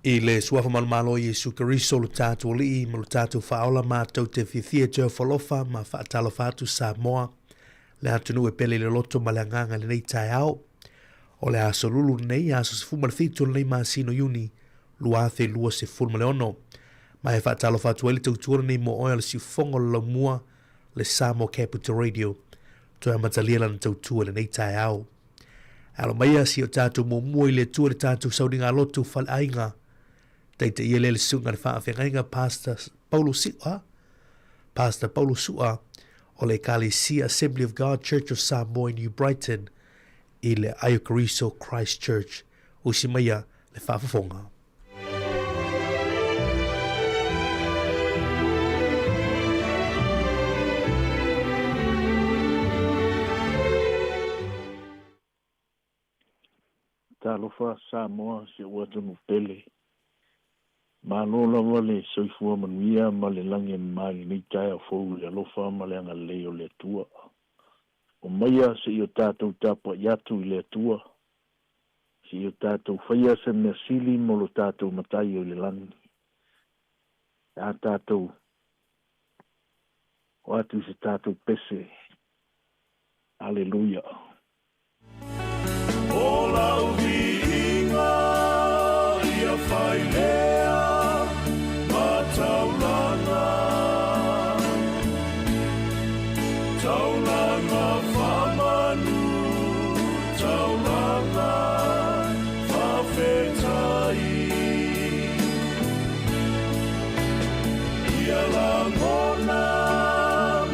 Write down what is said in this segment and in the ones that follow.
I le Suafa Manumalo o Iesu Keriso lo tatou Alii ma lo tatou Faaola matou te fiafia e toe ofo-alofa ma faatalofa atu Samoa, le atunuu e pele i le loto ma le agaga i lenei taeao. O le aso lulu lenei, aso 17 o lenei masina o Iuni 2026. Ma e faatalofa atu ai le tautua lenei mo oe o le siufofoga o le laumua, le Samoa Capital Radio, toe amatalia lana tautua i lenei taeao. Alo maia si o tatou muamua i le Atua le tatou sauniga lotu faleaiga. Taitaia lea le susuga le faafeagaiga Pastor Paulo Siua, Pastor Paulo Sua o le Ekalesia Assembly of God Church of Samoa i New Brighton i le Aio Keriso Christ Church. Usi maia le faafofoga. Talofa Samoa si ou atunuu pele. Malo lava le soifua manuia ma le lagi e mama i lenei taeao fou i le alofa ma le agalelei o le Atua. Omaia se i o tatou tapuai atu i le Atua Se i o tatou faia se mea sili mo lo tatou Matai o i le lagi, pe a tatou o atu i se tatou pese. Aleluia. O lau viiga ia whai lea ma taulanga. Taulanga whamanu, taulanga whawhetai. Ia langona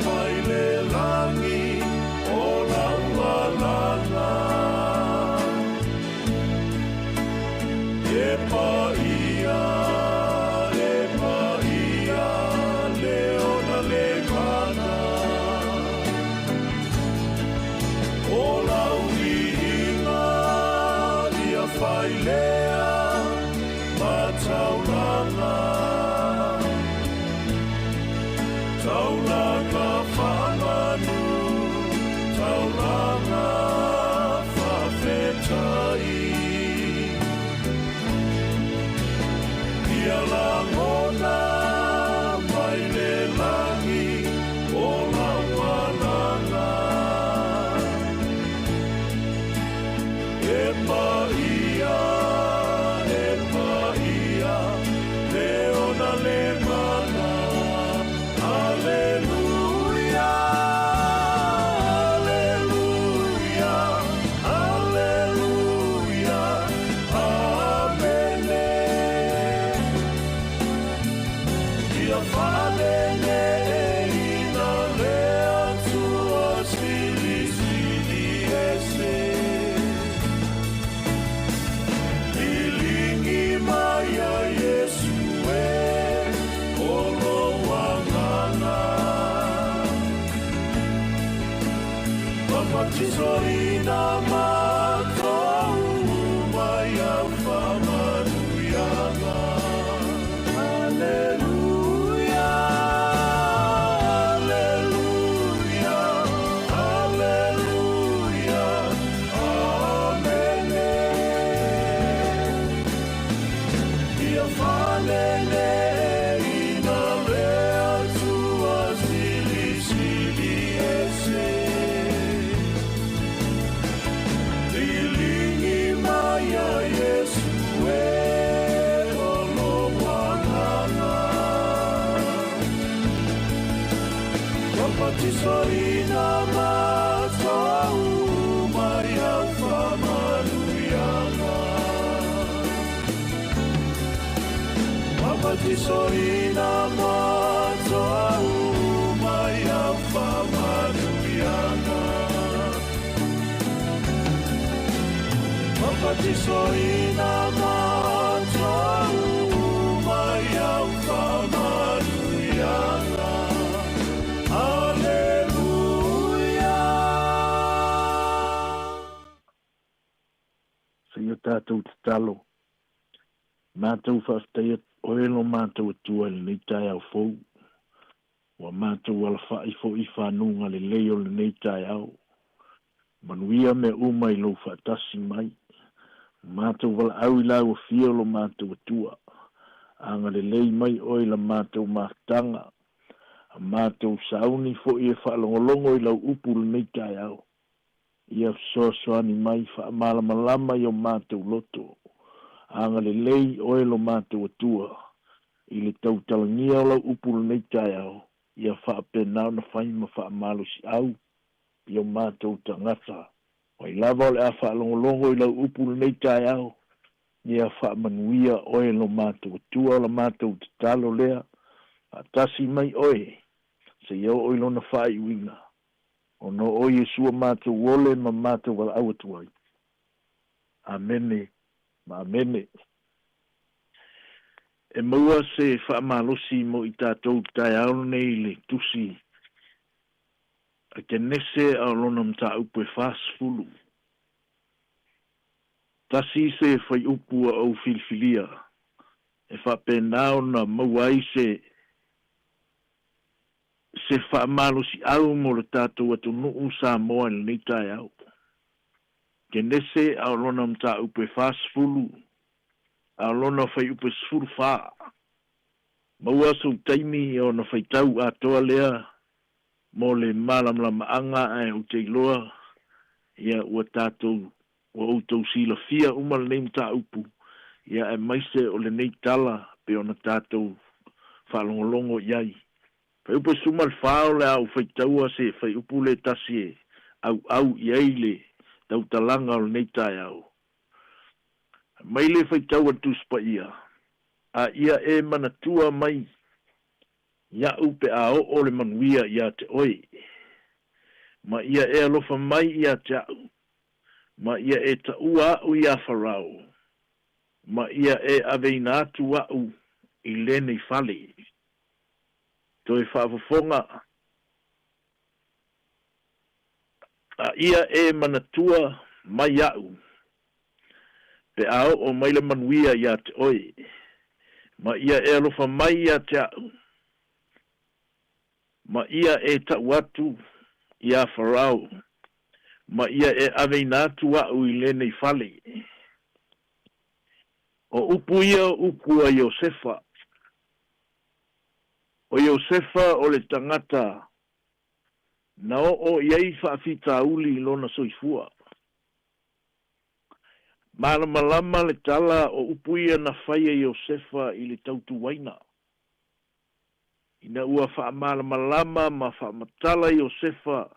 mai le langi o lau alanga. E paia, e paia, le ona le mana. O lau viiga ia whai lea ma taulanga. Taulanga whamanu, taulanga whawhetai. Ia langona mai le langi o lau alanga. E paia, e paia, le ona le mana. Aleluia, aleluia, aleluia, amene. Ia whanene ina le Atua silisili ese. Lilingi mai a Iesu e o lou agaga. Bapatizoina matou mai au whamanuiaga. Aleluia, aleluia, aleluia, amene. Ia whanene ina le Atua silisili ese. Lilingi mai a Iesu e o lou agaga. Bapatizoina matou mai au whamanuiaga. Bapatizoina matou mai au whamanuiaga. Bapatizoina matou mai au whamanuiaga. Aleluia. Se i o tatou tatalo, matou faafetai atu oe lo matou Atua i lenei taeao fou, ua matou alafai foi i fanuga lelei o lenei taeao. Manuia mea uma i lou faatasi mai. Matou valaau i lau afio lo matou Atua. Agalelei mai Oe i la matou mafutaga, a matou sauni foi e faalogologo i Lau Upu lenei taeao. Ia fesoasoani mai, faamalamalama i o matou loto. Agalelei Oe lo matou Atua i le tautalagia o Lau Upu lenei taeao, ia faapena ona fai ma faamalosiau i o matou tagata. Mai lava o le a faalogologo i Lau Upu lenei taeao, ia faamanuia Oe lo matou Atua. O la matou tatalo lea, faatasi mai Oe seia oo i lona faaiuina, ona o Oe Iesu o matou ole ma matou valaau atu ai. Amene ma amene. E maua se faamalosi mo i tatou i le taeao lenei i le Tusi a Kenese a o lona mataupu e 40. Tasi se fuaiupu ua ou filifilia e faapena ona maua ai se se faamalosiau mo le tatou atunuu Samoa i lenei taeao. Kenese a o lona mataupu e 40 a o lona fuaiupu e 14. Maua sou taimi ona faitau atoa lea mo le malamalamaaga ae ou te iloa ia ua tatou ua outou silafia uma lenei mataupu ia aemaise o lenei tala pei ona tatou faalogologo i ai. Fuaiupu e 14 o le a ou faitaua se fuaiupu le tasi e auau i ai le tautalaga o lenei taeao. Mai le faitau a le Tusi Paia, A ia e manatua mai Iaʻu pe a oo le manuia ia te oe, ma ia e alofa mai ia te aʻu, ma ia e taua aʻu iā Farao, ma ia e aveina atu aʻu i lenei fale. Toe faafofoga, a ia e manatua mai iaʻu, pe a oo mai le manuia ia te oe, ma ia e alofa mai ia te aʻu, ma ia e taʻu atu iā Farao, ma ia e aveina atu aʻu i lenei fale. O upu ia o upu a Iosefa. ʻO Iosefa o le tagata na oo i ai faafitauli i lona soifua. Malamalama le tala o upu ia na fai e Iosefa i le tautuaina. Ina ua faamalamalama ma faamatala Iosefa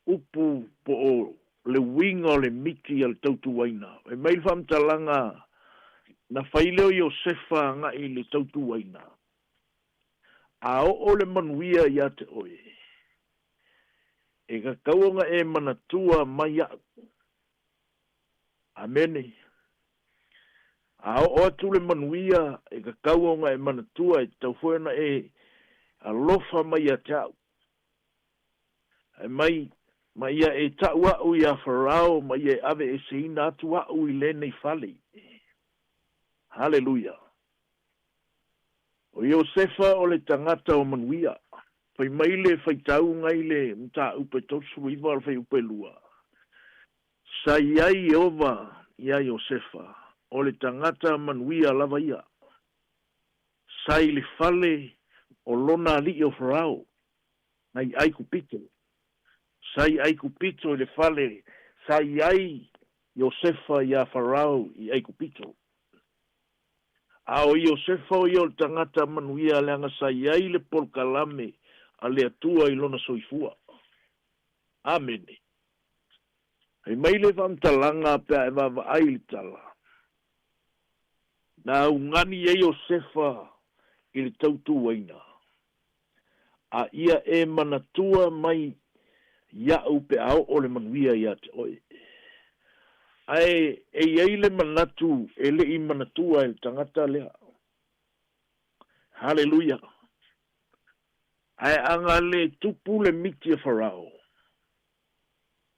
upu po o le uiga o le miti a le tautuaina, fai mai le faamatalaga na fai lea o Iosefa agai i le tautuaina, A oo le manuia ia te oe, e tatau ona e manatua mai aʻu. Amene. A oo atu le manuia, e tatau ona e manatua, e tatau foi ona e alofa mai ia te au. Ae mai, ma ia e taʻu aʻu iā Farao, ma ia e aveeseina atu aʻu i lenei fale. Haleluia! ʻO Iosefa o le tagata o manuia. Fai mai le faitauga i le mataupu e 39 o le fuaiupu e lua, Sa i ai Ieova iā Iosefa, o le tagata manuia lava ia. Sa i le fale o lona alii o Farao, nai Aikupito. Sa i Aikupito i le fale sa i ai Iosefa iā Farao i Aikupito. A o Iosefa o ia o le tagata manuia leaga sa i ai le polokalame a le Atua i lona soifua. Amene. Fai mai le faamatalaga pe a e vaavaai i le tala. Na augani ai Iosefa i le tautuaina. A ia e manatua mai iaʻu pe a oo le manuia ia te oe. Ae e i ai le manatu e le i manatua e le tagata lea. Haleluia! Ae aga le tupu le miti a Farao,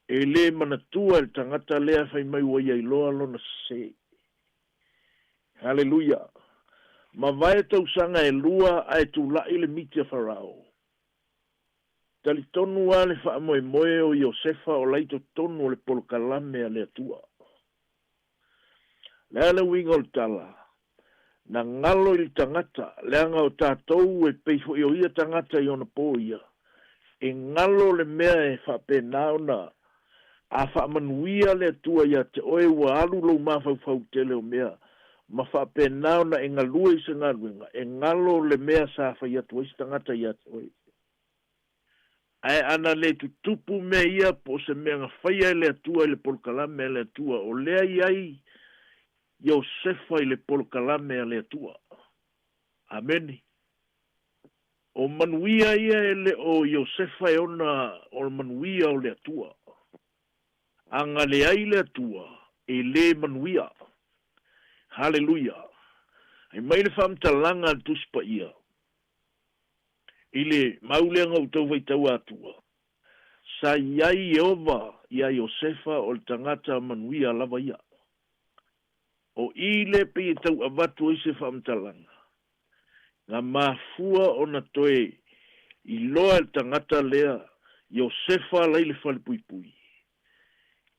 e le manatua e le tagata lea fai mai ua ia iloa lona sese. Haleluia! Mavae tausaga e lua ae tulai le miti a Farao. Talitonu lava le faamoemoe o Iosefa o la i totonu o le polokalame a le Atua. O le a le uiga o le tala? Na galo i le tagata, leaga o tatou e pei foi o ia tagata i ona po ia, e galo le mea e faapena ona a faamanuia le Atua ia te oe ua alu lou mafaufau i tele o mea ma faapena ona e galue i se galuega, e galo le mea sa fai atu ai se tagata ia te oe. Ae ana le tutupu mea ia po o se mea na faia e le Atua i le polokalame a le Atua, o lea i ai Iosefa i le polokalame a le Atua. Amene. O manuia ia e le o Iosefa e ona o manuia o le Atua. A na leai le Atua, e le manuia. Haleluia! Ai mai le faamatalaga a le Tusi Paia i le mau lea na ou tau faitaua atua, Sa i ai Ieova iā Iosefa o le tagata manuia lava ia. O i lea pei e tau avatu ai se faamatalaga, na mafua ona toe iloa e le tagata lea Iosefa la i le falepuipui,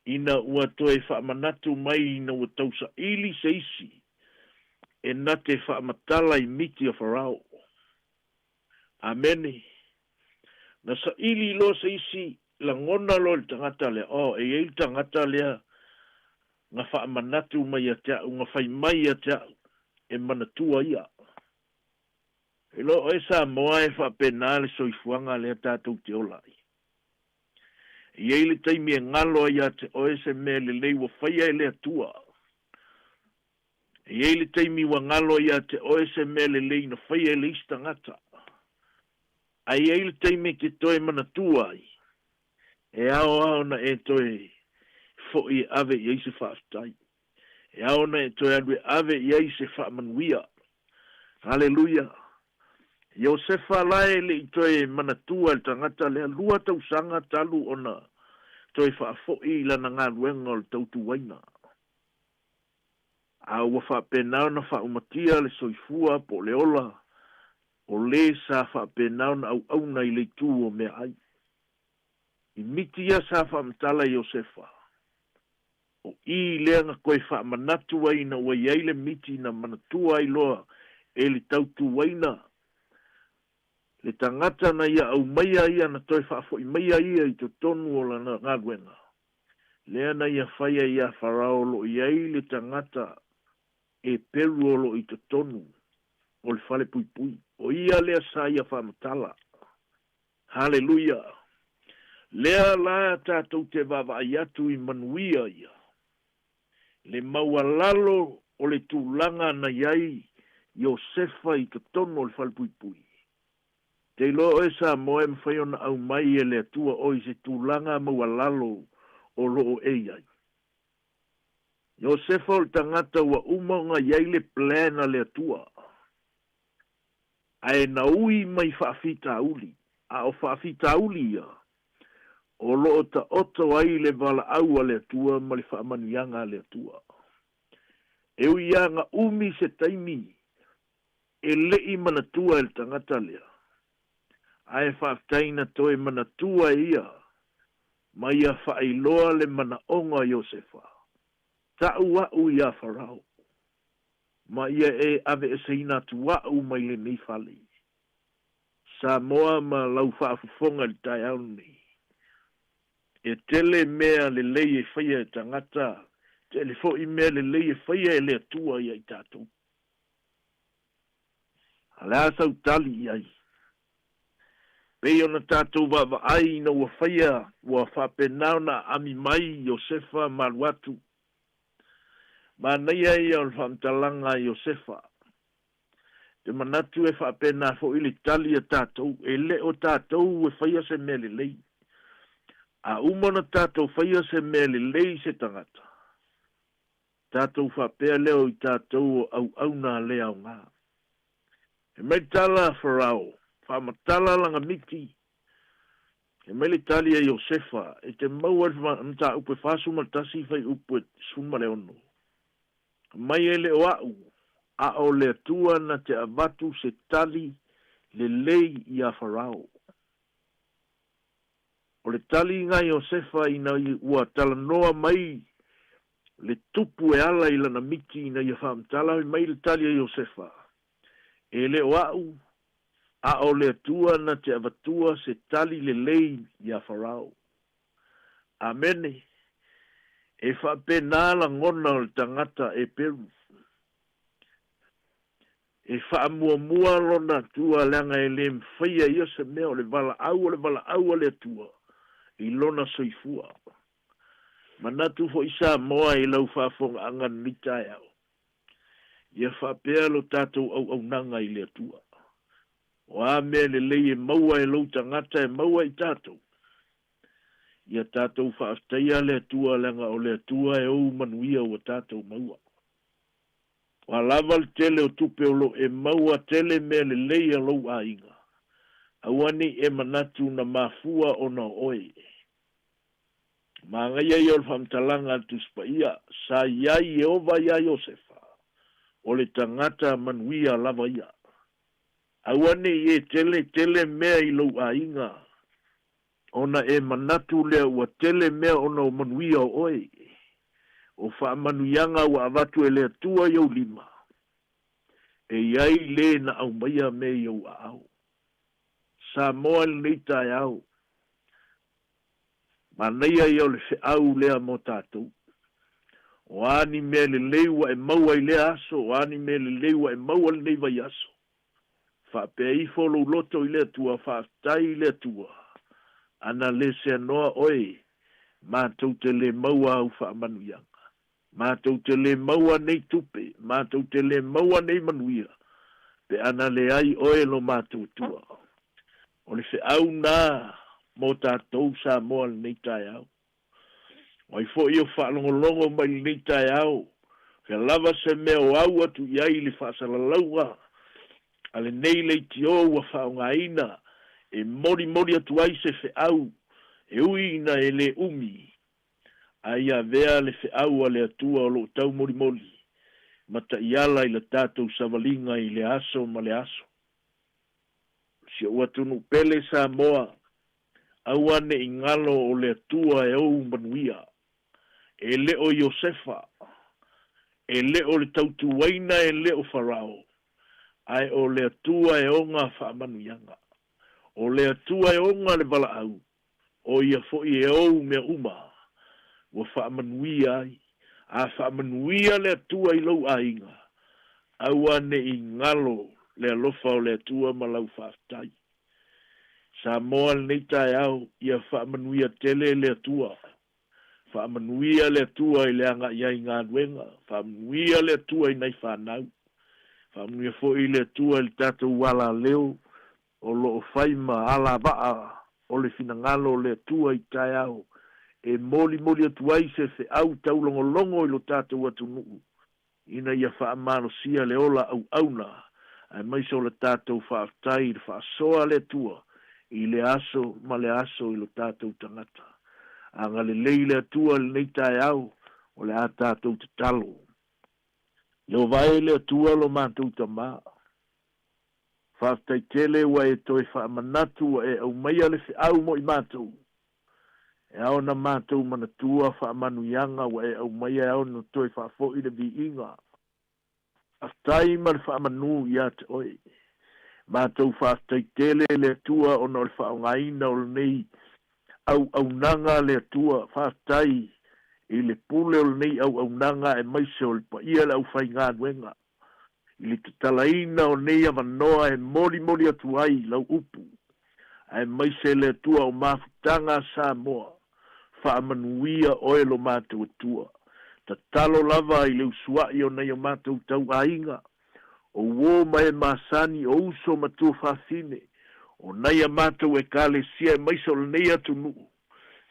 ina ua toe faamanatu mai ina ua tausaili se isi e na te faamatala i miti a Farao. Amene. Na saili loa se isi lagona loa i le tagata lea, oh, e i ai le tagata lea na faamanatu mai ia te au, na fai mai ia te au, e manatua ia. E iloa oe Samoa e faapena le soifuaga lea tatou te ola ai. E i ai le taimi e galo ai ia te oe se mea lelei ua faia e le Atua. E i ai le taimi ua galo ai ia te oe se mea lelei na faia e le isi tagata. Ae i ai le taimi e te toe manatua ai, e ao lava ona e toe foi e ave i ai se faafetai. E ao ona e toe alu e ave i ai se faamanuia. Haleluia! Iosefa la e le i toe manatua e le tagata lea lua tausaga talu ona toe faafoi i lana galuega o le tautuaina. A ua faapena ona faaumatia le soifua po o le ola o le sa faapena ona auauna i le itu o meaai. I miti ia sa faamatala e Iosefa, o i lea na toe faamanatu ai ina ua i ai le miti na manatua ai loa e le tautuaina le tagata na ia aumaia ia na toe faafoi maia ia i totonu o lana galuega. Lea na ia faia iā Farao o lo o i ai le tagata Eperu o lo o i totonu o le fale puipui. O ia lea sa ia faamatala. Haleluia! Lea la tatou te vaavaai atu i manuia ia, le maualalo o le tulaga na i ai Iosefa i totonu o le fale puipui. Te iloa oe Samoa e mafai ona aumai e le Atua oe i se tulaga maualalo o lo o e i ai. Iosefa o le tagata ua uma ona i ai le plan a le Atua, ae na ui mai faafitauli, a o faafitauli ia, o lo o taoto ai le valaau a le Atua ma le faamanuiaga a le Atua. E ui lava na umi se taimi e le i manatua e le tagata lea, ae faafetai na toe manatua e ia ma ia faailoa le manaoga o Iosefa, Ta'u a'u iā Farao, ma ia e aveeseina atu a'u mai lenei fale. Samoa ma lau faafofoga i le taeao lenei. E tele mea lelei e faia e tagata, tele fo'i mea lelei e faia e le Atua ia i tatou. A le a sau tali i ai? Pei ona tatou vaavaai ina ua faia, ua faapena ona aami mai Iosefa ma alu atu. Manaia ia o le faamatalaga a Iosefa. Te manatu e faapena foi le tali a tatou, e le o tatou e faia se mea lelei. A uma ona tatou faia se mea lelei i se tagata, tatou faapea lea o i tatou o auauna a le aoga. Fai mai le tala a Farao, Faamatala lana miti. Fai mai le tali a Iosefa, E te maua i le mataupu e 41 fuaiupu e 16. Fai mai e le o a'u, a o le Atua na te avatu se tali lelei iā Farao. O le tali na Iosefa ina ua talanoa mai. Le tupu e ala i lana miti ina ia faamatala mai le tali a Iosefa, E le o a'u, a o le Atua na te avatua se tali lelei iā Farao. Amene. E faapena lagona o le tagata Eperu. E faamuamua lona Atua leaga e le mafaia ia se mea o le valaau o le valaau a le Atua i lona soifua. Manatu foi Samoa i lau faafogaaga lenei taeao, ia faapea lo tatou auaunaga i le Atua. O a mea lelei e maua e lou tagata e maua i tatou, ia tatou faafetaia le Atua leaga o le Atua e ou manuia ua tatou maua. Ua lava le tele o tupe o lo e maua tele mea lelei a lou aiga. Aua ne i e manatu na mafua ona o oe. Manaia ia o le faamatalaga a le Tusi Paia, Sa i ai Ieova iā Iosefa, o le tagata manuia lava ia. Aua ne i e tele tele mea i lou aiga, ona e manatu lea ua tele mea ona o manuia o oe. O faamanuiaga ua avatu e le Atua i ou lima, e i ai le na aumaia mea i ou aao. Samoa i lenei taeao, Manaia ia o le feau lea mo tatou. O a ni mea lelei ua e maua i lea aso, o a ni mea lelei ua e maua lenei vaiaso, faapea ifo lou loto i le Atua, faafetai i le Atua, ana le seanoa oe, matou te le maua au faamanuiaga, matou te le maua nei tupe, matou te le maua nei manuia, pe ana leai oe lo matou Atua. O le feau na mo tatou Samoa lenei taeao. O ai foi o faalogologo mai lenei taeao, fea lava se mea o au atu i ai le faasalalauga a lenei leitio ua faaaogaina e molimoli atu ai se feau e ui ina e le umi, a ia avea le feau a le Atua o lo o taumolimoli ma taiala i la tatou savaliga i le aso ma le aso. Si ou atunuu pele Samoa, aua ne i galo o le Atua e ou manuia. E le o Iosefa, e le o le tautuaina e le o Farao, ae o le Atua e oga faamanuiaga. O le Atua e oga le valaau, O ia foi e ou mea uma ua faamanuia ai. A faamanuia le Atua i lou aiga, aua ne i galo le alofa o le Atua ma lau faafetai. Samoa lenei taeao, ia faamanuia tele le Atua. Faamanuia le Atua i le agai ai i galuega, faamanuia le Atua i nai fanau. Faamanuia foi le Atua i le tatou alaleo o lo o fai ma alavaa o le finagalo o le Atua i taeao e molimoli atu ai se feau taulogologo i lo tatou atunuu ina ia faamalosia le ola auauna aemaise o le tatou faafetai i le faasoa a le Atua i le aso ma le aso i lo tatou tagata. Agalelei le Atua i lenei taeao o le a tatou tatalo. Ieova e le Atua lo matou Tama. Faafetai tele ua e toe faamanatu ua e aumaia le feau mo i matou. E ao na matou manatua faamanuiaga ua e aumaia e ao na toe faafoi le viiga. Faafetai ma le faamanu ia te oe. Matou faafetai tele le Atua ona o le faaaogaina o lenei auaunaga a le Atua. Faafetai i le pule o lenei auaunaga aemaise o le paia le aufaigaluega. I le tatalaina o nei avanoa e molimoli atu ai lau upu, aemaise le Atua o mafutaga a Samoa, faamanuia oe lo matou Atua. Tatalo lava i le usua'i o nai o matou tauaiga, o uo ma e masani, o uso ma tuafafine, o nai a matou Ekalesia aemaise o lenei atunuu,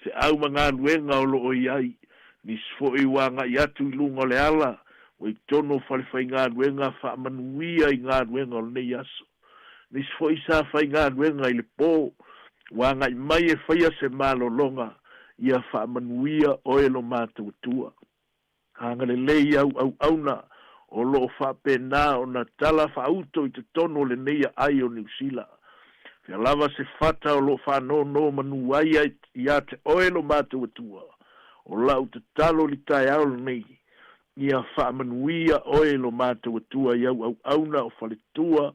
feau ma galuega o lo o i ai, nisi foi ua agai atu i luga o le ala ua i totonu o falefaigaluega faamanuia i galuega o lenei aso. Nisi foi sa faigaluega i le po ua agai mai e faia se malologa, ia faamanuia oe lo matou Atua. Agalelei au auauna o lo o faapena ona tala faauto i totonu o lenei aai o Niu Sila. Fea lava se fata o lo o faanonomanu ai ia te oe lo matou Atua, o lau tatalo i le taeao lenei, Ia faamanuia oe lo matou Atua i au auauna o faletua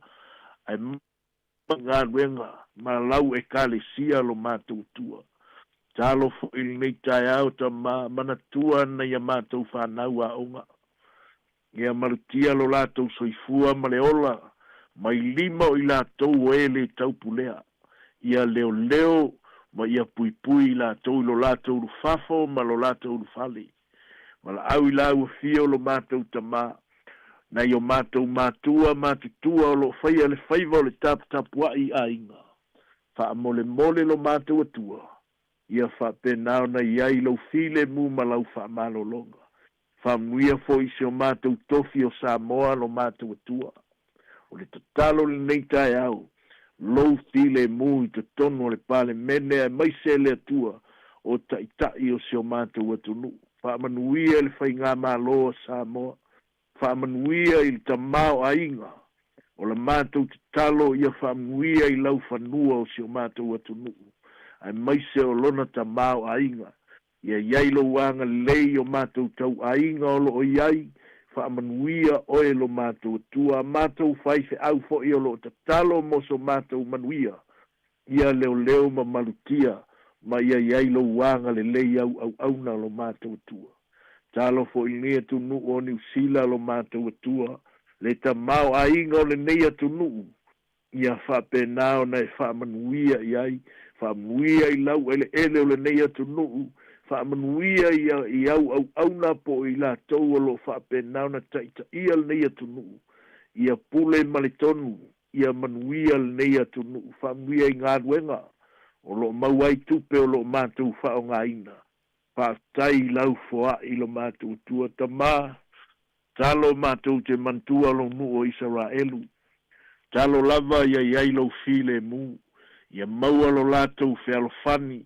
aemaise galuega ma lau Ekalesia lo matou Atua. Talo foi i lenei taeao Tama, manatua nai a matou fanau aoga. Ia malutia lo latou soifua ma le ola mai lima o i latou o e le taupulea. Ia leoleo ma ia puipui i latou i lo latou ulufafo ma lo latou ulufale. Valaau i lau afio lo matou Tama, nai o matou matua matutua o lo o faia le faiva o le taputapuai i aiga. Faamolemole lo matou Atua, ia faapena ona i ai lou filemu ma lau faamalologa. Faamanuia foi i si o matou tofi o Samoa lo matou Atua. O le tatalo i lenei taeao, lou filemu i totonu o le Palemene aemaise le Atua o Taitai o si o matou atunuu. Faamanuia i le Faigamalo a Samoa. Faamanuia i le tamaoaiga. O la matou tatalo ia faamanuia i lau fanua o si o matou atunuu aemaise o lona tamaoaiga. Ia i ai lou agalelei i o matou tauaiga o lo o i ai, faamanuia oe lo matou Atua, a matou faifeau foi o lo o tatalo mo so matou manuia, ia leoleo ma malutia, ma ia i ai lou agalelei i au auauna lo matou Atua. Talo foi i lenei atunuu o Niu Sila lo matou Atua, le tamaoaiga o lenei atunuu, Ia faapena ona e faamanuia i ai, faamanuia i laueleele o lenei atunuu, faamanuia i au auauna po o i latou o lo o faapena ona taitaia lenei atunuu, ia pule ma le tonu, ia manuia lenei atunuu, faamanuia i galuega o lo o maua ai tupe o lo o matou faaaogaina. Faafetai i lau foai i lo matou Atua. Tama, Talo matou te manatua lou nuu o Isaraelu. Talo lava ia i ai lou filemu, ia maua lo latou fealofani,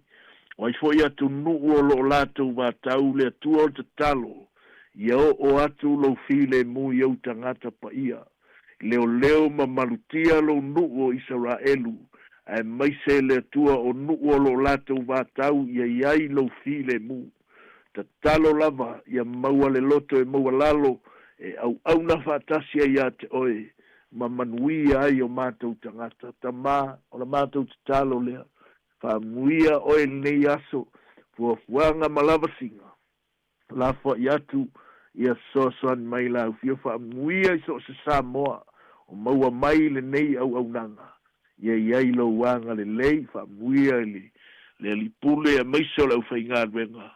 o ai foi atunuu o lo o latou vatau le Atua o le tatalo, ia oo atu lou filemu i ou tagata paia. Leoleo ma malutia lou nuu o Isaraelu, aemaise le Atua o nuu o lo o latou vatau ia i ai lou filemu. Tatalo lava ia maua le loto e maualalo e auauna faatasi ai ia te oe ma manuia ai o matou tagata. Tama, o la matou tatalo lea, faamanuia oe i lenei aso, fuafuaga ma lavasiga. Lafoai atu ia fesoasoani mai lau fia faamanuia i so o se Samoa o maua mai lenei auaunaga. Ia i ai lou agalelei, faamanuia i le le Alii Pule aemaise o le aufaigaluega,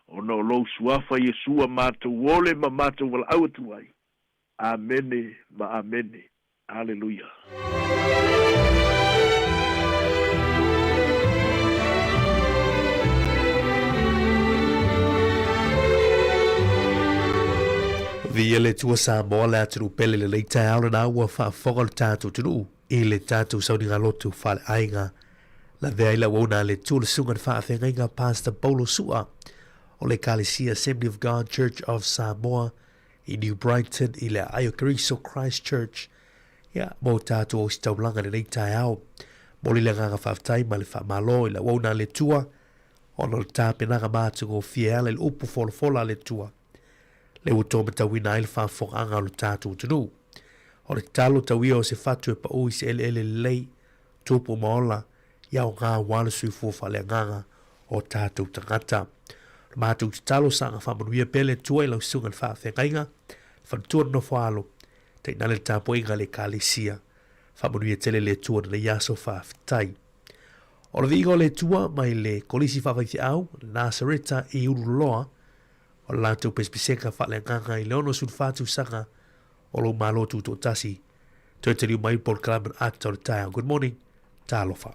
ona o lou Suafa Iesu a matou ole ma matou valaau atu ai. Amene ma amene. Aleluia. Viia le Atua Samoa le atunuu pele lelei taeao lena ua faafofoga lo tatou atunuu i le tatou sauniga lotu faaleaiga. Lavea ai le auauna a le Atua le susuga i le faafeagaiga Pastor Paulo Su'a o le Ekalesia Assembly of God Church of Samoa i New Brighton i le aai o Keriso Christ Church ia mo tatou ositaulaga i lenei taeao. Momoli le agaga faafetai ma le faamalo i le auauna a le Atua ona o le tapenaga matagofie e ala i le upu folafola a le Atua lea ua tōmatauina ai le faafofogaaga o lo tatou atunuu. O le tatalo tau ia o se fatu e paū i se eleele lelei, tupu ma ola, ia aoga aua le soifua faaleagaga o tatou tagata. O le matou tatalo saga faamanuia pea le Atua i lau susuga i le faafeagaiga, le faletua le nofo alo, tainane le tapuaiga a le Ekalesia. Faamanuia tele le Atua i lenei aso faafetai. O le viiga o le Atua mai le Kolisi Faafaifeau, Nasareta i Ululoa, o le latou pesepesega faaleagaga i le 64 tausaga o lou Malo Tutoatasi. Toe taliu mai polokalame ata o le taeao. Good morning. Talofa.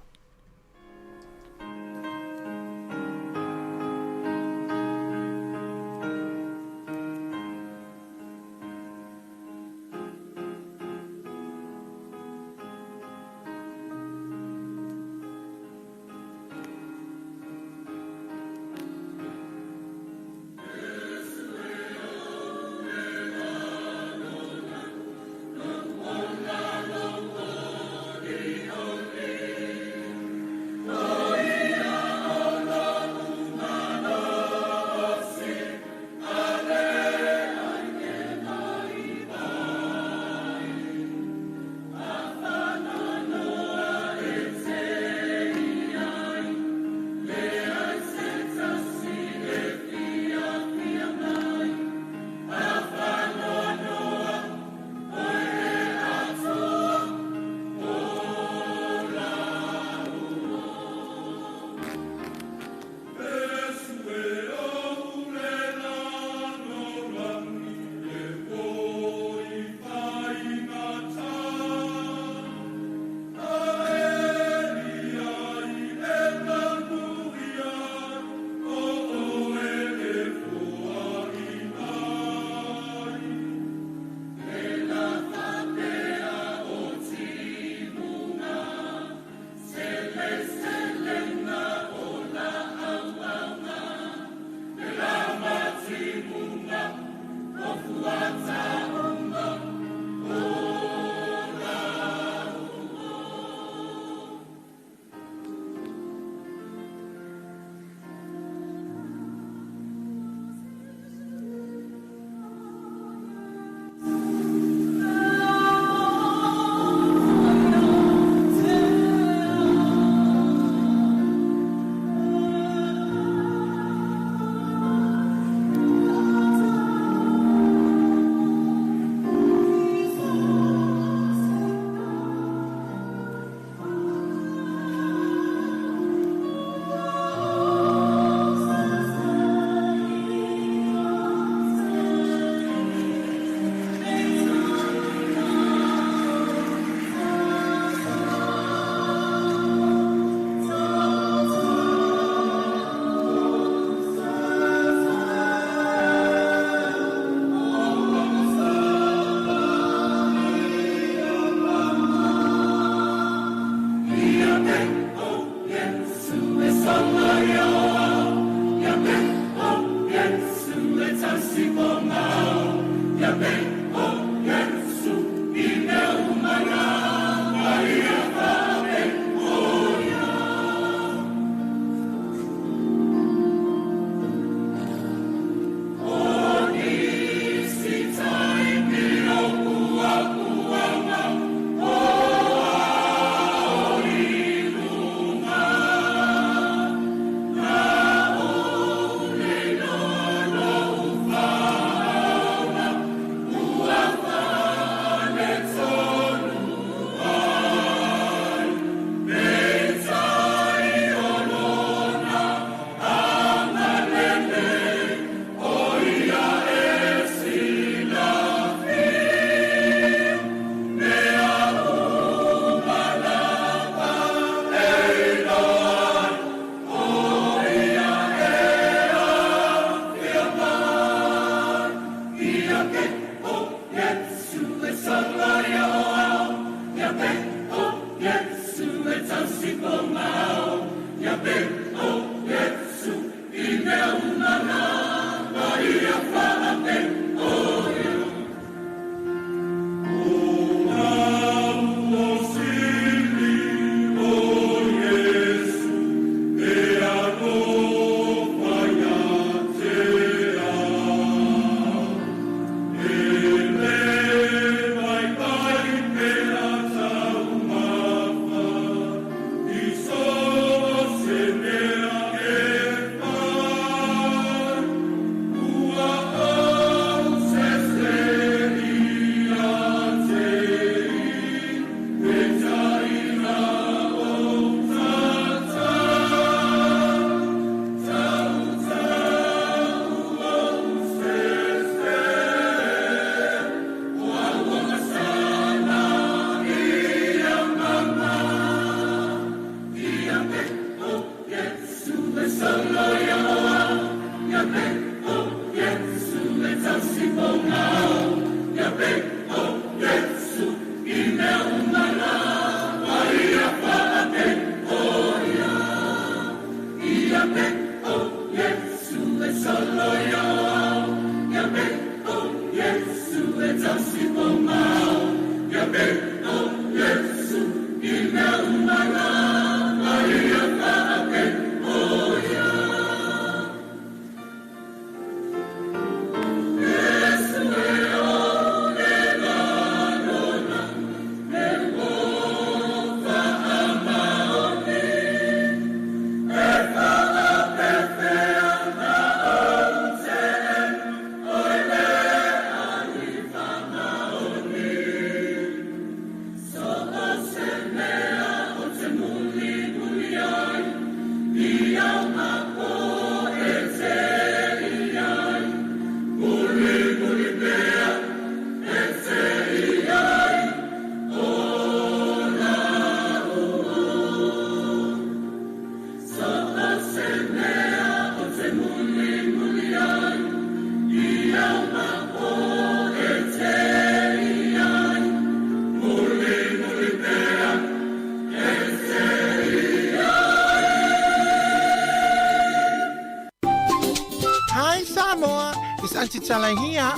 Hi Samoa, it's Auntie Tala here.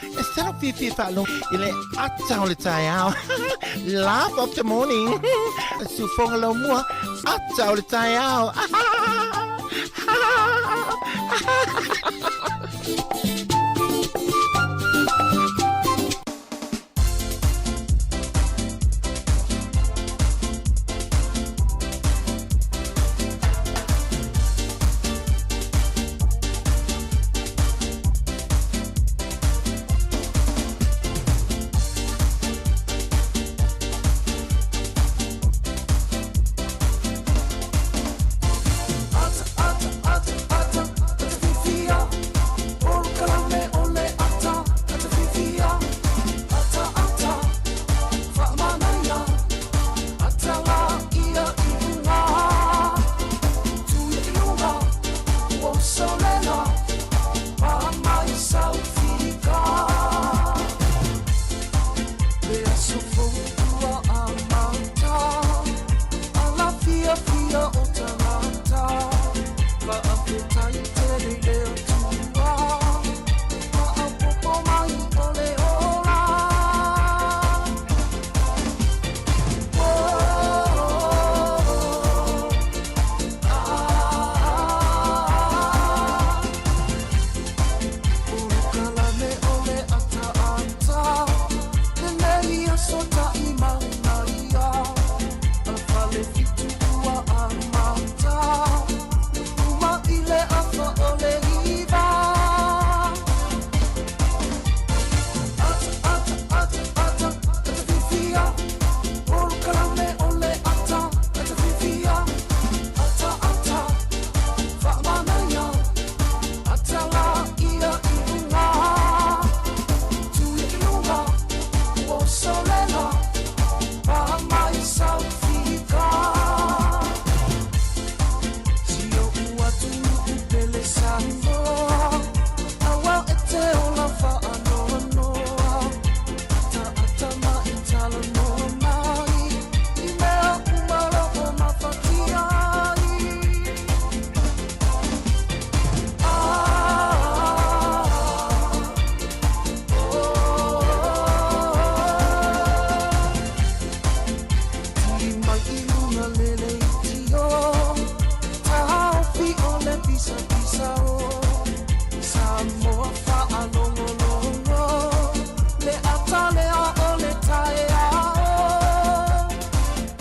E sala fiafia faalogo i le ata o le taeao. Laugh of the morning. Siufoga laumua, ata o le taeao.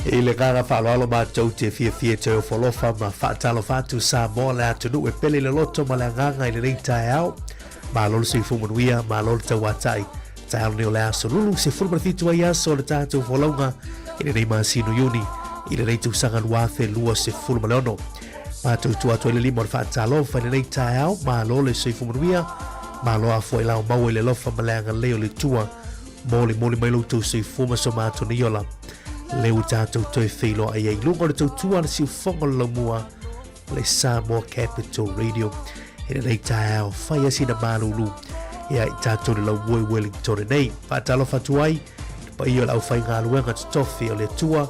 I le agaga faaaloalo matou te fiafia e toe ofo alofa ma faatalofa atu Samoa le atunuu e pele i le loto ma le agaga i lenei taeao. Malo le soifua manuia, malo le tauatai. Taeao lenei o le aso Lulu, 17 ai aso o le tatou folauga i lenei masina o Iuni i lenei tausaga 2026. Matou tua atu ai le lima o le faatalofa i lenei taeao, malo le soifua manuia, malo afua i lao maua i le alofa ma le agalelei o le Atua. Molimoli mai lo outou soifua ma so matou nei ola. Lea ua tatou toe feiloai ai i luga o le tautua a le siufofoga o le laumua. le Samoa Capital Radio i lenei taeao fai sina malulu ia i tatou le laumua i Wellington nei. Faatalofa atu ai i le paia o le aufaigaluega totofi o le Atua,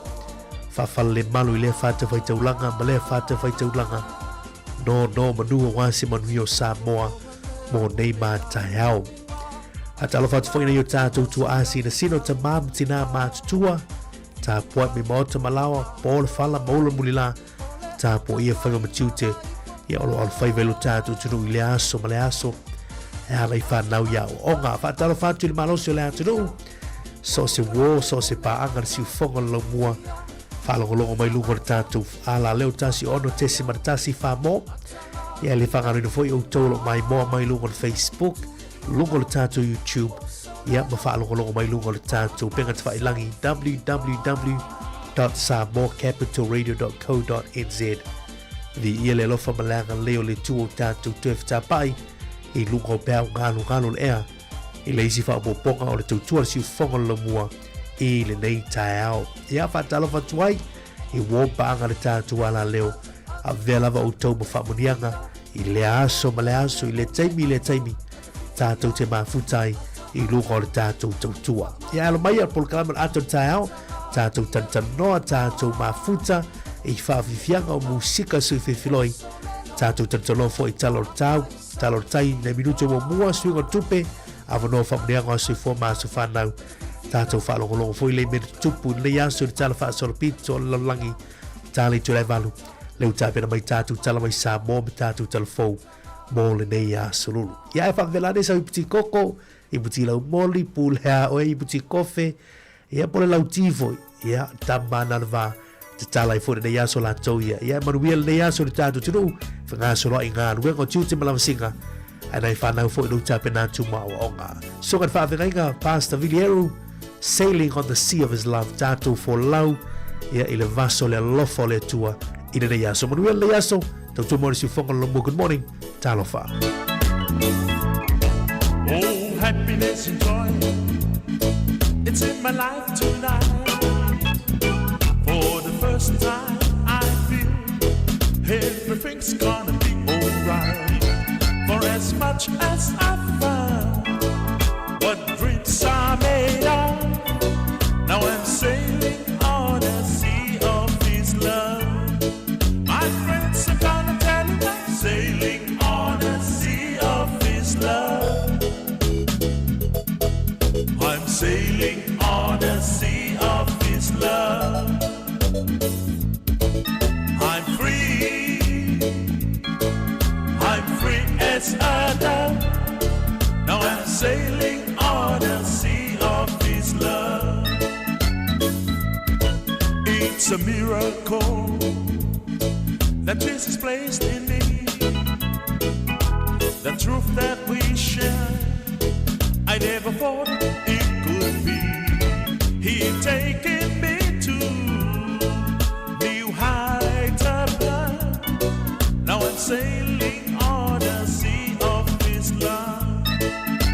faafalelemalu i lea fatafaitaulaga ma lea fatafaitaulaga, nono manu aua se manuia o Samoa mo nei ma taeao. Faatalofa atu foi i nai o tatou tuaa sinasina o tamā ma tinā matutua, tapuai mai maota ma laoa, po le fala ma ula mulilā, tapuaia faiva ma tiute, ia o lo o alofaiva i lo tatou atunuu i lea aso ma le aso, e ala i whanau i aoaoga. Faatalofa atu i le malosi o le atunuu, so o se uō, so o se paaga le siufoga o le laumua, faalogologo mai luga o le tatou ala leo 16.1 whamō. Ia le whangaloina foi outou o lo o maimoa mai luga o le Facebook, luga o le tatou YouTube, ia ma faalogologo mai luga o le tatou upega tafailangi www.samoacapitalradio.co.nz. Viia le alofa ma le agalelei o le Atua o tatou toe fetapai i luga o peau galugalo o le ea i le isi faaopoopoga o le tautua le siufofoga o le laumua i lenei taeao. Ia faatalofa atu ai i uō paaga le tatou alaleo, avea lava outou ma faamuniaga i lea aso ma le aso, i lea taimi i lea taimi, tatou te mafuta ai i luga o le tatou tautua. Ia alo mai a polokalame o le ato le taeao, tatou tanitanoa, tatou mafuta i faafiafiaga o musika sui fefiloi, tatou tanitanoa foi i tala o le tau, tala o le tai, nei minute muamua, suiga o le tupe, avanoa faamuniaga o aso soifua ma aso fanau. Tatou faalogologo foi le mea tutupu i lenei aso i le tala faasolopito o le lalolagi, tala i tulae valu, le utapena mai tatou tala mai Samoa ma tatou tala fou mo lenei aso lulu. Ia e faavela ane sau iputi koko, iputi laumoli, pulea oe iputi kofe, ia po le lauti foi, ia tama ana le va, tatala ai foi lenei aso latou ia. Ia e manuia lenei aso i le tatou atunuu, fegasoloai i galuega o tiute ma lavasiga, ae nai fanau foi lou tapena atu ma aoaoga. Susuga i le faafeagaiga, Pastor Vili Eru, Sailing on the Sea of His Love, tatou folau ia i le vaso le alofa o le Atua i lenei aso. Manuia lenei aso, tautua mo le siufoga le Good morning, talofa. Oh, happiness and joy, it's in my life tonight. For the first time I feel everything's gonna be alright. For as much as I found what dreams are made of, now I'm sailing on a sea of His love. My friends, I'm gonna tell you I'm sailing on a sea of His love. I'm sailing on a sea of His love. I'm free. I'm free as a dove. Now I'm sailing on a sea of His love. It's a miracle that Jesus placed in me. The truth that we share, I never thought it could be. He taken me to new heights of love. Now I'm sailing on a sea of His love.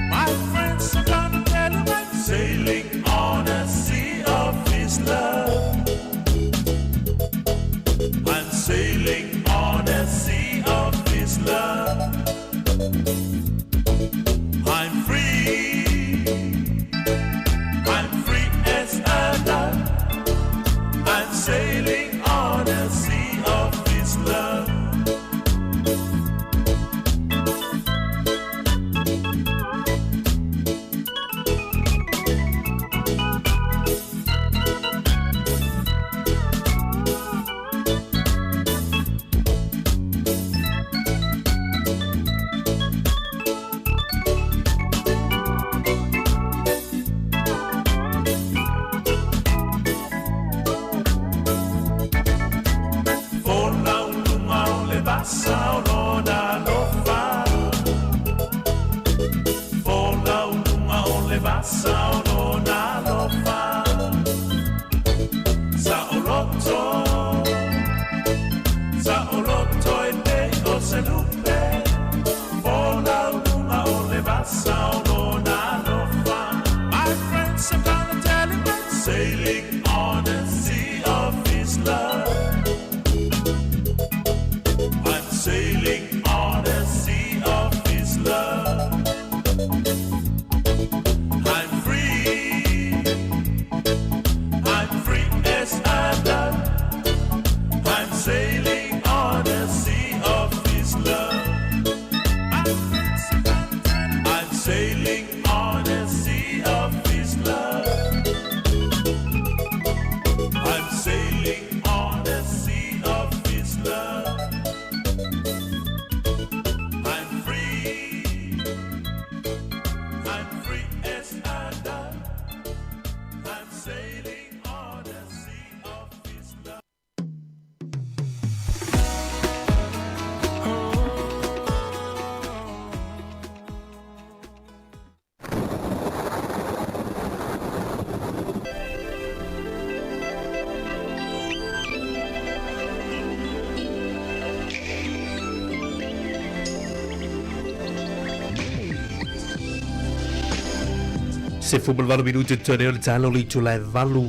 My friends, I'm gonna tell you I'm sailing on a sea of His love. I'm sailing on a sea of His love. I'm free. I'm free as a dove. I'm sailing on a sea of His love. sailing on a sea of His love. I'm free. I'm free as a dove. I'm sailing on a sea of His love. I'm sailing on a sea of His love. I'm sailing on a sea of His love. I'm free. I'm free as a dove. I'm sailing on a sea of His love. 18 minute totoe nei o le talo le itula e valu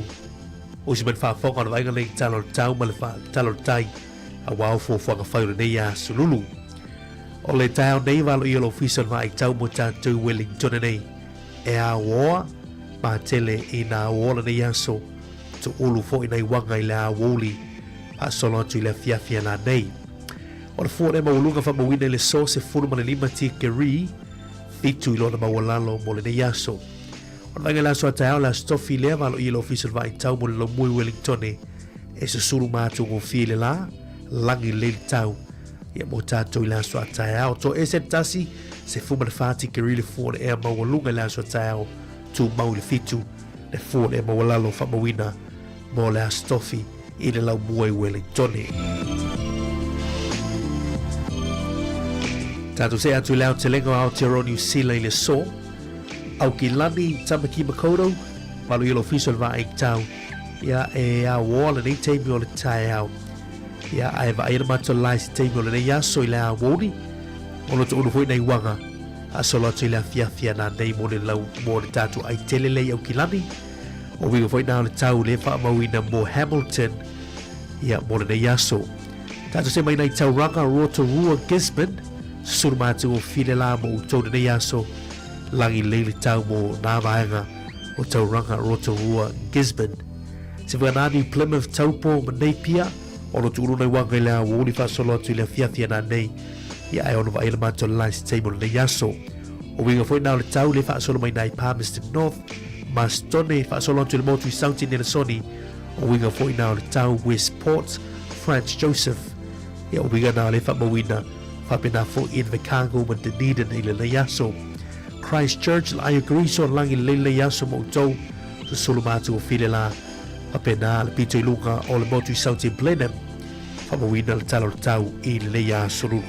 o si mai faafofoga o le vaaiga lei talo le tau ma le talo le tai aua o fuafuaga fai o lenei aso lulu. O le taeao nei valo ia o le ofisa o le vaai tau mo tatou Wellington nei e aoa matele i nā oa lenei aso tuulu foi nai uaga i le aoauli faasolo atu i le afiafi a lanei. O le fua lea maualuga faamauina i le so 15 tikeri 7 i lona maualalo mo lenei aso. O le vaaiga i le aso a taeao le aso tofi lea valo ia le ofisa o le vaai tau mo le laumua i Wellington e susulu ma atugofie i le la lagi lelei le tau ia mo tatou i le aso a taeao. To ese le tasi, 14 tikeri le fua o le ea maualuga i le aso a taeao, tumau i le 7 le fua o le ea maualalo faamauina mo le aso tofi i le laumua i Wellingtone. Tatou see atu i le aotelega o Aotearoa Niu Sila i le so. Aukilani Tamaki Makaurau, malo i le ofisa o le Vaai Tau, ia e aoa lenei taimi o le taeao. Ia, ae vaai ana matou lae se taimi o lenei aso i le aoauli, ona toulu foi nai uaga faasolo atu i le afiafi a nanei mo le lau mo le tatou ai tele lea i Aukilani. O uiga foi na o le tau le faamauina mo Hamilton ia mo lenei aso. Tatou se mai nai Tauranga, Rotorua, Gisborne, susulu mātou o file la mo outou lenei aso, lagi lei le tau mo nā vaega o Tauranga, Rotorua, Gisborne. Se whakanani Plymouth, Taupo ma Napier, o lo tuulu nei wanga i le aoauli faasolo atu i le afiafi a nanei, ia ae ono vaai le matou le se taimi o lenei aso. O uiga foi na o le tau le faasolo mai nai Palmerston North, Marston faasolo atu i le motu i South Nelson, o uiga foi na o le tau Westport, Franz Joseph, ia o uiga na o le faamauina faapena foi Invercargill ma Dunedin i lenei aso. Christchurch, le Aio Greece o lagi lelei lenei aso ma outou, susulu ma atu o file la faapena le pito i luga o le motu i South Blenheim, faamauina le tala o le tau i lenei aso lulu.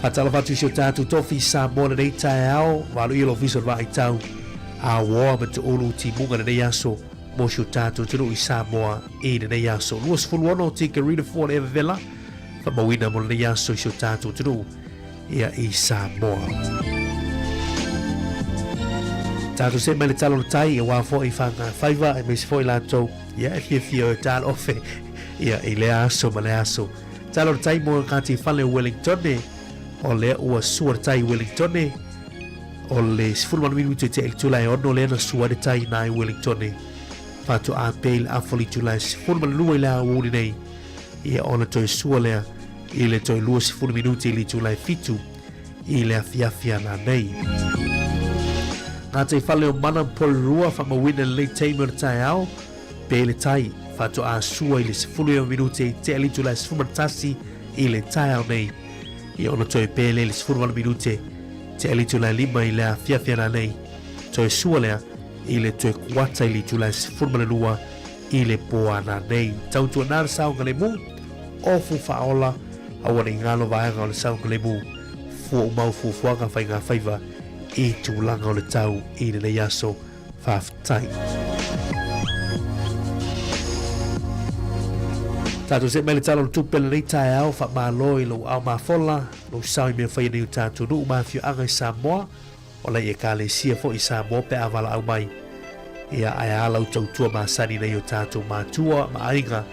Faatalofa atu i si o tatou tofi Samoa lenei taeao, valo ia le ofisa o le vaai tau aoa ma tuulu timuga lenei aso mo si o tatou atunuu i Samoa i lenei aso. 26 tikerina fua le evavela, faamauina mo lenei aso i si o tatou atunuu ia i Samoa. Tatou see mai le tala o le tai, e wā foi i whanga whaiva, e meisi foi lātou, ia e fiafia o e tala ofe, ia i le aso ma le aso. Tala o le tai mo Ngāti Whale o Wellington, o lea ua sua le tai i Wellington, o le 18 minutu i te i le tula e ono lea na sua le tai nā i Wellington. Whātua a pē i le awhali tula e 12 i le aouli nei, ia ona toe sua lea i le toe 20 minute i le itula e 7 i le afiafi a nanei. Ngā te whale o Mana Porirua whamauina lelei taimi o le taeao, pē le tai, whātua a sua i le 19 minute i te itula e 11 i le taeao nei. Ia ona toe pē le 18 minute te itula e 5 i le afiafi a nanei. Toe sua lea i le toe kuata i le itula e 12 i le poana nei. Tautuana le saogalemu, ofu faaola, aua ne i ngalo vaega o le saogalemu, fua umau fuafuaga faiga faiva i tulaga o le tau i lenei aso. Faafetai. Tatou see mai le Tala o le Tupe lenei taeao, faamalo i lou ao mafola, lou sao i mea faia nei o tatou nuu ma afioaga i Samoa, O lei Ekalesia foi i Samoa pe a valaau mai, ia ae a lau tautua masani nei o tatou matua ma aiga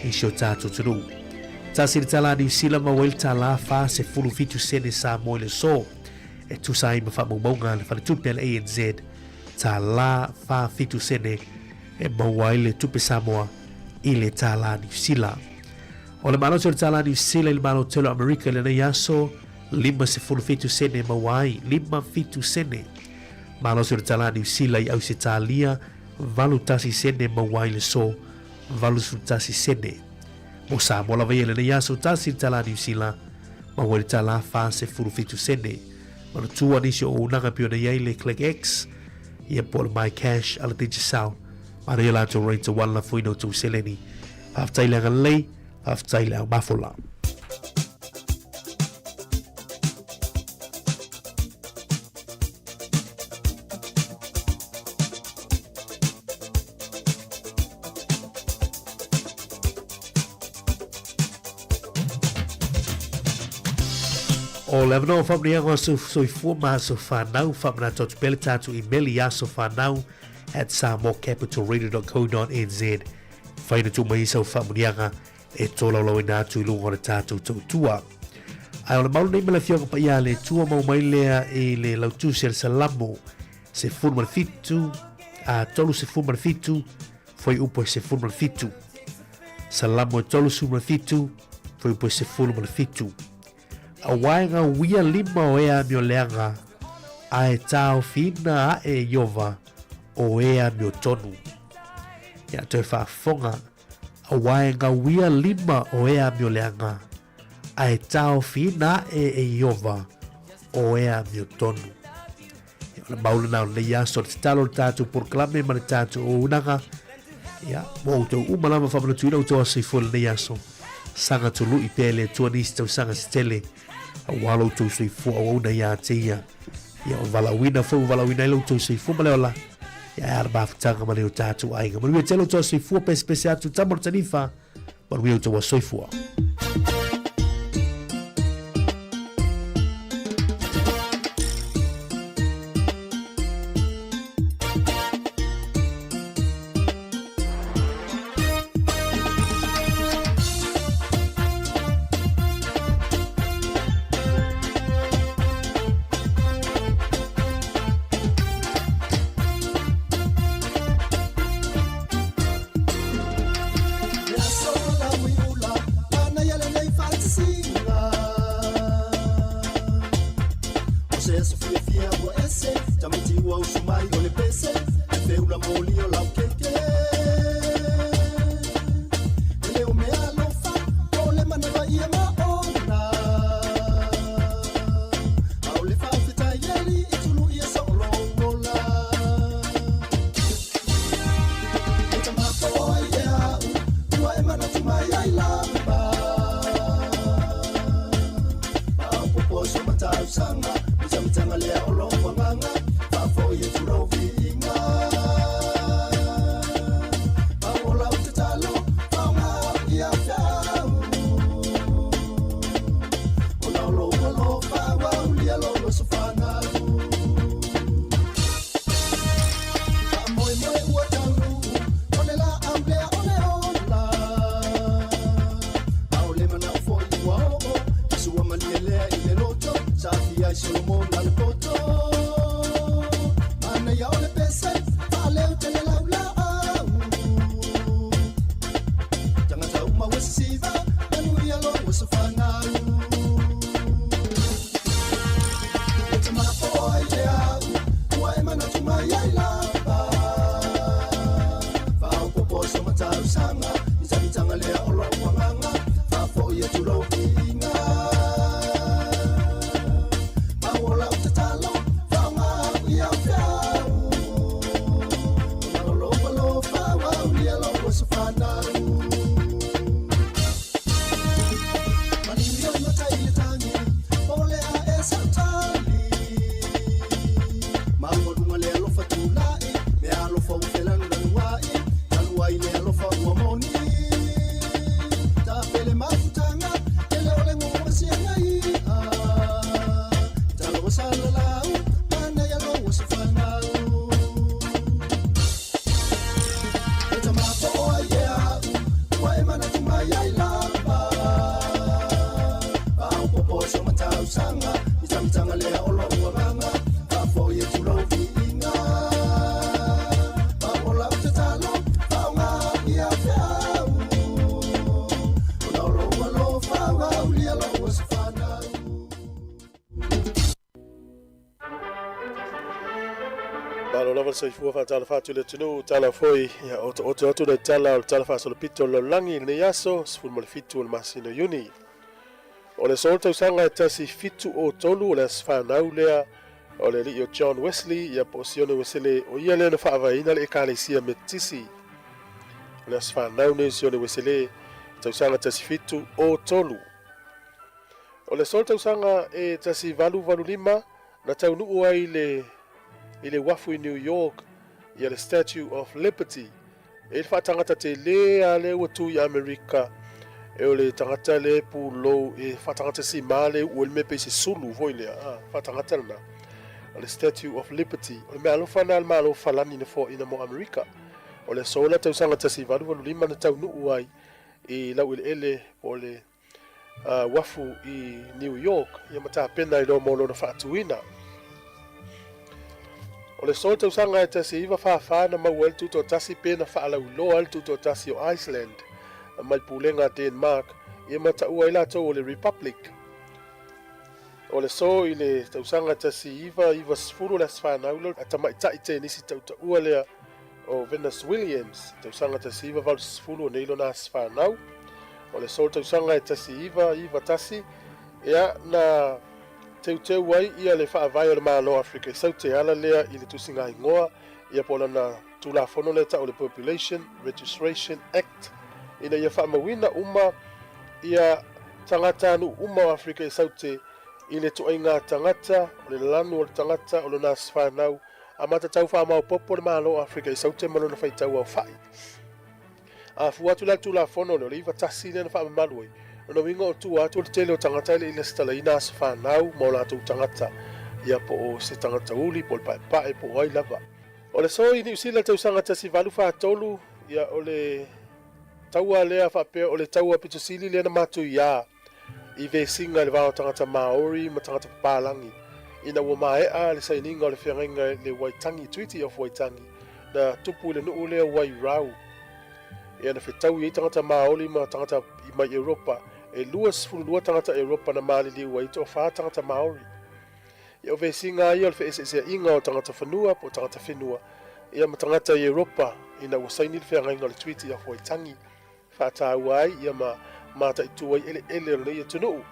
i si o tatou atunuu. Tasi le tālā Niu Sila maua ai le tālā 47 sene Samoa i le aso, e tusa ai ma faamaumauga a le Faletupe a le ANZ, tālā 47 sene e maua ai le tupe Samoa i le tālā Niu Sila. O le malosi o le tālā Niu Sila i le Malo Tele o Amerika i lenei aso, 57 sene e maua ai, 57 sene. Malosi o le tālā Niu Sila i Ausetalia, 81 sene e maua ai le so, 81 sene. Mo Samoa lava ia i lenei aso, tasi le tālā Niu Sila, maua ai le tālā 47 sene. Manatua nisi o auaunaga e pei ona i ai le ClickX, ia po o le MyCash a le Digicel. Manaia latou rates aua le lafoina o tou seleni. Faafetai le agalelei, faafetai le au mafola. O le avanoa o faamanuiaga o aso soifua ma aso fanau, faamanatu atu pea le tatou imeli i asofanau at samoacapitalradio.co.nz. Whai na tuu mai sau faamanuiaga e tolaulauina atu i luga o le tatou tautua. Ae o le malu nei ma le afioga paia a le Atua mau mai lea i le lautusi a le Salamo 17, a 37, fuaiupu e 17. Salamo e 37, fuaiupu e 17. Auā e gauia lima o e amioleaga, a e taofiina aʻe e Iova o e amiotonu. Ia toe faafofoga, auā e gauia lima o e amioleaga, a e taofiina aʻe e Iova o e amiotonu. Ia, o le mau lena o lenei aso, le tatalo o le tatou polokalame ma le tatou auaunaga. Ia, mo outou uma lava faamanatuina outou aso soifua i lenei aso. Saga tului pea e le Atua nisi tausaga se tele, aua lo outou soifua auauna ia te ia. Ia, o valaauina foi ua valaauina ai lo outou soifua ma le ola, ia, e a le mafutaga ma le o tatou aiga. Manuia tele outou aso soifua, pesepese atu tama o le tanifa, Manuia outou aso soifua. lava le soifua faatalofa atu i le atunuu, tala foi, ia otooto atu nai tala o le Tala Faasolopito o le Lalolagi i lenei aso 17 o le masina o Iuni. O le aso o le tausaga e 1703 o le aso fanau lea o le alii o John Wesley, ia po o Sione Wesele, o ia lea na faavaeina le Ekalesia Metotisi. O le aso fanau nei o Sione Wesele, tausaga 1703. O le aso o le tausaga e 1885 na taunuu ai le i le uafu i New York ia le Statue of Liberty, e i le faatagata tele a lea ua tu i Amerika, e o le tagata lea e pulou, e faatagata sima lea e uu ai le mea pei se sulu foi lea, a, faatagata lena. O le Statue of Liberty, o le meaalofa lena a le Malo Falani na foaina mo Amerika. O le aso la tausaga 1885 na taunuu ai i laueleele po o le uafu i New York ia ma tapena ai loa mo lona faatuina. O le aso tausaga e 1944 na maua ai le tutoatasi pe na faalauiloa ai le tutoatasi o Iceland mai pulega a Denmark ia ma taua ai latou o le Republic. O le aso i le tausaga 1990 le aso fanau lea a tamaitai tenisi tautaua lea o Venus Williams, tausaga 1980 o nei lona aso fanau. O le aso o le tausaga e 1991, ia, na teuteu ai ia le faavae o le Malo o Afrika i Saute e ala lea i le tusiga igoa, ia po o lana Tulafono lea e tau o le Population Registration Act, ina ia faamauina uma ia tagatanuu uma o Afrika i Saute i le tuaiga tagata, o le lanu o le tagata, o lona aso fanau, A matatau faamaopoopo le Malo o Afrika i Saute ma lona faitau aofai. A fua atu la le Tulafono lea, o le 91 lea na faamamalu ai, lona uiga o tua atu o le tele o tagata e le i lesitalaina aso fanau ma o latou tagata, ia po o se tagata uli, po o le paepae, po o ai lava. O le aso i Niu Sila i le tausaga 1843, ia o le taua lea faapea o le taua pito sili lea na matuiā i vesiga i le va o tagata Māori ma tagata papalagi ina ua maea le sainiga o le feagaiga i le Waitangi, Treaty of Waitangi, na tupu i le nuu lea o Wairau. Ia na fetaui ai tagata Māori ma tagata i mai Europa, e 22 tagata Europa na maliliu ai, toafa tagata Māori. Ia o vesiga ia o le feeseeseaiga o tagata fanua po o tagata whenua, ia ma tagata i Europa ina ua saini le feagaiga o le Treaty of Waitangi. Faataua ai ia ma mataitu ai eleele o lenei atunuu.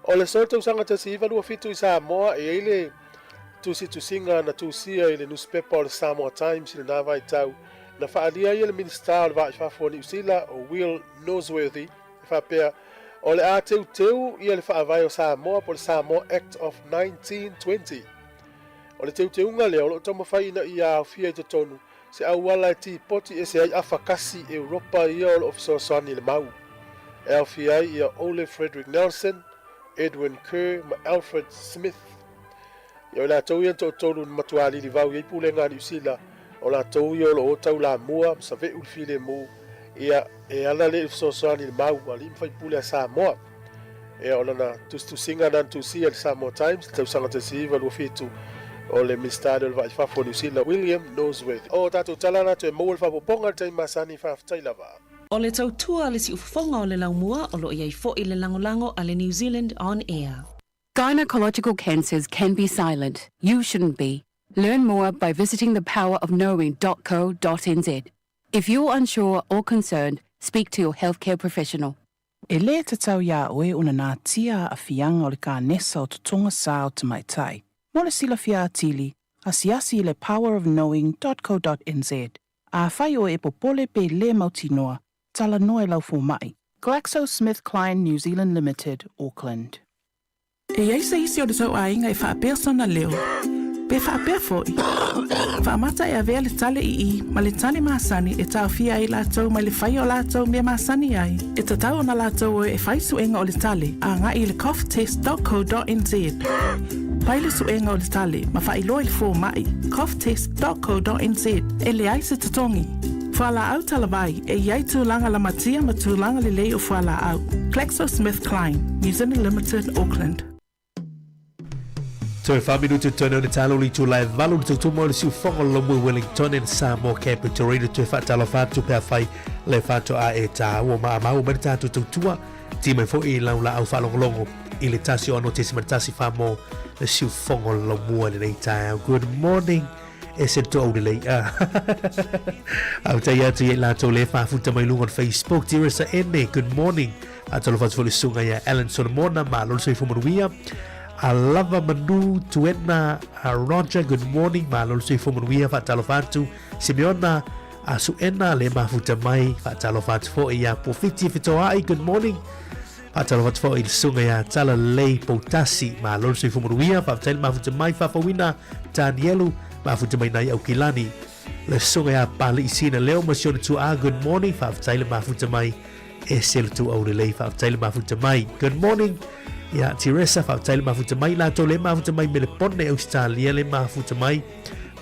O le aso tausaga 1927 i Samoa e i ai le tusitusiga na tusia i le nusipepa o le Samoa Times i lena vaitau, na faaalia ai e le Minisita o le Va i Fafo o Niu Sila o Will Norsworthy e faapea, o le a teuteu ia le Faavae o Samoa po o le Samoa Act of 1920. O le teuteuga lea o lo o taumafai ina ia aofia i totonu Se auala e tipoti ese ai afa kasi Europa ia o lo o fesoasoani i le mau. E aofia ai ia Ole Frederick Nelson, Edwin Kerr ma Alfred Smith. Ia o i latou ia na toatolu na matua lilivau i ai pulega a Niu Sila, o latou ia o lo o taulamua ma save'u le filemu, ia e ala lea i le fesoasoani i le mau a alii ma faipule a Samoa. Ia, o lana tusitusiga na na tusia i le Samoa Times i le tausaga 1927, o le Minisita lea o le Vaa i Fafo o Niu Sila, William Norsworthy. O tatou tala la toe maua le faaopoopoga i le taimi masani, faafetai lava. O le tautua a le siufofoga o le laumua o lo o i ai foʻi le lagolago a le New Zealand On Air. Gynecological cancers can be silent. You shouldn't be. Learn more by visiting thepowerofknowing.co.nz. If you're unsure or concerned, speak to your healthcare professional. E lē tatau iā oe ona natia aafiaga o le kanesa o totoga sa o tamaitai. Mo le silafia atili, asiasi i le powerofknowing dot co dot nz. Afai oe e popole pe lē mautinoa, talanoa i lau fomai. GlaxoSmithKline New Zealand Limited, Auckland. E i ai se isi o le tou aiga e faapea sona leo, pe faapea foi, faamata e avea le tale ii ma le tale masani e taofia ai latou mai le faia o latou mea masani ai, e tatau ona latou o e fai suega o le tale agai i le coughtest.co.nz. Fai le suega o le tale ma faailoa i le fomai, coughtest.co.nz, e leai se totogi. Fualaau talavai, e i ai tulaga lamatia ma tulaga lelei o fualaau. GlaxoSmithKline, New Zealand Limited, Auckland. Toe wha minutu tonu o le talo li tū lai valu le tautumo o le siufogo lo mui Wellington and Samoa Capital Radio toe whaatalo whātu pea whai le whātu a e tā ua maa mau mai le tātou tautua. Ti mai foi i lau laau faalogologo i le 106.1 mo le siufofoga o le laumua i lenei taeao. Good morning e se toau lelei. Faafetai atu ia i latou le faafuta mai luga o le Facebook. Dearest Ene, good morning. Faatalofa atu foi le susuga ia Alan Solomona, malo le soifua manuia. A lava manu tuena a Roger, good morning, malo le soifua manuia. Faatalofa atu Simeona a Suena le mafuta mai. Faatalofa atu foi ia Pofiti Fetoai, good morning. Faatalofa atu foi i le susuga ia Talalelei Poutasi, malo le soifua manuia. Faafetai le mafuta mai. Faafouina Tanielu, mafuta mai nai Aukilani. Le susuga ia Pali'i Sina Leo ma si ona tuaa, good morning. Faafetai le mafuta mai. Ese le tuau lelei, faafetai le mafuta mai. Good morning ia Teresa, faafetai le mafuta mai. Latou le mafuta mai Melepone, Ausetalia le mafuta mai.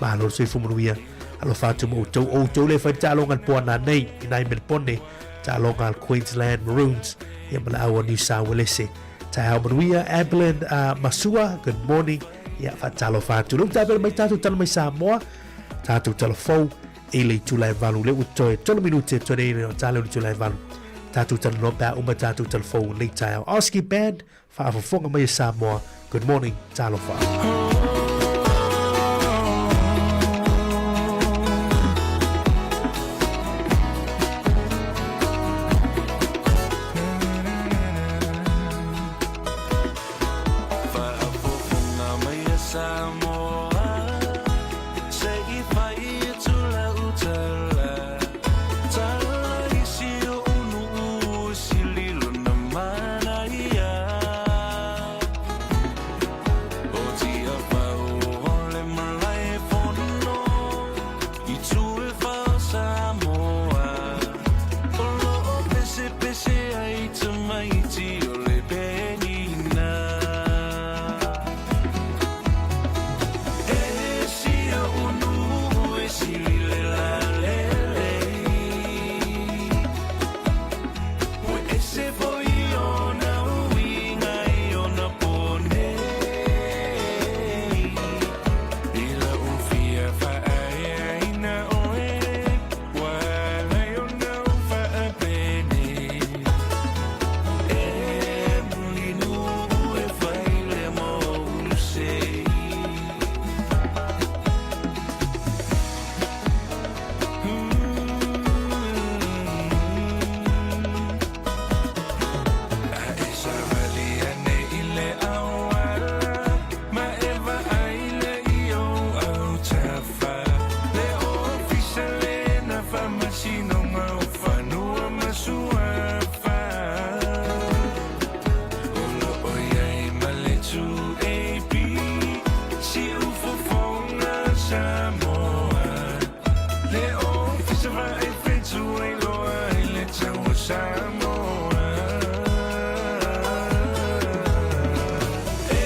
Malo le soifua manuia. Alofa atu ma outou, outou le fai taaloga le poana nei i nai Melepone, taaloga al Queensland Maroons, ia ma le au a New South Walese. Taeao manuia, Ablin Masua, good morning. Ia, faatalofa atu. Le utapele mai tatou tala mai Samoa, tatou tala fou i le itula e valu. Le ua toe tolu minute toe nei o tala i le itula e valu. Tatou talanoa pe a uma tatou tala fou i lenei taeao. Oski Band, faafofoga mai e Samoa. Good morning, talofa. Faafofoga mai e Samoa, se i fai atu lau tala. Tala i si oʻu nuu sili lona manaia. O Tiafau o le malae fono i tu e fā o Samoa. O loo pesepese ai tamaiti o le penina. E si oʻu nuu e sili le lalelei. Ua ese foi ona uiga i ona po nei. I la'u fia faaeaina oe, ua ala ai ona ou faapenei. E Mulinuu e fai le mou sei. A e savali ane i le auala, ma e vaai lea i ou autafa. Le ofisa lena faamasinoga o fanua ma suafa. O loo iai ma le 2AP, Siufofoga Samoa. Le ofisa vaai fetu ai loa i le tau o Samoa. E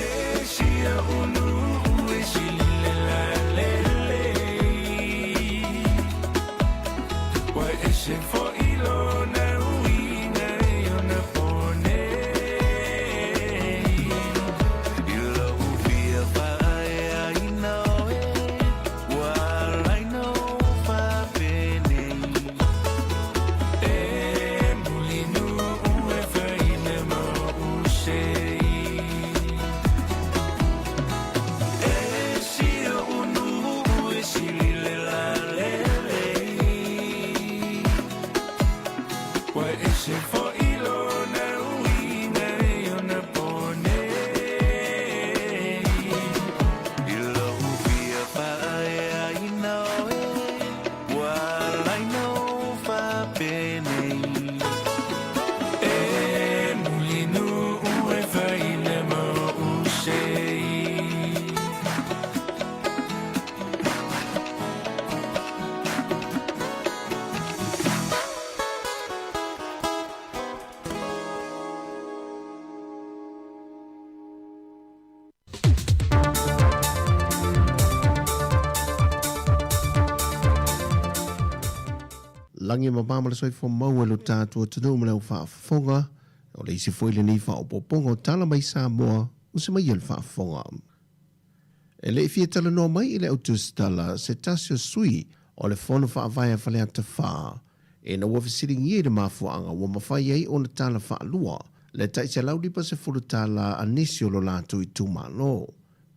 sia unu e sili le lalelei. Ua ese foi lona uiga i ona po nei. I lou fia faaeaina oe, ua ala ai ona ou faapenei. E Mulinuu e fai le mou sei. E si oʻu nuu e sili le lalelei. Ua ese foi lona uiga i ona po nei. I lou fia faaeaina oe, ua ala ai ona ou faapenei. E Mulinuu e fai le mou sei. Lagi e mama ma le soifua maua i lo tatou atunuu ma le au faafofoga. O le isi foi lenei faaopoopoga o tala mai Samoa o se mai ia le faafofoga. E le i fia talanoa mai i le au tusitala se tasi o sui o le Fono Faavae a Faleata 4, ina ua fesiligia i le mafuaaga ua mafai ai ona tala faalua. le tai $150 a nisi o lo latou itumalo.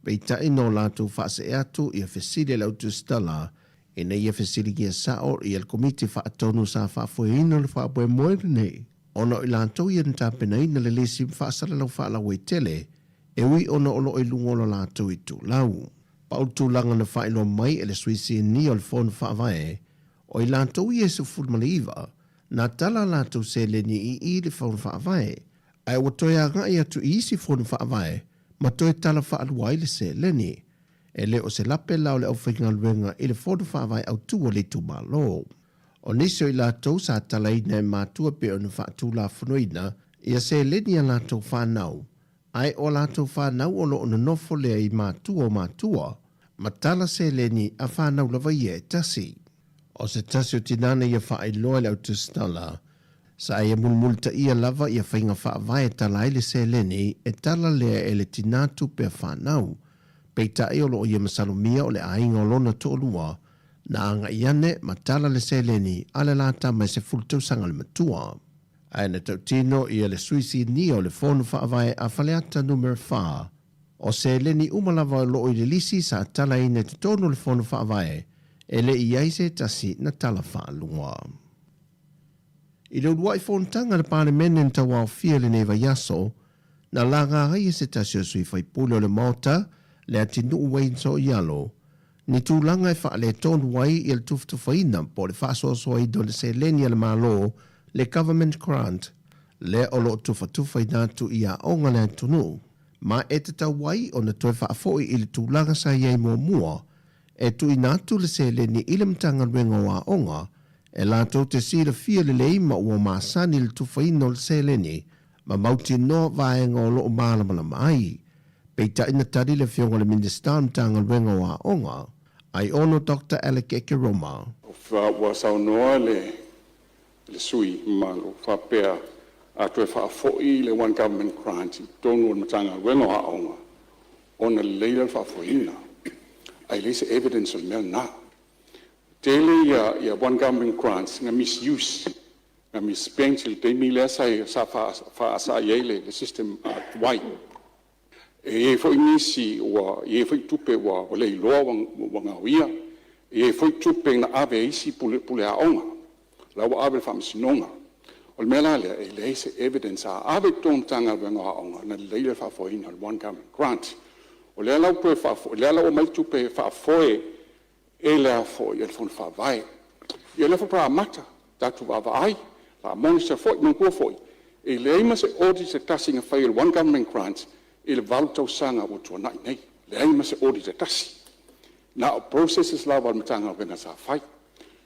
Peitai na o latou faasee atu ia fesili a le au tusitala ina ia fesiligia sao ia le Komiti Faatonu sa faafoeina le faamoemoe lenei ona o i latou ia na tapenaina le lisi ma faasalalau faalauaitele e ui ona o lo o i luga o lo latou itulau. Pau le tulaga na faailoa mai e le Sui Sinia o le Fono Faavae, o i latou ia e 19, na tala a latou seleni i i le Fono Faavae, ae ua toe agai atu i isi Fono Faavae ma toe tala faalua ai le seleni. E le o se lape la o le aufaigaluega i le Fono Faavae autu a le itumalo. O nisi o i latou sa talaina e matua pei ona faatulafonoina ia seleni a latou fanau, ae o a latou fanau o lo o nonofo lea i matua o matua, ma tala seleni a fanau lava ia e tasi. O se tasi o tinā na ia faailoa i le au tusitala, sa ia mulimulitaia lava ia faiga faavae e tala ai le seleni e tala lea e le tinā tupe a fanau. Peitai o lo o ia masalomia o le aiga o lona toalua na agai ane ma tala le seleni a le la tama e 10 tausaga le matua. Ae na tautino ia le Sui Sinia o le Fono Faavae a Faleata Numera 4, o seleni uma lava o lo o i le lisi sa talaina i totonu o le Fono Faavae, e le i ai se tasi na tala faalua. I le uluai fonotaga a le Palemene na tauaofia i lenei vaiaso, na laga ai e se tasi o sui faipule o le Maota, Leatinuu Wayne Soialo, ni tulaga e faaletonu ai ia le tufatufaina po o le faasoasoaina o le seleni a le Malo, le Government Grant, lea o lo o tufatufaina atu i aoga a le atunuu, ma e tatau ai ona toe faafoi i le tulaga sa i ai muamua, e tuuina atu le seleni i le Matagaluega o Aoga e latou te silafia lelei ma ua masani i le tufaina o le seleni ma mautinoa vaega o lo o malamalama ai. Peitai na tali le Afioga i le Minisita o le Matagaluega o Aoga, Aiono Doctor Alec Ekeroma. Ua saunoa le sui mamalu faapea a toe faafoi le One Government Grant i totonu o le Matagaluega o Aoga ona lelei lea o le faafoeina, ae leai se evidence o le mea lena. Tele ia One Government Grants na misuse, na misspent i le taimi lea sa faasaai ai le system tuai. E i ai foi nisi ua i ai foi tupe ua le iloa ua gaoia, e i ai foi tupe na ave e isi pule aoga, la ua ave i le faamasinoga. O le mea la lea, e leai se evidence a ave i totonu o Matagaluega o Aoga ona lelei lea o le faafoeina o le One Government Grant. O lea la ua toe faafoi, lea la ua aumai tupe e faafoe e le a foi e le Fono Faavae. Ia o lea faatoa amata, tatou vaavaai, o le a monitor foi. Manatua foi, e leai ma se audit se tasi na faia i le One Government Grant i le 8 tausaga ua tuanai nei, leai ma se audit e tasi. Na o processes lava a le Matagaluega sa fai.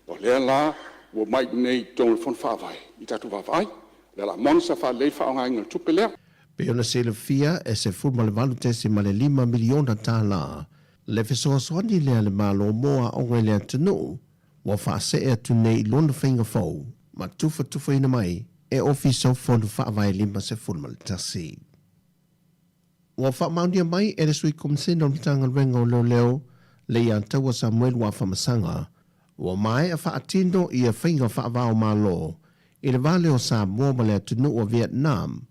O lea la ua omai i inei i totonu o le Fono Faavae i tatou vaavaai, o lea o le a monitor faalelei le faaaogaina o le tupe lea. Pei ona silafia e $18.5 miliona tala le fesoasoani lea a le Malo mo aoga i le atunuu ua faasee atu nei i lona faiga fou ma tufatufaina mai e Ofisa o Fono Faavae 51. Ua faamaonia mai e le Sui Komisena o le Matagaluega o Leoleo, Leiataua Samuelu Afamasaga, ua maea faatino ia faiga faava-o-Malo i le va lea o Samoa ma le atunuu o Vietnam,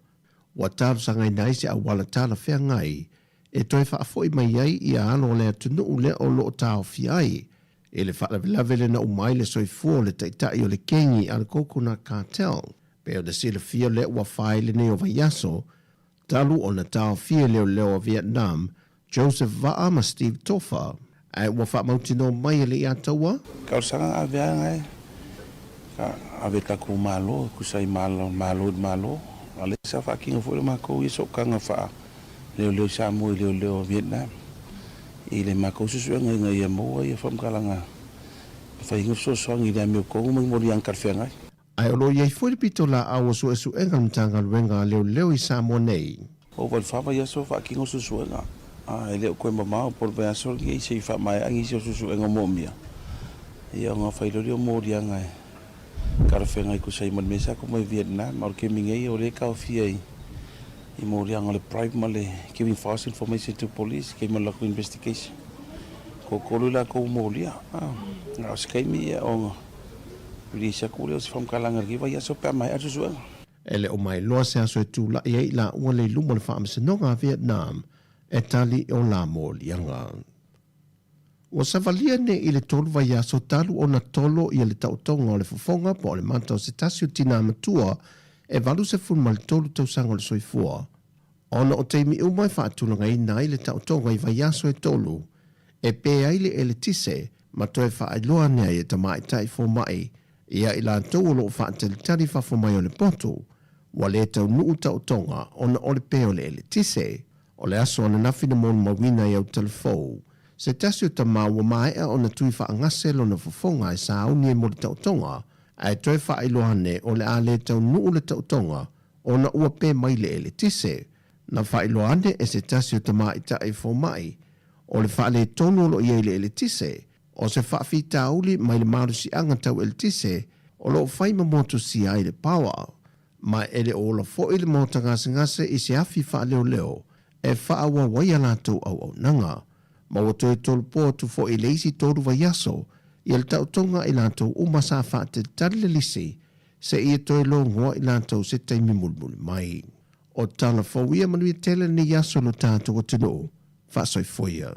ua talosagaina ai se auala talafeagai e toe faafoi mai ai ia alo o le atunuu lea o lo o taofia ai i le faalavelave lea na uma ai le soifua o le taitai o le kengi a le Coconut Cartel. Pei ona silafia lea ua fai lenei o vaiaso talu ona taofia e leoleo a Vietnam Joseph Vaa ma Steve Tofa, ae ua faamautinoa mai e Leiataua. Talosaga aveaga e ka ave i le tatou Malo e tusa ai ma Malo i le Malo, a o lea sa faatino foi le matou ia sootaga faa leoleo i Samoa i leoleo a Vietnam i le matou suesuega ina ia maua ia faamatalaga e fai ai ni fesoasoani i le amiotonu ma ni moliaga talafeagai. Ae o lo o i ai foi le pitolaau o suesuega a le Matagaluega a Leoleo i Samoa nei. Ua ova i le fa vaiaso o faatino suesuega, a e le o toe mamao po o le vaiaso lenei se i faamaea nisi o suesuega moomia, ia ona fai loa lea o moliaga e talafeagai e tusa ai ma le mea sa tuu mai Vietnam. A o le taimi nei o lea e taofia i i moliaga o le bribe ma le giving false information to police kei ma le latou investigation. Toatolu i latou ua molia, a o se taimi ia ona release atu lea o se faamatalaga i lenei vaiaso pe a maea le suesuega. E le o mailoa se aso e tula'i ai i laua le i luma o le Faamasinoga a Vietnam e tali i o la moliaga. Ua savalia nei i le tolu vaiaso talu ona tolo ia le taotoga o le fofoga po o le mata o se tasi o tinā matua e 83 tausaga o le soifua, ona o taimi uma e faatulagaina ai le taotoga i vaiaso e tolu e pē ai le eletise ma toe faailoa ane ai e tamaitai fomai ia i latou o lo o faatalitali fafo mai o le potu ua lē taunuu taotoga ona o le pē o le eletise. O le aso ananafi na molimauina ai Autalafou, se tasi o tama ua maea ona tui faagase lona fofoga e sauni ai mo le taotoga, ae toe faailoa ane o le a lē taunuu le taotoga ona ua pē mai le eletise. Na faailoa ane e se tasi o tamaitai fomai o le faaletonu o lo o i ai le eletise, o se faafitauli mai le malosiaga tau eletise o lo o fai ma motusia ai le power, ma e le o ola foi le maota gasegase i se afi faaleoleo e faaauau ai a latou auaunaga. Ma ua toe tolopo atu foi i le isi tolu vaiaso ia le taotoga a i latou uma sa faatalitali le lisi seia toe logoa i latou se taimi mulimuli mai. O tala fou ia manuia tele lenei aso i lo tatou atunuu. Faasoifua ia.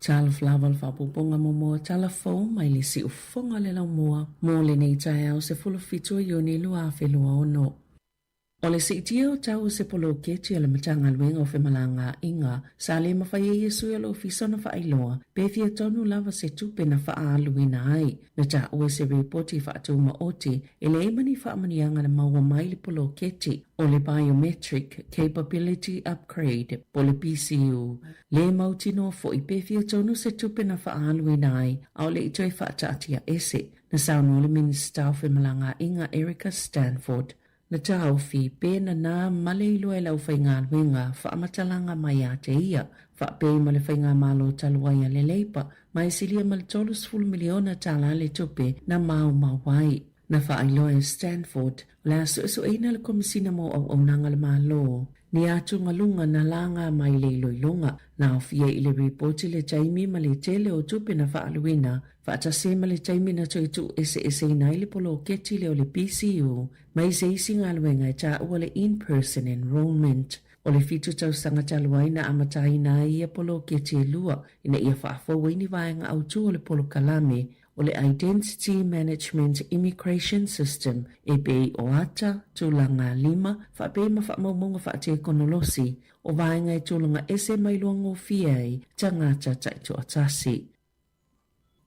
Talofa lava le faaopoopoga muamua tala fou mai le siufofoga o le laumua mo lenei taeao 17 o Iuni 2026. O le siitia o tau o se poloketi a le Matagaluega o Femalagaaiga sa le mafai ai e sui o le ofisa ona faailoa pe fia tonu lava se tupe na faaaluina ai. Na taua se ripoti faatumaoti e leai ma ni faamanuiaga na maua mai le poloketi o le Biometric Capability Upgrade po o le BCU. Le mautinoa foi pe fia tonu se tupe na faaaluina ai a o le i toe faataatia ese. Na saunoa le Minisita o Femalagaaiga Erica Stanford, Na taofi pe nanā ma le iloa e le aufaigaluega faamatalaga mai ia te ia, faapei ma le faigamalo talu ai a le Leipa, ma e silia ma le $30 miliona tala le tupe na maumau ai. Na faailoa e Stanford, o le a suesueina le Komesina mo Auaunaga a le Malo, ni atugaluga na laga mai le iloiloga, na aofia i le ripoti le taimi ma le tele o tupe na faaaluina, faatasi ai ma le taimi na toe tuueseeseina ai le poloketi lea o le BCU mai se isi galuega e taua le In-Person Enrolment. O le fitu tausaga talu ai na amataina ai ia poloketi e lua ina ia faafou ai ni vaega autu o le polokalame o le Identity Management Immigration System e pei o ata, tulaga lima, faapea ma faamaumauga faatekonolosi o vaega e tulaga ese mai luagofie ai tagata taitoatasi.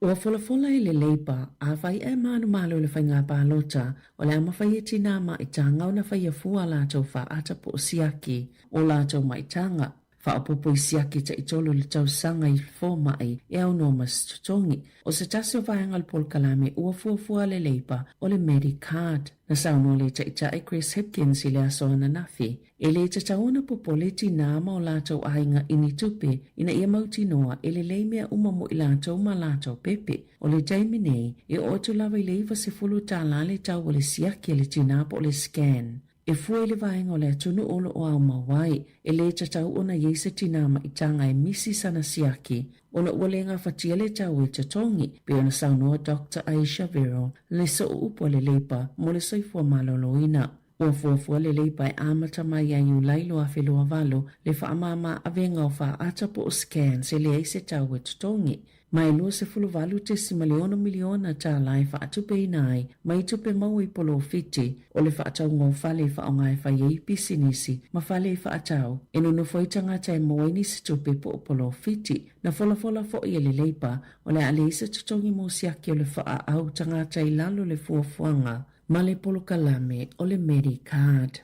Ua folafola e le Labour, afai ae manumalo le faiga palota, o le a mafai e tinā maitaga ona faia fua a latou faata po o siaki o latou maitaga. Faaopoopo i siaki taitolu i le tausaga i fomai e aunoa ma se totogi. O se tasi o vaega o le polokalame ua fuafua a le Labour o le Medicard. Na saunoa le Taitai Chris Hipkins i le aso ananafi, e le tatau ona popole tinā ma o latou aiga i ni tupe ina ia mautinoa e lelei mea uma mo i latou ma latou pepe. O le taimi nei, e oo atu lava i le 90 tālā le tau o le siaki a le tinā po o le scan. E fua i le vaega o le atunuu o lo o aumau ai, e le tatau ona i ai se tinā maitaga e misi sana siaki ona ua le gafatia le tau e totogi, pei ona saunoa Doctor Ayesha Verrall, le sooupu a le Leipa mo le Soifua Maloloina. Ua fuafua le Leipa e amata mai ia Iulai 2028 le faamāmā avega o faata po o scans e leai se tau e totogi. Ma e $28.6 miliona tālā e faatupeina ai mai tupe maua i polofiti o le faatauga o fale i faaaoga e fai ai pisinisi ma fale i faatau e nonofo ai tagata e maua ai nisi tupe po o polofiti. Na folafola foi e le Leipa o le a leai se totogi mo siaki o le faaau tagata i lalo o le fuafuaga ma le polokalame o le Medicard.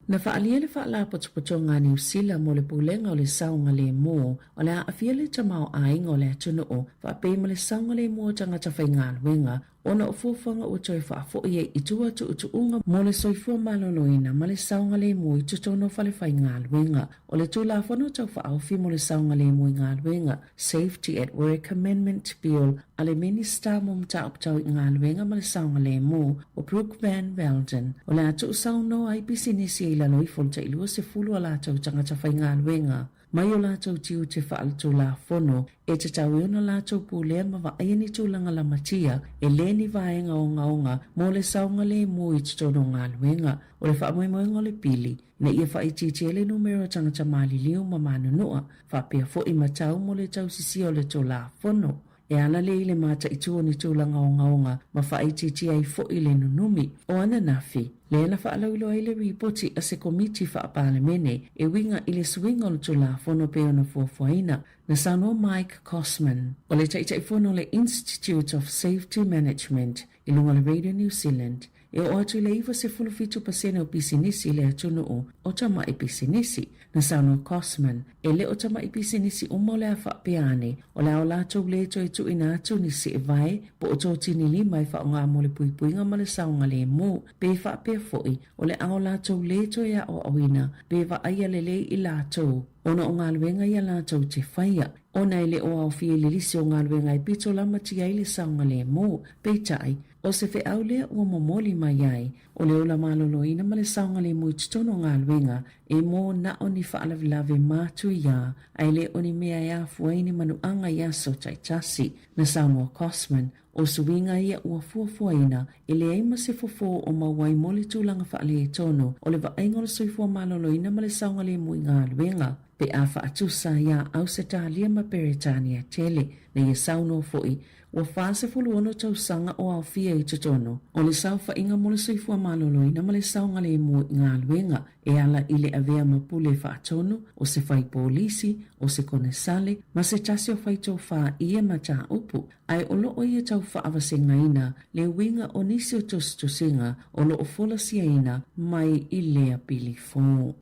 Na faaalia le Faalapotopotoga a Niu Sila mo le Pulega o le Saogalemu o le a aafia le tamaoaiga o le atunuu faapei ma le saogalemu o tagata faigaluega. ona o fuafuaga ua toe faafoi ai i tua tuutuuga mo le soifua maloloina ma le saogalemu i totonu o falefaigaluega. O le Tulafono Tau Faaofi mo le Saogalemu i Galuega, Safety at Work Amendment Bill, a le Minista mo Mataupu Tau i Galuega ma le Saogalemu, o Brooke Van Velden, o le a tuusaunoa ai pisinisi i lalo ifo o le tai 20 a latou tagata faigaluega mai o latou tiute faaletulafono e tatau ai ona latou pulea ma vaaia ni tulaga lamatia e le ni vaega ogaoga mo le saogalemu i totonu o galuega. O le faamoemoega o le pili, ina ia faaitiitia le numera o tagata maliliu ma manunua, faapea foi ma tau mo le tausisia o le Tulafono. E ala lea i le mataitu o ni tulaga ogaoga ma faaitiitia ai foi le nunumi. O ananafi, lea na faalauiloa ai le ripoti a se Komiti Faa-Palemene e uiga i le suiga o le Tulafono pei ona fuafuaina, na saunoa Mike Cosman, o le Taitaifono o le Institute of Safety Management i luga o le Radio New Zealand, E oo atu i le 97% o pisinisi i le atunuu o tamai pisinisi. Na saunoa Cosman, e le o tamai pisinisi uma o le a faapea ane, o le a o latou lē toe tuuina atu ni seevae po o totini lima e faaaoga mo le puipuiga ma le saogalemu, pe faapea foi o le a o latou lē toe aoaoina pe vaaia lelei i latou ona o galuega ia latou te faia, ona e le o aofia i le lisi o galuega e pito lamatia ai le saogalemu. Peitai, ʻO se feau lea ua momoli mai ai, o le ola maloloina ma le saogalemu i totonu o galuega e mō na o ni faalavelave matuia, a e le o ni mea e afua ai ni manuaga i aso taitasi. Na saunoa Cosman, ʻo suiga ia ua fuafuaina, e leai ma se fofo o maua ai mo le tulaga faaletonu o le vaaiga o le soifua maloloina ma le saogalemu i galuega, pe a faatusa iā Ausetalia ma Peretania tele. Na ia saunoa foi, Ua 46 tausaga o aofia i totonu o le saofaiga mo le soifua maloloina ma le saogalemu i galuega e ala i le avea ma pule faatonu o se fai polisi, o se konesale ma se tasi o fai tofā i ia mataupu, ae o lo o ia tau faavasegaina le uiga o nisi o tusitusiga o lo o folasiaina mai i lea pili fou.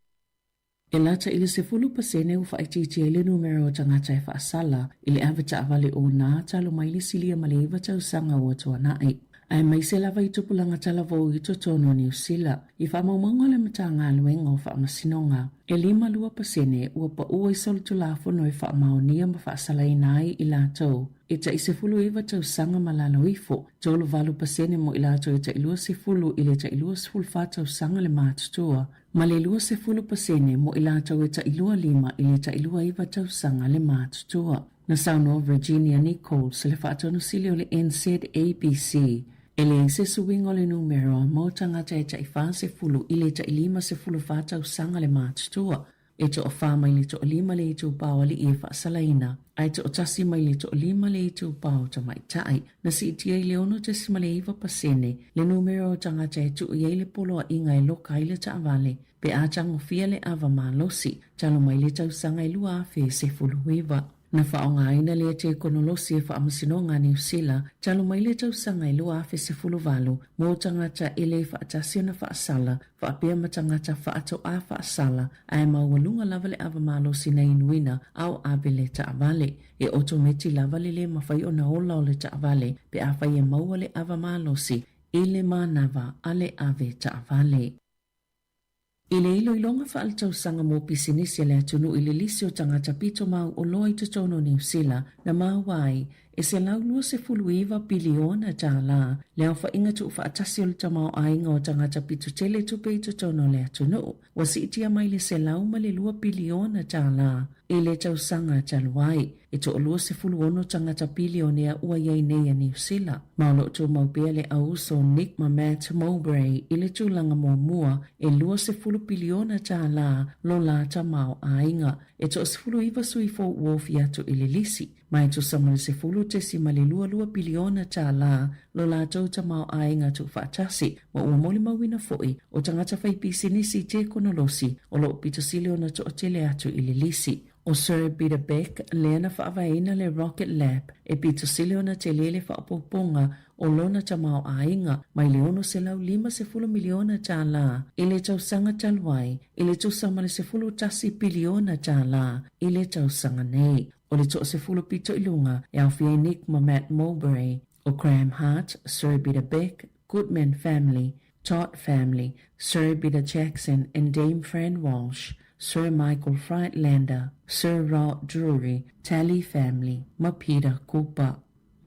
E lata i le 10% ua faaitiitia ai le numera o tagata e faasala i le ave taavale o nā talu mai le silia ma le iva tausaga ua tuanai, aemaise lava i tupulaga talavou i totonu o Niu Sila. I faamaumauga a le Matagaluega o Faamasinoga, e 52% ua paʻu ai solitulafono e faamaonia ma faasalaina ai i latou e tai 19 tausaga ma lalo ifo, 38% mo i latou e tai 20 i le tai 24 tausaga le matutua, Ma le 20% mo i latou e tailua lima i le tailua iva tausaga le matutua. Na saunoa Virginia Nichols, le faatonu sili o le NZABC, e leai se suiga o le numera mo tagata e tai 40 i le tai 54 tausaga le matutua, e toafa mai le toalima le itupa o alii e faasalaina, ae toatasi mai le toalima le itupa o tamaitai. Na siitia i le 6.9% le numera o tagata e tuu i ai le poloaiga e loka ai le taavale pe a tagofia le ava malosi talu mai le tausaga e 2019. Na faaaogaina lea tekonolosi e Faamasinoga a Niu Sila talu mai le tausaga e 2018 mo tagata e le faatasi ona faasala faapea ma tagata faatoa faasala ae maualuga lava le ava malosi na inuina a o ave le taavale. E otometi lava le lē mafai ona ola o le taavale pe afai e maua le ava malosi i le manava a le ave taavale. I le iloiloga faaletausaga mo pisinisi a le atunuu i le lisi o tagata pito mau oloa i totonu o Niu Sila na maua ai e $129 piliona tālā le aofaiga tuufaatasi o le tamaoaiga o tagata pito tele tupe i totonu o le atunuu. Ua siitia mai le $102 piliona tālā i le tausaga talu ai, e toalua 16 tagata pilionea ua i ai nei a Niu Sila. Ma o lo o tumau pea le auuso Nick ma Matt Mowbray i le tulaga muamua e $20 piliona tālā lo la tamaoaiga. E toa 19 sui fou ua ofi atu i le lisi. Ma e tusa ma le 10.22 piliona tālā lo latou tamaoaiga tuufaatasi, ma ua molimauina foi o tagata faipisinisi tekonolosi o lo o pito sili ona toatele atu i le lisi. ʻO Sir Peter Beck lea na faavaeina le Rocket Lab e pito sili ona tele le faaopoopoga o lona tamaoaiga mai le $650 miliona tālā i le tausaga talu ai i le tusa ma le $11 piliona tālā i le tausaga nei. O le toasefulu pito i luga e aofia ai Nick ma Matt Mowbray. ʻO Graham Hart, Sir Peter Beck, Goodman Family, Todd Family, Sir Peter Jackson and Dame Fran Walsh, Sir Michael Friedlander, Sir Rod Drury, Talley Family, ma Peter Cooper.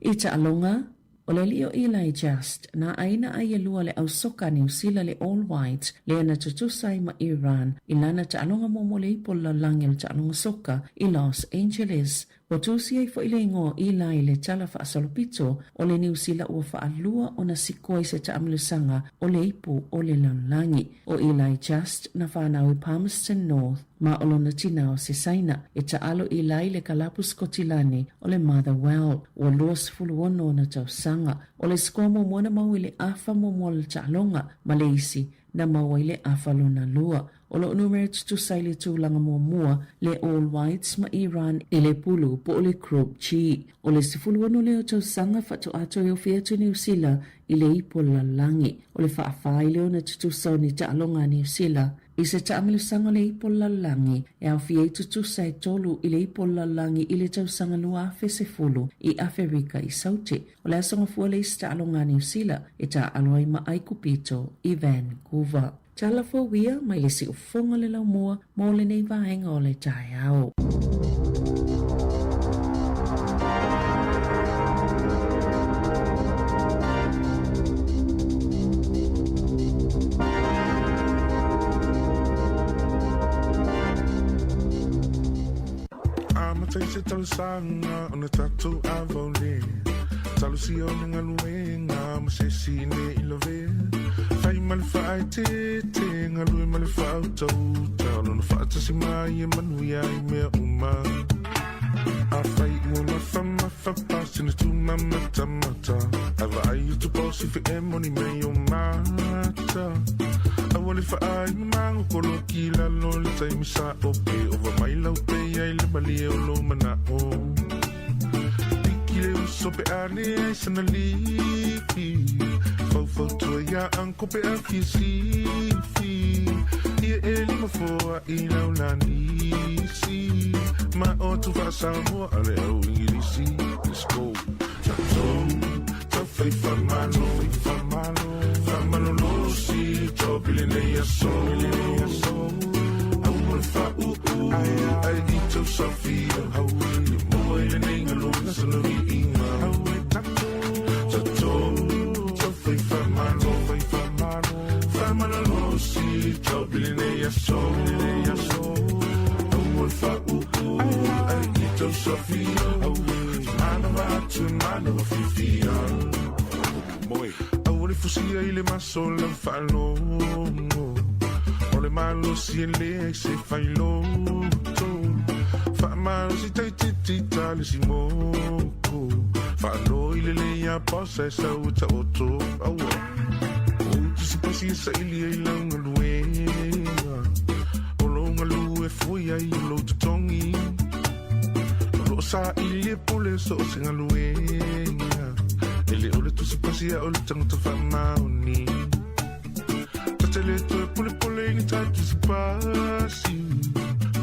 I taʻaloga, ʻo le aliʻi o Eli Just, nā ʻāina ʻai ʻelua le ʻausoka a Niu Sila le All Whites lea na tutusa ai ma Iran i lana taʻaloga muamua le ipo lalolagi o le taʻaloga soka i Los Angeles. Ua tusi ai foʻi le igoa o Eli i le tala faasolopito o le Niu Sila ua faalua ona sikoa i se taamilosaga o le ipu o le lalolagi. ʻO Eli Just na whanau i Palmerston North ma o lona tinā o se Saina. E taʻalo Eli i le kalapu Skotilani o le Motherwell. Ua 26 ona tausaga. ʻO le sikoa muamua na maua i le ʻafa muamua o le taʻaloga ma le isi na maua i le ʻafa lona lua. O lo o numera tutusa i le tulaga muamua le All Whites ma Iran i le pulu po o le Group G. ʻO le 16 lea o tausaga faatoa toe ofi atu Niu Sila i le ipo lalolagi. ʻO le faafa i lea ona tutusa o ni taʻaloga a Niu Sila i se taamilosaga o le ipo lalolagi e aofia ai tutusa e tolu i le ipo lalolagi i le tausaga 2010 i Aferika i Saute. O le aso gafua le isi taʻaloga a Niu Sila e taaʻalo ai ma ʻAikupito i Vancouver. Tala fou ia mai le siufofoga o le laumua mo lenei vaega o le taeao. Amata i se talosaga ona tatou avaole Talosia o le galuega ma se isi ne i lavea Fai ma le faaeteete galue ma le faautauta O lona faatasi mai e manuia ai mea uma Afai ua mafamafa pasene tumamatamata Ae vaai atu po sifi e moni mei o mata Aua le faai mamango koloki lalo le taimi sa o pe Ova mai lau pe ai le malie o lo mana'o Piki le uso pe a leai sana lifi Faufautua iā uncle pe a fia sifi Ia e lima foa i lau lanisi Ma o atu faa-Samoa a le au Ingilisi Let's go Tatou taufai faamalo Faamalolosi Topi lenei aso Aua le faauu Ae i tou saofia Ia maua i lenei galuega sana viiga Tatou taufai faamalo Faamalolosi Topi lenei aso Aua le faauu Ae i tou saofia Manawa atu manawa fiafia Aua le fusia i le maso lau faalogo O le malosi e leai se failoto Faamalosi taititi ta le simoko Faanoi lelei a posa e sau e taoto Aua Ou tusipasi e saili ai lau galuega O lou galu e fui ai o lou totogi O loo saili e pule so o se galuega E le o le tusipasi a o le tagata faamaoni Ta te le toe polepole i ni ta tusipasi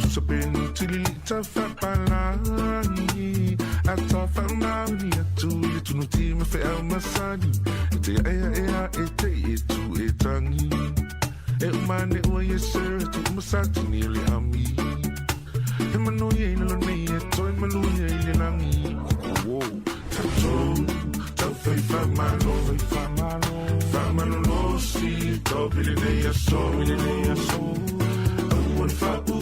Tusa pe ni tilili ta faapalagi A ta faamaoni atu i le tunuti ma feau masani E te aeae a e te i e tu e tangi E uma ane ua yes sir e tu uma satini o le ami He manu ia i lalo nei e toe malu ia i le lagi Whoa. Tatou taufai faamalo Faamalolosi topi lenei aso Aua le faauu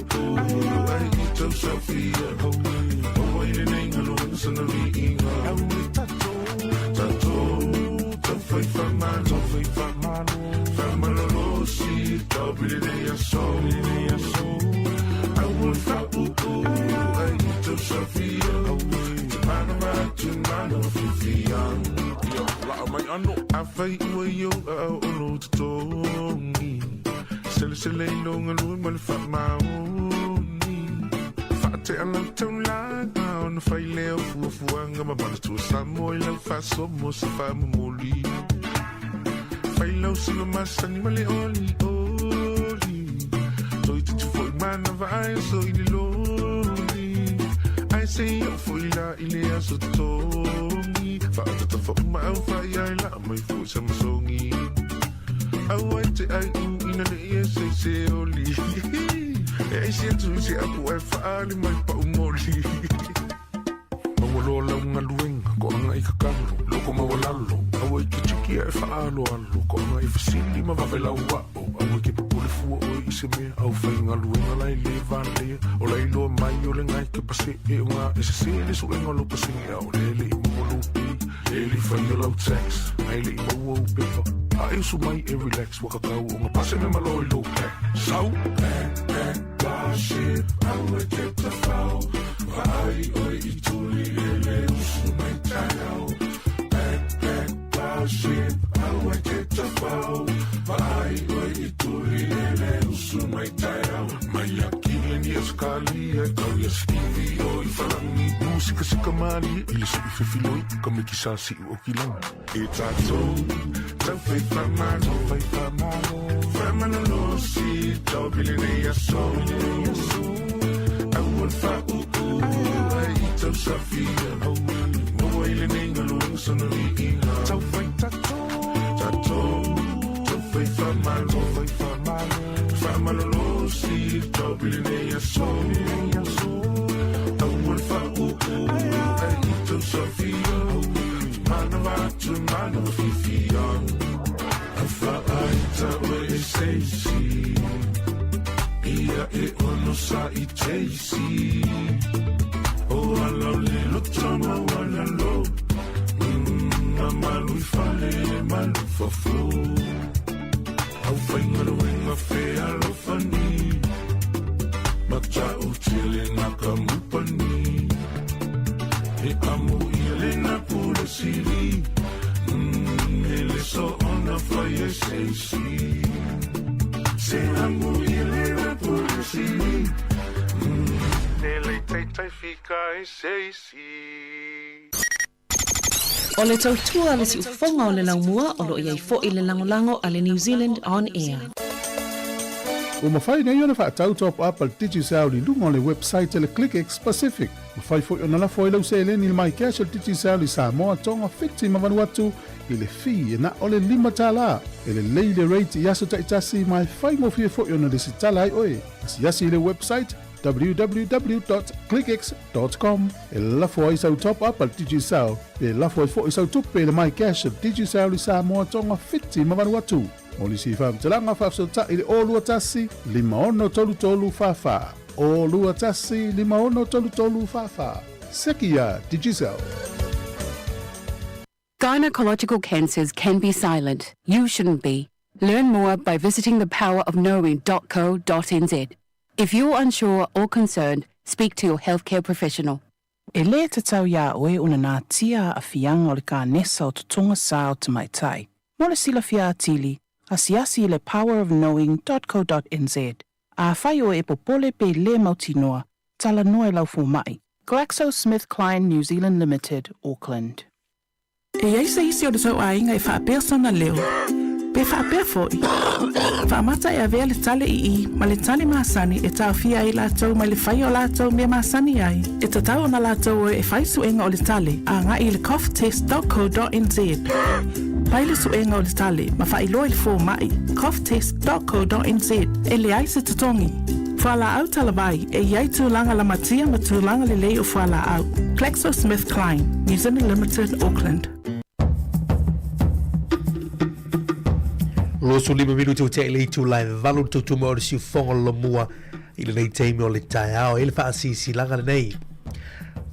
ae i tou saofia Maua i lenei galuega sana viiga Tatou taufai faamalo Faamalolosi topi lenei aso Aua le faauu ae i tou saofia Te manawa atu manawa fiafia Afai ua i ou aao o lou totogi Selesele i lou galue ma le faamaoni Faatea lau taulaga ona fai lea o fuafuaga ma manatua Samoa i lau faasoa mo se faamomoli Fai lau siva masani ma le olioli Toititi foi manava ae so i le loli. Ae se i oo foi la i le aso togi Faatataufa uma au faaiai laa mai foi sa masogi Aua e te aiu ina ne i e se i se oli E aisi atu i se apu ae faaali mai pau moli Maua loa lau galuega, koaga i kakalo, loko maualalo, aua i ke tiki ae faaaloalo, koaga i fesili ma vave lauao, aua ke popole fua oe i se mea, au faigaluega la e le valea, o la iloa mai o le gae ke pasee o ga e sesē le suega o lou pasene a o lea le i maua lou pay, lea le i faia lau tax, ae le i maua ou pepa, a e usu mai e relax, ua kakau o ga pasene ma loa i lou pack, sau, pack, pack. Starship, aua e te tawhao, Vaai oe i tuli e le usu mai taeao. Pack, pack, Starship, aua e te tawhao, Vaai oe i tuli e le usu mai taeao. Mai a Kilani Auskalia, kau ia Stevie o i Whalangi, Musikasika malie i le sui fefiloi, ka mikisa siu o Kilani. E tatou, tau fai faamalo, fai faamalo, faamalolosi, tau i lenei aso, aua le faauu, ai i tau safia, maua i lenei galuega sona viiga. Tau fai tatou, tatou, tau fai faamalo, fai faamalo, faamalolosi, tau i lenei aso, aua le faauu, ai i tau safia, manava atu manava fiafia. A faaita oe e se isi, ia e onosai Jaycee. O ala o le loto maualalo, mm, a malu i fale, malu i fafo. Au faigaluega fealofani, matautia le nakamupani. E amo ia le na pule sili, mm, e le soona fai e se isi. Se amo ia le na pule sili, mm, e le taitai fika e se isi. O le tautua a le siufofoga o le laumua o lo o i ai foi le lagolago a le New Zealand On Air. Ua mafai nei ona faatau top up a le Digicel i luga o le website a le ClickX Pacific. Mafai foi ona lafo ai lau seleni i le MyCash a le Digicel i Samoa, Tonga, Fiti ma Vanuatu i le fee e na o le $5. E lelei le rate i aso taitasi ma e faigofie foi ona lesitala ai oe. Asiasi i le website www.clickx.com e lafo ai sau top up a le Digicel pe lafo ai foi sau tupe i le MyCash a le Digicel i Samoa, Tonga, Fiti ma Vanuatu. Mo nisi faamatalaga faafesootai i le 021 5633 44. 021 5633 44. Seki iā Digicel. Gynecological cancers can be silent. You shouldn't be. Learn more by visiting thepowerofknowing.co.nz. If you're unsure or concerned, speak to your healthcare professional. E lē tatau iā oe ona natia aafiaga o le kanesa o totoga sa o tamaitai. Mo le silafia atili, asiasi i le powerofknowing.co.nz. Afai oe e popole pe lē mautinoa, talanoa i lau fomai. GlaxoSmithKline New Zealand Limited, Auckland. E i ai se isi o le tou aiga e faapea sona leo, pe faapea foi, faamata e avea le tale ii ma le tale masani e taofia ai latou mai le faia o latou mea masani ai, e tatau ona latou o e fai suega o le tale agai i le coughtest.co.nz. Fai le suega o le tale ma faailoa i le fomai, coughtest.co.nz, e leai se totogi. Fualaau talavai, e i ai tulaga lamatia ma tulaga lelei o fualaau. GlaxoSmithKline, New Zealand Limited, Auckland. 25 minute ua tea i le itula e valu le tautua o le siufofoga o le Lomua i lenei taimi o le taeao. E le faasilasilaga lenei.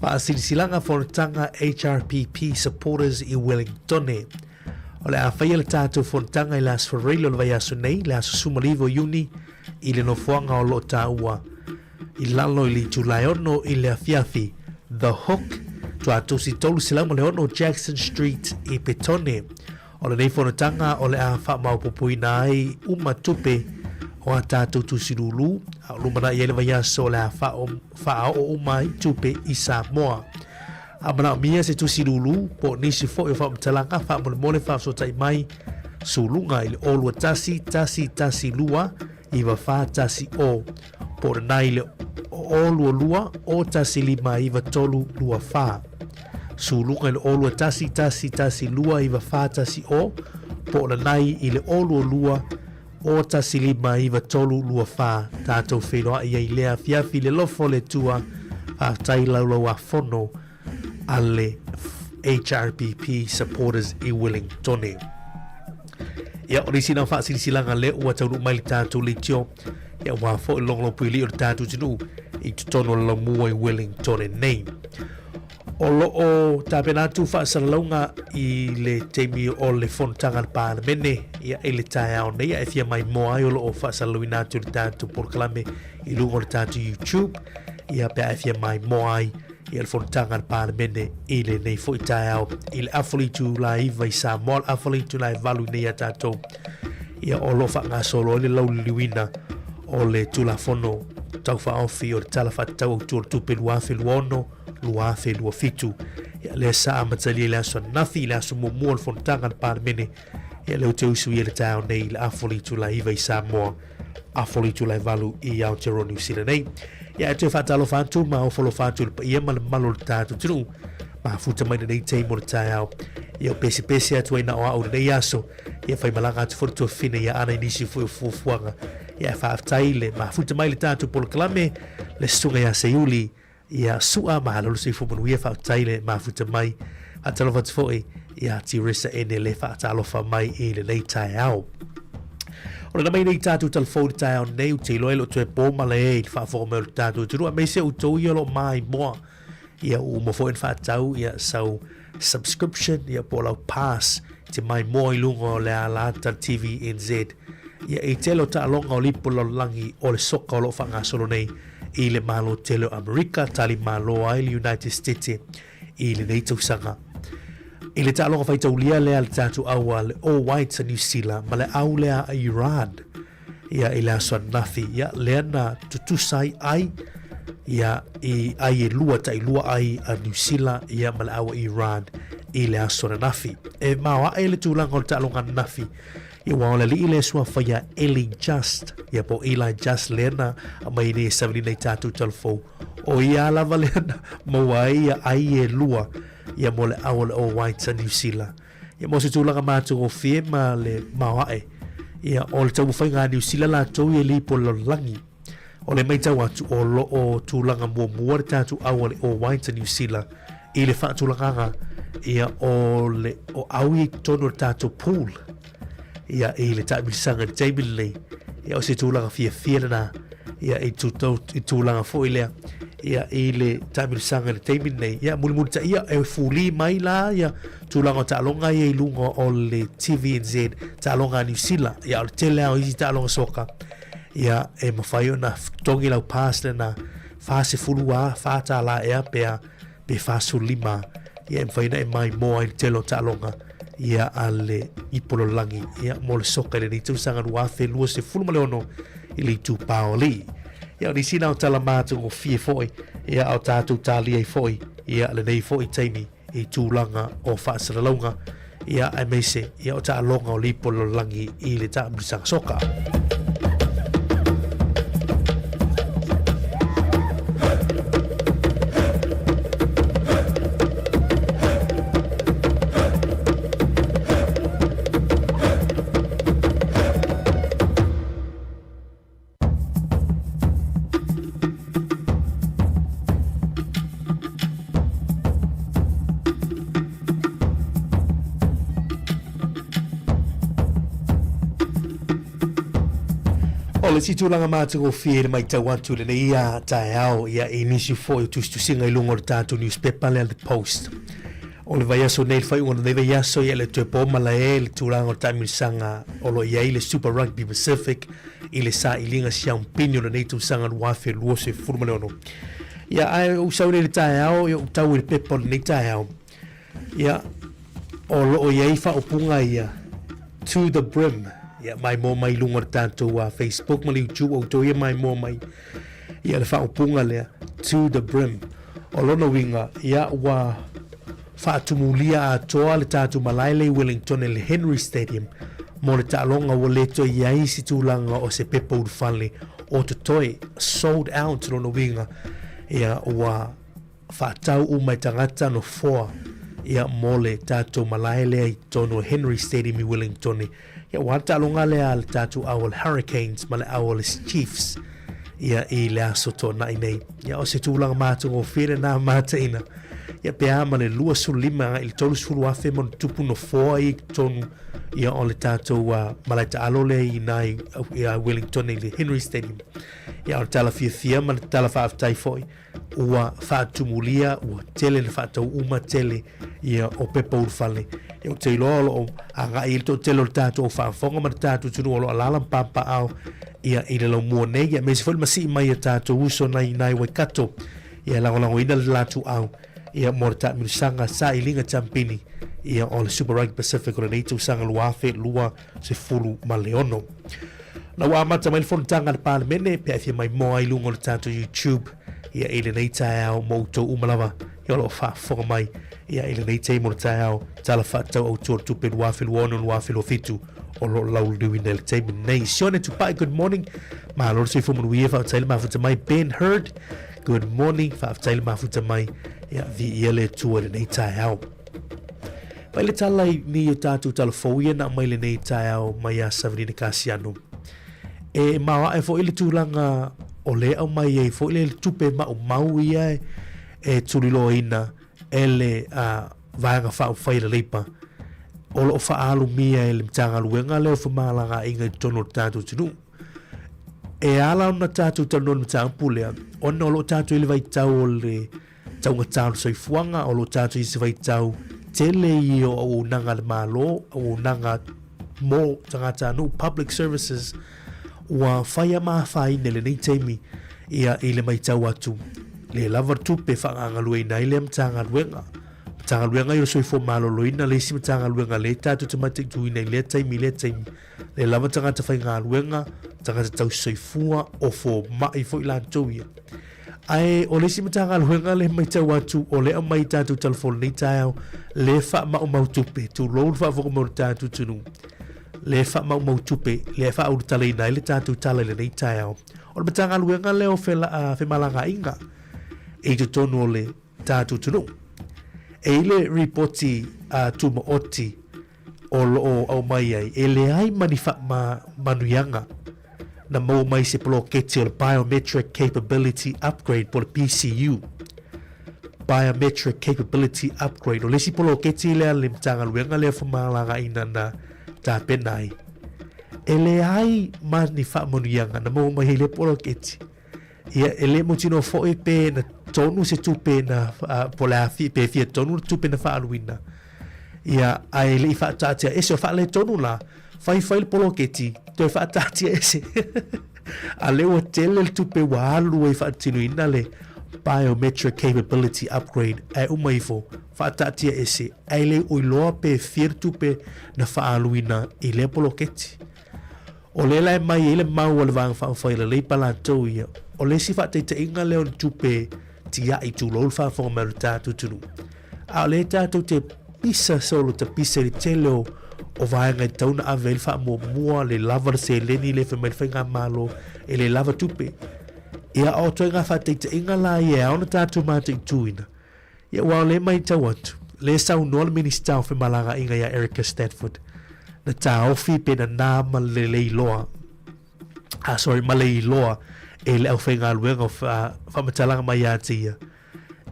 Faasilasilaga fonotaga HRPP Supporters i Wellingtone. O le a faia le tatou fonotaga i le Aso Faraile o le vaiaso nei, le aso 19 o Iuni, i le nofoaga o lo o taua i lalo i le itula e 6 i le afiafi, The Hook, Tuatosi 306 Jackson Street i Petone. O lenei fonotaga o le a faamaopoopoina ai uma tupe o a tatou tusi lūlū, a o lumanai ai le vaiaso o le a faaoo uma ai tupe i Samoa. A manaomia se tusi lūlū po o nisi foi o faamatalaga, faamolemole faafesootai mai suluga i le 021 112 9410 po o lena i le 022 015 324. Suluga i le 021 1 1 2 9 4 1 0 po o lanai i le 022 015 9 3 2 4. Tatou feiloai ai i lea afiafi i le alofa o le Atua. Faafetai laulauafono a le HRPP Supporters i Wellingtone. Ia, o le isi na faasilasilaga lea ua taunuu mai le tatou leitio, ia ua foi logolopuilii o le tatou atunuu i totonu o le laumua i Wellingtone nei. O lo o tapena atu faasalalauga i le taimi o le fonotaga a le Palemene ia, i le taeao nei, a e fia maimoa ai o lo o faasalalauina atu le tatou polokalame i luga o le tatou YouTube, ia pe a e fia maimoa ai ia le fonotaga a le Palemene i lenei foi taeao i le afa o le itula 9 i Samoa, le afa o le itula 8 i nei a tatou. Ia o lo o faagasolo ai le lauliliuina o le Tulafono Tau Faaofi o le Tala Faatatau Autu o le Tupe 2026 2027. Ia lea sa amatalia i le aso ananafi i le aso muamua o le fonotaga a le Palemene. Ia lea ou te usuia i le taeao nei i le afa o le itula 9 i Samoa, afa o le itula 8 i Aotearoa Niu Sila nei. Ia e toe faatalofa atu ma ofo alofa atu i le paia ma le mamalu o le tatou atunuu mafuta mai lenei taimi o le taeao. Ia o pesepese atu ai na o au lenei aso. Ia faimalaga atu foi le tuafafine ia Ana i nisi foi o fuafuaga. Ia e faafetai le mafuta mai le tatou polokalame le susuga ia Seiuli ia Su'a, malo le soifua manuia, faafetai le mafuta mai. Faatalofa atu foi ia Tiresa Ene le faatalofa mai i lenei taeao. O lena mai nei tatou talafou i le taeao nei, ou te iloa e le o toe po malae i le faafofoga mai o le tatou atunuu, aemaise outou ia o lo o maimoa. Ia ua uma foi ona faatau ia sau subscription ia po o lau pass te maimoa i luga o le alata TVNZ. Ia i tele o taaloga o lipo lalolagi o le soka o lo o faagasolo nei i le Malo tele o Amerika, tali malo ai le United States i lenei tausaga. I le taaloga faitaulia lea a le tatou au a le All Whites a Niu Sila ma le au lea a Iran ia i le aso ananafi, ia lea na tutusa ai ai ia i ai e lua tailua ai a Niu Sila ia ma le au a Iran i le aso ananafi. E maoae le tulaga o le taaloga ananafi Ia ua o le alii lea suafa ia Eli Just, ia po Eli Just lea na aumai nei e savalina i tatou talafou. O ia lava lea na maua ai ia ai e lua ia mo le au o le All Whites a Niu Sila. Ia mo se tulaga matagofie ma le maoae, ia o le taumafaiga a Niu Sila latou ia lipo le lalolagi. O le matau atu o lo o tulaga muamua le tatou au a le All Whites a Niu Sila i le faatulagaga ia o le o au i totonu o le tatou pool ia i le taamilisaga i le taimi lenei ia o se tulaga fiafia lena ia i tutau i tulaga foi lea ia i le taamilisaga i le taimi lenei ia mulimulitaia e fuli mai la ia tulaga o taaloga ia i luga o le TVNZ taaloga a Niu Sila ia o le tele lava o isi taaloga soka ia e mafai ona totogi lau pass lena 44 $4 ea pea pe 45 ia e mafai ona e maimoa ai le tele o taaloga ia a le ipo lalolagi ia mo le soka i lenei tausaga 2026 i le itupa o alii. Ia o nisi na o tala matagofie foi ia a o tatou talia ai foi ia lenei foi taimi i tulaga o faasalalauga ia aemaise ia o taaloga o le ipo lalolagi i le taamilosaga soka. O le isi tulaga matagofie i le matau atu i lenei taeao ia i nisi foi o tusitusiga i luga o le tatou newspaper lea The Post. O le vaiaso nei, le faaiuga o lenei vaiaso, ia le toe po malae i le tulaga o le taamilosaga o lo o i ai le Super Rugby Pacific i le sailiga siampini o lenei tausaga 2026. Ia, ae ou sau nei i le taeao, ia ou tau i le pepa o lenei taeao. Ia, o lo o i ai faaupuga ia, to the brim. Ia, maimoa mai i luga o le tatou Facebook ma le YouTube, o outou ia maimoa mai. Ia, le faaupuga lea, to the brim. O lona uiga, ia, ua faatumulia atoa le tatou malae lea i Wellington i le Henry Stadium mo le taaloga ua le toe i ai se tulaga o se pepa ulufale o totoe, sold out lona uiga, ia ua faatau uma e tagata nofoa ia mo le tatou malae lea i totonu o Henry Stadium i Wellingtone. Ia ua taaloga lea a le tatou au o le Hurricanes ma le au o le Chiefs ia i le aso Toonai nei. Ia o se tulaga matagofie lenā mataina. Ia pe a ma le 25 agai i le 30 afe ma ona tupu nofoa i totonu ia o le tatou malae taalo lea i ina i Wellingtone i le Henry Stadium. Ia o le tala fiafia ma le tala faafetai foi ua faatumulia, ua tele na faatau uma tele ia o pepa ulufale. Ia ou te iloa o lo o agai i le toatele o le tatou faafofoga ma le tatou atunuu o lo o alaala ma papaao ia i le laumua nei, ia aemaise foi le masii mai a tatou uso nai nai Waikato ia e lagolagoina le latou au ia mo le taamilosaga sailiga champini ia o le Super Rugby Pacific o lenei tausaga 2026. Na ua amata mai le fonotaga a le Palemene pe a fia maimoa ai i luga o le tatou YouTube ia i lenei taeao mo outou uma lava ia o lo o faafofoga mai ia i lenei taimi o le taeao Tala Faatatau Autu o le Tupe 2026/2027 o lo o lauliliuina i le taimi lenei. Sione Tupai, good morning. Malo le soifua manuia, faafetai le mafuta mai. Ben Hurd, good morning, faafetai le mafuta mai. Ia, viia le Atua i lenei taeao. Mai le tala i ni o tātou tala fou ia na mai lenei taeao mai ia Savelina Kasiano. E maoae foi le tulaga o le au mai ai foi le tupe maumau ia e, e tuliloaina e le a, vaega faaupufai a le Leipa o lo o faaalumia e le Matagaluega lea o Femalagaaiga i totonu o le tatou atunuu. E ala ona tatou talanoa i le mataupu lea, ona o lo o tatou i le vaitau o le taugata o le soifuaga, o lo o tatou i se vaitau tele ia o auaunaga a le Malo, auaunaga mo tagatanuu, public services, ua fai a ma afaina i lenei taimi ia i le matau atu le lava tupe e faagagalueina ai lea Matagaluega. Matagaluega ia o le Soifua Maloloina le isi Matagaluega lea tatou te mataituina i lea taimi i lea taimi, le lava tagata faigaluega, tagata tausisoifua, o fomai foi latou ia. Ae o le isi Matagaluega lea e matau atu o lea aumai i tatou telefoni i lenei taeao, lea e faamaumau tupe, tulou le faafofoga mai o le tatou atunuu, lea e faamaumau tupe, lea e faaulutalaina ai le tatou tala i lenei taeao. O le Matagaluega lea o Femalagaaiga i totonu o le tatou atunuu. E i le ripoti a Tumaoti o lo o aumai ai, e leai ma ni faamanuiaga na maua mai se poloketi o le Biometric Capability Upgrade po o le BCU. Biometric Capability Upgrade. O le isi poloketi lea a le Matagaluega lea o Femalagaaiga na tapena ai. E leai ma ni faamanuiaga na maua mai ai lea poloketi. Ia, e le mautinoa foi pe na tonu se tupe na, uh, po le a pe fia tonu le tupe na faaluina. Ia, ae le i faataatia ese, o faaletonu la, faifai le poloketi, toe faataatia ese. A lea ua tele le tupe ua alu ai faatinoina le biometric capability upgrade, ae uma ifo, faataatia ese, ae le o iloa pe fia le tupe na faaaluina i lea poloketi. O lea la e mai ai le mau a le Vaega Faaupufai a le Leipa latou ia, o le isi faataitaiga lea o ni tupe tiai tulou le faafofoga mai o le tatou atunuu. A o lea tatou te pisa solo tapisa i le tele o, o vaega e tatau ona ave ai le faamuamua, le lava le seleni lea e fai mai le faigamalo e le lava tupe. Ia, o ituaiga faataitaiga la ia e ao ona tatou mataituina. Ia, aua o lea e matau atu, lea e saunoa le Minisita o Femalagaaiga ia Erica Stanford, na taofi pe nanā ma le leiloa, ah, sorry, ma le iloa e le aufaigaluega o faamatalaga mai ia te ia.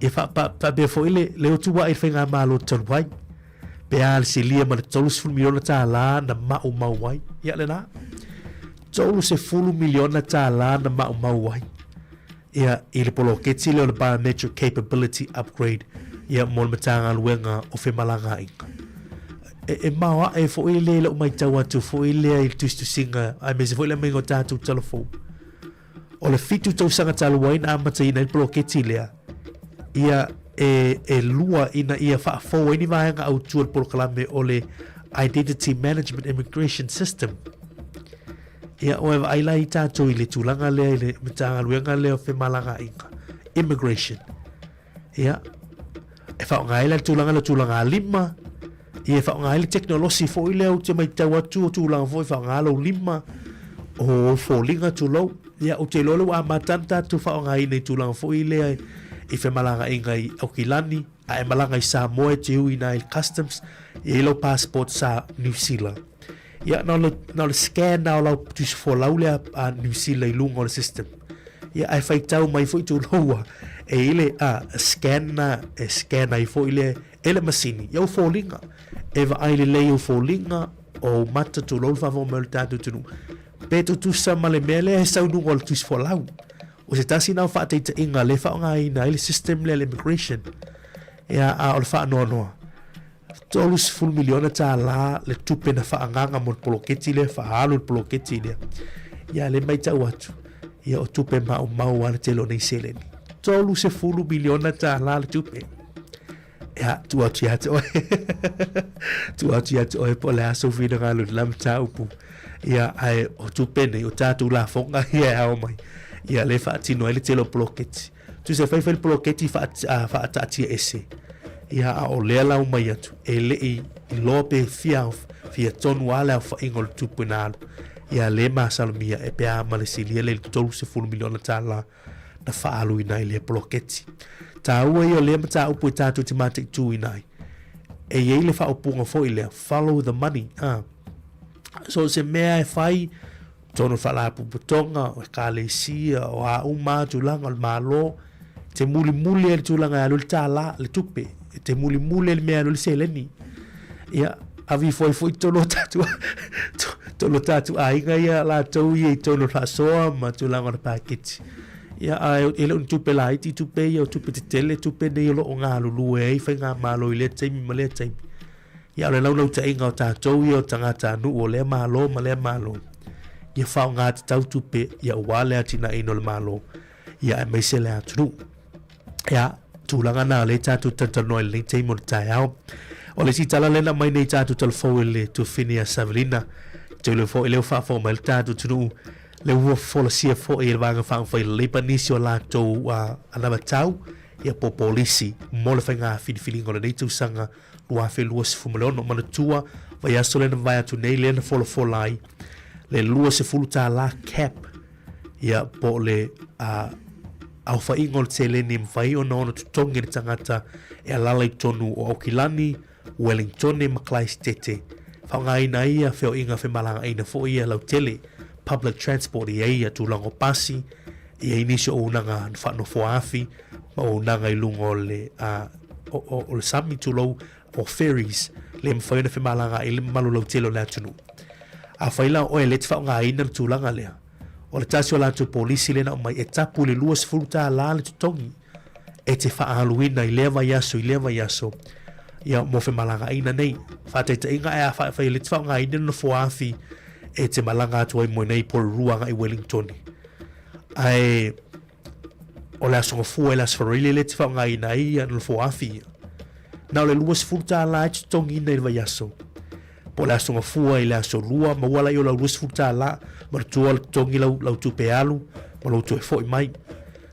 Ia faapea foi le, le otuaʻi i le faigamalo talu ai, pe a le silia ma le $30 miliona tālā na maumau ai. Ia lena, $30 miliona tālā na maumau ai. ia, i le poloketi lea o le Biometric Capability Upgrade ia, mo le Matagaluega o Femalagaaiga. E, e maoae foi lea i lau matau atu foi lea i le tusitusiga aemaise foi le aumaiga o tatou tala fou. O le fitu tausaga talu ai na amataina ai le poloketi lea, ia e, e lua ina ia faafou ai ni vaega autu o le polokalame o le Identity Management Immigration System. Ia, ua e vaai la i tatou i le tulaga lea i le Matagaluega lea o Femalagaaiga, Immigration. Ia, e faaaoga ai la le tulaga lea o tulaga lima, ia e faaaoga ai le tekonolosi foi lea ou te matau atu o tulaga foi e faaaoga lou lima. O foliga tulou, ia, ou te iloa lea ua amata ona tatou faaaogaina i tulaga foi lea i femalagaaiga i Aukilani, a e malaga i Samoa e te ui i ina i le customs, e i ai lau passport sa Niu Sila. Ia, na o le, na o le scan lava o lau tusi folau lea a Niu Sila i luga o le system. Ia, ae faitau mai foi tulou ua e i ai le a, scan na e scan ai foi lea e le masini i ou foliga. E vaai lelei ou foliga, o ou mata tulou le faafofoga mai o le tatou atunuu, pe tutusa ma le mea lea e sau i luga o le tusi folau. O se tasi lena o faataitaiga lea e faaaogaina ai le system lea a le immigration. Ia, a o le faanoanoa, $30 miliona tala le tupe na faaagaaga mo le poloketi lea, faaalu le poloketi lea. Ia, lea e matau atu, ia o tupe maumau lava le tele o nei seleni. $30 miliona tala le tupe. Ia, tuu atu ia te oe. Tuu atu ia te oe po o le a sou finagalo i le la mataupu. Ia, ae o tupe nei, o tatou lafoga ia e ao mai. Ia, lea e faatino ai le tele o poloketi. Tusa e fai fai le poloketi faataatia ese. Ia, a o lea la ua mai atu, e le i iloa pe fia, fia tonu lava le aofaiga o le tupe na alu. Ia, lea e masalomia e pe a ma le silia lea i le $30 miliona tala na faaaluina ai lea poloketi. Taua ia o lea mataupu e tatou te mataituina ai. E i ai le faaupuga foi lea, follow the money. Ah. So se mea e fai, tonu faalapotopotoga, o ekalesia, o a uma lava tulaga o le Malo, te mulimuli ai le tulaga e alu ai le tālā, le tupe, e te mulimuli ai le mea e alu ai le seleni. Ia, ave ifo ai foi tonu o tatou, tonu o tatou aiga ia latou ia i tonu o le faasoa ma tulaga o le paketi. Ia, ae e le o ni tupe laiti tupe ia, o tupe tetele tupe nei o lo o galulue ai faigamalo i lea taimi ma lea taimi. Ia, o le laulautaiga o tatou ia o tagatanuu o lea Malo ma lea Malo, ia faaaoga tatau tupe ia aua le atinaeina o le Malo, ia aemaise le atunuu. Ia, tulaga na o lea tatou talatalanoa i lenei taimi o le taeao. O le isi tala lea na aumai nei tatou talafou e le tuafafine ia Savelina, te iloa foi lea ua faafofoga mai le tatou atunuu, lea ua folasia foi e le Vaega Faaupufai a le Leipa nisi o latou anavatau, ia po o polisi mo le faiga filifiliga o lenei tausaga 2026. Manatua, vaiaso lea na mavae atu nei lea na folafola ai le $20 cap ia po o le aofaiga o le seleni e mafai ona ono totogi e le tagata e alala i totonu o Aukilani, Wellingtone ma Kalaesetete. Faaaogaina ai ia feoaiga femalagaina foi ia lautele, public transport, e i ai ia tulaga o pasi, e i ai nisi o auaunaga faanofoa-afi ma auaunaga i luga o le, o, o, o le sami, tulou, o ferries, le mafai ona femalagaai le mamalu lautele o le atunuu. Afai la o oe lea e te faaaogaina le tulaga lea, o le tasi o latou polisi lea na aumai, e tapu i le $20 le totogi e te faaaluina i lea vaiaso i lea vaiaso ia mo femalagaaiga nei. Faataitaiga ae a fai o lea e te faaaogaina le nofoa-afi e te malaga atu ai mo nei Porirua agai Wellingtone. Ae o le Aso Gafua i le Aso Faraile lea e te faaaogaina ai ia nofoa-afi ia. Na o le $20 e totogiina i le vaiaso. Po o le Aso Gafua i le Aso Lua, maua laia o lau $20, manatua le totogi lau, lau tupe alu ma lou toe foi mai.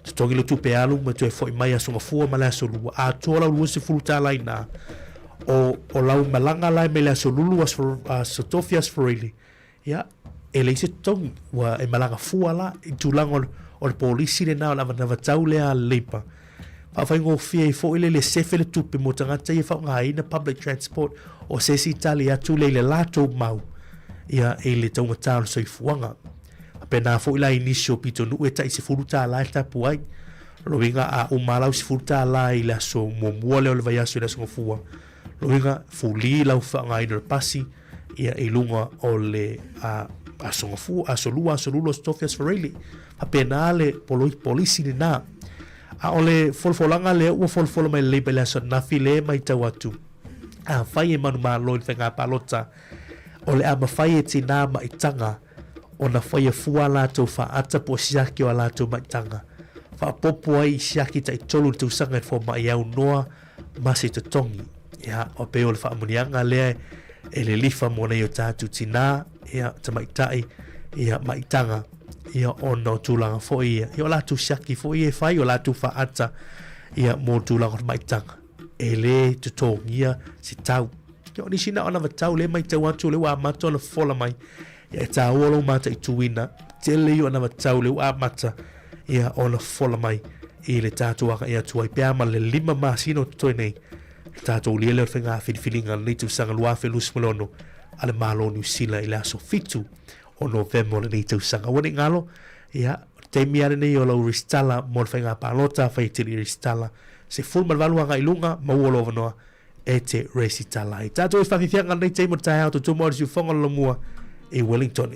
Totogi lau tupe alu ma toe foi mai Aso Gafua ma le Aso Lua. Atoa lau $20 i ina. O, o lau malaga la e mai le Aso Lulu, Aso, Aso Tofi, Aso Faraile, Ia, e leai se totogi, ua e malaga fua la i tulaga o le, o le polisi lena o le avanavatau lea a le Leipa. Faafaigofie ai foi le le sefe le tupe mo tagata ia e faaaogaina public transport o se isi tali atu lea i le latou mau ia i le taugata o le soifuaga. Faapena foi la i nisi o pitonuu e tai $10 e tapu ai. O lona uiga a uma lava lau $10 i le aso muamua lea o le vaiaso i le Aso Gafua, lona uiga fuli lau faaaogaina o le pasi, ia i luga o le Aso Gafua, Aso Lua, Aso Lulu, Aso Tofi, Aso Faraile. Faapena le polisi lena. A o le folafolaga lea ua folafola mai lelei mai le aso ananafi lea e matau atu, afai e manumalo i le faiga palota, o le a mafai e tinā maitaga ona faia fua a latou faata po o siaki o a latou maitaga. Faaopoopo ai i siaki taitolu i le tausaga i le fomai e aunoa ma se totogi. Ia, o pei o le faamanuiaga lea e lilifa mo nei o tatou tinā, ia, tamaitai, ia, maitaga, ia, ona o tulaga foi ia, ia o latou siaki foi ia e fai, o latou faata, ia, mo tulaga o le maitaga. E le totogia se tau. Ia, o nisi na o anavatau lea e matau atu, lea ua amata ona fofola mai. Ia, e tāua lou mataituina, tele ia o anavatau lea ua amata ia ona fofola mai i le tatou agai atu ai pe a ma le 5 masina o totoe nei le tatou ulia lea o le faiga filifiliga o lenei tausaga 2026 a le Malo o Niu Sila i le aso 7 o Novema o lenei tausaga. Aua ne i galo, ia, o le taimi lava lenei o lau resitala mo le faiga palota, afai e te le i resitala, 18 agai i luga, maua lou avanoa e te resitala ai. Tatou i whawhiwhianga nei taimi o te taeao, tūtū mai o le siufoga o le Laumua i Wellington.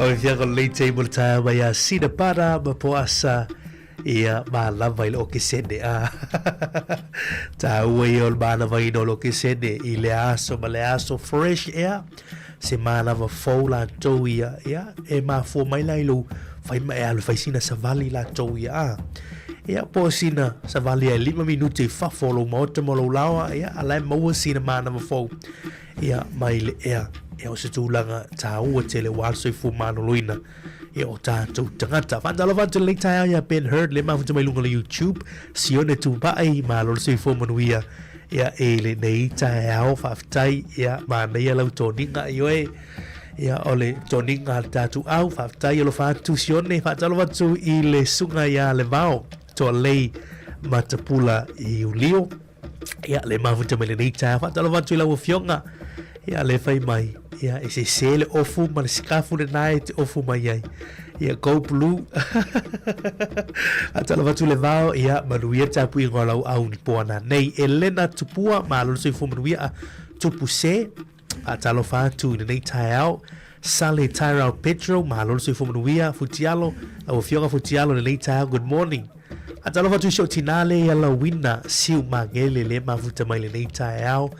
Oi fia ko lei table tae mai a Sina Para ma Poasa. Ia, manava i le okesene, a. Tāua ia o le manavaina o le okesene i le aso ma le aso fresh air, se manava fou latou ia, ia, e mafua mai la i lou fai ma e alu e fai sina savali latou ia, a. Ia, po o sina savali e 5 minute i fafo o lou maota ma lou laoa, ia, a la e maua sina manava fou, ia, mai le ea. Ia, o se tulaga tāua tele aua le soifua maloloina. Ia o tātou tagata. Faatalofa atu lenei taeao ia Ben Hurd, le mafuta mai luga o le YouTube, Sione Tupai, malo le soifua manuia. Ia e lenei taeao faafetai, ia manaia lau toniga i oe. Ia o le toniga a le tātou au, faafetai alofa atu Sione, faatalofa atu i le suga ia Le Vao, Toalei Matapula i Ulio. Ia, le mafuta mai lenei taeao. Faatalofa atu i lau Afioga. Ia, le fai mai. Ia, e sese le ofu ma le sikafu lena e te ofu mai ai. Ia, go blue. Faatalofa atu le vao. Ia, manuia le tapuiga o lau au ni poana nei. Elena Tupua, malo le soifua manuia a tupu se. Faatalofa atu i lenei taeao. Sale Tyrell Petro, malo le soifua manuia. Futialo, lau Afioga Futialo i lenei taeao, good morning. Faatalofa atu i si ou tinā le ia Lauina Siu Magele le mafuta mai lenei taeao.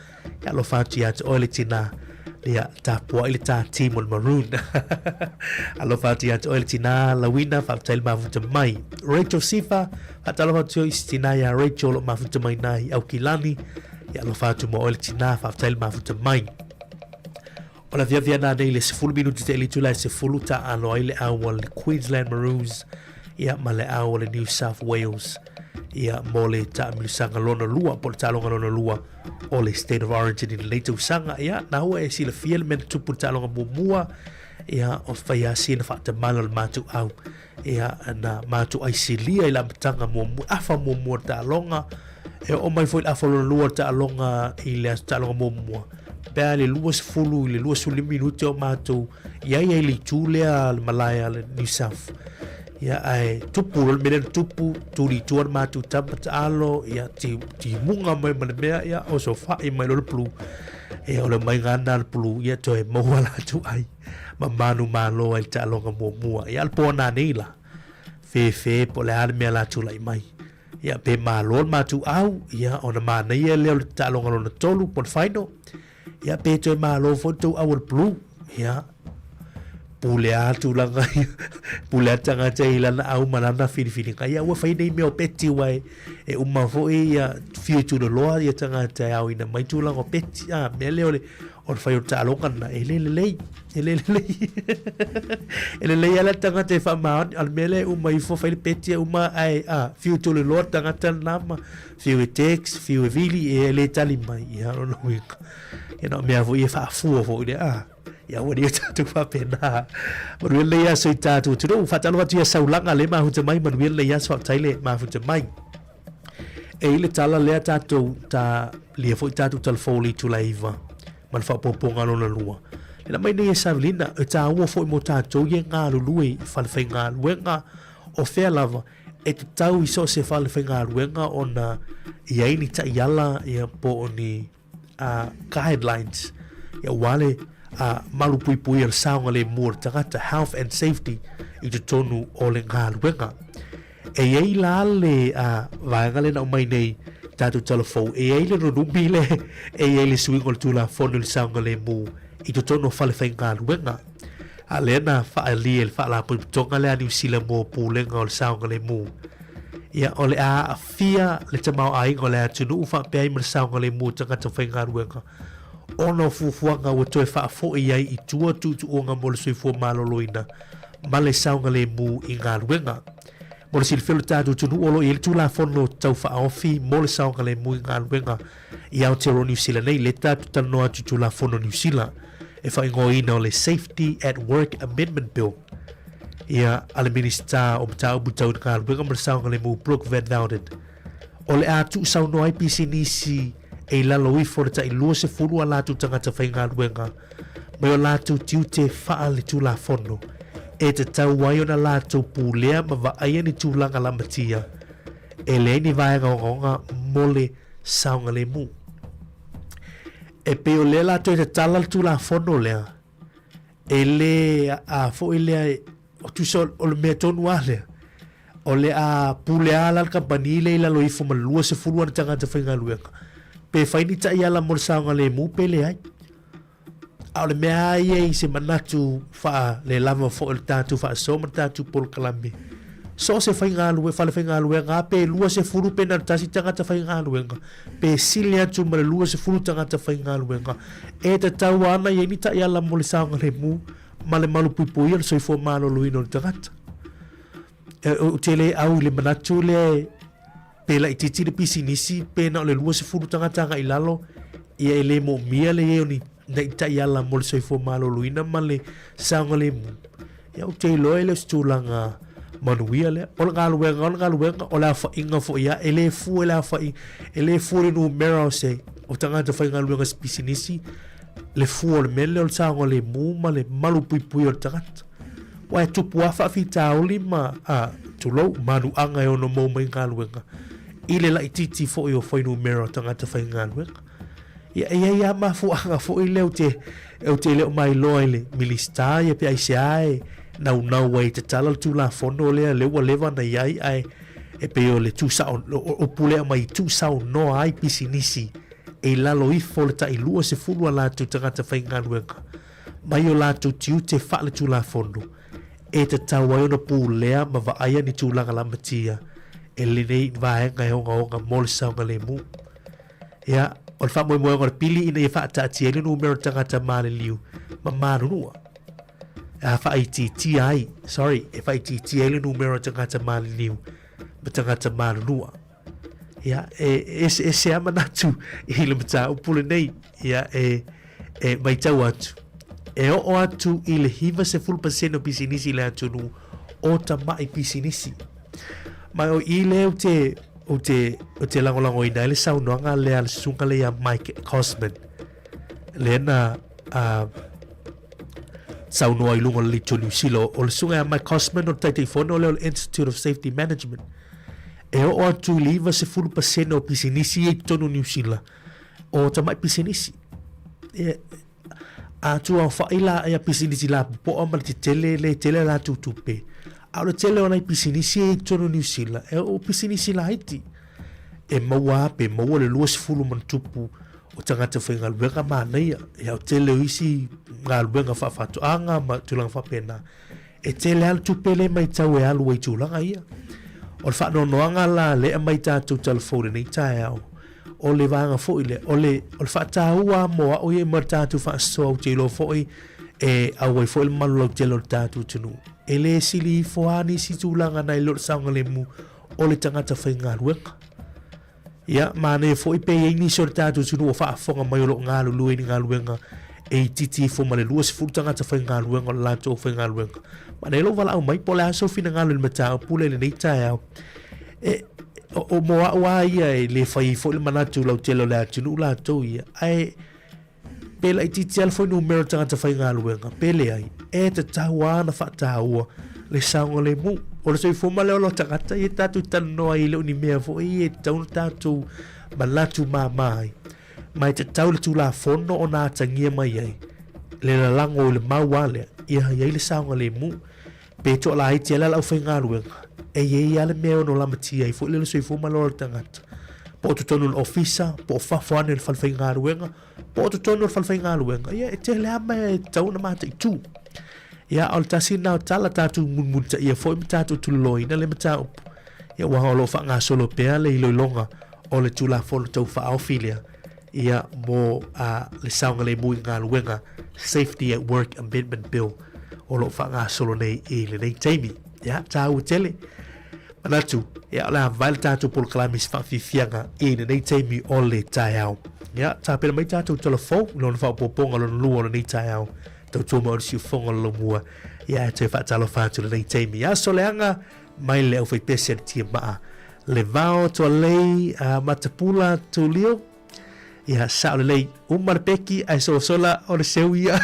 E alofa atu ia te oe le tinā. Ia, tapuai le tā team o le Maroon. Alofa atu ia te oe le tinā Lauina, faafetai le mafuta mai. Rachel Sifa, faatalofa atu i si tinā ia Rachel o lo o mafuta mai nā i Aukilani. Ia alofa atu mo oe le tinā, faafetai le mafuta mai. O le afiafi ana nei le 10 minuti te ili tula e 10 taalo ai le au o le Queensland Maroons ia ma le au o le New South Wales ia mo le taamilosaga lona lua po o le taaloga lona lua o le State of Origin i lenei tausaga. Ia, na ua e silafia le mea na tupu i le taaloga muamua, ia, o fai lava sina faatamala o le matou au. Ia, na matou aisilia i le amataga muamua, afa muamua o le taaloga, e oo mai foi le afa lona lua o le taaloga i le aso taaloga muamua, pe a i le 20 i le 25 minute o matou i ai ai le itu lea le malae a le New South. Ia, ae tupu loa le mea lea na tupu, tuli i tua le matou tama taalo, ia, ti, timuga mai ma le mea, ia, osofai mai loa le pulu. Ia, o le omaiga lava lena a le pulu, ia, toe maua latou ai ma manumalo ai le taaloga muamua. Ia, a o le po nanei la, fefe po o le a le mea o le a tulai mai. Ia, pe malo le matou au, ia, ona manaia lea o le taaloga lona tolu po o le final. Ia, pe toe malo foi le tou au o le Blue. Ia, pule a tulaga ia, pule a tagata i lana au ma lana filifiliga. Ia, ua fai nei mea o peti ua e, e uma foi ia fiu tuloloa ia tagata e aoina mai tulaga o peti. A, mea lea o le, o le fai o le taaloga lena, e le lelei, e le lelei. E lelei lava le tagata e faamaoni, a o le mea lea e uma ifo fai le peti e uma ae, a, fiu tuloloa le tagata lena ma fiu e text, fiu e vili, e le tali mai. Ia, o lona uiga, ia na o mea foi e faafua foi le, a, ia aua ne i o tatou faapena. Manuia lenei aso i tatou atunuu. Faatalofa atu ia Saulaga le mafuta mai, manuia lenei aso, faafetai le mafuta mai. E i le tala lea tatou ta lia foi tatou talafou le itula e iva ma le faaopoopoga lona lua. Le mai nei e Savelina, e tāua foi mo tatou ia galulue i falefaigaluega o fea lava, e tatau i so o se falefaigaluega ona i ai ni taiala ia po o ni uh, guidelines ia aua le uh, malupuipuia o le saogalemu o le tagata, health and safety i totonu o le galuega. E i ai la le uh, vaega lea na aumai nei tatou talafou, e i ai le nonumi le e i ai le suiga o le Tulafono i le saogalemu i totonu o falefaigaluega. A lea na faaalia e le Faalapotopotoga lea a Niu Sila mo Pulega o le Saogalemu. Ia, o le a aafia le tamaoaiga o le atunuu faapea ai ma le saogalemu o tagata faigaluega ona o fuafuaga ua toe faafoi ai i tua tuutuuga mo le soifua maloloina ma le saogalemu i galuega. Mo le silafia o le tatou atunuu o lo o i ai le Tulafono Tau Faaofi mo le Saogalemu i Galuega i Aotearoa Niu Sila nei, lea tatou talanoa atu i Tulafono Niu Sila e faaigoaina o le Safety at Work Amendment Bill ia a le Minisita o Mataupu Tau i Galuega ma le Saogalemu Brooke Van Velden. O le a tuusaunoa ai pisinisi e i lalo ifo o le tai 20 a latou tagata faigaluega mai o latou tiute faaletulafono e tatau ai ona latou pulea ma vaaia ni tulaga lamatia e leai ni vaega ogaoga mo le saogalemu. E pei o lea la toe tatala le Tulafono lea, e le a foi lea, o tusa o le mea tonu lava lea. O le a pule lava la le kamupani lea i lalo ifo ma le 20 ana tagata faigaluega, pe fai ni taiala mo le saogalemu pe leai. A o le mea lava ia i se manatu faalelava foi o le tatou faasoa ma le tatou polokalame, so o se faigalue, fale faigaluega lava pe 20 pe na o le tasi tagata faigaluega, pe sili atu ma le 20 tagata faigaluega, e tatau lava ona i ai ni taiala mo le saogalemu ma le malupuipuia o le soifua maloloina o le tagata. Ou te le au i le manatu lea pe laitiiti le pisinisi pe na o le 20 tagata agai i lalo, ia e le moomia le i ai o ni nai taiala mo le soifua maloloina ma le saogalemu. Ia ou te iloa e le o se tulaga manuia lea. O le galuega o le galuega, o le aofaiga foi ia, e le fua i le aofai, e le fua i le numera o se o tagata faigaluega o se pisinisi, le fua o le mea lea o le saogalemu ma le malupuipuia o le tagata. Aua e tupu lava faafitauli ma, a, tulou, manuaga e ono maua mai i galuega, i le laitiiti foi o fuainumera o tagata faigaluega. Ia, e i ai lava mafuaaga foi lea ou te, ou te le o mailoa i le Minisita ia pe aisea e naunau ai e tatala le Tulafono lea, lea ua leva ona i ai, ae e pei o le tuusao, o upu lea e aumai, tuusaunoa ai pisinisi e i lalo ifo o le tai 20 a latou tagata faigaluega mai o latou tiute faaletulafono e tatau ai ona pulea ma vaaia ni tulaga lamatia e lenei vaega e ogaoga mo le saogalemu. Ia, o le faamoemoega o le pili ina ia faataatia ai le numera o tagata maliliu ma malunua. A faaitiitia ai, sorry, e faaitiitia ai le numera o tagata maliliu ma tagata malunua. Ia, e eseese lava manatu i le mataupu lenei. Ia, e, e matau atu, e oo atu i le 90% o pisinisi i le atunuu o tamai pisinisi. Ma o i lea ou te, ou te, ou te lagolagoina ai le saunoaga lea a le susuga lea ia Mike Cosman, lea na uh, saunoa i luga o le Leitio Niu Sila. O le susuga ia Mike Cosman o le Taitaifono lea o le Institute of Safety Management. E oo atu i le 90% o pisinisi ia i totonu o Niu Sila, o tamai pisinisi. E, a tuaofa'i la ia pisinisi lapopoa ma le tetele le tele a latou tupe, a o le tele o nai pisinisi ia i totonu o Niu Sila, e o pisinisi laiti. E maua lava pe maua le 20 ma ona tupu o tagata faigaluega manaia, ia o tele o isi galuega faafaatoaga ma tulaga faapena. E tele lava le tupe lea e matau e alu ai i tulaga ia. O le faanoanoaga la lea e aumai tatou tala fou i lenei taeao, o le vaega foi lea, o le, o le faataua lava mo au ia ma le tatou faasoa, ou te iloa foi e auai foi le mamalu lautele o le tatou atunuu. E le sili ifo lava nisi tulaga nai lo le saogalemu o le tagata faigaluega. Ia, manaia foi pe i ai nisi o le tatou atunuu o faafofoga mai o lo o galulue i ni galuega e itiiti ifo ma le 20 tagata faigaluega o le latou aufaigaluega. Manaia lou valaau mai po o le a sou finagalo i le mataupu lea i lenei taeao. E, o, o mo au lava ia e le fai ai foi le manatu lautele o le atunuu latou ia, ae Pe laitiiti lava le fuainumera o le tagata faigaluega, pe leai, e tatau lava ona faataua le saogalemu. O le soifua ma le ola o tagata ia tatou talanoa ai, e le o ni mea foi e tatau ona tatou manatu mama ai. Ma e tatau le Tulafono ona atagia mai ai le lalago i le mau lava lea, ia i ai le saogalemu. Pe toalaiti ai la le aufaigaluega, e i ai lava le mea e ono lamatia ai foi le soifua ma le ola o le tagata, po o totonu o le ofisa, po o fafo ane o le fale faigaluega, po o totonu o le fale faigaluega, ia e tele lava mea e tatau ona mataitu. Ia, o le tasi lena o tala tatou mulimulitaia foi ma tatou tuloloina le mataupu, ia aua o lo o faagasolo pea le iloiloga o le Tulafono Tau Faaofi lea, ia mo a, le saogalemu i galuega, Safety at Work Amendment Bill, o lo o faagasolo nei i lenei taimi. Ia, tāua tele. Manatu, ia, o le a vae le tatou polokalame i se faafiafiaga i lenei taimi o le taeao. Ia, tapena mai tatou tala fou i lona faaopoopoga lona lua o lenei taeao. Tautua mai o le siufofoga o le laumua. Ia, e toe faatalofa atu i lenei taimi. Aso leaga mai le aufaipese a le tiamaa. Le vao tualei a Matapula Tulio. Ia, sao lelei. Uma le peki ae sosola o le seu ia.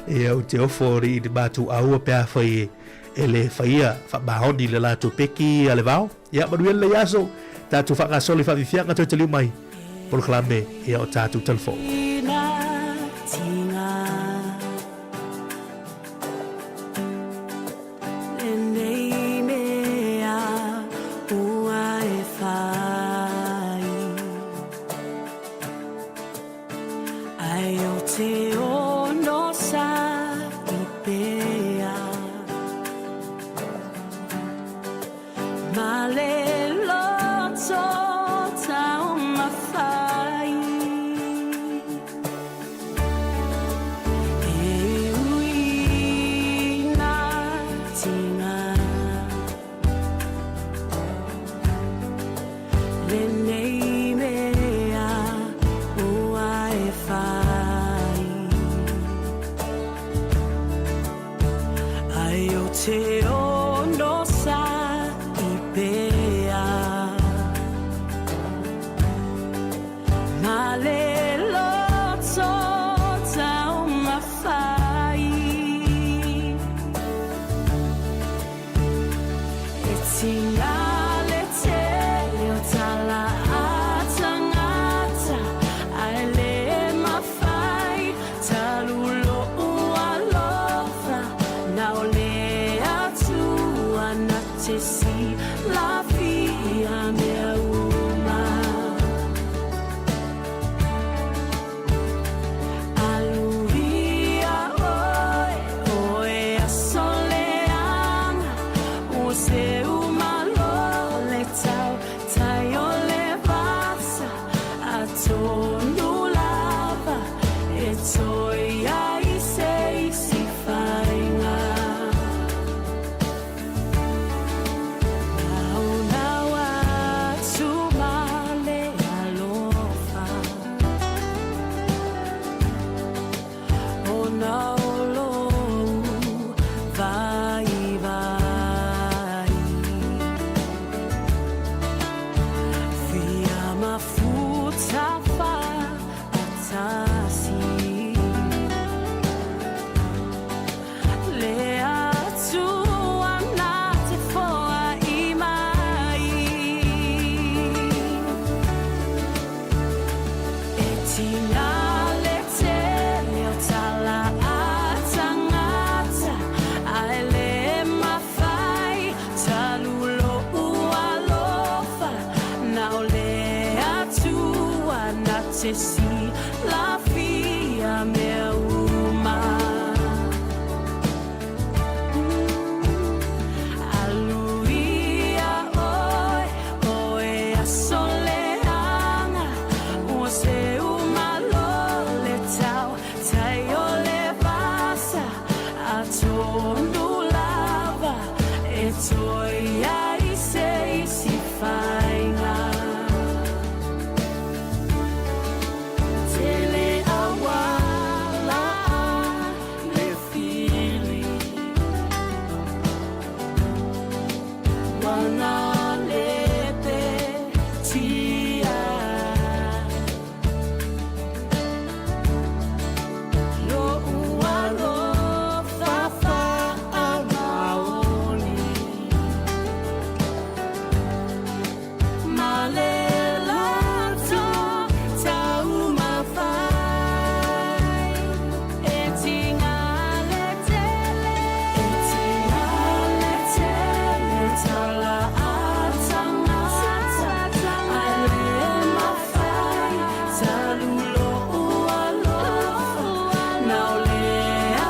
Ia, ou te ofo i le matou aua pe afai e, e le faia faamaoni le latou peki a le vao. Ia, manuia lenei aso. Tatou faagasolo i faafiafiaga toe taliu mai. Polokalame, ia o tatou talafou. te onosai pea. Ma le loto taumafai. E ui nā tinga. Lenei mea ua e whai. Ai o te onosai pea. Ma le loto taumafai. E tinga le tele o tala a tangata, ae le mafai talu lo'u alofa, na o le Atua na te silafia mea uma. Aluia oe, oe aso leaga, ua seu malo le tau tai o le vasa, atonu lava e toe ai se isi faiga. Naonao atu ma le alofa, ona o lou vaivai. Fia mafuta faatasi. Le Atua na te foai mai. E tinga le tele o tala a tangata, ae le mafai talu lo'u alofa, na o le Atua na te silafia mea uma. Aluia oe, oe aso leaga, ua seu malo le tau tai o le vasa, atonu lava e toe ai se isi faiga. Tele auala le fili, wana le petia. Lo'u alofa faamaoni. Ma le loto taumafai. E tinga le tele, e tinga le tele o tala a tangata, ae le mafai talu lo'u alofa, na o le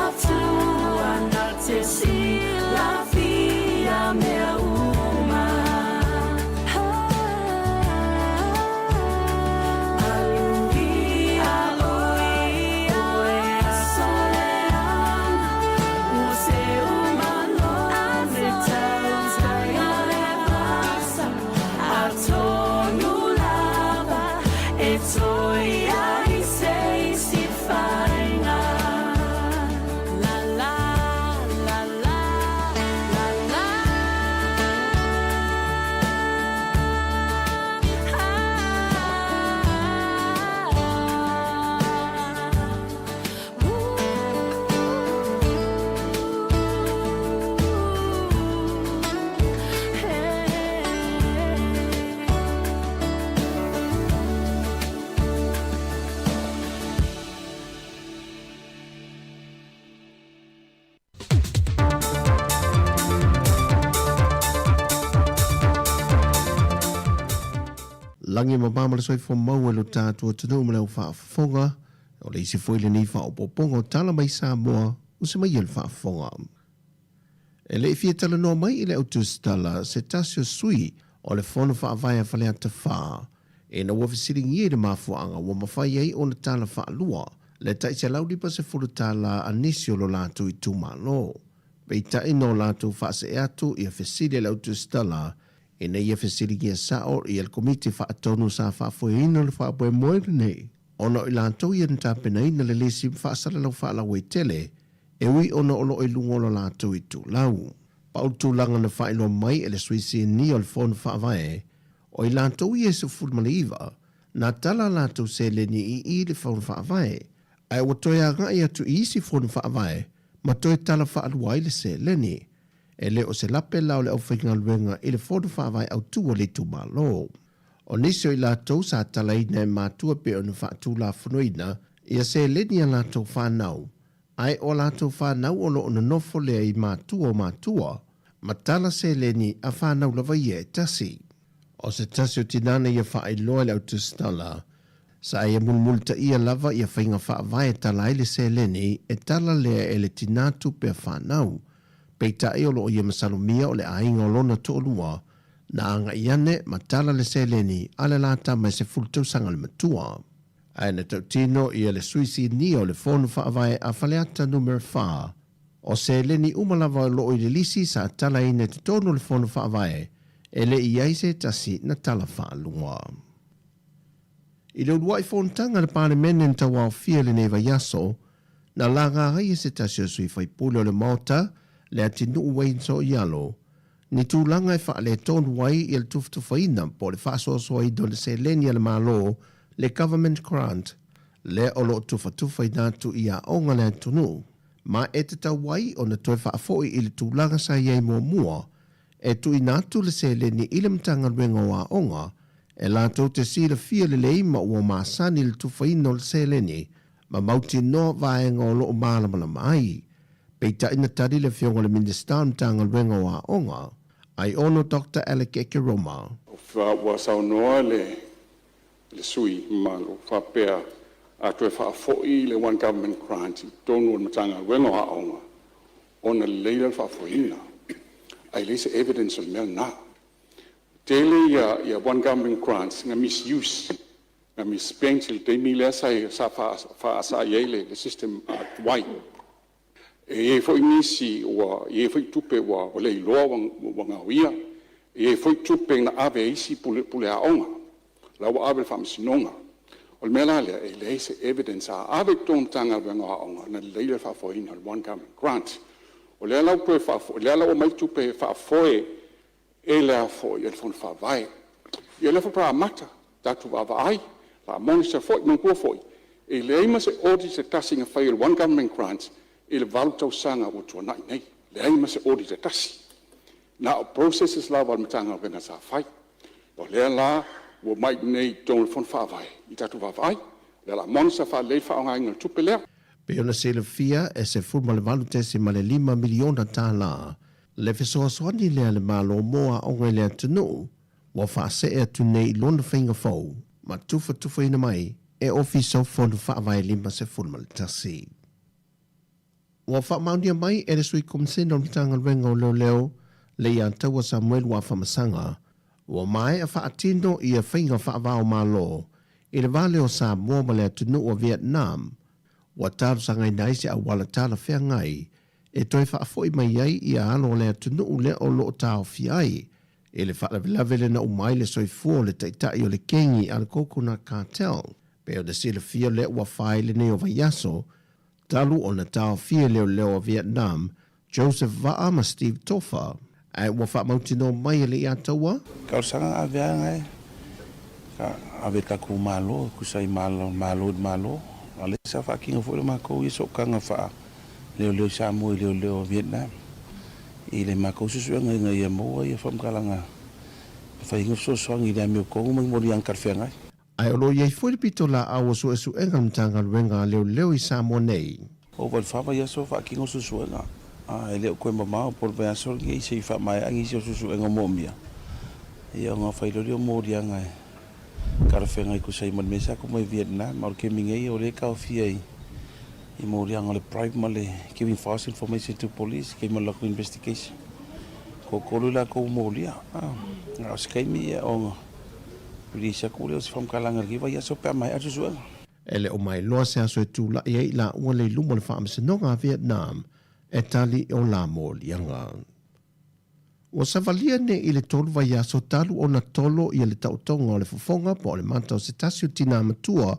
Atua na te silafia mea uma. Aluia oe, oe aso leaga, ua seu malo le tau tai o le vasa, atonu lava e toe ai se isi faiga. La la la la la la. Lagi e mama ma le soifua maua i lo tatou atunuu ma le au faafofoga. O le isi foi lenei faaopoopoga o tala mai Samoa ua se mai e le faafofoga. E le i fia talanoa mai i le au tusitala se tasi o sui o le Fono Faavae a Faleata 4 ina ua fesiligia i le mafuaaga ua mafai ai ona tala faalua le tai $150 a nisi o lo latou itumalo. Peitai na o latou faasee atu ia fesili a le au tusitala ina ia fesiligia sao ia le Komiti Faatonu sa faafoeina le faamoemoe lenei ona o i latou ia na tapenaina le lisi faasalalau faalauaitele e ui ona o lo o i luga o lo latou itulau. Pau le tulaga na faailoa mai e le Sui Sinia o le Fono Faavae, o i latou ia e 19, na tala a latou seleni i i le Fono Faavae, ae ua toe agai atu i isi Fono Faavae ma toe tala faalua ai le seleni. E le o se lape la o le aufaigaluega i le Fono Faavae autu a le itumalo. O nisi o i latou sa talaina e matua pei ona faatulafonoina ia seleni a latou fanau, ae o a latou fanau o lo o nonofo lea i matua o matua, ma tala seleni a fanau lava ia e tasi. O se tasi o tinā na ia faailoa i le au tusitala, sa ia mulimulitaia lava ia faiga faavae e tala ai le seleni e tala lea e le tinā tupe a fanau, peitai o lo o ia masalomia o le aiga o lona toalua na agai ane ma tala le seleni a le la tama e 10 tausaga le matua. Ae na tautino ia le Sui Sinia o le Fono Faavae a Faleata Numera 4, o seleni uma lava o lo o i le lisi sa talaina i totonu o le Fono Faavae, e le i ai se tasi na tala faalua. I le uluai fonotaga a le Palemene na tauaofia i lenei vaiaso, na laga ai e se tasi o sui faipule o le Maota, Leatinuu Wayne Soialo, ni tulaga e faaletonu ai ia le tufatufaina po o le faasoasoaina o le seleni a le Malo, le Government Grant, lea o lo o tufatufaina atu i aoga a le atunuu, ma e tatau ai ona toe faafoi i le tulaga sa i ai muamua, e tuuina atu le seleni i le Matagaluega o Aoga e latou te silafia lelei ma ua masani i le tufaina o le seleni ma mautinoa vaega o lo o malamalama ai. Peitai na tali le Afioga i le Minisita o le Matagaluega o Aoga, Aiono Doctor Alec Ekeroma. Ua saunoa le sui mamalu faapea a toe faafoi le One Government Grant i totonu o le Matagaluega o Aoga ona lelei lea o le faafoeina, ae leai se evidence o le mea lena. Tele ia One Government Grants na misuse, na misspent i le taimi lea sa faasaai ai le system tuai. E i ai foi nisi ua i ai foi tupe ua le iloa ua gaoia, e i ai foi tupe na ave e isi pule aoga, la ua ave i le faamasinoga. O le mea la lea, e leai se evidence a ave i totonu o Matagaluega o Aoga ona lelei lea o le faafoeina o le One Government Grant. O lea la ua toe faafoi, lea la ua aumai tupe e faafoe e le a foi e le Fono Faavae. Ia o lea faatoa amata, tatou vaavaai, o le a monitor foi. Manatua foi, e leai ma se audit se tasi na faia i le One Government Grant i le 8 tausaga ua tuanai nei, leai ma se audit e tasi. Na o processes lava a le Matagaluega sa fai. O lea la ua omai i inei i totonu o le Fono Faavae i tatou vaavaai, o lea o le a monitor faalelei le faaaogaina o le tupe lea. Pei ona silafia e $18.5 miliona tala le fesoasoani lea a le Malo mo aoga i le atunuu ua faasee atu nei i lona faiga fou ma tufatufaina mai e Ofisa o Fono Faavae 51. Ua faamaonia mai e le Sui Komisena o le Matagaluega o Leoleo Leiataua Samuelu Afamasaga, ua maea faatino ia faiga faava-o-Malo i le va lea o Samoa ma le atunuu o Vietnam, ua talosagaina ai se auala talafeagai e toe faafoi mai ai ia alo o le atunuu lea o lo o taofia ai i le faalavelave lea na uma ai le soifua o le taitai o le kengi a le Coconut Cartel. Pei ona silafia lea ua fai lenei o vaiaso talu ona taofia e leoleo a Vietnam Joseph Vaa ma Steve Tofa, ae ua faamautinoa mai e Leiataua. Talosaga aveaga e ka ave i le tatou Malo e tusa ai ma Malo i le Malo. A o lea sa faatino foi le matou ia sootaga faa leoleo i Samoa i leoleo a Vietnam i le matou suesuega ina ia maua ia faamatalaga e fai ai ni fesoasoani i le amiotonu ma ni moliaga talafeagai. Ae o lo o i ai foi le pitolaau o suesuega a le Matagaluega a Leoleo i Samoa nei. Ova i le fa vaiaso faatino suesuega, a e le o toe mamao po o le vaiaso lenei se i faamaea nisi o suesuega moomia, ia ona fai loa lea o moliaga e Talafeagai tusa ai ma le mea sa atu mai Vietnam, a o le taimi nei o lea e taofia i i moliaga o le bribe ma le giving false information to police, taimi o le latou investigation. Toatolu i latou ua molia, a o se taimi ona release atu lea o se faamatalaga i lenei vaiaso pe a maea le suesuega. E le o mailoa se aso e tula'i ai i laua le i luma o le Faamasinoga a Vietnam e tali i o la moliaga. Ua savalia nei i le tolu vaiaso talu ona tolo ia le taotoga o le fofoga po o le mata o se tasi o tinā matua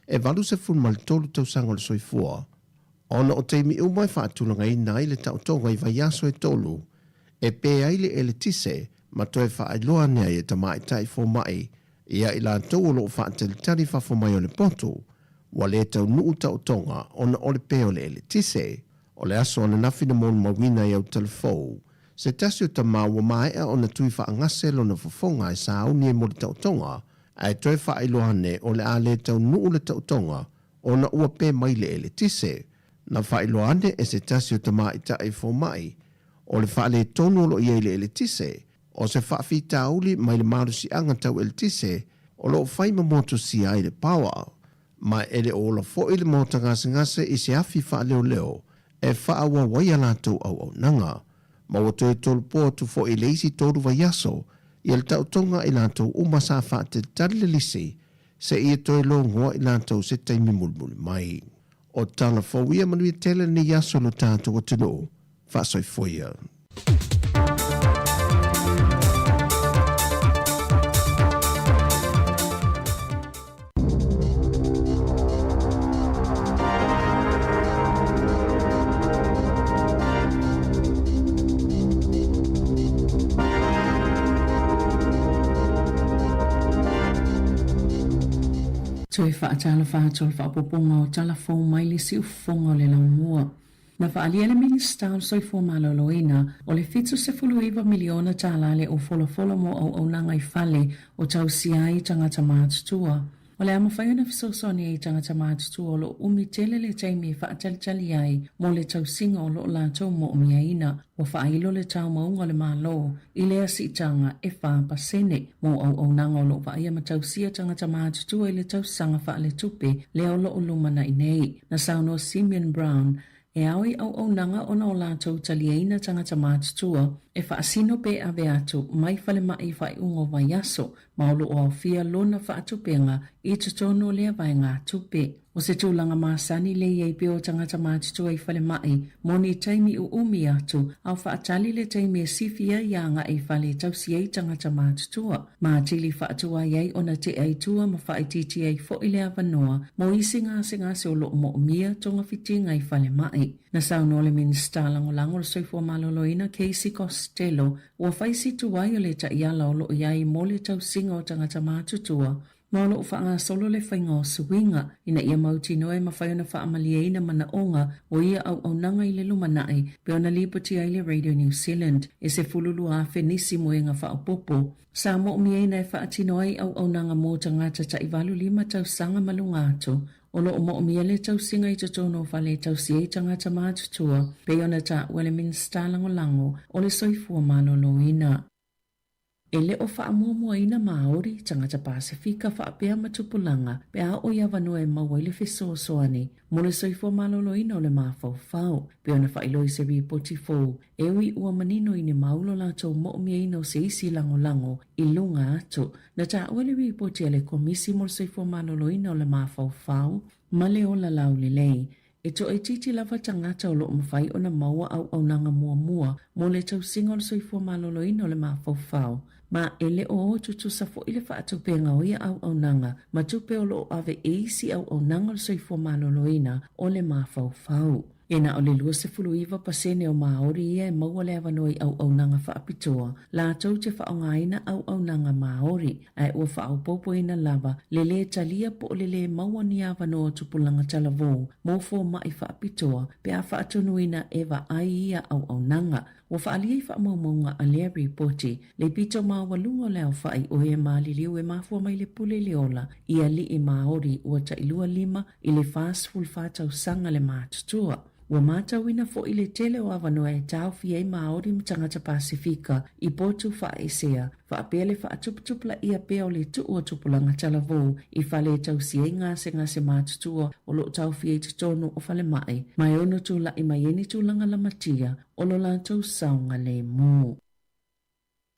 e 83 tausaga o le soifua, ona o taimi uma e faatulagaina ai le taotoga i vaiaso e tolu e pē ai le eletise ma toe faailoa ane ai e tamaitai fomai ia i latou o lo o faatalitali fafo mai o le potu ua lē taunuu taotoga ona o le pē o le eletise. O le aso ananafi na molimauina ai Autalafou, se tasi o tama ua maea ona tui faagase lona fofoga e sauni ai mo le taotoga, ae toe faailoa ane o le a le taunuu le taotoga ona ua pē mai le eletise. Na faailoa ane e se tasi o tamaitai fomai o le faaletonu o lo o i ai le eletise, o se faafitauli mai le malosiaga tau eletise o lo o fai ma motusia ai le power. Ma e le o ola foi le maota gasegase i se afi faaleoleo e faaauau ai a latou auaunaga. Ma ua toe tolopo atu foi i le isi tolu vaiaso ia le taotoga a i latou uma sa faatalitali le lisi seia toe logoa i latou se taimi mulimuli mai. O tala fou ia manuia tele lenei aso lo tatou atunuu. Faasoifua ia. Toe faatalofa atu o le faaopoopoga o tala fou mai le siufofoga o le laumua. Na faaalia le Minisita o le Soifua Maloloina o le $79 miliona tala le ofolafola mo auaunaga i fale o tausia ai tagata matutua. O le a mafai ona fesoasoani ai i tagata matutua o lo o umi tele le taimi e faatalitali ai mo le tausiga o lo o latou moomiaina. Ua faailo le taumauga o le Malo i lea siitaga e 4% mo auaunaga o lo o vaaia ma tausia tagata matutua i le tausaga faaletupe lea o lo o lumanai nei. Na saunoa Simeon Brown, e ao i auaunaga ona o latou taliaina tagata matutua e faasino pe ave atu mai falemai i faaiuga o vaiaso ma o lo o aofia lona faatupega i totonu o lea vaegatupe. O se tulaga masani le i ai pea o tagata matutua i falemai mo ni taimi uumi atu a o faatali le taimi e sifi ai agai i fale e tausi ai tagata matutua. Ma atili faatuai ai ona tea i tua ma faaitiitia ai foi le avanoa mo isi gasegase o lo o moomia togafitiga i falemai. Na saunoa le Minisita Lagolago o le Soifua Maloloina Casey Costello ua fai si tuai o le taiala o lo o i ai mo le tausiga o tagata matutua ma o lo o faagasolo le faiga o suiga ina ia mautinoa e mafai ona faamalieina manaoga o ia auaunaga i le lumanai pei ona lipotia ai le Radio New Zealand e 12,000 nisi moega faaopoopo sa moomiaina e faatino ai auaunaga mo tagata taivalu lima tausaga ma luga atu o lo o moomia le tausiga i totonu o fale e tausi ai tagata matutua pei ona taua e le Minisita Lagolago o le Soifua Maloloina. E le o faamuamuaina Māori, tagata Pasefika faapea ma tupulaga pe a oo i avanoa e maua ai le fesoasoani mo le soifua maloloina o le mafaufau, pei ona faailoa i se ripoti fou e ui ua manino i ni mau lo latou moomiaina o se isi lagolago i luga atu. Na taua le ripoti a le Komisi mo le Soifua Maloloina o le Mafaufau ma le Ola Laulelei E toaitiiti lava tagata o lo o mafai ona maua auaunaga muamua mo le tausiga o le soifua maloloina o le mafaufau, ma e le o o tutusa foi le faatupega o ia auaunaga ma tupe o lo o ave i isi auaunaga o le soifua maloloina o le mafaufau. E na o le 29% o Māori ia e maua le avanoa i auaunaga faapitoa latou te faaaogaina auaunaga Māori, ae ua faaopoopoina lava le lē talia po o le lē maua ni avanoa o tupulaga talavou mo fomai faapitoa pe a faatonuina e vaai ia auaunaga. Ua faaalia i faamaumauga a lea ripoti le pito maualuga o le aofai o e maliliu e mafua mai le pule i le ola i alii Māori ua tailua lima i le 44 tausaga le matutua. Ua matauina foi le tele o avanoa e taofia ai Māori ma tagata Pasefika i potu faaesea, faapea le faatuputupulaia pea o le tuu o tupulaga talavou i fale e tausia ai gasegase matutua o lo o taofia i totonu o falemai, ma e ono tulai mai ai ni tulaga lamatia o lo latou saogalemu.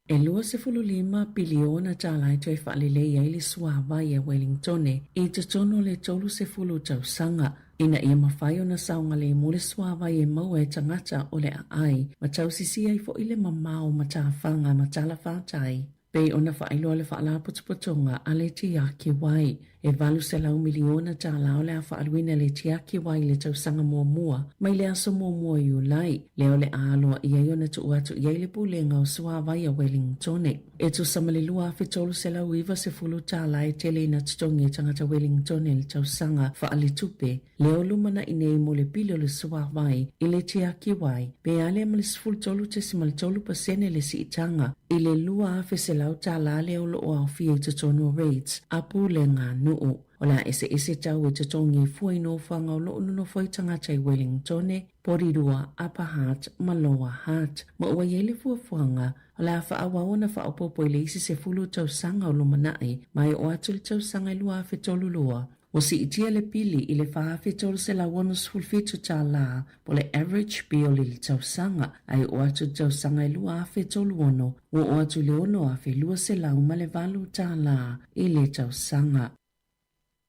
E 25 piliona tālā e toe faalelei ai le suāwai a Wellingtone i totonu o le 30 tausaga, ina ia mafai ona saogalemu le suāwai e maua e tagata o le aai ma tausisia ai foi le mamao o matafaga ma talafātai. Pei ona faailoa le Faalapotopotoga a le Tiaki Wai, e $800 miliona tālā o le a faaaluina e le Tiaki Wai i le tausaga muamua mai le aso muamua o Iulai, lea o le a aloaia ai ona tuu atu i ai le Pulega o Suāwai a Wellingtone. E tusa ma le $2,390 tālā e tele ina totogi e tagata Wellingtone i le tausaga faaletupe, Lea o lumanai nei mo le pili o le suāwai i le tiaki wai, pe a lea ma le 13.3 pasene le siitaga i le $2,100 tālā lea o lo o aofia i totonu o rates a Pulega Nuu. O le a eseese tau e totogi e fua i nofoaga o lo o nonofo ai tagata i Wellingtone, Porirua, Upper Hutt ma Lower Hutt, ma ua i ai le fuafuaga o le a faaauau ona faaopoopo i le isi 10 tausaga o lumanai ma e oo atu i le tausaga e 2032. Ua siitia le pili i le $4,367 po o le average bill i le tausaga, a e oo atu i le tausaga e 2036, ua oo atu i le $6,208 i le tausaga.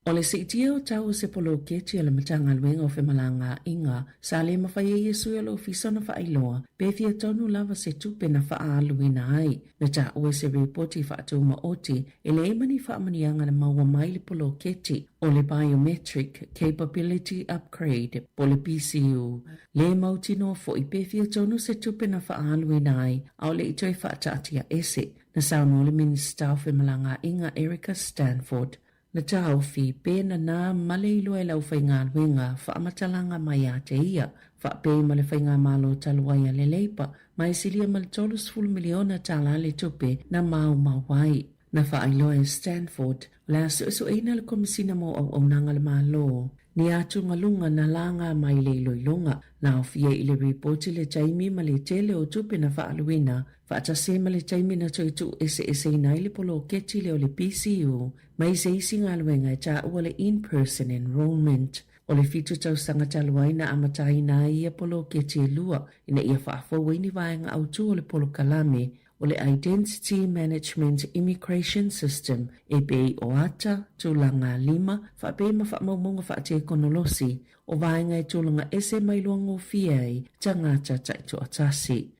O le siitia o tau o se poloketi a le Matagaluega o Femalagaaiga, sa le mafai ai e sui o le ofisa ona faailoa pe fia tonu lava se tupe na faaaluina ai. Na taua e se ripoti faatumaoti e leai ma ni faamanuiaga na maua mai le poloketi o le Biometric Capability Upgrade po o le BCU. Le mautinoa foi pe fia tonu se tupe na faaaluina ai a o le i toe faataatia ese. Na saunoa le Minisita o Femalagaaiga Erica Stanford Na taofi pe nanā ma le iloa e le aufaigaluega faamatalaga mai ia te ia, faapei ma le faigamalo talu ai a le Leipa, ma e silia ma le $30 miliona tālā le tupe na maumau ai. Na faailoa e Stanford, o le a suesueina le Komesina mo Auaunaga a le Malo, ni atugaluga na laga mai le iloiloga, na aofia i le ripoti le taimi ma le tele o tupe na faaaluina, faatasi ai ma le taimi na toe tuueseeseina ai le poloketi lea o le BCU mai se isi galuega e taua le In-Person Enrolment. O le fitu tausaga talu ai na amataina ai ia poloketi e lua ina ia faafou ai ni vaega autū o le polokalame o le Identity Management Immigration System e pei o ata, tulaga lima, faapea ma faamaumauga faatekonolosi o vaega e tulaga ese ma iloa gofie ai tagata taitoatasi.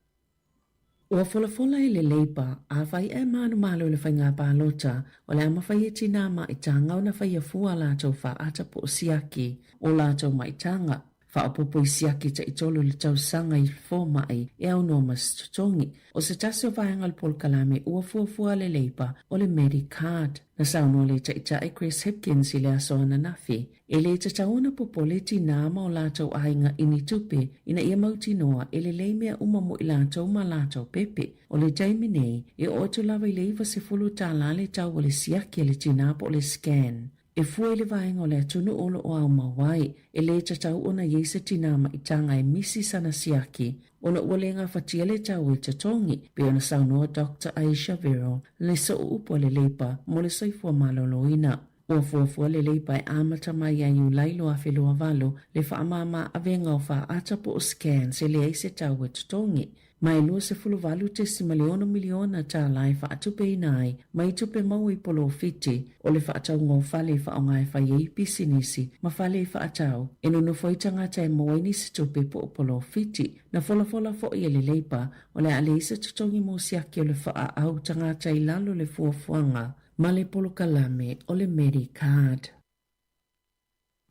Ua folafola e le Labour, afai e manumalo i le faiga palota, o le a mafai e tinā maitaga ona faia fua a latou faata po o siaki o latou maitaga. Faaopoopo i siaki taitolu i le tausaga i fomai e aunoa ma se totogi. O se tasi o vaega o le polokalame ua fuafua a le Labour o le Medicard. Na saunoa le Taitai Chris Hipkins i le aso ananafi, e le tatau ona popole tinā ma o latou aiga i ni tupe ina ia mautinoa e lelei mea uma mo i latou ma latou pepe. O le taimi nei, e oo atu lava i le 90 tālā le tau o le siaki a le tinā po o le scan. E fua i le vaega o le atunuu o lo o aumau ai, e le tatau ona i ai se tinā maitaga e misi sana siaki ona ua le gafatia le tau e totogi, pei ona saunoa Doctor Ayesha Verrall, le sooupu a le Leipa mo le soifua maloloina. Ua fuafua le Leipa e amata mai ia Iulai 2028 le faamāmā avega o faata po o scans e leai se tau e totogi. Ma e $28.6 miliona tālā e faatupeina ai mai tupe maua i polofiti o le faatauga o fale e faaaoga e fai ai pisinisi ma fale e faatau e nonofo ai tagata e maua ai nisi tupe po o polofiti. Na folafola foi e le Leipa o le a leai se totogi mo siaki o le faaau tagata i lalo o le fuafuaga ma le polokalame o le Medicard.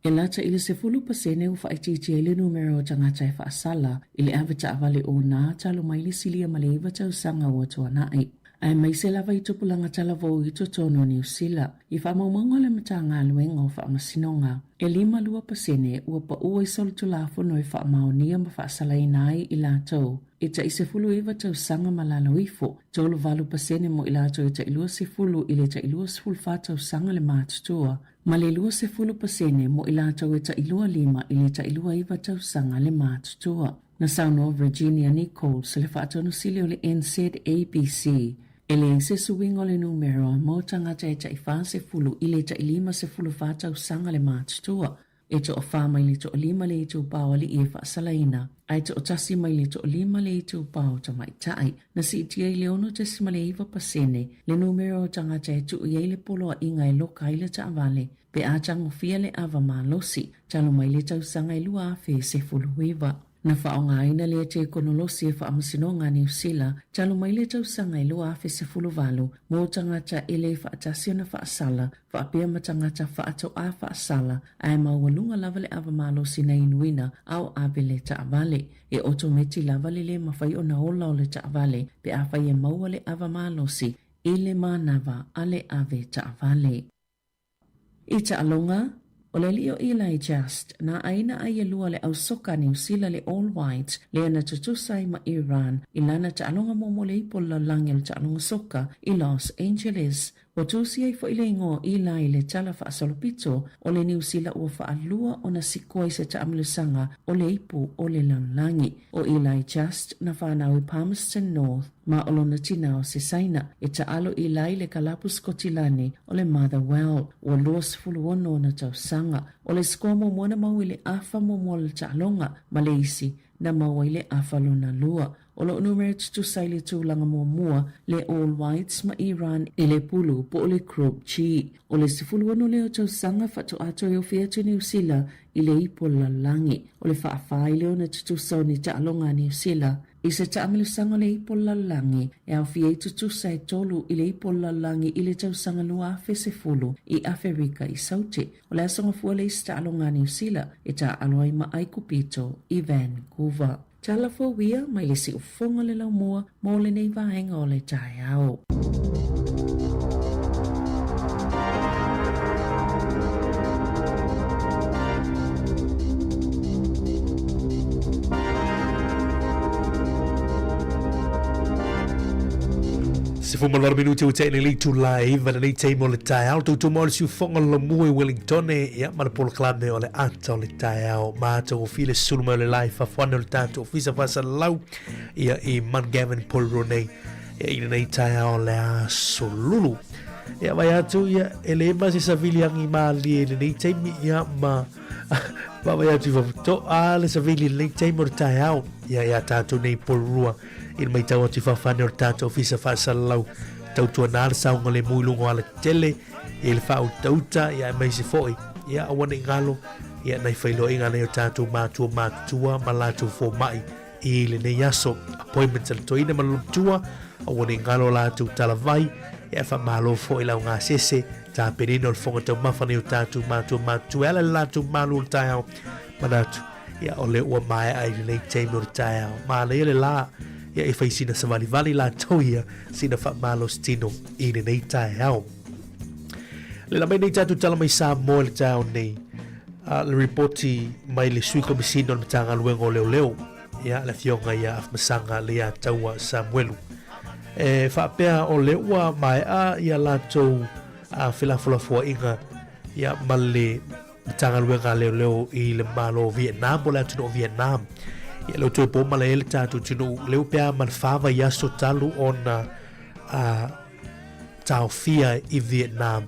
E lata i le 10% ua faaitiitia ai le numera o tagata e faasala i le avetaavale o nā talu mai le silia ma le iva tausaga ua tuanai. Aemaise lava i tupulaga talavou i totonu o Niu Sila. I faamaumauga a le Matagaluega o Faamasinoga, e 52% ua paua i solitulafono e faamaonia ma faasalaina ai i latou e tai 19 tausaga ma lalo ifo, 38% mo i latou e tai 20 i le tai 24 tausaga le matutua, ma le 20% mo i latou e tai 25 i le tai 29 tausaga le matutua. Na saunoa Virginia Nichols, le Faatonu Sili o le NZABC, e leai se suiga o le numera mo tagata e tai 40 i le tai 54 tausaga le matutua, e toafa mai le toalima le itupa o alii e faasalaina, ae toatasi mai le toalima le itupa o tamaitai. Na siitia i le 6.9% le numera o tagata e tuu i ai le poloaiga e loka ai le taavale pe a tagofia le ava malosi talu mai le tausaga e 2019. Na faaaogaina lea tekonolosi e Faamasinoga a Niu Sila talu mai le tausaga e 2018 mo tagata e le faatasi ona faasala faapea ma tagata faatoa faasala ae maualuga lava le ava malosi na inuina a o ave le taavale. E otometi lava le le mafai ona ola o le taavale pe afai e maua le ava malosi i le manava a le ave taavale. I taaloga, o le alii o Eli Just, nā ʻāina ʻai ʻelua le ʻau soka a Niu Sila le All Whites lea na tutusa ai ma Iran i lana taaloga muamua o le ipu o le lalolagi o le taaloga soka i Los Angeles. Ua tusi ai foi le igoa o Eli i le tala faasolopito o le Niu Sila ua faalua ona sikoa i se taamilosaga o le ipu o le lalolagi. ʻO Eli Just na whānau i Palmerston North ma o lona tinā o se Saina, e taalo Eli i le kalapu Sikotilani o le Motherwell. Ua 26 ona tausaga. O le sikoa muamua na mau i le afa muamua o le taaloga ma le isi na mau ai le afa lona lua. O lo o numera tutusa i le tulaga muamua le All Whites ma Iran i le pulu po o le Group G. O le 16 lea o tausaga faatoa toe ofi atu Niu Sila i le ipu o le lalolagi. O le faafa i le ona tutusa o ni taaloga a Niu Sila i se taamilosaga o le ipu o le lalolagi e aofia ai tutusa e tolu i le ipu o le lalolagi i le tausaga 2010 i Aferika i Saute. O le aso gafua le isi taaloga a Niu Sila e taaalo ai ma Aikupito i Vancouver. Tala fou ia mai le siufofoga o le laumua mo lenei vaega o le taeao. 18 minuti ua tea i le itula e 9 lenei taimi o le taeao. Tautua mai o le siufofoga o le laumua i Wellington ia ma le polokalame o le ata o le taeao. Matagofie le sulu mai o le la i fafo ane o le tatou ofisa faasalalau ia i Mount Gavin Porirua nei ia i lenei taeao le aso lulu. Ia vai atu ia e le ma se savili angi mālie i lenei taimi ia ma vaavaai atu i fafo to'a le savili i lenei taimi o le taeao ia ia tātou nei Porirua i le matau atu i fafo ane o le tatou ofisa faasalalau tautuana le saogalemu i luga o alatele i le faautauta ia aemaise foi ia aua ne i galo ia nai failoaiga nei o tatou matua matutua ma latou fomai i lenei aso appointment a le toeaina ma le matua aua ne i galo latou talavai ia faamalo foi lau gasese tapenina o le fofoga taumafa nei o tatou matua matutua e ala i le latou malu o le taeao manatu ia o lea ua maea i lenei taimi o le taeao manaia le la ia e fai sina savalivali latou ia sina faamalositino i lenei taeao. Le la mai nei tatou tala mai Samoa i le taeao nei, le ripoti mai le Sui Komisina o le Matagaluega o Leoleo, ia, le Afioga ia Afamasaga Leiataua Samuelu. E faapea o lea ua maea ia latou felafolafoaiga ia ma le Matagaluega a Leoleo i le Malo o Vietnam po o le atunuu o Vietnam. Ia lea ua toe po malae le tatou atunuu, lea ua pea ma le fa vaiaso talu ona taofia i Vietnam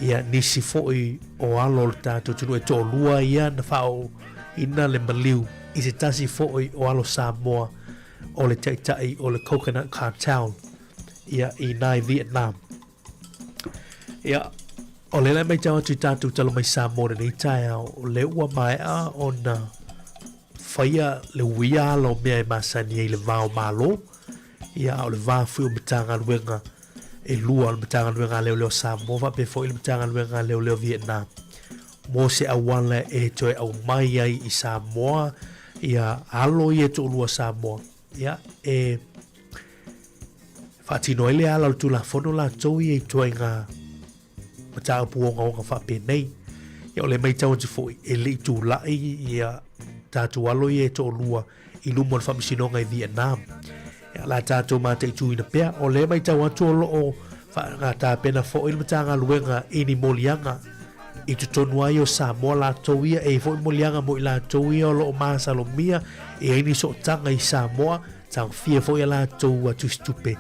ia nisi foi o alo o le tatou atunuu e toalua ia na faaooina le maliu i se tasi foi o alo Samoa o le taitai o le Coconut Cartel ia i ina i Vietnam. Ia, o lea la e matau atu i tatou tala mai Samoa i lenei taeao, o lea ua maea ona faia le uia ala o mea e masani ai i le va o Malo, ia, a o le va foi o Matagaluega e lua, o le Matagaluega a Leoleo Samoa faapea foi le Matagaluega a Leoleo Vietnam, mo se auala e toe aumai ai i Samoa ia alo ia e toalua Samoa, ia, e... faatino ai le ala o le Tulafono latou ia i ituaiga mataupu ogaoga faapenei. Ia o le matau atu foi, e le i tulai ia tatou alo ia e toalua i luma o le faamasinoga i Vietnam. Ia, o le a tatou mataituina pea, o lea e matau atu o lo o faatapena foi le Matagaluega i ni moliaga i totonu ai o Samoa latou ia, e i ai foi moliaga mo i latou ia o lo o masalomia e i ai ni sootaga i Samoa, taofia foi a latou tusitupe.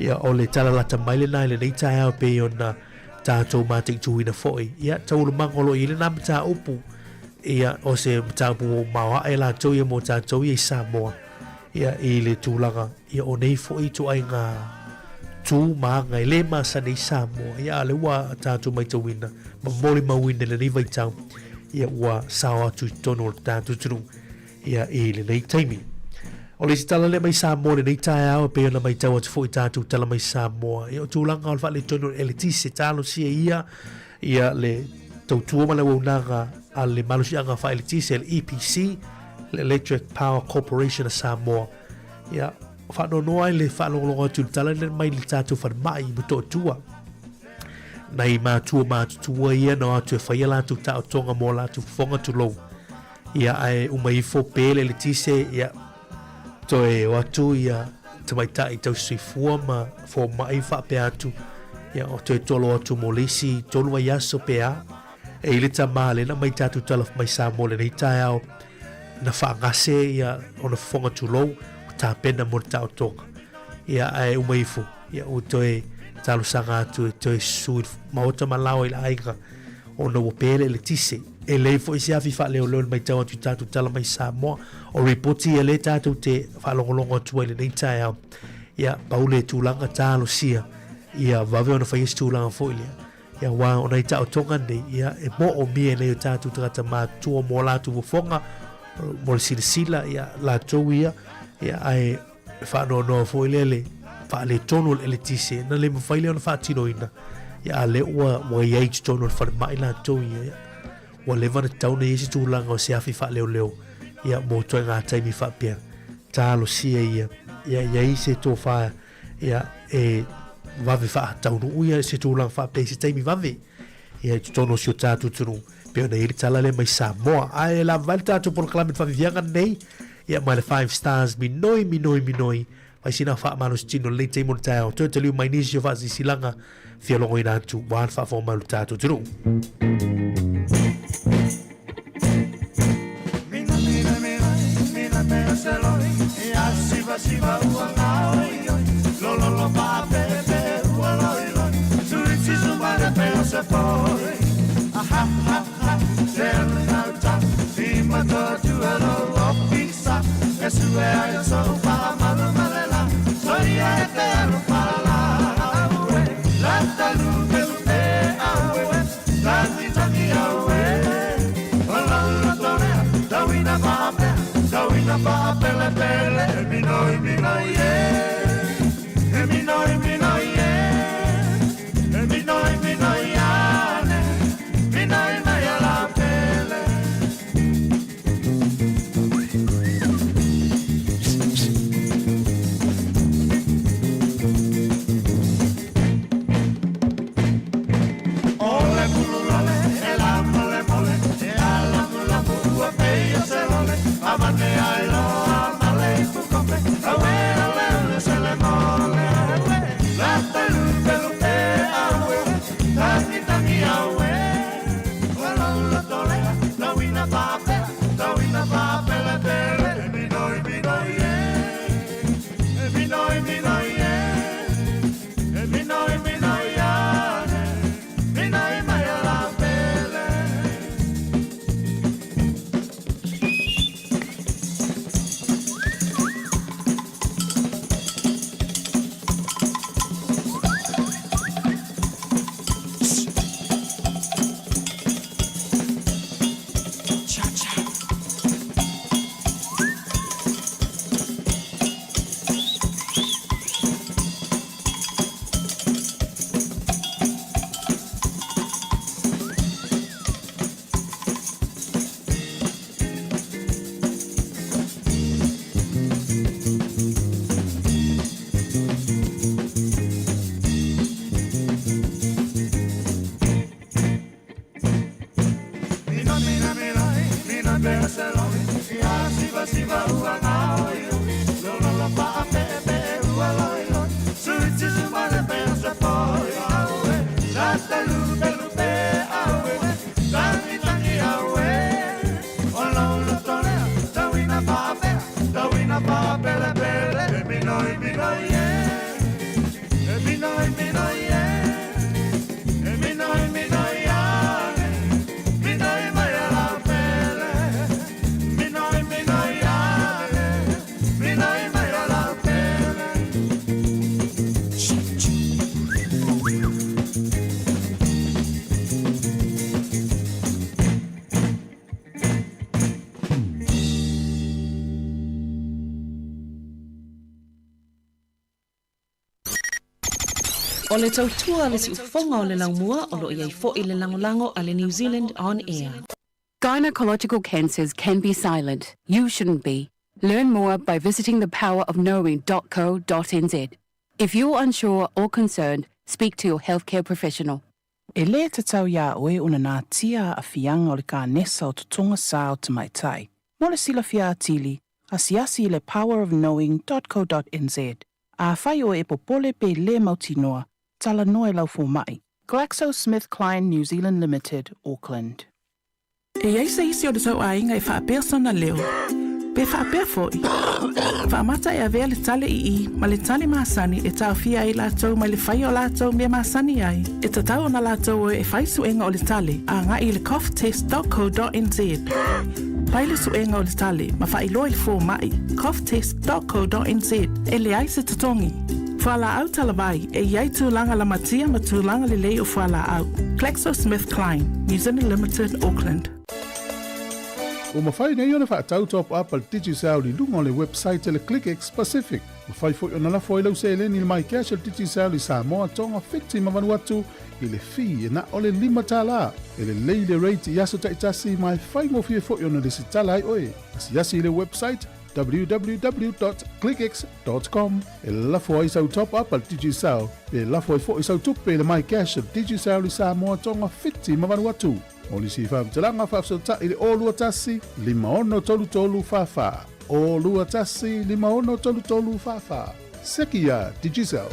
Ia, o le tala lata mai lena i lenei taeao e pei ona tatou mataituina foi. Ia, taualumaga o lo o i ai lena mataupu, ia, o se mataupu maoae latou ia mo tatou ia i Samoa, ia, i le tulaga, ia, o nei foi ituaiga tu ma aga e le masani ai Samoa, ia, a o lea ua tatou matauina ma molimauina i lenei vaitau, ia, ua sao atu i totonu o le tatou atunuu. ia i lenei taimi. O le isi tala lea mai Samoa i lenei taeao e pei ona matau atu foi i tatou tala mai Samoa, ia o tulaga o le faaletonu o le eletise, talosia ia ia le tautua ma le auaunaga a le malosiaga faaeletise le EPC, le Electric Power Corporation a Samoa. Ia, faanoanoa ai le faalogologo atu i le tala lea mai le tatou falemai i Motootua. Nai matua matutua ia na o atu e fai a latou taotoga mo a latou fofoga tulou. Ia ae uma ifo pe le eletise, ia toe o atu ia tamaitai tausisoifua ma fomai faapea atu, ia o toe tolo atu mo le isi tolu vaiaso pe a. E i le tama lea na aumai tatou tala mai Samoa i lenei taeao, na faagase ia ona fofoga tulou, ua tapena mo le taotoga. Ia ae uma ifo, ia ua toe talosaga atu e toe susu i le maota ma laoa i le aiga ona ua pe le eletise. E lelei foi se afi faaleoleo i le matau atu i tatou tala mai Samoa. O ripoti ia lea tatou te faalogologo atu ai i lenei taeao. Ia, pau le tulaga talosia ia vave ona faia se tulaga foi lea. Ia, aua o nai taotoga nei, ia, e moomia e nai o tatou tagata matutua mo a latou fofoga, mo le silasila, ia, latou ia, ia, ae e faanoanoa foi lea le faaletonu o le eletise na le mafai lea ona faatinoina ia a lea ua ua i ai i totonu o le falemai latou ia, ia ua leva ona tatau ona i ai se tulaga o se afi faaleoleo ia mo ituaiga taimi faapea talosia ia ia i ai se tofa ia e vave faataunuu ia se tulaga faapea i se taimi vave ia i totonu o si o tatou atunuu pei ona i ai le tala lea mai Samoa. Ae lava ai le tatou polokalame i le faaviaviaga lenei, ia mai le Five Stars, minoi, minoi, minoi, fai sina faamalositino i lenei taimi o le taeao, toe taliu mai nisi o faasilasilaga fia logoina atu aua le faafofoga mai o le tatou atunuu. O le tautua a le siufofoga o le laumua o lo o i ai foi le lagolago a le New Zealand On Air. Gynecological cancers can be silent. You shouldn't be. Learn more by visiting thepowerofknowing.co.nz. If you're unsure or concerned, speak to your healthcare professional. E lē tatau iā oe ona natia aafiaga o le kanesa o totoga sa o tamaitai. Mo le silafia atili, asiasi i le powerofknowing.co.nz. Afai oe e popole pe lē mautinoa, talanoa i lau fomaʻi. GlaxoSmithKline New Zealand Limited, Auckland. E i ai se isi o le tou aiga e faapea sona leo, pe faapea foi, faamata e avea le tale ii ma le tale masani e taofia ai latou mai le faia o latou mea masani ai. E tatau ona latou o e fai suega o le tale agai i le coughtest.co.nz. Fai le suega o le tale ma faailoa i le fomai, coughtest.co.nz, e leai se totogi. Fualaau talavai, e i ai tulaga lamatia ma tulaga lelei o fualaau. GlaxoSmithKline, New Zealand Limited, Auckland. Ua mafai nei ona faatau top up a le Digicel i luga o le website a le ClickX Pacific. Mafai foi ona lafo ai lau seleni i le MyCash a le Digicel i Samoa, Tonga, Fiti ma Vanuatu i le fee e na o le $5. E lelei le rate i aso taitasi ma e faigofie foi ona lesitala ai oe. Asiasi i le website www.clickx.com e lafo ai sau top up a le Digicel pe lafo ai foi sau tupe i le MyCash a le Digicel i Samoa, Tonga, Fiti ma Vanuatu. Mo nisi faamatalaga faafesootai i le 021 5633 44. 021 5633 44. Seki iā Digicel.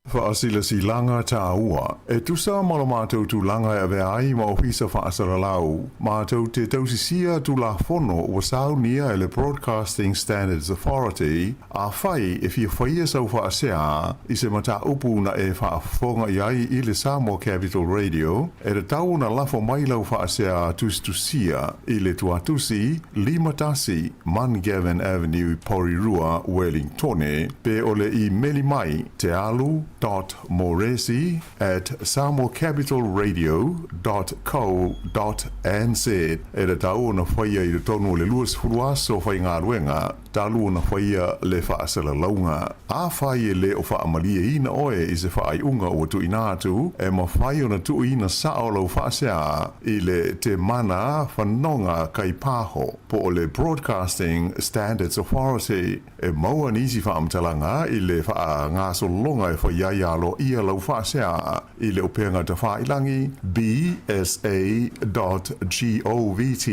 Faasilasilaga tāua. E tusa ma lo matou tulaga e avea ai ma Ofisa Faasalalau, matou te tausisia Tulafono ua saunia e le Broadcasting Standards Authority, Afai e fia faia sau faasea i se mataupu na e faafofoga i ai i le Samoa Capital Radio, e tatau ona lafo mai lau faasea tusitusia i le tuatusi 51 Mungavin Avenue, Porirua, Wellingtone, pe o le imeli mai tealu dot moresi at samoacapitalradio dot co dot nz. E tatau ona faia i totonu o le 20 aso faigaluega talu ona faia le faasalalauga. Afai e lē o faamalieina oe i se faaiuga ua tuuina atu, e mafai ona tuuina sao lau faasea i le Temana Fanoga Kaipaho po o le Broadcasting Standards Authority. E maua nisi faamatalaga i le faagasologa e fai ai aloaia lau faasea i le upega tafailagi bsa dot govt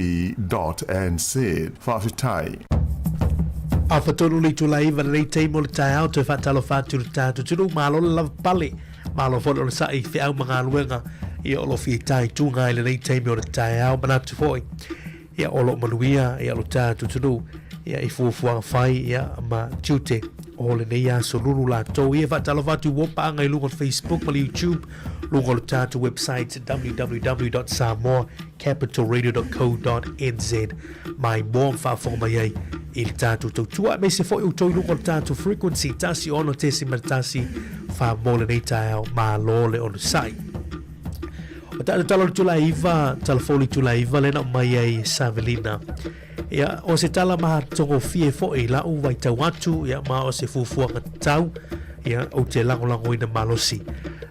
dot nz. Faafetai. Afa tonu le itula iva lenei taimi o le taeao toe faatalofa atu i le tatou atunuu malo le lava pale malo foi le onosai i feau ma galuega ia o lo fitaituga ai lenei taimi o le taeao manatu foi ia o lo o manuia ia lo tatou atunuu ia i fuafuaga fai ia ma tiute o lenei aso lulu latou ia faatalofa atu i ua paaga i luga o le Facebook ma le YouTube luga o le tatou website www.samoacapitalradio.co.nz mai moa ma faafofoga mai ai i le tatou tautua aemaise foi outou i luga o le tatou frequency 106.1 wha mō lenei taeao malo le onosai. O tatou tala o le itula e 9, tala fou o le itula e 9 lea na aumai ai e Savelina. Ia, o se tala matagofie foi lau vaitau atu, ia, ma o se fuafuaga tatau, ia, ou te lagolagoina malosi.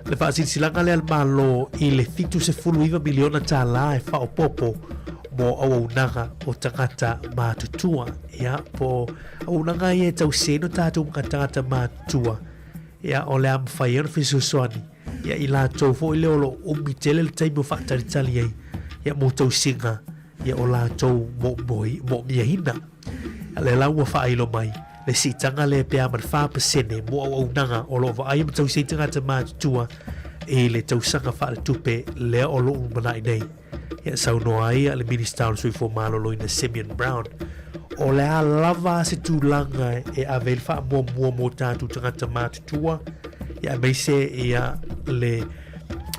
Le faasilasilaga lea a le Malo i le $79 miliona tala e faaopoopo mo auaunaga o tagata matutua, ia, po o auaunaga ia e tausia ai no tatou ma tagata matutua, ia, o le a mafai ai ona fesoasoani ia i latou foi lea o lo o umi tele le taimi o faatalitali ai ia mo tausiga. ia o latou mo'omiaina. A lea la ua faailo mai le siitaga lea pe a ma le 4% mo auaunaga o lo o vaaia ma tausi ai tagata matutua i le tausaga faaletupe lea o lo o lumanai nei. Ia saunoa ai le Minista o le Soifua Maloloina Simeon Brown, o le a lava se tulaga e ave ai le faamuamua mo tatou tagata matutua, ia aemaise ia le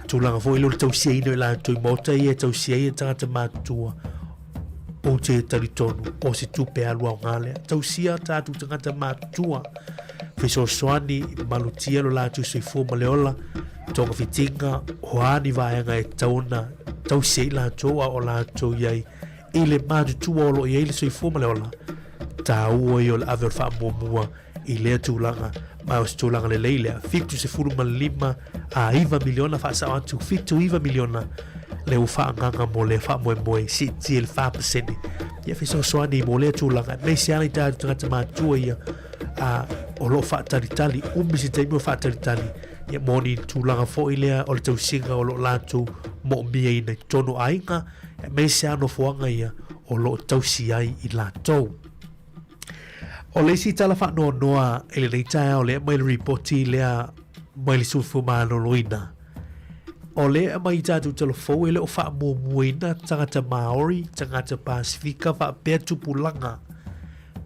tulaga foi lea o le tausiaina o i latou i maota ia e tausia ai tagata matutua, ou te talitonu o se tupe alu aoga lea. Tausia tatou tagata matutua, fesoasoani, malutia lo latou soifua ma le ola, togafitiga, o a ni vaega e tatau ona tausi ai latou a o latou i ai i le matutua o lo o i ai le soifua ma le ola, taua ia o le ave o le faamuamua i lea tulaga, ma o se tulaga lelei lea. 75 a 9 miliona faasao atu, 79 miliona lea ua faaagaga mo lea faamoemoe, siitia i le 4%. Ia fesoasoani mo lea tulaga, aemaise lava i tatou tagata matutua ia a, o lo o faatalitali, umi se taimi o faatalitali, ia mo ni tulaga foi lea o le tausiga o lo o latou mo'omiaina i totonu o aiga, aemaise lava nofoaga ia o lo o tausi ai i latou. O le isi tala faanoanoa i lenei taeao lea mai le ripoti lea mai le Soifua Maloloina, o lea e aumai i tatou talafou e le o faamuamuaina tagata Māori, tagata Pasifika faapea tupulaga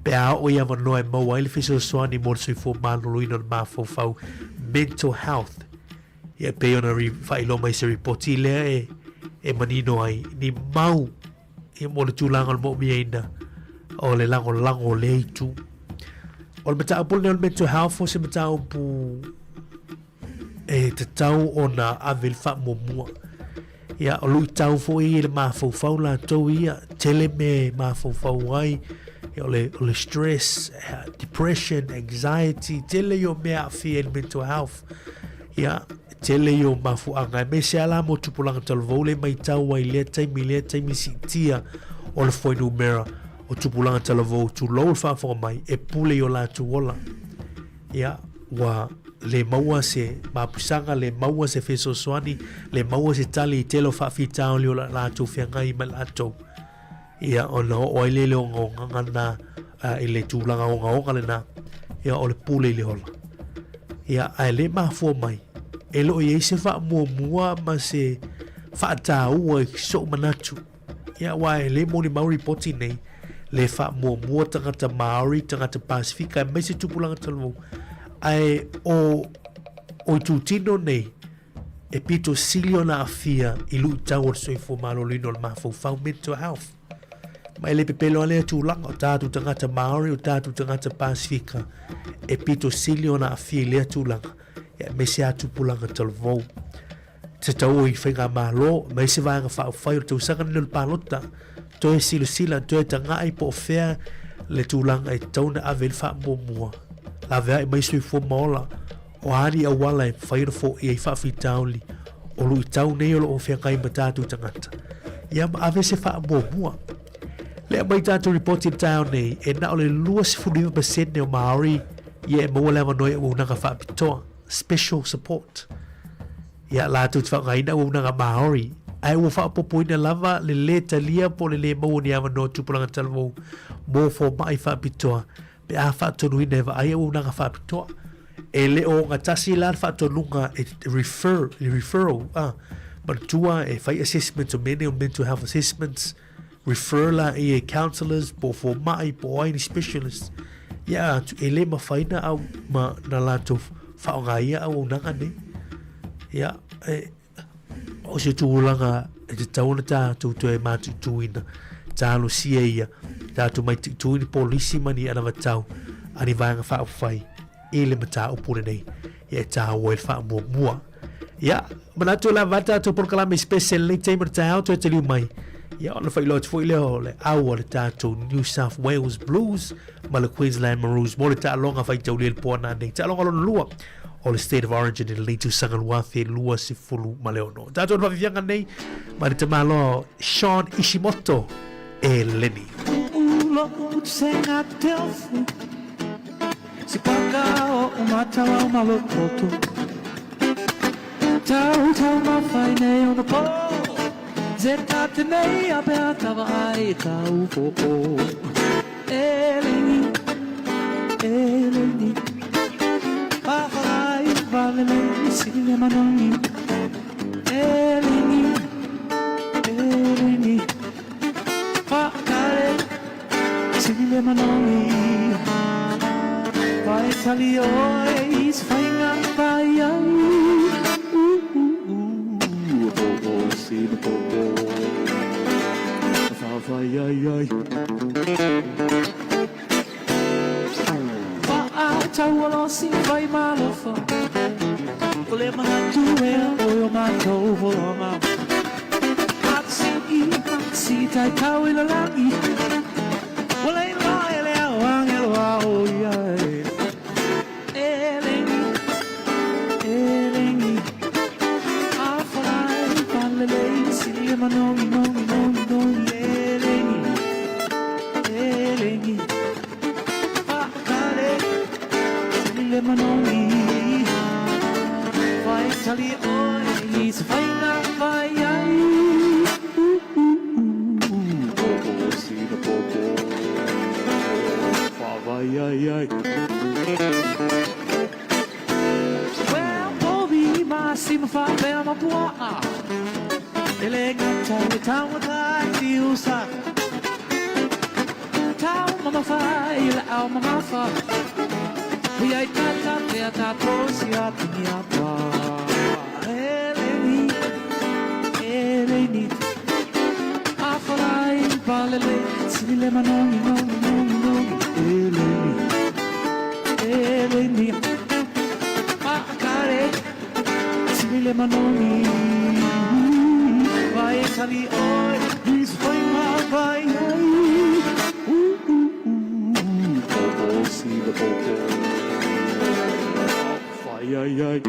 pe a oo i avanoa e maua ai le fesoasoani mo le soifua maloloina o le mafaufau, mental health. Ia e pei ona faailoa mai se ripoti lea e, e manino ai ni mau ia mo le tulaga o le moomiaina o le lagolago o lea itu. O le mataupu lenei o le mental health o se mataupu e tatau ona ave i le faamuamua. Ia, o luitau foi i le mafaufau latou ia, tele mea e mafaufau ai, ia, o le, o le stress, depression, anxiety, tele ia o mea aafia i le mental health. Ia, tele ia o mafuaaga, aemaise lava la mo tupulaga talavou le matau ai i lea taimi, lea taimi siitia o le fuainumera o tupulaga talavou, tulou le faafofoga mai, e pule i o latou ola. Ia, ua le maua se mapusaga, le maua se fesoasoani, le maua se tali i tele o faafitauli o la latou feagai ma latou. Ia, ona oo ai lea i le ogaogaga lena, i le tulaga ogaoga lena, ia, o le pule i le ola. Ia, ae le mafua mai, e le o i ai se faamuamua ma se faataua i so'u manatu. Ia, aua e le molimau ripoti nei, le faamuamua tagata Māori, tagata Pasifika, aemaise tupulaga talavou. Ae o, o itutino nei, e pito sili ona aafia i luitau o le soifua maloloina o le mafaufau, mental health. Ma e le pepelo lava lea tulaga, o tatou tagata Māori, o tatou tagata Pasifika, e pito sili ona aafia i lea tulaga, ia, aemaise lava tupulaga talavou. Se tau i Faigamalo ma isi vaega faaupufai o le tausaga lenei o le palota, toe silasila, toe tagai po o fea le tulaga e tatau ona ave i le faamuamua, laveai mai soifua ma ola, o a ni auala e mafai ona foia ai faafitauli o luitau nei o lo o feagai ma tatou tagata, ia ma ave se faamuamua. Lea mai tatou ripoti i le taeao nei, e na o le 29% o Māori ia e maua le avanoa i auaunaga faapitoa, special support. Ia, latou te faaaogaina auaunaga Māori, ae ua faaopoopoina lava le lē talia po o le lē maua o ni avanoa tupulaga talavou mō fomai faapitoa pe a faatonuina e vaai auaunaga faapitoa. E le o ogatasi la le faatonuga e refer, le referral, ah, manatua e fai assessments o mea nei o mental health assessments, refer la ia i counsellors po o fomai po o ai ni specialists ia atu e le mafai na au ma na latou faaaoga ia auaunaga nei ia e, o se tulaga e tatau ona tatou toe matuituina talosia ia tatou maituituina polisi ma ni anavatau a ni vaega faaupufai i le mataupu lenei ia e tāua ai le faamuamua. Ia, manatu e lava tatou polokalame special lenei taimi o le taeao toe taliu mai. Ia, ona faailoa atu foi lea o le au a le tatou New South Wales Blues ma le Queensland Maroons mo le taaloga faitaulia i le po nanei. Taaloga lona lua o le State of Origin i lenei tausaga 2026. Tatou le faafiafiaga nei ma le tamaloa Sean Ishimoto e Lenny. Se ta te nei a pea tava ai tau po E lengi, e lengi Paharai valele sile manongi E lengi, e lengi Whakare sile manongi Vai tali oe is whainga vai au Uh, uh, uh, po po si po po Fa vai ai ai Fa a tau alo si vai malofa Ko le manatu e o o mātou holonga Atsi i atsi tai tau i la langi Wala i la e le au angelo a o ia e E lengi, e lengi A wharai palele si le manongi nongi nongi nongi E lengi, e lengi Whakare si le manongi Vai tali oe i se whainga vai ai Uh, uh, uh, po po si na po po Fa vai ai ai Well, povi ma si ma fa pe ma pua E le ngata le tau tai ti usa Tau mama fa i le au mama fa Hui ai tata te a tātou si a tingi a pa E lengi, e lengi A wharai palele, sini le manongi nongi nongi nongi E lengi, e lengi Maakare, sini le manongi Vai tali oi, is whai ngā vai ai Uh, uh, uh, po po si le po po Whai ai ai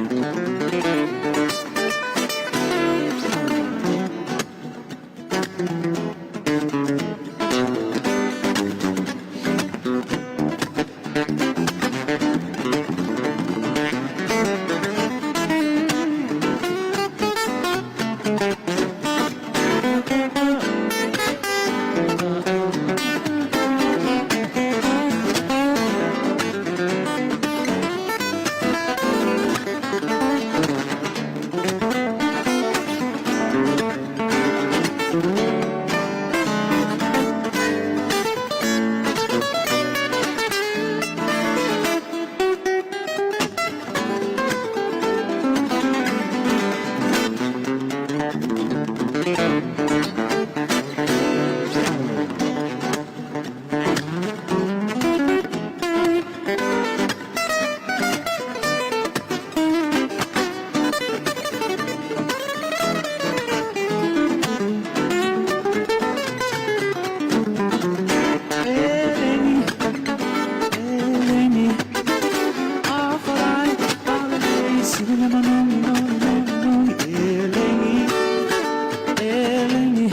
E lengi, e lengi A wharai palele si le manongi nongi nongi nongi E lengi, e lengi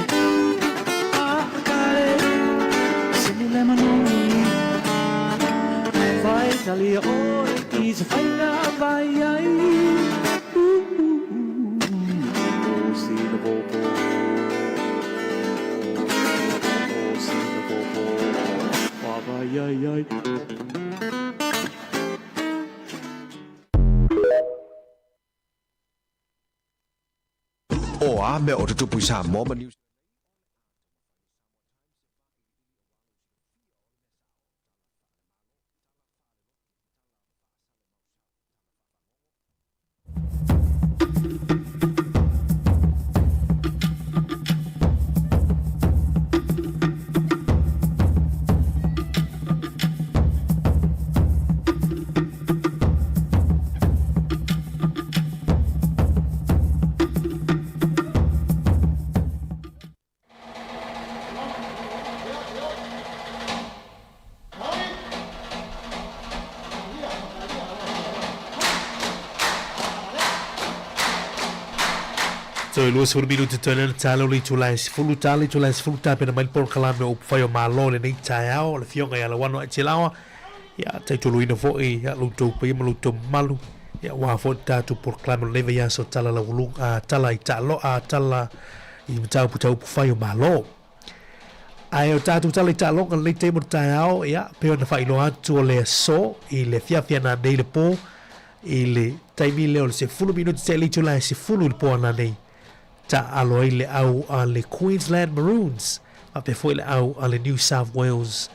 A kare si le manongi Vai tali oe i se whainga vai ai Uh, uh, uh, po si na po po Po si na po po Fa vai ai ai O a mea o tutupu i Samoa ma Niu Toe 20 minute toe lena tala o le itula e sefulu tala itula e sefulu tapena mai le polokalame o upufai o Malo i lenei taeao le afioga ia Lauano Atilaoa ia taitoloina foi ia lo outou paia ma lo outou mamalu ia aua foi le tatou polokalame o lenei vaiaso tala laualuga a tala i taalo a tala i mataupu tau upufai o Malo. Ae o tatou tala i taaloga lenei taimi o le taeao, ia, pei ona faailoa atu o le aso i le afiafi ananei le po, i le taimi lea o le 10 minute te le itula e 10 i le po ananei, taaalo ai le au a le Queensland Maroons, faapea foi le au a le New South Wales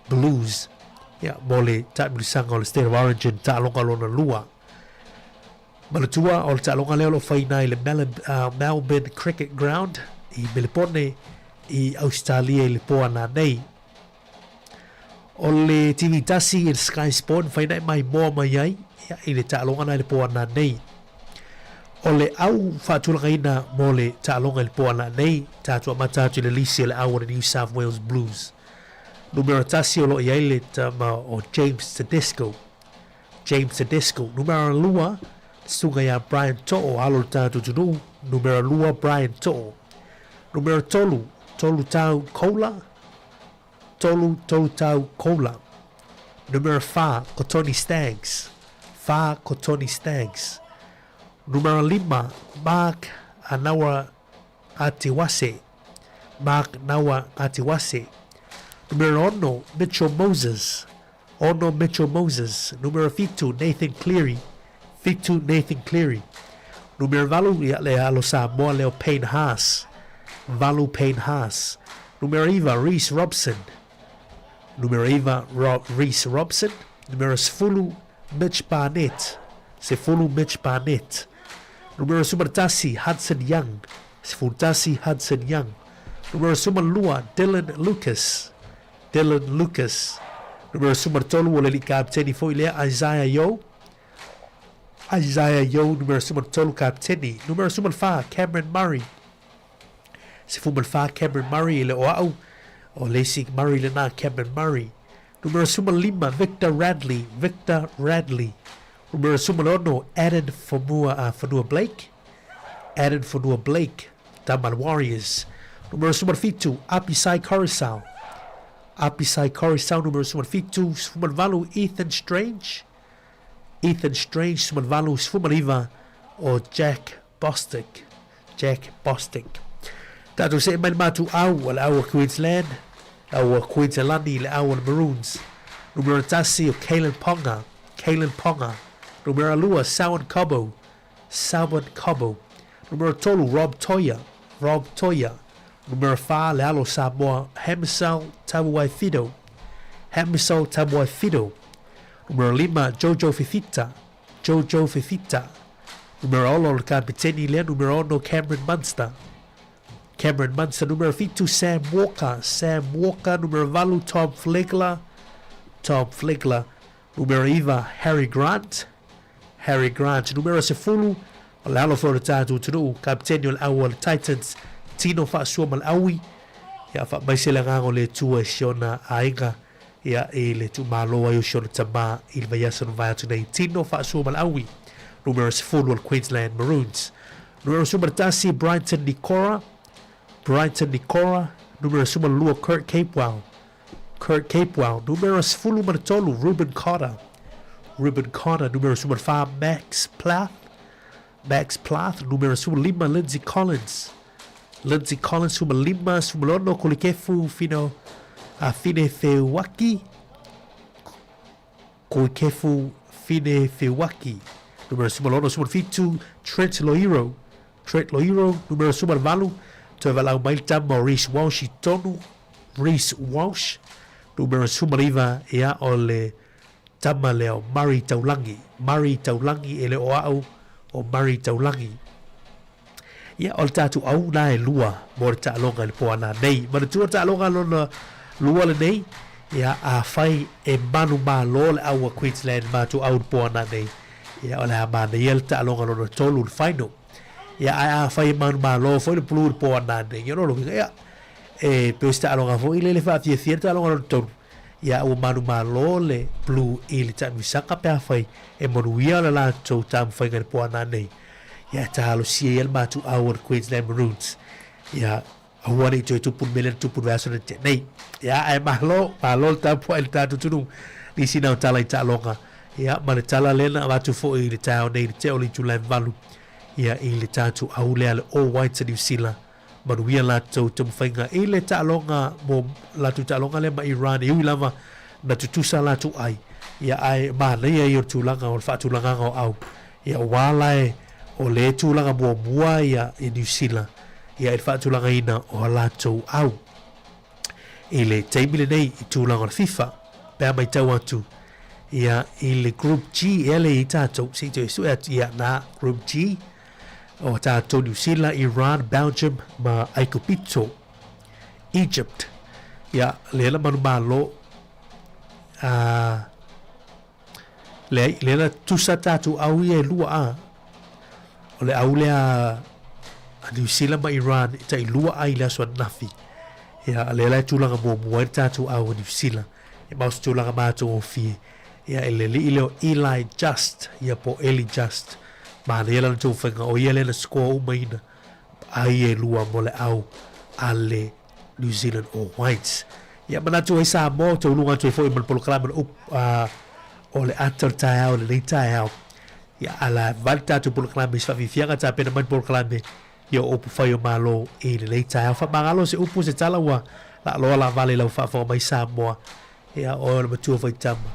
Blues, ia, mo le taamilosaga o le State of Origin taaloga lona lua. Manatua, o le taaloga lea o lo o faiina i le Melbourne Cricket Ground i Melepone i Ausetalia i le po ana nei. O le TV tasi i le Sky Sport na faina e maimoa mai ai ia, i le taaloga na i le po ana nei. O le au faatulagaina mo le taaloga i le po ana nei, tatou amata atu i le lisi o le au o le New South Wales Blues. Numera tasi o lo o i ai le tama o James Tedesco. James Tedesco, numera lua, susuga ia Brian To'o, alo o le tatou atunuu, numera lua Brian To'o. Numera tolu, Tolu Tau Koula, tolu Tolu Tau Koula. Numera whā, ko Tony Staggs, whā ko Tony Staggs. Numera lima, Mark Anawa Atiwase, Mark Nawa Atiwase. Numera ono, Mitchell Moses, Ono Mitchell Moses, Numera fitu, Nathan Cleary, fitu Nathan Cleary. Numera valu, ia le alo Samoa leo Payne Haas, valu Payne Haas. Numera iva, Reece Robson, numera iva, Rob, Reece Robson. Numera sefulu, Mitch Barnett, sefulu Mitch Barnett. Numera sumatasi, Hudson Young, sefulu tasi Hudson Young. Numera sumalua, Dylan Lucas, Dylan Lucas. Numera 13 o le alii kapiteni foi lea Isaiah Yo. Isaiah Yo numera 13 kapiteni. Numera 14 Cameron Murray. 14 Cameron Murray e le o au o le isi Murray lena Cameron Murray. Numera 15 Victor Radley, Victor Radley. Numera 16 Addin Fonua, Fonua Blake. Addin Fonua Blake, Taman Warriors. Numera 17, Apisai Koroisau. Apisai Koroisau, numera 17, 18, Ethan Strange. Ethan Strange, 18, 19, o Jack Bostick. Jack Bostick. Tātou se mai le mātu au, o le au a Queensland, au a Queensland, le au a le Maroons. Numera tasi o Kalen Ponga, Kalen Ponga. Numera lua, Sawan Cobbo, Selwyn Cobbo. Numera tolu, Rob Toia, Rob Toia. Numera whā, le alo Samoa, Hamisel Tabuai-Fidow, Hamisel Tabuai-Fidow. Numera lima, Jojo Fifita, Jojo Fifita. Numera ono, le kapiteni lea, numera ono, Cameron Munster. Cameron Munster, numera fitu, Sam Walker, Sam Walker. Numera valu, Tom Flegler, Tom Flegler. Numera iva, Harry Grant, Harry Grant. Numera sefulu, o le alo foi o le tatou atunuu, kapiteni o le au a le Titans, Tino Fa'asuamaleaui. Ia, fa'amaise le agaga o le Atua i si ona aiga, ia, i le tuumalo ai o si ona tamā i le vaiaso na mavae atu nei. Tino Fa'asuamaleaui, numera sefulu o le Queensland Maroons. Numera 11, Brighton Nikora, Brighton Nikora. Numera 12, Kurt Capewell, Kurt Capewell, numera 13, Reuben Cotter, Reuben Cotter, numera 14, Max Plath, Max Plath, numera 15, Lindsay Collins, Lindsay Collins, 15, 16, Kolikefu Fino, Fine Feuaki, Kolikefu Fine Feuaki, numera 16, 17, Trent Loiro, Trent Loiro, numera 18, toe walau mai le tama o Reece Walsh i tonu, Reece Walsh, numera 19, ia o le tama lea o Murray Taulangi, Murray Taulangi e le o au o Murray Taulangi. Ia, o le tatou au la e lua mo le taaloga i le po ana nei. Manatua le taaloga lona lua lenei, ia, afai e manumalo le au a Queensland matou au i le po ana nei, ia, o le a manaia le taaloga lona tolu, le final. Ia, ae afai e manumalo foi le Blue i le po ana nei, ia, lona uiga, ia, e pei o se taaloga foi lele faafiafia le taaloga lona tolu. Ia, ua manumalo le Blue i le taamisaga pe afai e manuia le latou taumafaiga i le po ana nei. Ia, e talosia ia le matuau o le Queensland Maroons. Ia, aua ne i toe tupu le mea lea na tupu i le vaiaso na tea nei. Ia, ae malo, malo le tapuai i le tatou atunuu. Nisi na o tala i taaloga. Ia, ma le tala lea na avatu foi i le taeao nei i le tea o le itula e valu, ia, i le tatou au lea le All Whites a Niu Sila. Manuia latou taumafaiga i le taaloga mo latou taaloga lea ma Iran e ui lava na tutusa latou ai, ia ae manaia ia o le tulaga o le faatulagaga o au, ia aua la e o le tulaga muamua ia i Niu Sila ia i le faatulagaina o a latou au. I le taimi lenei i tulaga o le FIFA, pe a matau atu ia i le Group G ea lea i ai tatou, se i toe sue atu, ia na Group G, o tatou Niu Sila, Iran, Belgium ma Aikupito, Egypt. Ia, lea na manumalo, uh, leai, lea na tusa tatou au ia e lua a. O le au lea a Niu Sila ma Iran e tai lua ai le aso ananafi. Ia, lea la e tulaga muamua ai le tatou au a Niu Sila. E mau se tulaga matagofie. Ia, e le alii lea o Eli Just, ia po o Eli Just. Manaia lana taumafaiga, o ia lea na score umaina ai e lua mo le au a le New Zealand All Whites. Ia, manatu ai Samoa, tauluga atu ai foi ma le polokalame o le upu, o le ata o le taeao i lenei taeao. Ia, ala vale tatou polokalame i se faafiafiaga tapena mai le polokalame ia o upu fai o Malo i lenei taeao. Faamagalo se upu se tala ua laaloa laavale i lau faafofoga mai Samoa. Ia, oe o le matua faitama,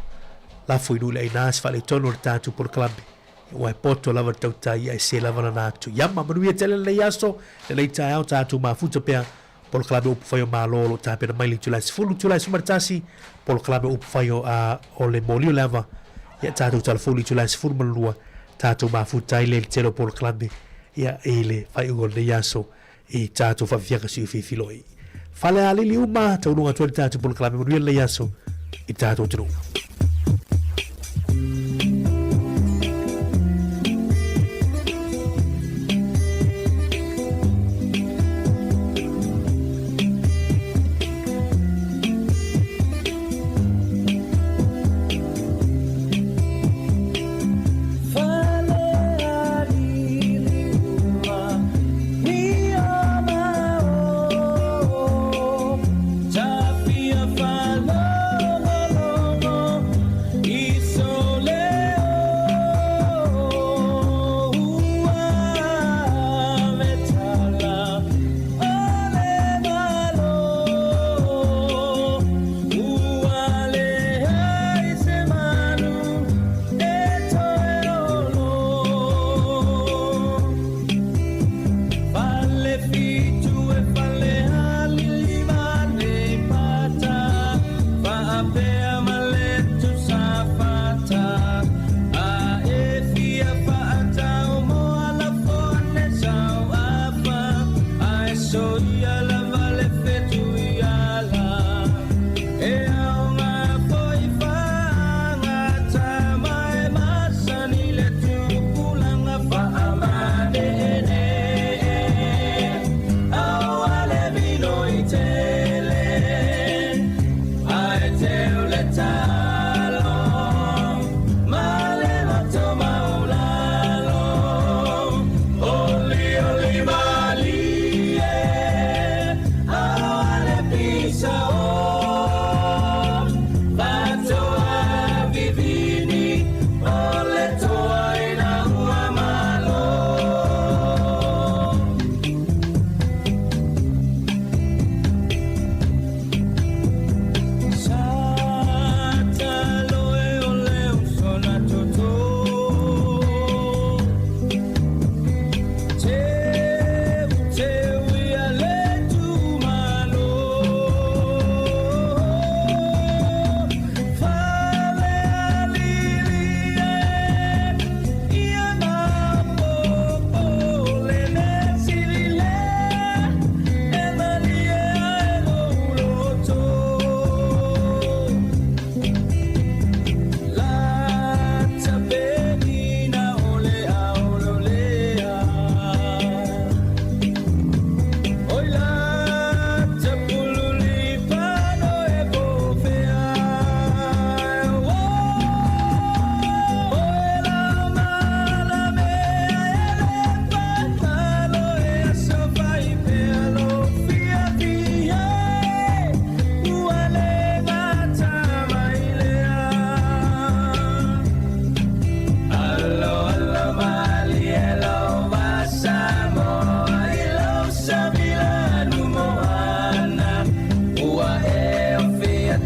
lafo i nuu le aina se faaletonu o le tatou polokalame. Ia, ua e poto lava le tautai, ia e se lava lana atu. Ia ma manuia tele lenei aso, lenei taeao, tatou mafuta pea polokalame o upu fai o Malo o lo o tapena mai le itula e 10, itula e 11, polokalame o upu fai o, o le moli o le ava. Ia, tatou talafou i le itula e 12, tatou mafuta ai lea i le tele o polokalame, ia, i le faaiuga o lenei aso i tatou faafiafiaga siufifi loi. Falealili uma, tauluga atu ai le tatou polokalame manuia lenei aso i tatou atunuu.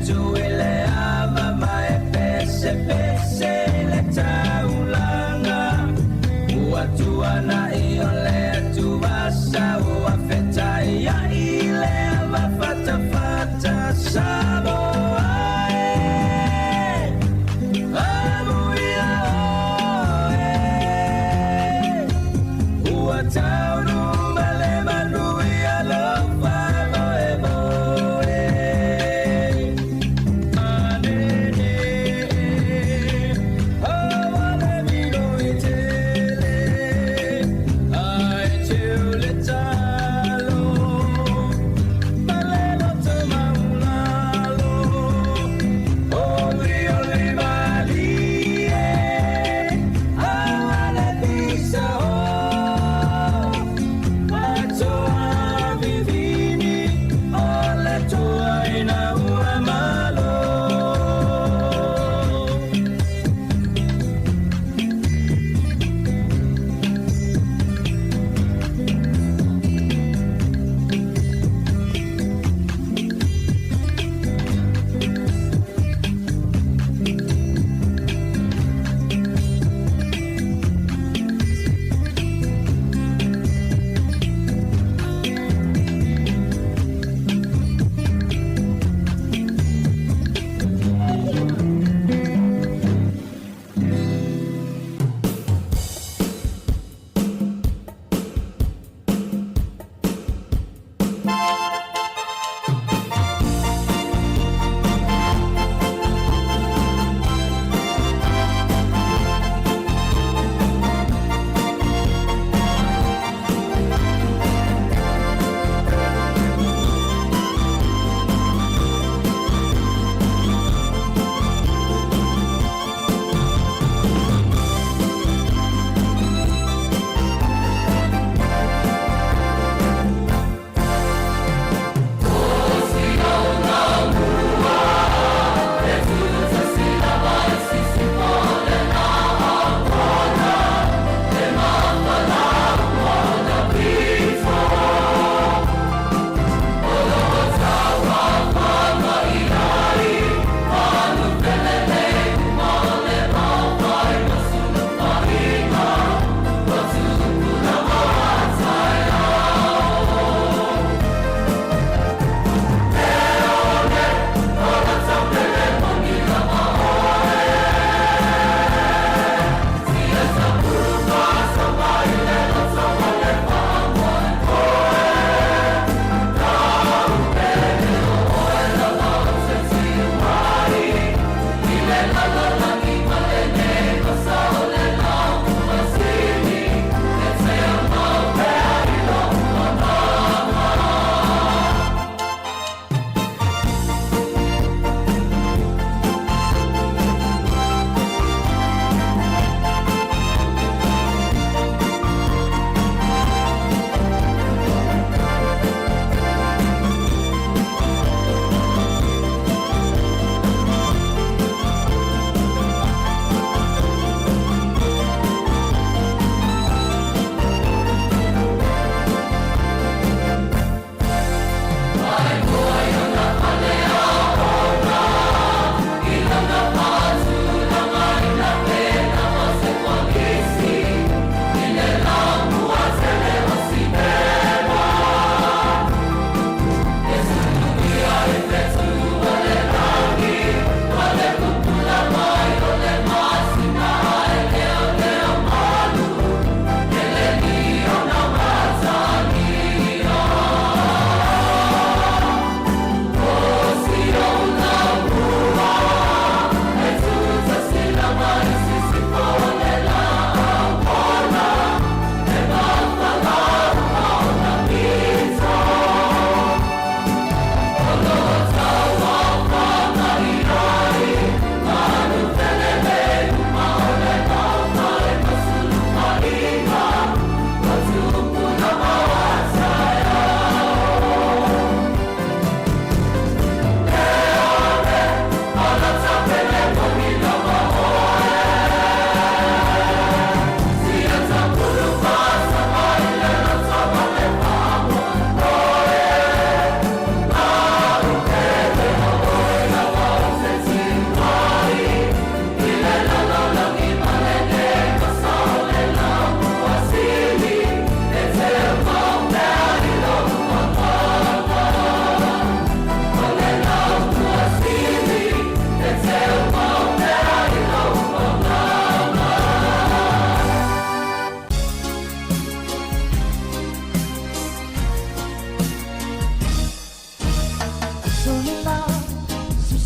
atu i le ava ma e pesepese i le taulaga. Ua tuanai o le atuvasa ua fetaiai i le ava fatafata. Samoa e, amuia oe. Ua taunuu ma le manuia lou faamoemoe.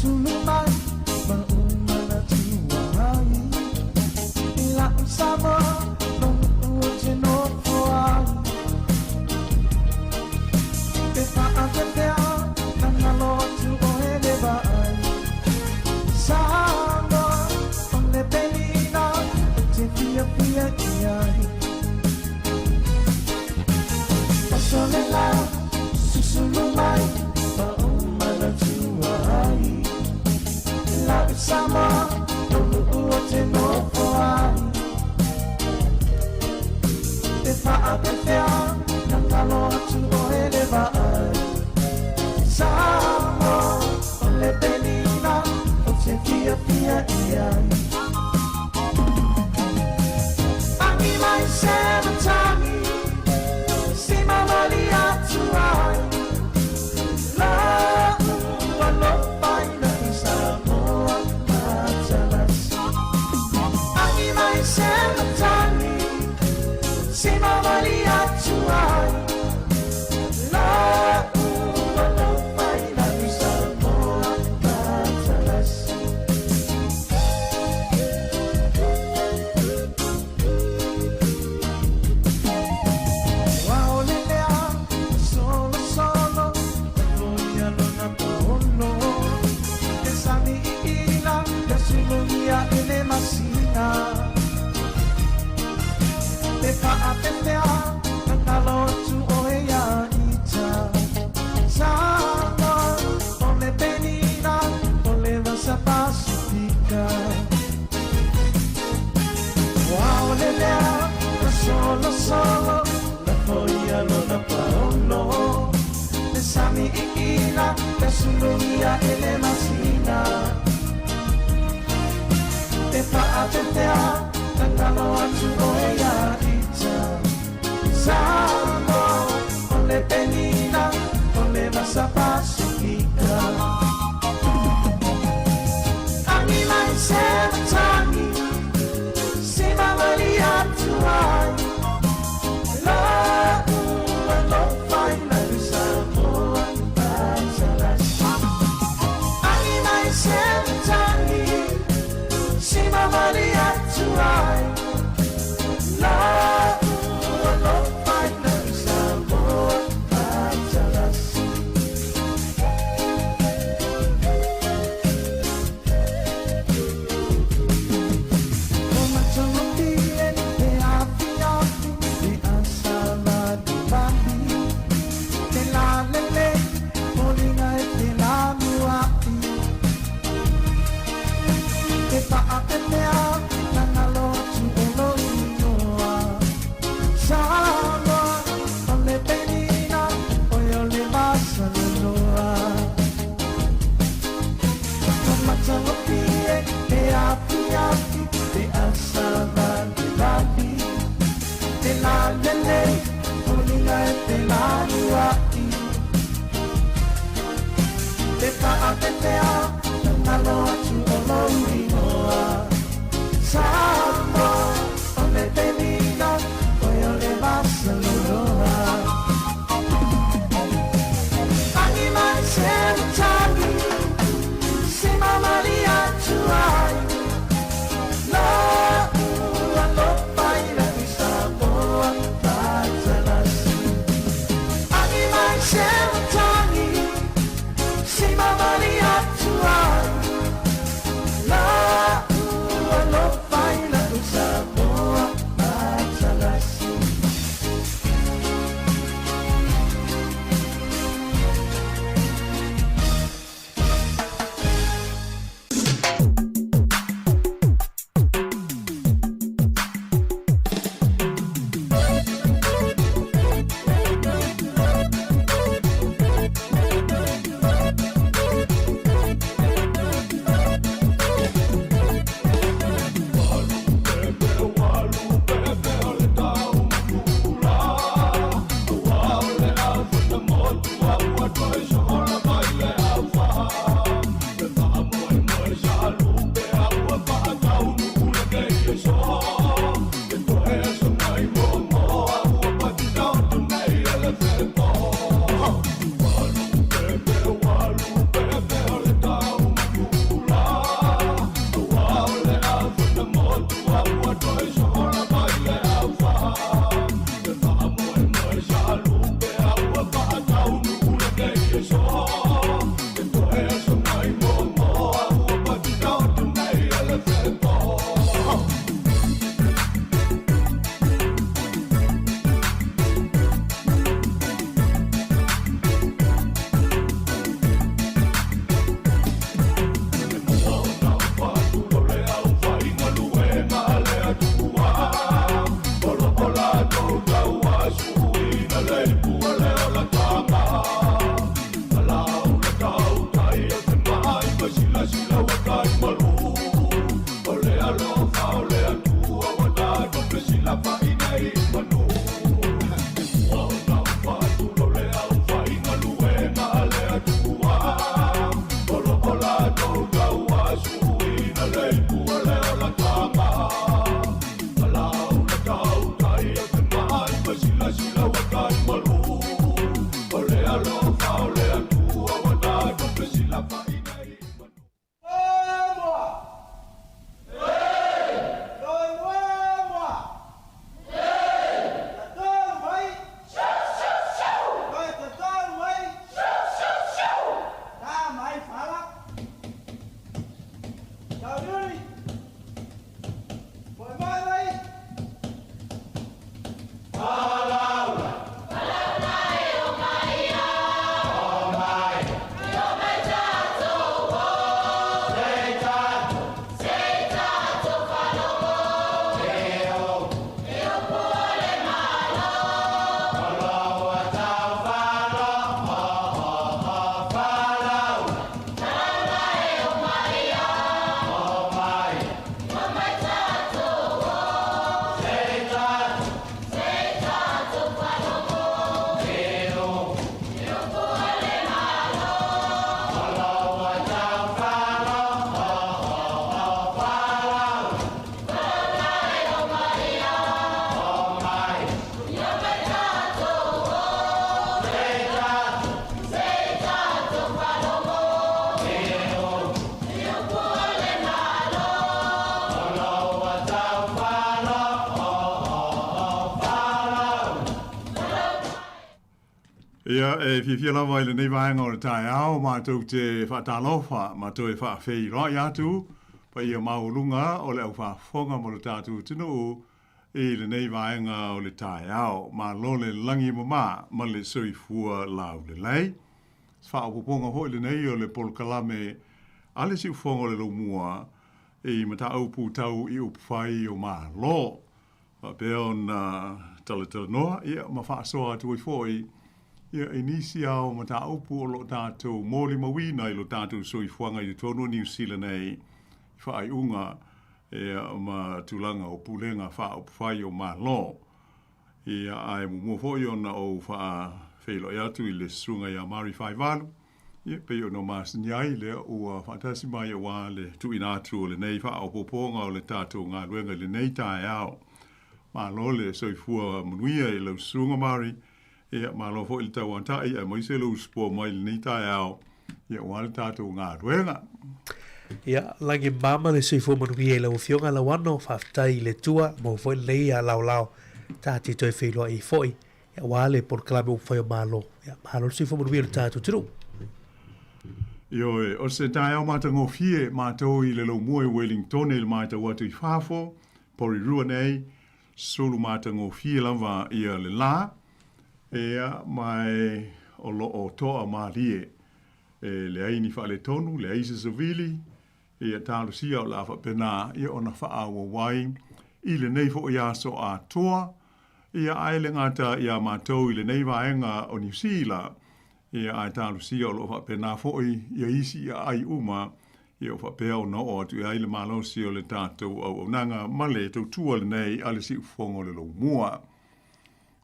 Susulu mai ma ou manatua ai I la'u Samoa lou nuu ou te nofo ai Pe faapefea na galo atu oe le vaai Samoa o le pelina ou te fiafia i ai Oso le lau susulu mai ma ou manatua ai La'u Samoa lou nuu ou te nofo ai Pe faapefea na galo atu oe le vaai Samoa o le pelina ou te fiafia i ai Agi mai se matagi se mamali atu ai La'u alofa ina i Samoa matalasi Agi mai se matagi se mamali atu ai La'u alofa ina i Samoa matalasi Ua ole lea solosolo e foi lona paolo E sami iila le sulugia i le masina Pe faapefea na galo atu oe ia ita Samoa o le penina o le vasa Pasifika Ua ole lea na solosolo na foi lona paolo Le sami iila le sulugia i le masina Pe faapefea na galo atu oe ia ita Samoa o le penina o le vasa Pasifika Agi mai se matagi se mamali atu ai La'u alofa ina i Samoa matalasi Agi mai se matagi se mamali atu ai La'u alofa ina i Samoa matalasi O matagofie le afiafi le asavalivali Le lalelei foliga e felanua'i Pe faapefea na galo atu o lou inoa Samoa o le penina oe o le masaloloa O matagofie le afiafi le asavalivali Le lalelei foliga e felanua'i Pe faapefea na galo atu o lou inoa Samoa o le penina oe o le masaloloa Agi mai se matagi se mamali atu ai La'u alofa ina i Samoa matalasi Agi mai se matagi se mamali atu ai Ia, e fiafia lava i lenei vaega o le taeao matou te faatalofa ma toe faafeiloai atu paia maualuga o le au faafofoga ma lo tatou atunuu i lenei vaega o le taeao. Malo le lagi e mama ma le soifua laulelei. Se faaopoopoga foi lenei o le polokalame a le Siufofoga o le Laumua i mataupu tau i upufai o Malo. Faapea ona talatalanoa ia ma faasoa atu ai foi ia i nisi lava o mataupu o lo o tatou molimauina i lo tatou soifuaga i totonu o Niu Sila nei i faaiuga ia ma tulaga o pulega faaupufai o Malo. Ia ae muamua foi ona ou faafeiloai atu i le Susuga ia Mari Faivalu, Ia, pei ona masani ai lea ua faatasi mai aua le tuuina atu o lenei faaopoopoga o le tatou galuega i lenei taeao. Malo le soifua manuia i lau Susuga Mari, ia malo foi le tauatai aemaise lou usupoa mai i lenei taeao, ia aua le tatou galuega. Ia, lagi mama le soifua manuia i lau Afioga Lauano, faafetai i le Atua, maua foi lenei laolao ta te toe feiloai ai foi. Aua le polokalame upufai o Malo. Ia, malo le soifua manuia i lo tatou atunuu. Ioe, o se taeao matagofie matou i le laumua i Wellingtone i le matau atu i fafo, Porirua nei, sulu matagofie lava ia le la, ea, ma e o lo o toa malie. E leai ni faaletonu, leai se savili, ia talosia o le a faapena ia ona faaauau ai i lenei foi aso atoa, ia ae le gata iā matou i lenei vaega o Niu Sila, ia ae talosia o lo o faapena foi ia isi aai uma, ia o faapea ona oo atu i ai le malosi o le tatou auaunaga ma le tautua lenei a le Siufofoga o le Lomua.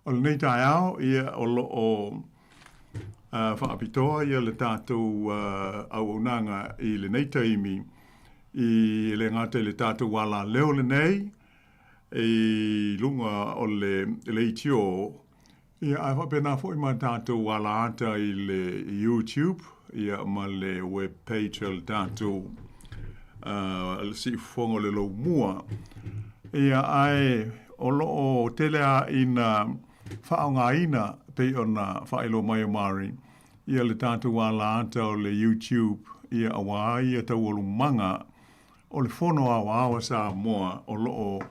O lenei taeao, ia, o lo o faapitoa ia le tatou auaunaga i lenei taimi i e le gata i le tatou alaleo lenei i luga o le leitio, ia, ae faapena foi ma tatou alaata i le YouTube, ia, ma le web page a le tatou Siufofoga o le Lomua. Ia, ae o lo o tele lava ina faaaogaina pei ona faailoa mai e Mari, ia le tatou alaata o le YouTube, ia, aua ia taualumaga o le Fono Aoao a Samoa o lo o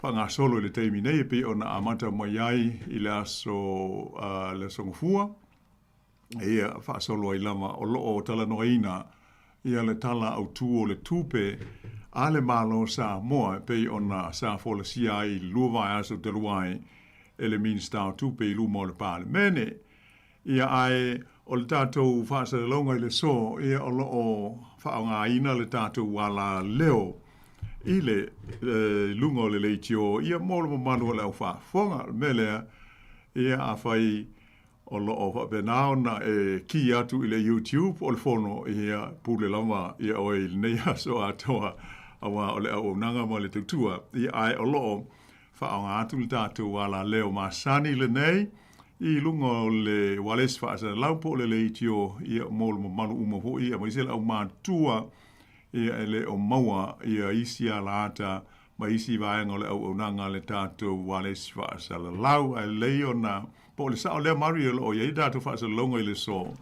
faagasolo i le taimi nei e pei ona amata mai ai i le aso, le aso Gafua. Ia faasolo ai lava o lo o talanoaina ia le Tala Autu o le Tupe a le Malo o Samoa e pei ona sa folasia ai i le 2 vaiaso talu ai e le Minisita o Tupe i luma o le Palemene. Ia ae o le tatou faasalalauga i le aso, ia o lo o faaaogaina le tatou alaleo i le luga o le leitio ia mo le mamalu o le au faafofoga. O le mea lea, ia afai O lo o faapena ona e kī atu i le YouTube o le Fono, ia pule lava ia oe i lenei aso atoa, aua o le auaunaga ma le tautua, ia ae o lo o faaaoga atu le tatou alaleo masani lenei i luga o le ualesi faasalalau po o le leitio, ia mo le mamalu uma foi, aemaise le aumatutua, ia e le o maua ia isi alaata ma isi vaega o le auaunaga a le tatou ualesi faasalalau. Ae lelei ona, po o le sao lea Mari o lo o i ai tatou faasalalauga i le aso?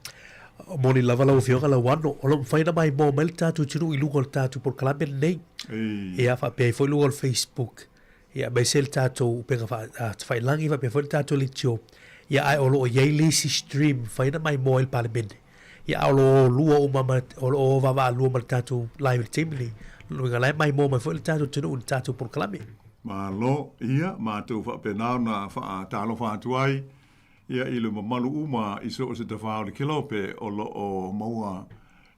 Moni lava lau Afioga Lauano, o lo o mafai ona maimoa mai le tatou atunuu i luga o le tatou polokalame lenei. Ia, faapea ai foi luga o le Facebook, ia, aemaise le tatou upega tafailangi, faapea foi le tatou leitio. Ia, ae o lo o i ai le isi stream e mafai ona maimoa ai le Palemene. Ia, a o lo o lua uma ma, o lo o vaavaalua ma le tatou live i le taimi lenei. Lona uiga, o la e maimoa mai foi le tatou atunuu i le tatou polokalame. Malo, ia, matou faapena ona faatalofa atu ai, ia, i le mamalu uma i so o se tafā o le kelope o lo o maua,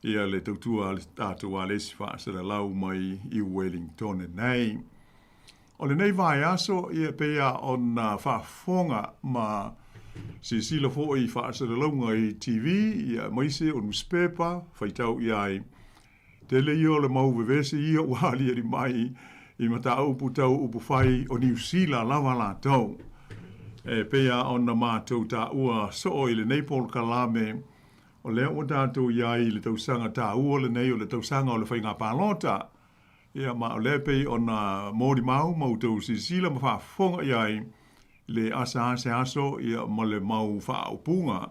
ia, le tautua a le tatou alesi faasalalau mai i Wellingtone nei. O lenei vaiaso, ia, e pei lava ona faafofoga ma silasila foi i faasalalauga i TV, ia, aemaise o nusipepa, faitau i ai. Tele ia o le mau vevesi ia ua aliali mai i mataupu tau upufai o Niu Sila lava latou. E pei lava ona matou taua soo i lenei polokalame, o lea ua tatou i ai i le tausaga taua lenei o le tausaga o le faiga palota. Ia, ma o lea e pei ona molimau ma outou silasila ma faafofoga i ai le asa a se aso, ia, ma le mau faaupuga.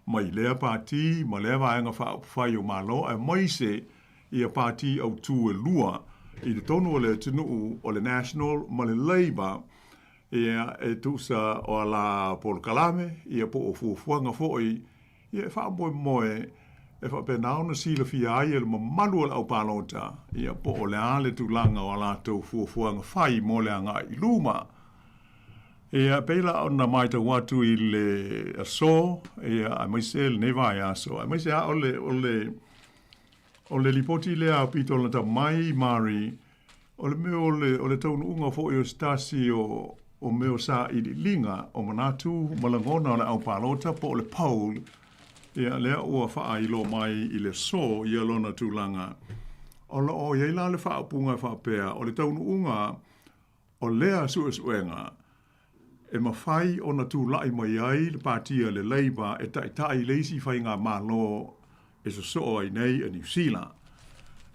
mai lea pati ma lea vaega faaupufai o Malo aemaise ia pati autū e lua i totonu o le atunuu o le National ma le Labour ia e tusa o a la polokalame ia po o fuafuaga foi ia e faamoemoe e faapena ona silafia ai e le mamalu o le aupalota ia po o le a le tulaga o a latou fuafuaga fai mo le agai i luma. Ia, e pei la ona matau atu i le aso, ia, aemaise lenei vaiaso, aemaise lava o le, o le, o le lipoti lea a pito lata mai Mari, o le mea o le, o le taunuuga foi o se tasi o, o mea o sailiiliga o manatu ma lagona o le aupalota po o le poll, ia, lea ua faailoa mai i le aso ia lona tulaga. O lo o i ai la le faaupuga e faapea, o le taunuuga O lea suesuega, e mafai ona tulai mai ai le Pati a le Labour e taitai le isi faigamalo e sosoo ai nei a Niu Sila.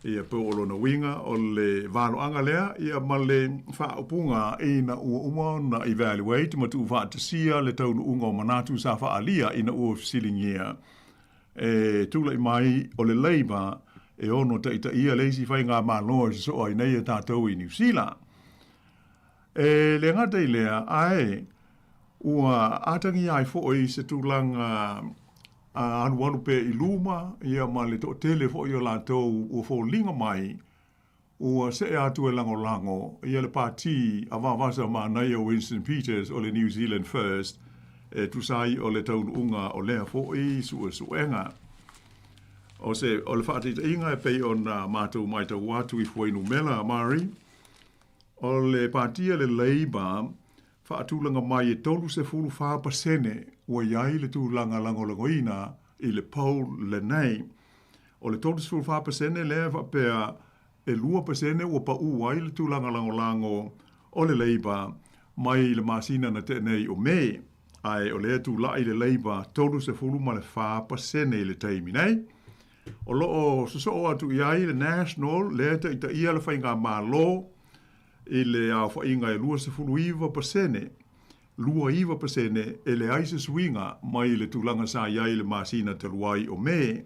Ia po o lona uiga o le valoaga lea ia ma le faaupuga ina ua uma ona evaluate ma tuufaatasia le taunuuga o manatu sa faaalia ina ua fesiligia e tulai mai o le Labour e ono taitaia le isi faigamalo e sosoo ai nei a tatou i Niu Sila. E le gata i lea, ae ua atagia ai foi se tulaga alualu pea i luma ia ma le toatele foi o latou ua foliga mai Ua see atu e lagolago ia le pati a vavasa manaia Winston Peters o le New Zealand First e tusa ai o le taunuuga o lea foi suesuega. O se o le faataitaiga e pei ona matou matau atu i fuainumera Murray, o le pati a le Labour faatulaga mai e 34% ua i ai le tulaga lagolagoina i le poll lenei. O le 34% lea e faapea e 2% ua pau ai le tulaga lagolago o le Labour mai le masina na tea nei o Me, ae o lea e tulai le Labour 34% i le taimi nei. O lo o sosoo atu i ai le National lea e taitaia le faigamalo i le aofaiga e 29%, 29% e leai se suiga mai le tulaga sa i ai i le masina talu ai o Me.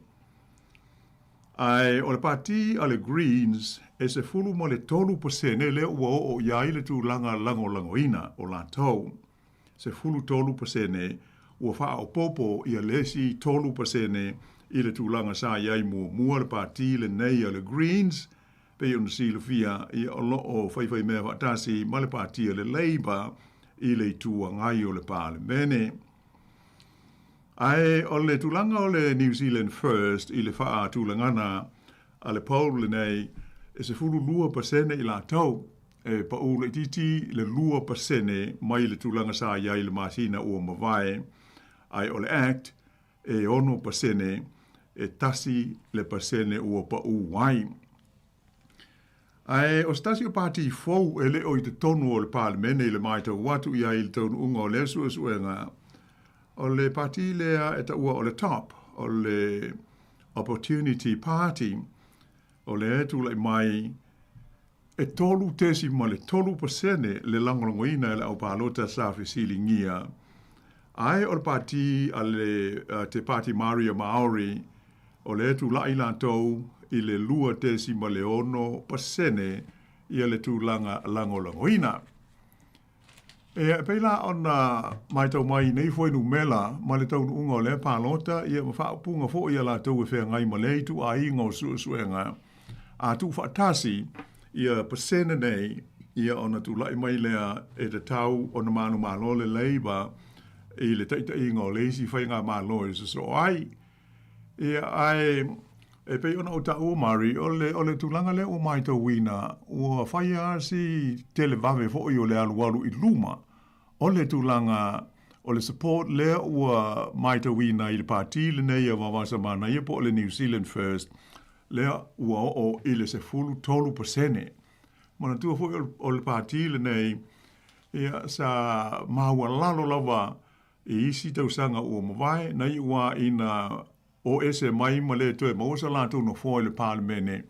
Ae o le pati a le Greens e 13% lea ua oo i ai le tulaga lagolagoina o latou. 13% ua faaopoopo ia le isi 3% i le tulaga sa i ai muamua le pati lenei a le Greens. Pei ona silafia, ia o lo o faifaimea faatasi ma le pati a le Labour i le Itu Agai o le Palemene. Ae o le tulaga o le New Zealand First i le faatulagana a le poll lenei, e 12% i latou e pau laitiiti le 2% mai le tulaga sa i ai i le masina ua mavae, ae o le Act e 6%, e 1% ua pau ai. Ae o se tasi o pati fou e le o i totonu o le Palemene i le matau atu i ai i le taunuuga o lea suesuega, o le pati lea e taua o le top, o le Opportunity Party, o lea e tulai mai e 3.3% le lagolagoina e le aupalota sa fesiligia. Ae o le pati a le Te Pāti Māori a Māori, o lea e tulai latou i le 2.6% ia le tulaga lagolagoina. E pei la ona matau mai i nei fuainumera ma le taunuuga o lea palota, ia ma faaupuga foi a latou e feagai ma lea ituaiga o suesuega, a tuufaatasi ia pasene nei, ia ona tulai mai lea e tatau ona manumalo le Labour i le taitaiga o le isi faigamalo e sosoo ai. Ia, ae e pei ona ou taua Mari, o le, o le tulaga lea ua matauina, ua fai lava si televave foi o le alualu i luma o le tulaga o le support lea ua matauina i le pati lenei a Vavasa Manaia po o le New Zealand First, lea ua oo i le 13%. Manatua foi o le pati lenei, ia, sa maualalo lava I isi tausaga ua mavae, na iu lava ina o ese mai ma le toe maua sa latou nofoa i le Palemene,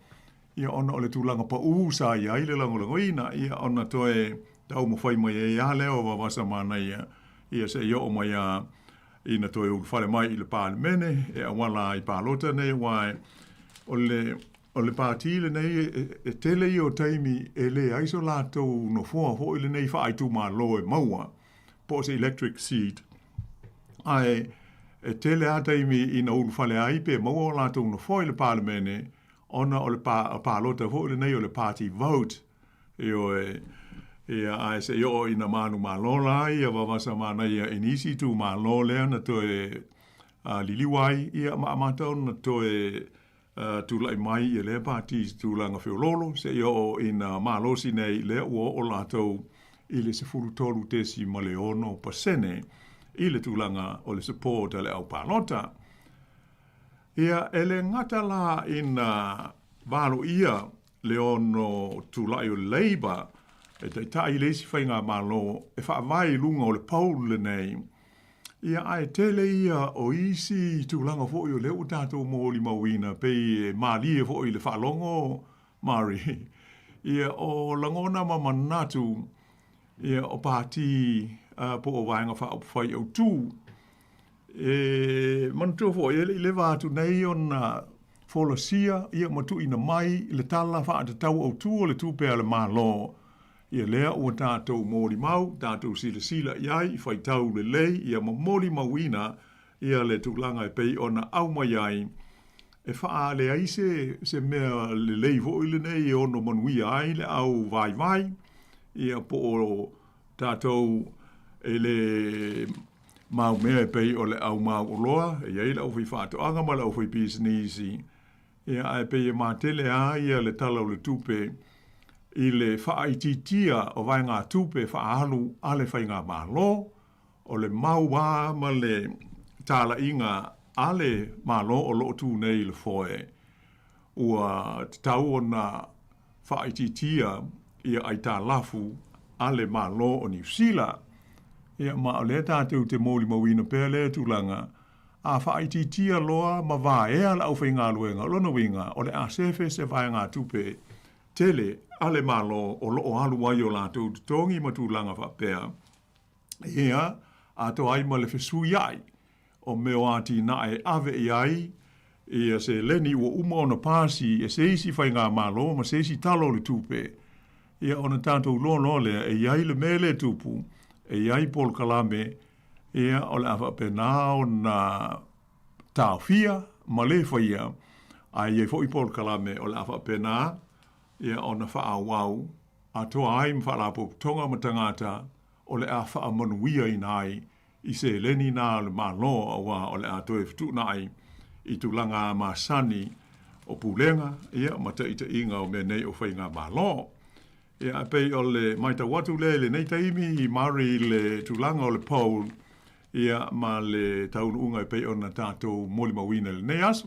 ia ona o le tulaga paū sa i ai le lagolagoina, ia ona toe taumafai mai ai lava lea o Vavasa Manaia, ia se i oo mai lava. ina toe ulufale mai i le Palemene e auala ai i palota nei aua o le o le pati lenei e tele ia o taimi e leai so latou nofoa foi lenei faaitumalo e maua po o se electric seat ae e tele lava taimi ina ulufale ai pe maua o latou nofoa i le Palemene ona o le palota foi lenei o le party vote. Ioe. Ia, ae se i oo ina manumalo la ia vavasa manaia i nisi itumalo lea na toe liliu ai, ia, ma amata ona toe tulai mai ia lea pati i se tulaga feoloolo, se i oo ina malosi nei lea ua oo latou i le 13.6% i le tulaga o le support a le au palota. Ia, e le gata la ina valoia le ono tulai o le Labour e taitai i le isi faigamalo e faavae i luga o le poll lenei, ia ae tele ia o isi tulaga foi o lea ua tatou molimauina pei e malie foi i le faalogo Mari, ia o lagona ma manatu ia o pati po o Vaega Faaupufai Autu. E manatua foi, e le i leva atu nei ona folasia ia ma tuuina mai le Tala Faatatau Autu o le Tupe a le Malo, ia lea ua tatou molimau, tatou silasila i ai, faitau lelei ia ma molimauina ia le tulaga e pei ona aumai ai, e faaale se, se mea lelei foi lenei e ono manuia ai le au vaivai, ia po o tatou e le mau mea e pei o le au mau oloa, e i ai le aufaifaatoaga ma le aufaipisinisi, ia ae pei e matele lava ia le Tala o le Tupe i le faaitiitia o vaegatupe faaalu a le faigamalo, o le mau lava ma le talaiga a le Malo o lo o tu nei i le foe, ua tatau ona faaitiitia ia aitalafu a le Malo o Niu Sila. Ia, ma o lea tatou te molimauina pea lea tulaga, a faaitiitia loa ma vaea le aufaigaluega, o lona uiga, o le a sefe se vaegatupe tele a le Malo o lo o alu ai o latou totogi ma tulaga faapea, ia, atoa ai ma le fesuiai o mea o atinae e ave i ai ia seleni ua uma ona pasi e se isi faigamalo ma se isi Tala o le Tupe, ia ona tatou iloa loa lea e i ai le mea lea e tupu, e i ai polokalame, ia o le a faapena ona taofia ma le faia, ae i ai foi polokalame o le a faapena ia ona faaauau atoa ai ma faalapotopotoga ma tagata o le a faamanuiaina ai i seleni na a le Malo aua o le a toe fetuunai i tulaga masani o pulega ia ma taitaiga o mea nei o faigamalo. Ia ae pei o le maitau atu lea i lenei taimi i Mari i le tulaga o le poll ia ma le taunuuga e pei ona tatou molimauina i lenei aso.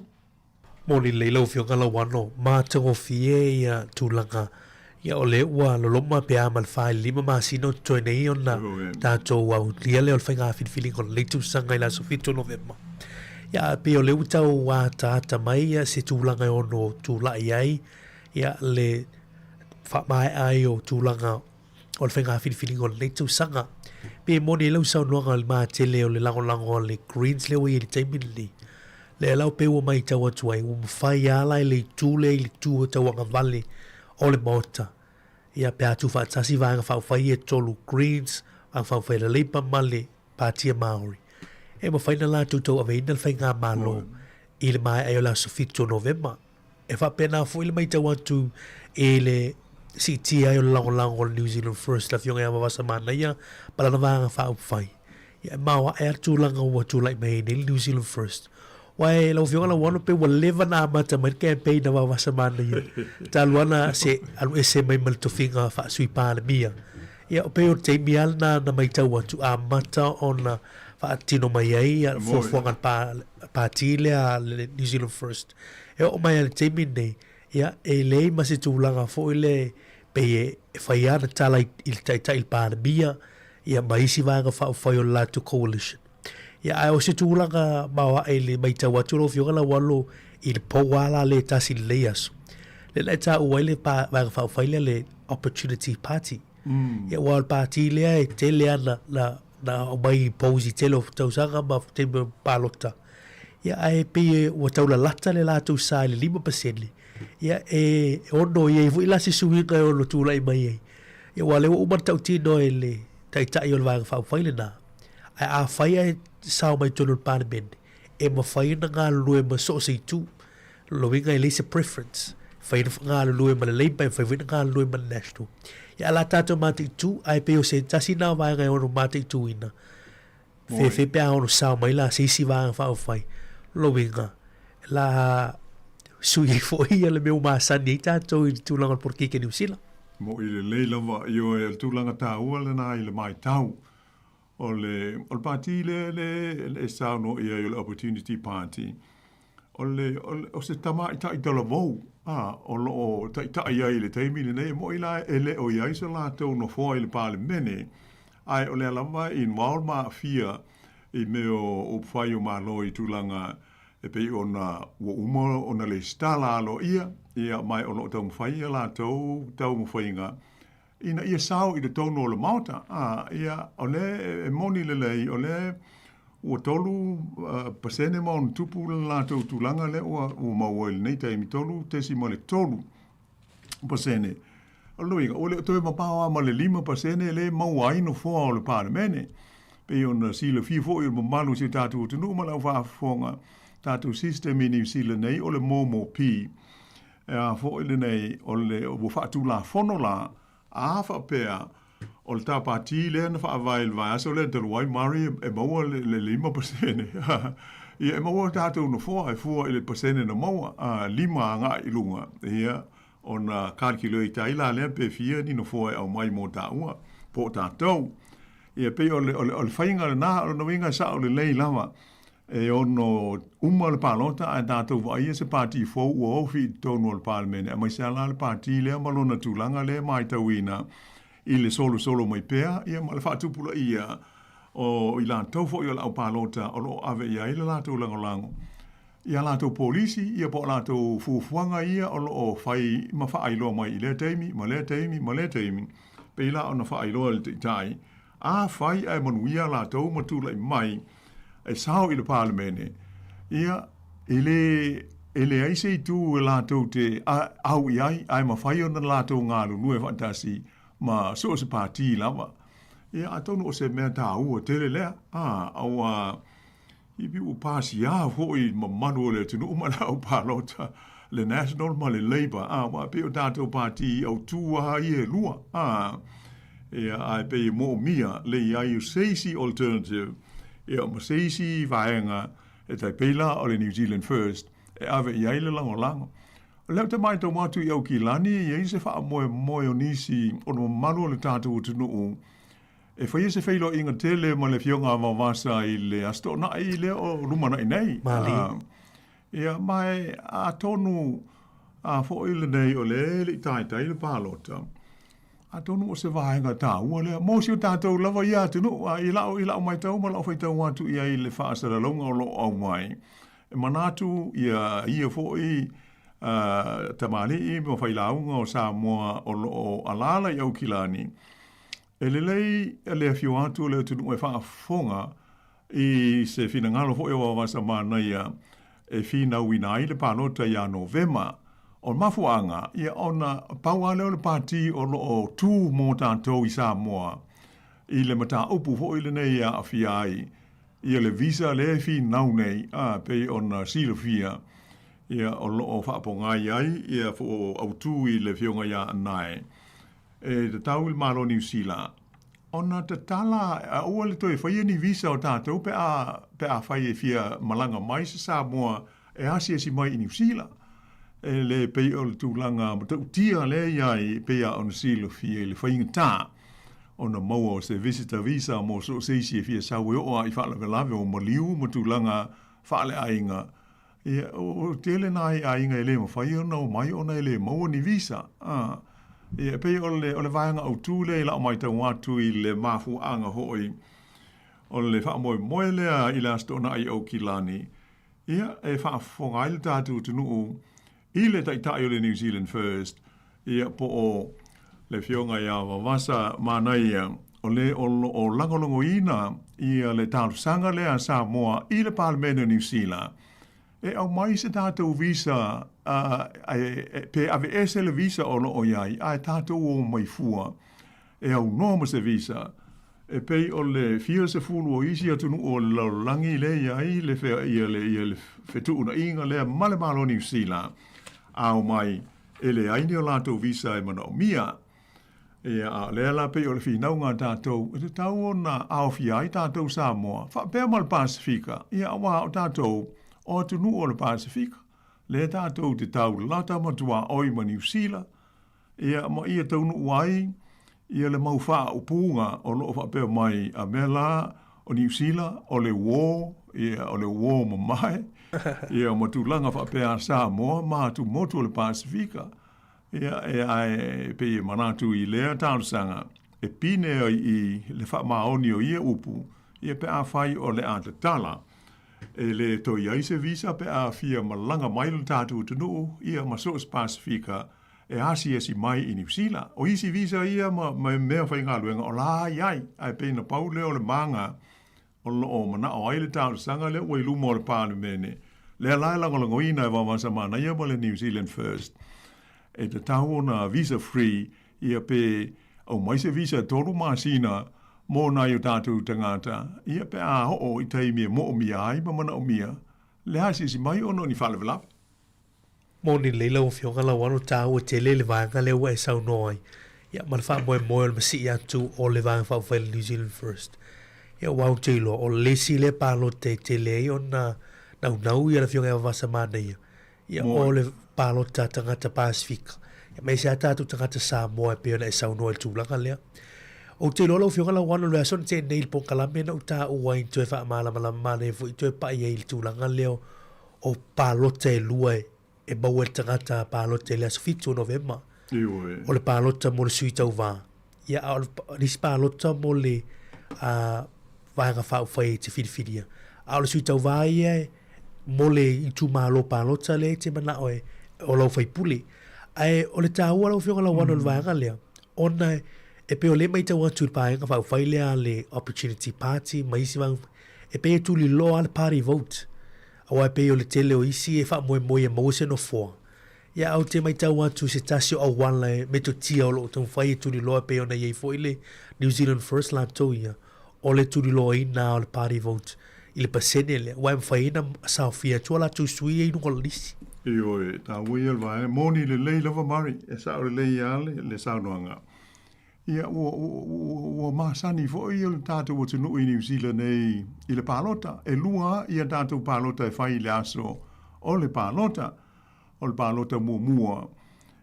Moni lelei lau Afioga Lauano, matagofie ia tulaga ia o lea ua loloma pe a ma le 4 i le 5 masina o totoe nei ona tatou aulia lea o le faiga filifiliga o lenei tausaga i le aso 7 o Novema. Ia ae pei o lea ua tau ataata mai ia se tulaga e ono tulai ai ia le faamaea ai o tulaga o le faiga filifiliga o lenei tausaga. Pe e moni ai lau saunoaga i le matele o le lagolago a le Greens lea ua i ai i le taimi lenei. Lea la pei ua matau atu ai, ua mafai lava la e le itu lea i le itu tauagavale o le Maota, ia pe a tuufaatasi Vaega Faaupufai ia e tolu, Greens, Vaega Faaupufai a le Labour ma le Pātia Māori, e mafai ona latou tauaveina le Faigamalo i le maea ai o le aso 7 o Novema. E faapena foi le matau atu i le siitia ai o le lagolago a le New Zealand First, le Afioga ia Vavasa Manaia ma lana Vaega Faaupufai. Ia e maoae lava le tulaga ua tulai mai ai nei le New Zealand First. Aua e lau Afioga Lauano pei ua leva ona amata mai le campaign a Vavasa Manaia talu lava ona se alu ese mai ma le tofiga faa-Sui Palemia. Ia pei o le taimi lava lena na matau atu amata ona faatino mai ai ia fuafuaga a le pati lea a le New Zealand First. E oo mai lava i le taimi lenei, ia e leai ma se tulaga foi lea pei e fai lava ana tala i le Taitai i le Palemia ia ma isi vaega faaupufai o le latou coalition. Ia ae o se tulaga maoae i le matau atu lau Afioga Laualo i le pou lava la lea e tasi i lenei aso, lea na e taua ai le vaega faaupufai lea le Opportunity Party. Ia aua o le pati lea e tele lava na na aumai i polls i tele o tausaga ma taimi o palota. Ia ae pei e ua taulalata le latou sa i le 5%, ia e ono i ai foi la se suiga e ono tulai mai ai. Ia aua o lea ua uma ona tautino e le Taitai o le Vaega Faaupufai lena, ae afai ae sao mai totonu o le Palemene, e mafai ona galulue ma so o se itu. O lona uiga e leai se preference. E mafai ona galulue ma le Labour, e mafai foi ona galulue ma le National. Ia a la tatou mataitu, ae pei o se tasi lena o vaega e ono mataituina, fefe pe a ono sao mai la se isi vaega faaupufai. O lona uiga, la sui ai foi ia le mea ua masani ai tatou i le tulaga o le polokiki a Niu Sila. Moʻi lelei lava, ioe, o le tulaga taua lena i le matau. O le, o le pāti lea le, e saunoa i ai o le Opportunity Party, o le, o le, o se tamaitai talavou, a, o lo o taitai ai i le taimi lenei, e moni la e le o i ai so latou nofoa i le Palemene, ae o lea lava e involve ma aafia i mea o upufai o Malo i tulaga e pei ona ua uma ona lesitala aloaia, ia, ma o lo o taumafai a latou taumafaiga ina ia sao i totonu o le Maota. A, ia, o lea e moni lelei, o lea ua 3% ma ona tupu le latou tulaga lea ua maua i lenei taimi, 3.3%. O lona uiga, ua le o toe mamao lava ma le 5% lea e maua ai nofoa o le Palemene. Pei ona silafia foi e le mamalu o si o tatou atunuu ma lau faafofoga, tatou system i Niu Sila nei o le MOMOP. E a foi lenei, o le ua faatulafono la, a faapea o le ta pati lea na faavae i le vaiaso lea talu ai Murray e maua le 5%, ia e maua tatou nofoa e fua i le pasene na maua, 5 agai i luga, ia ona calculate ai la lea pe fia ni nofoa e aumai mo taua po o tatou. Ia pei o le, o le, o le faiga lena, o lona uiga e sao lelei lava. E ono uma le palota ae tatou vaaia se pati fou ua ofi i totonu o le Palemene, aemaise lava la le pati lea ma lona tulaga lea e matauina i le solosolo mai pea ia ma le faatupulaia o i latou foi o le aupalota o lo o ave i ai le latou lagolago i a latou polisi ia po o latou fuafuaga ia o lo o fai ma faailoa mai i lea taimi ma lea taimi ma lea taimi. Pei la ona faailoa e le Taitai, afai ae manuia latou ma tulai mai e sao i le Palemene, ia, e le, e leai se itu e latou te au i ai, ae mafai ona latou galulue faatasi ma so o se pati lava. Ia, atonu o se mea taua tele lea, a, aua i pei ua pasia foi i le mamalu o le atunuu ma le au palota, le National ma le Labour, a, aua e pei o tatou pati autū lava ia e lua, a, ia, ae pei e moomia le i ai o se isi alternative, ia, ma se isi vaega e tai pei la o le New Zealand First e ave i ai le lagolago. O lea ou te matau atu i Aukilani e i ai se faamoemoe o nisi o le mamalu o le tatou atunuu E faia se feiloaiga tele ma le Afioga a Vaovasa i le Aso Toonai lea o lumanai nei. Malie. Ia, ma e atonu a foi lenei o lea e le i taitai le palota, atonu o se vaega taua lea mo si o tatou lava ia atunuu. A i lau, i lau matau ma lau faitau atu i ai i le faasalalauga o lo o aumai, e manatu ia ia foi uh, tamalii ma failauga o Samoa o lo o alaala i Aukilani, E lelei le afio atu o le atunuu e faafofoga i se finagalo foi o Vaovasa Manaia e finauina ai le palota ia Novema. O le mafuaaga, ia ona pau lava lea o le pati o lo o tu mo tatou i Samoa i le mataupu foi lenei e aafia ai ia le visa lea e finau nei, a, pei ona silafia, ia o lo o faapogai ai ia autu i le Afioga ia Anae. E tatau i le Malo o Niu Sila ona tatala, aua le toe faia ni visa o tatou pe a, pe afai e fia malaga mai se Samoa e asiasi mai i Niu Sila. E le pei o le tulaga matautia lea e i ai e pei lava ona silafia i le faigata ona maua o se visitor visa mo so o se isi e fia sau e oo lava i faalavelave o maliu ma tulaga faaleaiga. Ia, o tele nai aiga e le mafai ona omai ona e le maua ni visa. A, ia, e pei o le, o le vaega autū lea i lau matau atu i le mafuaaga foi o le faamoemoe lea i le Aso Toonai i Aukilani, ia, e faafofoga ai le tatou atunuu i le Taitai o le New Zealand First, ia, po o le Afioga ia Vavasa Manaia. O le o loo lagolagoina ia le talosaga lea a Samoa i le Palemene o Niu Sila e aumai se tatou visa pe aveese le visa o loo iai ae tatou o mai fua e aunoa ma se visa e pei o le fia sefulu o isi atunuu o le lalolagi lea e i ai le ia le ia le fetuunaiga lea ma le Malo o Niu Sila a omai e leai ni o latou visa e manaomia. Ia, a o lea la pei o le finauga a tatou, e tatau ona aofia ai tatou Samoa, faapea ma le Pasefika, ia aua o tatou o atunuu o le Pasefika, lea tatou te taulata ma tuaoi ma Niu Sila, ia ma ia taunuu ai ia le mau faaupuga o lo o faapea mai a mea la o Niu Sila o le uō, ia o le uō mamae, ia ma tulaga faapea a Samoa ma atumotu o le Pasefika. Ia, e ae pei e manatu i lea talosaga e pine ai i le faamaoni o ia upu, ia pe afai o le a tatala, e le toe i ai se visa pe a fia malaga mai lo tatou atunuu, ia ma so o se Pasefika e asiasi mai i Niu Sila. O isi visa ia ma mea faigaluega o la i ai, ae pei na pau lea o le maga o lo o manao ai le talosaga lea ua i luma o le Palemene, lea la e lagolagoina e Vaovasa Manaia ma le New Zealand First, e tatau ona visa free ia pe aumai se visa e 3 masina mo nai o tatou tagata, ia pe a oo i taimi e moomia ai ma manaomia le asiasi mai ona o ni faalavelave. Moni lelei lau Afioga Lauano taua tele le vaega lea ua e saunoa ai, ia ma le faamoemoe o le masii atu o le Vaega Faaupufai a le New Zealand First. Ia aua ou te iloa, o le isi lea palota e tele ai ona naunau ia le Afioga ia Vavasa Manaia, ia o le palota a tagata Pasefika, ia ma ese lava tatou tagata Samoa e pei ona e saunoa i le tulaga lea. Ou te iloa lau Afioga Lauano i le vaiaso na tea nei i le polokalame na ou taua ai toe faamalamalama manaia foi toe pai ai i le tulaga lea o palota e lua e maua e le tagata palota i le aso 7 o Novema. Ioe. O le palota mo le sui tauva. Ia, a o le isi palota mo le vaega faaupufai e te filifilia. A o le sui tauva ia e mo le itumalo palota lea e te manao e o lau faipule. Ae o le taua lau Afioga Lauano i le vaega lea, ona e pei o lea e matau atu i le Paega Faaupufai lea a le Opportunity Party ma isi vaega, e pei e tuliloa lava le party vote. Aua e pei o le tele o isi e faamoemoe ia maua se nofoa. Ia, ae ou te matau atu i se tasi o auala e metotia o lo o taumafai e tuliloa e pei ona i ai foi le New Zealand First latou ia, o le tuliloaina o le party vote i le pasene lea, aua e mafai ai ona saofia atu a latou sui ia i luga o le lisi. Ioe, taua ia le vaega. Moni lelei lava Murray, e sao lelei lava le saunoaga. Ia, ua, ua, ua masani foi le tatou atunuu i Niu Sila nei i le palota. E lua ia tatou palota e fai i le aso o le palota. O le palota muamua,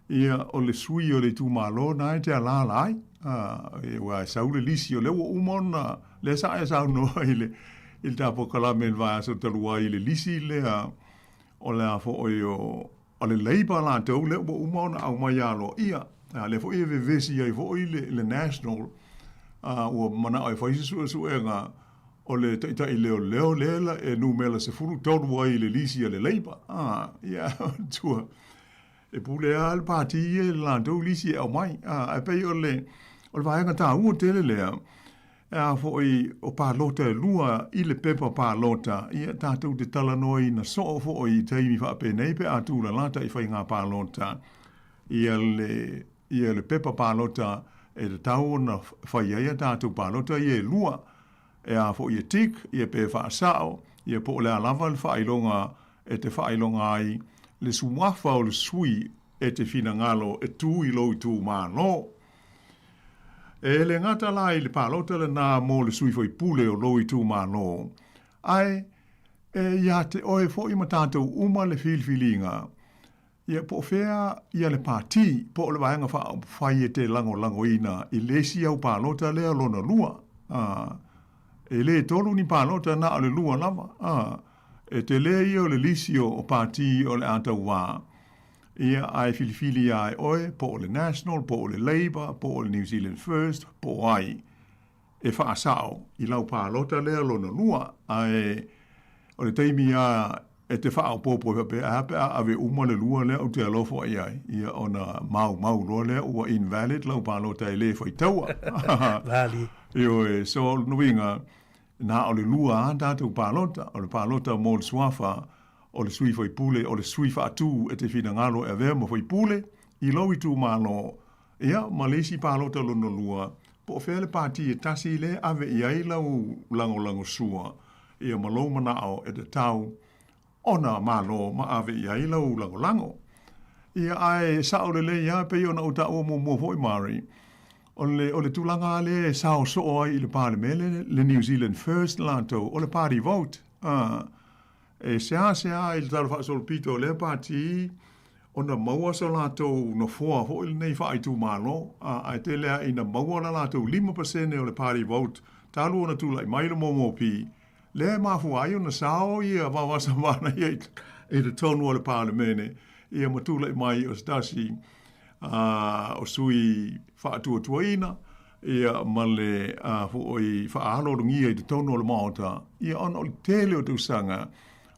ia, o le sui o le itumalo na e te alaala ai. Aua e sau le lisi, o lea ua uma ona, lea sa e saunoa i le, i le ta polokalame i le vaiaso talu ai i le lisi lea o le a foi o, O le Labour latou lea ua uma ona aumai aloaia, a lea foi e vevesi ai foi le, le National, a ua manao e fai se suesuega o le taitai leoleo lea la e numera 13 ai i le lisi a le Labour. A, ia, tua, e pule lava le pati ia i le latou lisi e aumai. A, ae pei o le, o le vaega taua tele lea, E a foi o palota e lua i le pepa palota, ia tatou te talanoaina soo foi i taimi faapenei pe a tulalata i faiga palota ia le ia le pepa palota e tatau ona fai ai a tatou palota ia e lua, e a foi e tick ia pe faasao ia po o le a lava le faailoga e te faailoga ai le suafa o le sui e te finagalo e tu i lou itumalo. E le gata la i le palota lenā mo le sui faipule o lou itumalo, ae e iā te oe foi ma tātou uma le filifiliga, ia po o fea ia le pātī po o le vaega faaupufai e te lagolagoina i le isi au palota lea lona lua. Ā, e le tolu ni palota na o le lua lava. Ā, e tele ia o le lisi o pātī o le a tauā. Ia, ae filifili ia e oe, po o le National, po o le Labour, po o le New Zealand First, po o ai, e faasao i lau palota lea lona lua, ae o le taimi a E te faaopoopo ai faapea, ae a pe a ave uma le lua lea ou te alofa i ai, ia ona maumau loa lea ua invalid lau palota e le faitaua. Vali. Ioe, so o lona uiga, na o le lua lava tatou palota, o le palota mo le suafa o le sui faipule, o le sui faatu e te finagalo e avea ma faipule i lou itumalo, ia ma le isi palota lona lua, po o fea le pati e tasi lea e ave i ai lau lagolagosua, ia ma lou manao e tatau ona malo ma ave i ai lau lagolago. Ia, ae sao lelei lava, e pei ona ou taua muamua foi Mari, o le, o le tulaga lava lea e sao soo ai i le Palemele le New Zealand First latou, o le party vote. A, e seasea i le tala faasolopito o lea pati ona maua so latou nofoa foi lenei faaitumalo, a, ae tele lava ina maua le latou 5% o le party vote talu ona tulai mai le MOP, lea e mafua ai ona sao ia vavasamana ia i totonu o le Palemene, ia ma tulai mai o se tasi o sui faatuatuaina, ia ma le foi faaaloalogia i totonu o le Maota, ia ona o le tele o tausaga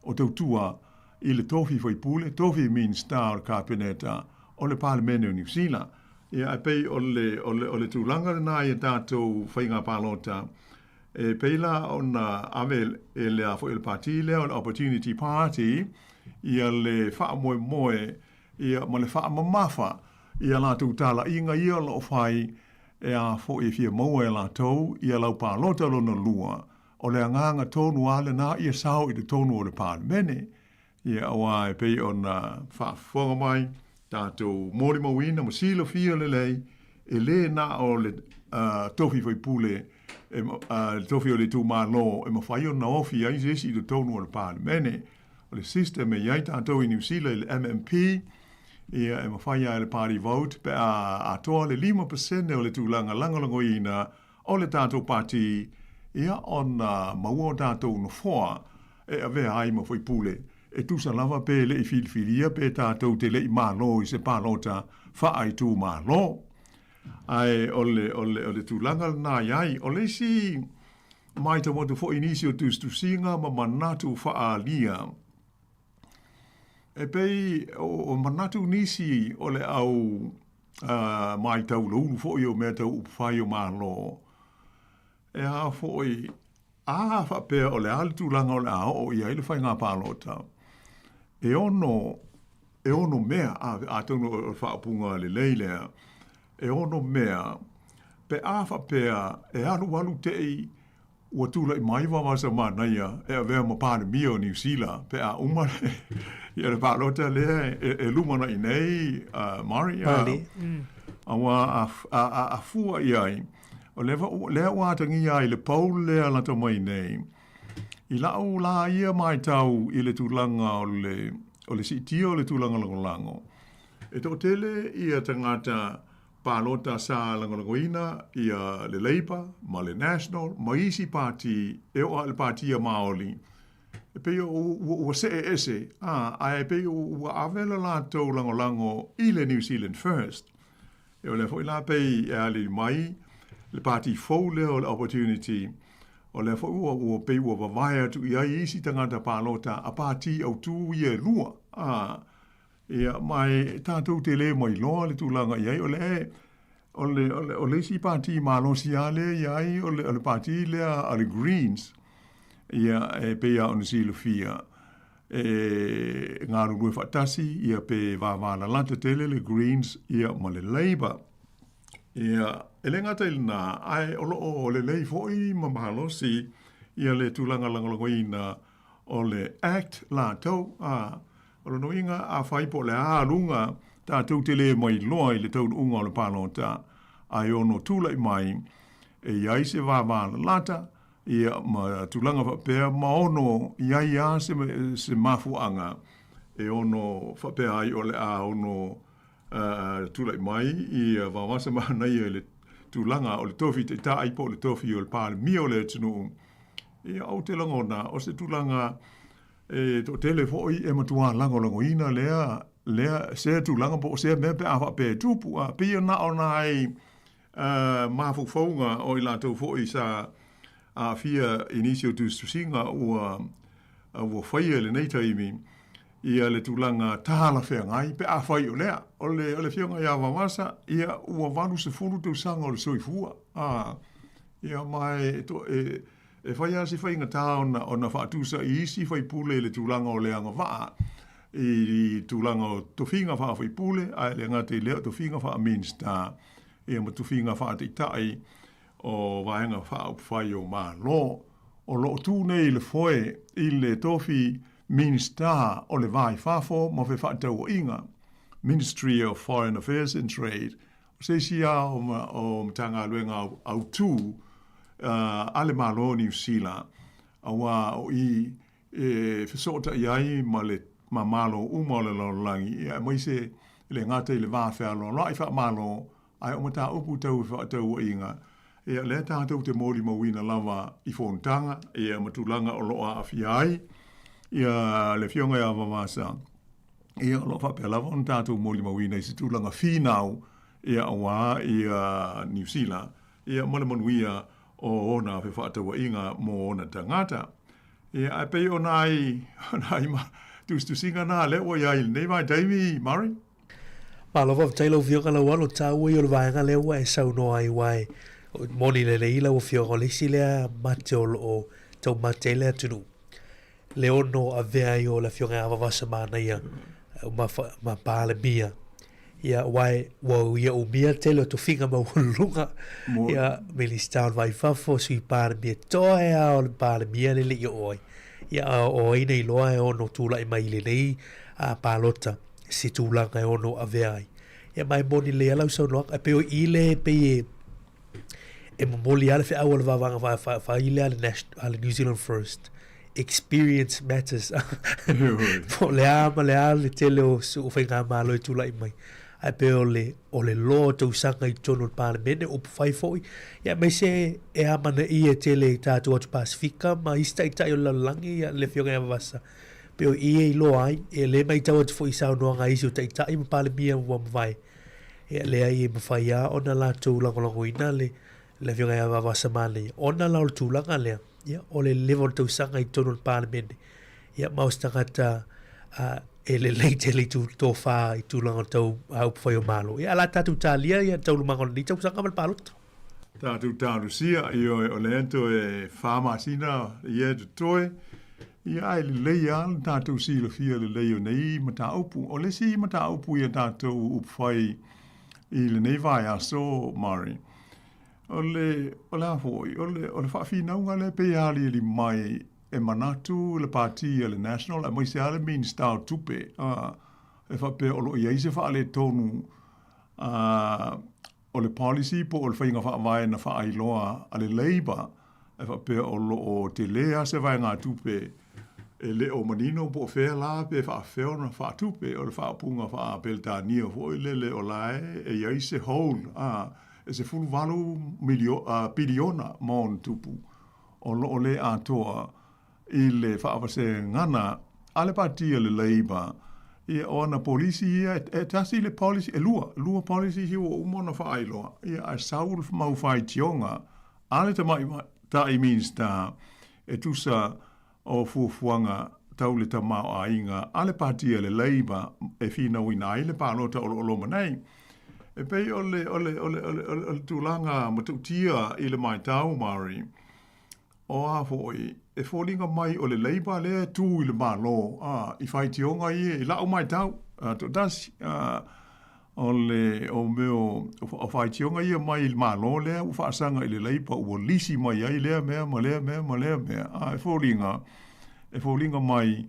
o tautua i le tofi faipule, tofi Minisita o le Kapeneta o le Palemene o Niu Sila. Ia, ae pei o le, o le, o le tulaga lena i a tatou faiga palota, e pei la ona ave e le a foi le pati lea o le Opportunity Party ia le faamoemoe ia ma le faamamafa i a latou talaiga ia o lo o fai e a foi e fia maua e latou ia lau palota lona lua. O le agaga tonu lava lena ia sao i totonu o le Palemene. Ia, aua e pei ona faafofoga mai tatou molimauina ma silafia lelei, e le na o le tofi faipule, le tofi o le itumalo e mafai ona ofi ai se isi i totonu o le Palemene. O le system e i ai tatou i Niu Sila i le MMP, ia e mafai lava e le party vote pe a atoa le 5% o le tulaga lagolagoina o le tatou pati, ia ona maua o tatou nofoa e avea ai ma faipule, e tusa lava pe le i filifilia pe tatou te le i malo i se palota faaitumalo. Ae o le, o le, o le tulaga lena i ai. O le isi matau atu foi i nisi o tusitusiga ma manatu faaalia, e pei o manatu nisi o le au matau laulu foi o mea tau upufai o Malo, e a foi, a faapea o le a le tulaga o le a oo i ai le faiga palota, e ono, e ono mea, atonu o le faaupuga lelei lea, e ono mea, pe a faapea e alualu te i ua tulai mai Vavasa Manaia e avea ma Palemia o Niu Sila pe a uma le palota lea e lumanai nei, Mari, auā a fua i ai, o lea ua atagia ai le poll lea lata mai nei, i la'u lā ia matau i le tulaga o le siitia o le tulaga lagolago, e toatele ia tagata palota sa lagolagoina ia le Labour ma le National ma isi pati e oo lava i le Pati a Maoli, e pei ua see ese, a, ae pei ua ave le latou lagolago i le New Zealand First. E o lea foi la pei e aliali mai le pati fou lea o le Opportunity, o lea foi ua, ua pei ua vavae atu i ai isi tagata palota a pati autū ia e lua, a, Ia, ma e tatou te le mailoa le tulaga i ai, o le, o le, o le, o le isi pati malosi lava lea i ai, o le, o le pati lea a le Greens, ia, e pei lava ona silafia, e galulue faatasi, ia, pe vavalalata tele le Greens, ia, ma le Labour. Ia, e le gata i lena, ae o lo o lelei foi ma malosi ia le tulaga lagolagoina o le Act latou, a, o lona uiga, afai po o le a aluga tatou te le mailoa i le taunuuga o le palota, ae ono tulai mai e i ai se vavalalata, ia, ma tulaga faapea, ma ono i ai lava se, se mafuaaga e ono faapea ai o le a ono tulai mai ia Vaoasa Manaia i le tulaga o le tofi taitai po o le tofi o le Palemia o le atunuu, ia ou te lagona o se tulaga e toatele foi e matua lagolagoina lea lea sea tulaga po o sea mea pe a faapea e tupu. A pei na o nai mafaufauga o i latou foi sa aafia i nisi o tusitusiga ua. ua faia i lenei taimi ia le tulaga talafeagai pe afai o lea. O le, o le Afioga ia Vavasa, ia ua 80 tausaga o le soifua, a, ia ma e, e, e fai lava si faigata ona, ona faatusa i isi faipule i le tulaga o le agavaa i tulaga o tofiga faafaipule, ae le gata i lea o tofiga faa-Minisita, ia ma tofiga faataitai o Vaega Faaupufai o Malo. O lo o tu nei i le foe i le tofi Minisita o le Va i Fafo ma Fefaatauaiga, Ministry of Foreign Affairs and Trade, o se isi lava o Matagaluega autu a le Malo o Niu Sila, aua o i e fesootai ai ma le ma Malo uma o le lalolagi, aemaise e le gata i le va fealoaloai faa-Malo, ae o mataupu tau fefaatauaiga, ia, lea tatou te molimauina lava i fonotaga, ia, ma tulaga o lo o aafia ai, ia, le Afioga ia Vavasa, ia, o lo o faapea lava ona tatou molimauina i se tulaga finau, ia, aua, ia, Niu Sila, ia, ma le manuia o ona fefaatauaiga mo ona tagata. Ia, ae pei o nai, o nai tusitusiga na lea ua i ai i lenei vaitaimi, Murray. Malo faafetai lau Afioga Laualo, taua ia o le vaega lea ua e saunoa ai aua e moni lelei lau Afioga o le isi lea mate o lo o taumate ai le atunuu le ono avea ai o le Afioga ia Vavasa Manaia ma, ma Palemia ia aua e ua ia umia le tele o tofiga maualuluga ia Minista o le Vai Fafo, Sui Palemia, toe lava o le Palemia le le i oo ai. Ia o ai na iloa e ono tulai mai i lenei palota se tulaga e ono avea ai. Ia ma e moni lelei lava lau saunoaga, e pei o i le pei e e momoli lava le feau a le vavaga fai lea a le New Zealand First, experience matters. Po o le a ma le a le tele o faigamalo e tulai mai, ae pei o le o le loa o tausaga i totonu o le Palemene, upu fai foi, ia aemaise e amanaia tele i tatou atu Pasefika ma isi taitai o le lalolagi, ia le Afioga ia Vavasa, pei o i e iloa ai, ia lea e matau atu foi i saunoaga a isi o Taitai ma Palemia ua mavae, ia leai e mafai lava ona latou lagolagoina le le Afioga ia Vavasa Manaia, ona la o le tulaga lea, ia o le leva o le tausaga i totonu o le Palemene, ia ma o se tagata e lelei tele i tofa i tulaga tau upufai o Malo. Ia a o le a tatou talia ia taualumaga o lenei tausaga ma le palota. Tatou talosia, ioe, o lea toe fa masina ia e totoe, ia ae lelei lava le tatou silafia lelei o nei mataupu. O le isi mataupu i a tatou upufai i lenei vaiaso, Murray, o le, o le a foi, o le, o le faafinauga lea pei e aliali mai e manatu le Pati a le National aemaise lava le Minista o Tupe, a, e faapea o lo o i ai se faaletonu, a, O le policy po o le faiga faavae na faailoa a le Labour e faapea o lo o tele lava se vaegatupe e le o manino po o fea la pe faafefea ona faatupe. O le faaupuga faa-Peretania foi lele o la e i ai se hole a e 18 piliona ma ona tupu o lo o le atoa i le faavasegana a le Pati a le Labour, ia, o ana polisi ia, e tasi le policy, e lua, lua policies ia ua uma ona faailoa, ia, ae sau le mau faitioga a le Tamaitai Minista e tusa o fuafuaga tau le tamaoaiga a le Pati a le Labour e finauina ai le palota o lo o loma nei. E pei o le, o le, o le, o le, o le tulaga matautia i le matau, Murray, O a foi, e foliga mai o le Labour lea e tu i le Malo, a, i faitioga ia i la'u matau, a, toatasi, a, o le, o mea o, o faitioga ia mai i le Malo lea ua faasaga i le Labour ua lisi mai ai lea mea ma lea mea ma lea mea, a, e foliga, e foliga mai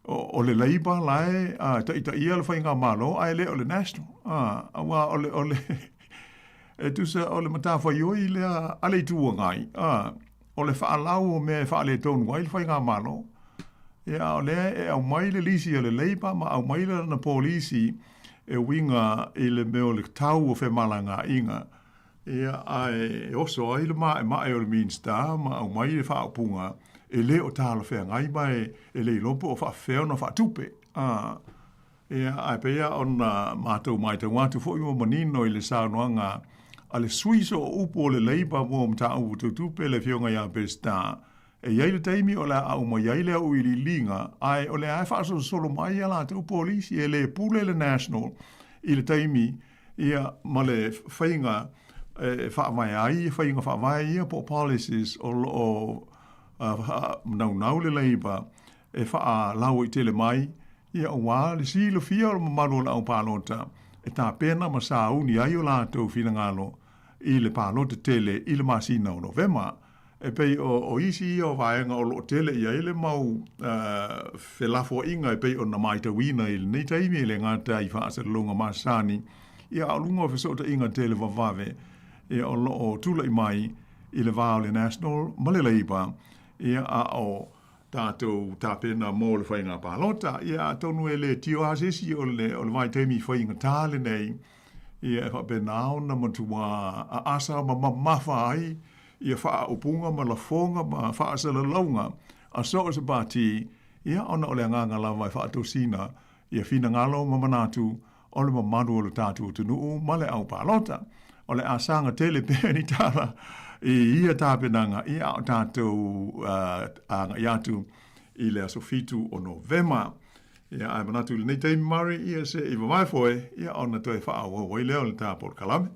o, o le Labour la e, a, taitaia le Faigamalo ae le o le National, a, aua o le, o le, E tusa o le matafaioi lea a le Itu Agai, a, o le faalau o mea e faaletonu ai le Faigamalo. Ia, a o lea e aumai le lisi a le Labour ma aumai lana polisi e uiga i le mea o le tau o femalagaaiga, ia, ae oso ai le maemae o le Minisita ma aumai le faaupuga e le o talafeagai ma e le iloa po o faafefea ona faatupe. A, Ia, ae pei lava ona matou matau atu foi ua manino i le saunoaga a le sui sooupu o le Labour mo mataupu tau tupe, le Afioga ia Peseta, E i ai le taimi o le a a'u mai ai le auiliiliga, ae o lea e faasolosolo mai a latou polisi e le pule le National i le taimi ia ma le faiga e faavae ai faiga faavae ia po o policies o lo o naunau le Labour e faalauaitele mai ia aua le silafia o le mamalu o le aupalota e tapena ma sauni ai o latou finagalo i le palota tele i le masina o Novema. E pei o isi ia o vaega o lo o tele i ai le mau felafoaiga e pei ona matauina i lenei taimi e le gata i faasalalauga masani, ia a o luga o fesootaiga televavave ia o lo o tulai mai i le va o le National ma le Labour, ia a o tatou tapena mo le faiga palota. Ia atonu e le tio lava se isi o le vaitaimi faigata lenei, ia e faapena ona matua aasa ma mamafa ai ia faaupuga ma lafoga ma faasalalauga a so o se pati, ia ona o le agaga lava e faatosina ia finagalo ma manatu o le mamalu o le tatou atunuu ma le au palota. O le asaga tele pea ni tala i ia tapenaga, ia a o tatou agai atu i le aso 7 o Novema. Ia, ae manatu i lenei taimi Murray, ia se i vavae foe, ia ona toe faaauau ai lea o le ta polokalame.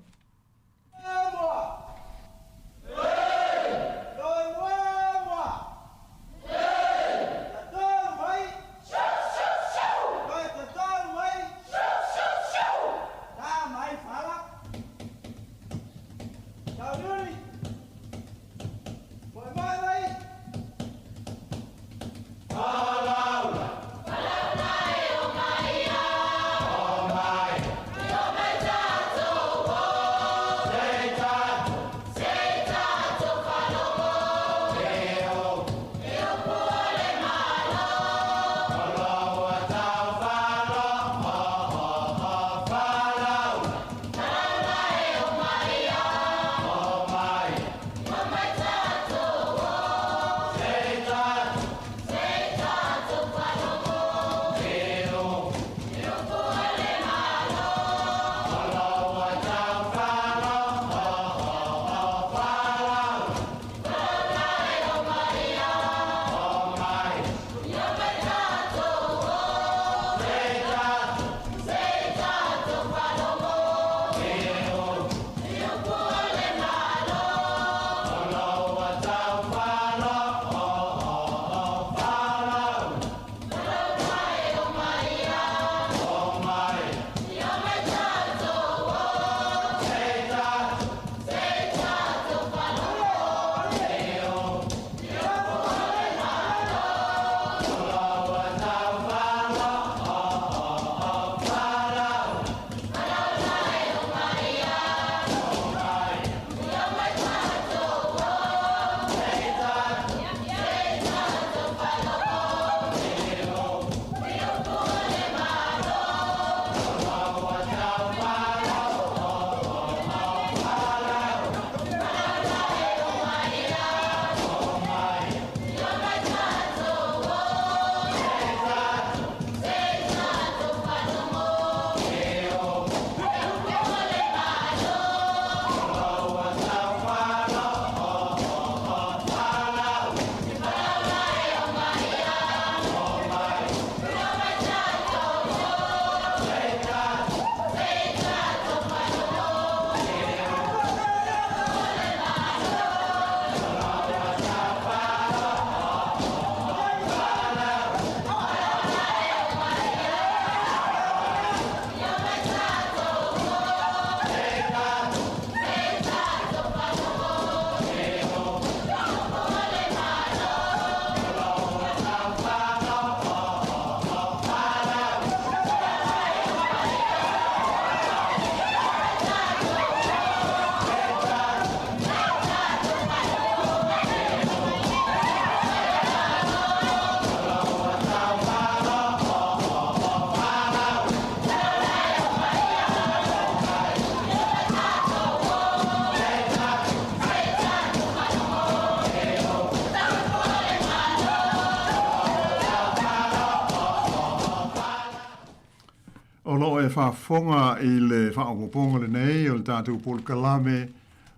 O lo o e faafofoga i le faaopoopoga lenei o le tatou polokalame.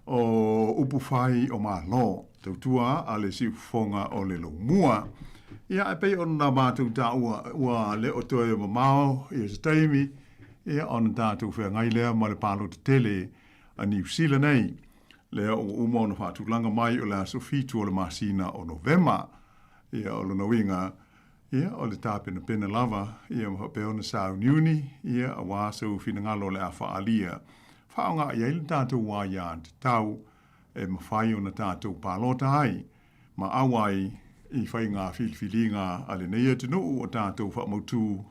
o upufai o Malo, tautua a le siufofoga o le Laumua. Ia, e pei ona matou taua, ua le o toe mamao ia se taimi, ia ona tatou feagai lea ma le palota tele a Niu Sila nei, lea ua uma ona faatulaga mai o le aso 7 o le masina o Novema. Ia, o lona uiga, ia, o le tapenapena lava, ia ma faapea ona sauniuni, ia, aua sou finagalo o le a faaalia, faaaoga i ai le tatou aiatatau e mafai ona tatou palota ai ma auai i faiga filifiliga a lenei atunuu o tatou faamautu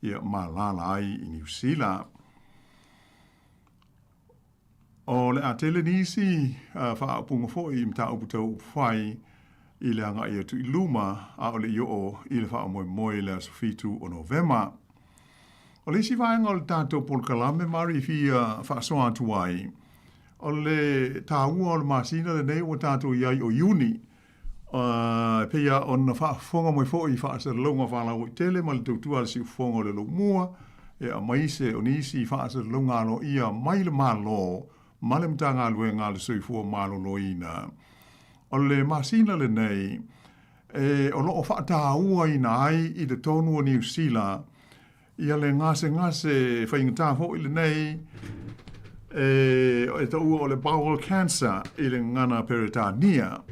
ia ma alaala ai i Niu Sila. O le a tele nisi faaupuga foi i mataupu tau upufai i le agai atu i luma a o le i oo i le faamoemoe i le aso 7 o Novema. O le isi vaega o le tatou polokalame Mari e fia faasoa atu ai, o le taua o le masina lenei ua tatou i ai o Iuni, e pei lava ona faafofoga mai foi i faasalalauga faalauaitele ma le tautua a le siufofoga o le Laumua, e aemaise o nisi faasalalauga aloaia mai le Malo ma le Matagaluega a le Soifua Maloloina. O le masina lenei, e o lo o faatauaina ai i totonu o Niu Sila ia le gasegase faigata foi lenei e taua o le bowel cancer i le gagana Peretania.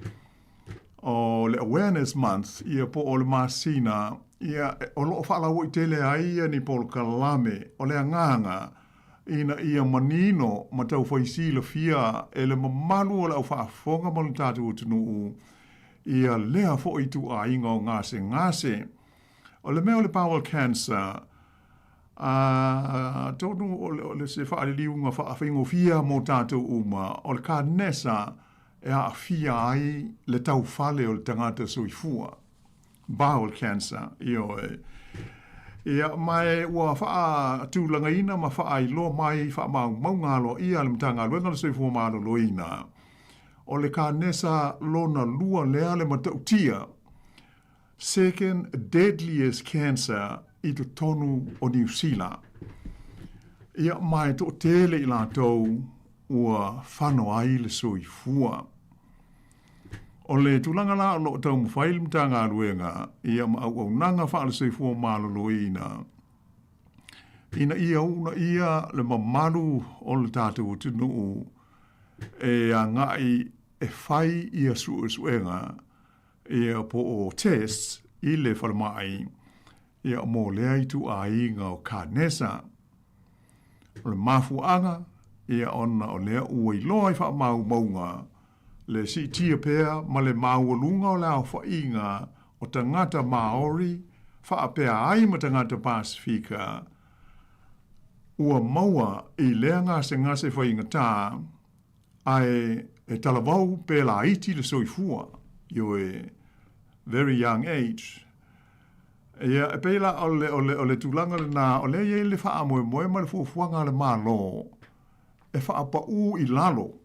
O le Awareness Month ia po o le masina ia o lo o faalauaitele ai ia ni polokalame o le agaga ina ia manino ma taufai silafia e le mamalu o le au faafofoga ma le tatou atunuu ia lea foi ituaiga o gasegase. O le mea o le bowel cancer, atonu o le se faaliliuga faafaigofie mo tatou uma, o le kanesa e aafia ai le taufale o le tagata soifua. Bowel cancer, ioe. Ia, ma e ua faatulagaina ma faailoa mai faamaumauga aloaia a le Matagaluega o le Soifua Maloloina, o le kanesa lona lua lea le matautia, second deadliest cancer i totonu o Niu Sila. Ia, ma e toatele i latou ua fano ai le soifua. O le tulaga la o lo o taumafai le Matagaluega ia ma auaunaga faale-soifua maloloina ina ia uunaia le mamalu o le tatou atunuu e agai e fai ia suesuega ia po o tests i le falemai ia mo lea ituaiga o kanesa. O le mafuaaga, ia ona o lea ua iloa i faamaumauga le siitia pea ma le maualuga o le aofaiga o tagata Māori faapea ai ma tagata Pasifika ua maua i lea gasegase faigata ae e talavou pe laiti le soifua, ioe, very young age. Ia, e pei la o le, o le, o le tulaga lena, o lea e i ai le faamoemoe ma le fuafuaga a le Malo e faapaū i lalo,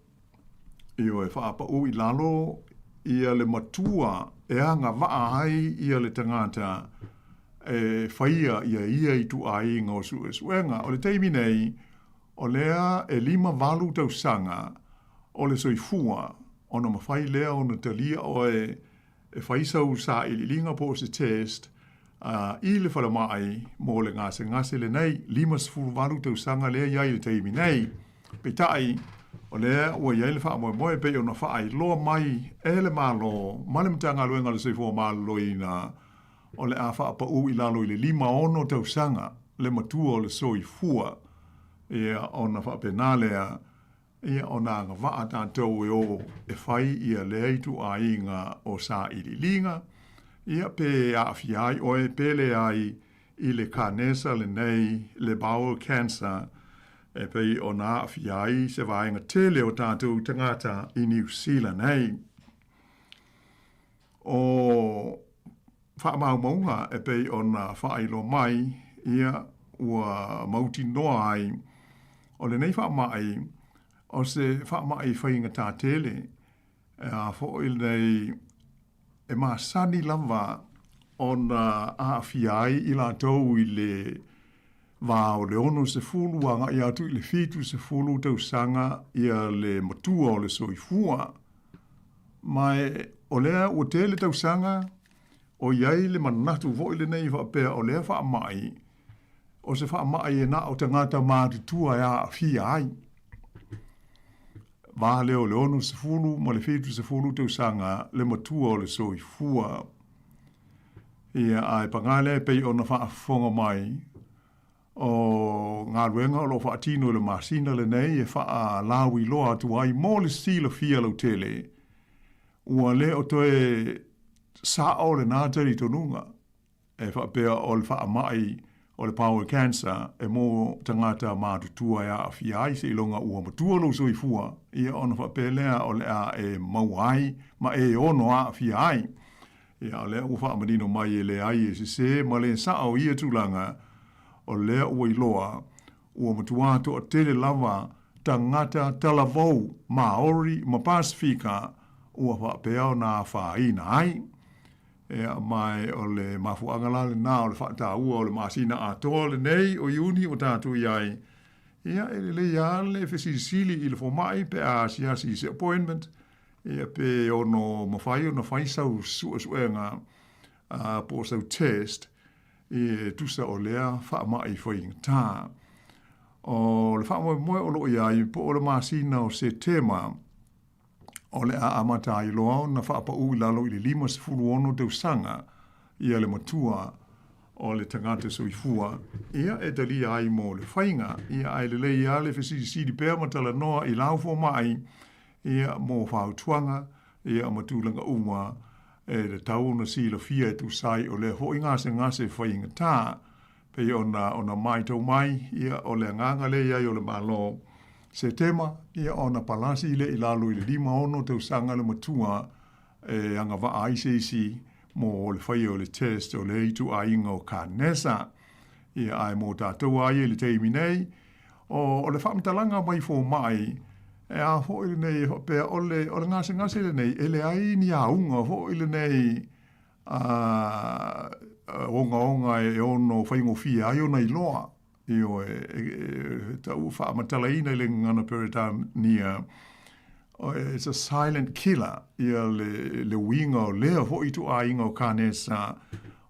ioe, faapaū i lalo ia le matua e agavaa ai ia le tagata e faia ia ia ituaiga o suesuega. O le taimi nei, o lea e 58 tausaga o le soifua ona mafai lea ona talia oe e fai sau sailiiliga po o se test i le falemai mo le gasegase lenei, 58 tausaga lea i ai i le taimi nei. Peitai, o lea ua i ai le faamoemoe e pei ona faailoa mai e le Malo ma le Matagaluega o le Soifua Maloloina, o le a faapaū i lalo i le 56 tausaga le matua o le soifua, ia ona faapena lea Ia ona agavaa tatou e o e fai ia lea ituaiga o sailiiliga, ia pe aafia ai oe pe leai i le kanesa lenei, le bowel cancer, e pei ona aafia ai se vaega tele o tatou tagata i Niu Sila nei. O faamaumauga e pei ona faailoa mai, ia, ua mautinoa ai, o lenei faamai, o se faamai faigata tele, a foi lenei e masani lava ona aafia ai i latou i le. va o le 60 agai atu i le 70 tausaga ia le matua o le soifua. Ma e, o lea ua tele tausaga o i ai le manatu foi lenei faapea o lea faamai, o se faamai e na o tagata matutua e aafia ai. Va lea o le 60 ma le 70 tausaga le matua o le soifua. Ia, ae pagā lea e pei ona faafofoga mai, o galuega o lo o faatino i le masina lenei e faalauiloa atu ai mo le silafia lautele, ua le o toe sao lena talitonuga e faapea o le faamai o le bowel cancer e mo tagata matutua e aafia ai seiloga ua matua lou soifua, ia ona faapea lea o le a e maua ai ma e ono aafia ai. Ia, o lea ua faamanino mai e leai e sesē ma le sao ia tulaga, o lea ua iloa, ua matuā toatele lava tagata talavou Māori ma Pasifika ua faapea ona afaina ai. Ia, ma o le mafuaaga la lenā o le faataua o le masina atoa lenei o Iuni ua tatou i ai, ia, e lelei lava le fesilisili i le fomai pe a asiasi i se appointment, Ia pe ono mafai ona fai sau suesuega po o sau test e tusa o lea faamai faigata. O le faamoemoe o lo o i ai po o le masina o Setema o le a amata ai loa ona faapaū i lalo i le 56 tausaga ia le matua o le tagata soifua, ia e talia ai mo le faiga. Ia ae lelei lava le fesilisili pea ma talanoa i lau fomai ia, mo fautuaga, ia, ma tulaga uma e tatau ona silafia e tusa ai o lea foi gasegase faigata. Pei ona, ona matau mai, ia, o le agaga lea i ai o le Malo, Setema, ia, ona palasi lea i lalo i le 56 tausaga le matua e agavaa ai se isi mo le faia o le test o lea ituaiga o kanesa. Ia, ae mo tatou lava ia i le taimi nei, o, o le faamatalaga mai fomai, e a foi lenei e faapea, o le, o le gasegase lenei, e leai ni auga foi lenei a, ogaoga e ono faigofie ai ona iloa. Ioe, e, e, tau faamatalaina i le gagana Peretania, it's a silent killer, ia le, le uiga o lea foi ituaiga o kanesa,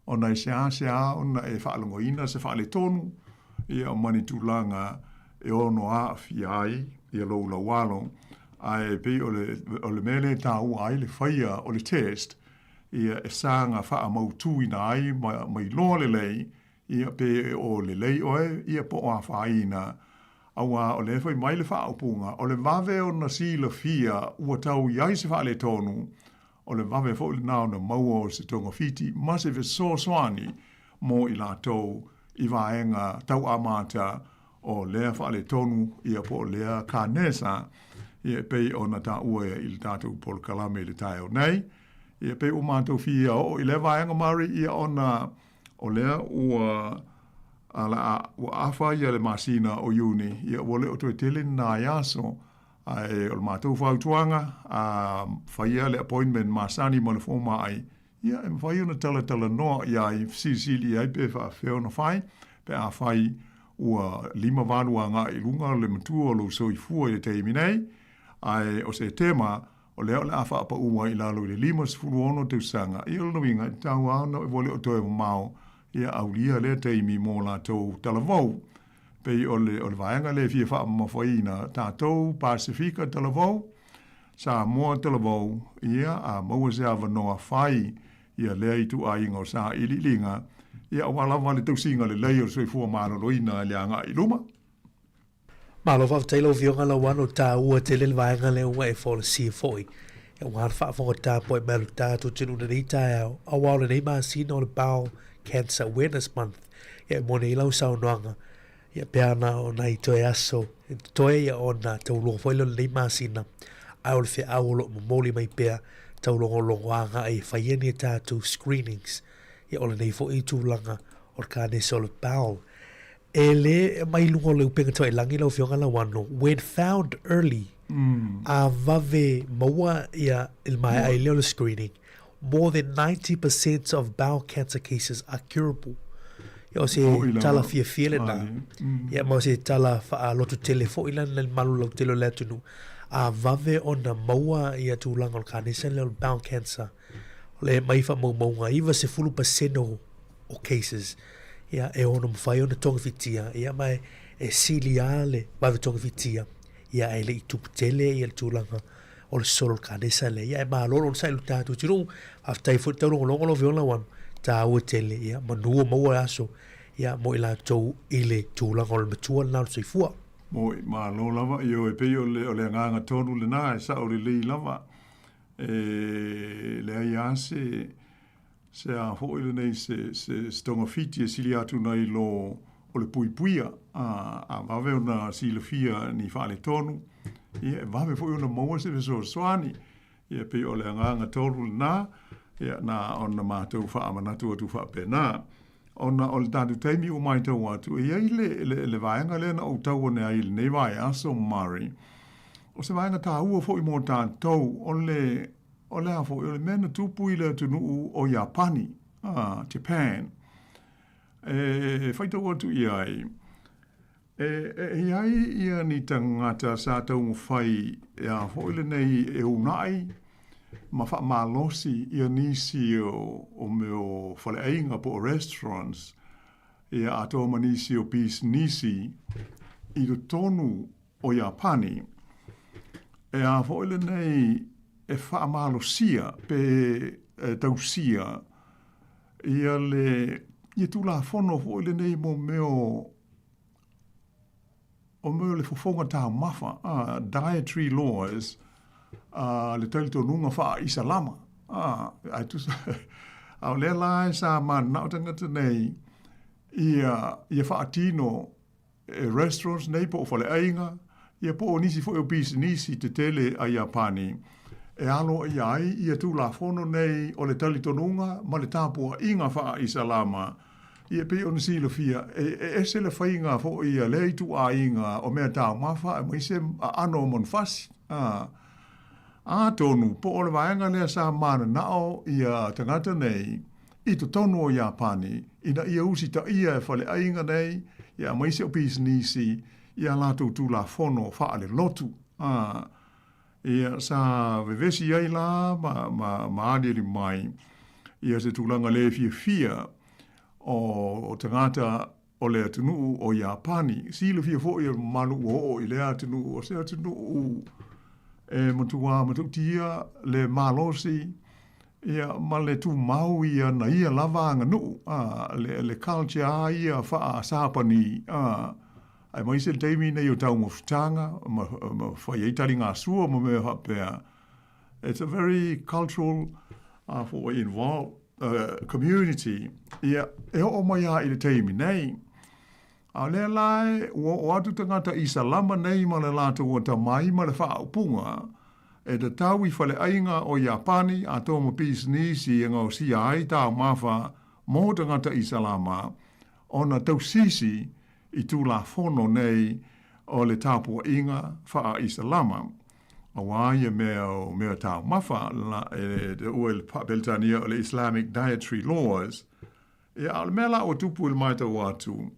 ona e seasea ona e faalogoina se faaletonu, ia ma ni tulaga e ono aafia ai ia lou laualo. Ae pei o le, o le mea lea e taua ai le faia o le test, ia e saga faamautuina ai ma, ma iloa lelei, ia pe o lelei oe, ia po o afaina. Auā o lea fai mai le faaupuga, o le vave ona silafia ua tau i ai se faaletonu, o le vave foi lenā ona maua o se togafiti ma se fesoasoani mo i latou i vaega tau amata o lea faaletonu ia po o lea kanesa ia e pei ona taua i le tatou polokalame i le taeao nei. Ia pei ua matou fia oo i lea vaega Murray ia ona o lea ua a la a ua afa ia le masina o Iuni ia ua le o toe tele ni nai aso ae o le matou fautuaga a faia le appointment masani ma le fomai ia e mafai ona talatalanoa i ai fesilisili i ai pe faafefea ona fai pe afai ua 58 agai i luga le matua o lou soifua i le taimi nei ae o Setema O lea o le a faapaū ai i lalo i le 56 tausaga, ia o lona uiga, e tatau lava ona ua le o toe mamao, ia aulia lea taimi mo latou talavou. Pei o le, o le vaega lea e fia faamamafaina, tatou Pasefika talavou, Samoa talavou, ia a maua se avanoa fai ia lea ituaiga o sailiiliga, ia aua lava le tausiga lelei o le soifua maloloina i le agai i luma. Malo faafetai lau Afioga Lauano, taua tele le vaega lea ua e folasia foi aua le faafofoga tapuai mai a lo tatou atunuu i lenei taeao, aua o lenei masina o le Bowel Cancer Awareness Month. Ia e moni ai lau saunoaga, ia pe ana o nai toe aso e totoe ia ona taulua foi lea o lenei masina, ae o le feau o lo o momoli mai pea taulogologo agai e fai ai ni a tatou screenings, ia o lenei foi tulaga o le kanesa o le bowel. E le mai luga o le upega tafailagi lau Afioga Lauano, when found early, a vave maua ia i le maea ai lea o le screening, more than 90% of bowel cancer cases are curable. Ia, o se tala fiafia lena. Ia, ma o se tala faalototele foi la lena i le malu lautele o le atunuu, a vave ona maua ia tulaga o le kanesa lea o le bowel cancer, o le mai faamaumauga 90% o cases, ia, e ono mafai ona togafitia, ia, ma e sili lava le vave togafitia, ia, ae le i tupu tele ia le tulaga o le solo o le kanesa lea. Ia, e malo le onosai i lo tatou atunuu. Faafetai foi le taulogologo lau Afioga Lauano, taua tele, ia, manu o maua le aso, ia, mo i latou i le tulaga o le matua lena o le soifua. Moe, malo lava, ioe, pei o le, o le agaga tonu lena e sao lelei lava. E leai lava se, se a foi lenei, se, se, se togafiti e sili atu nai lo o le puipuia, a, a vave ona silafia ni faaletonu, ia, e vave foi ona maua se fesoasoani. Ia, pei o le agaga tonu lena, ia, na ona matou faamanatu atu faapena. Ona o le tatou taimi ua matau atu, e i ai le, le, le vaega lea na ou tau ane ai i lenei vaiaso, Murray, o se vaega taua foi mo tatou, o le, o le a foi, o le mea na tupu i le atunuu o Iapani, Japan. E faitau atu i ai, e, e i ai ia ni tagata sa taumafai e a foi lenei e uunai ma faamalosi ia nisi o, o mea o faleaiga po o restaurants, ia atoa ma nisi o pisinisi i totonu o Iapani, e a foi lenei e faamalosia pe e tausia ia le ia Tulafono foi lenei mo mea o o mea o le fofoga taumafa, a, dietary laws, a le talitonuga faa-Isalama. A, ae tusa, a o lea la e sa mananao tagata nei ia, ia faatino e restaurants nei po o faleaiga, ia po o nisi foi o pisinisi tetele a Iapani e aloaia ai ia Tulafono nei o le talitonuga ma le tapuaiga faa-Isalama. Ia pei ona silafia, e, e ese le faiga foi a lea ituaiga o mea taumafa aemaise aano o manufasi. A, atonu po o le vaega lea sa mananao ia tagata nei i totonu o Iapani ina ia usitaia e faleaiga nei ia aemaise o pisinisi i a latou Tulafono faalelotu. A, ia sa vevesi ai la ma, ma, ma aliali mai ia se tulaga le fiafia o, o tagata o le atunuu o Iapani. Silafia foi e le mamalu ua oo i lea atunuu, o se atunuu e matuā matautia le malosi ia ma le tumau ia na ia lava aganuu, a, le, le culture a ia faa-Sapani, a, aemaise le taimi nei o taumafataga ma, ma fai ai taligasua ma mea faapea. It's a very cultural uh, for involved uh, community. Ia, e oo mai a i le taimi nei. A o lea la e ua oo atu tagata Isalama nei ma le latou atamai ma le faaupuga e tatau i faleaiga o Iapani atoa ma pisinisi e gaosia ai taumafa mo tagata Isalama ona tausisi i Tulafono nei o le tapuaiga faa-Isalama, auā ia mea o mea taumafa la e taua i le Faa-Peretania o le Islamic Dietary Laws. Ia, a o le mea la ua tupu i le matau atu,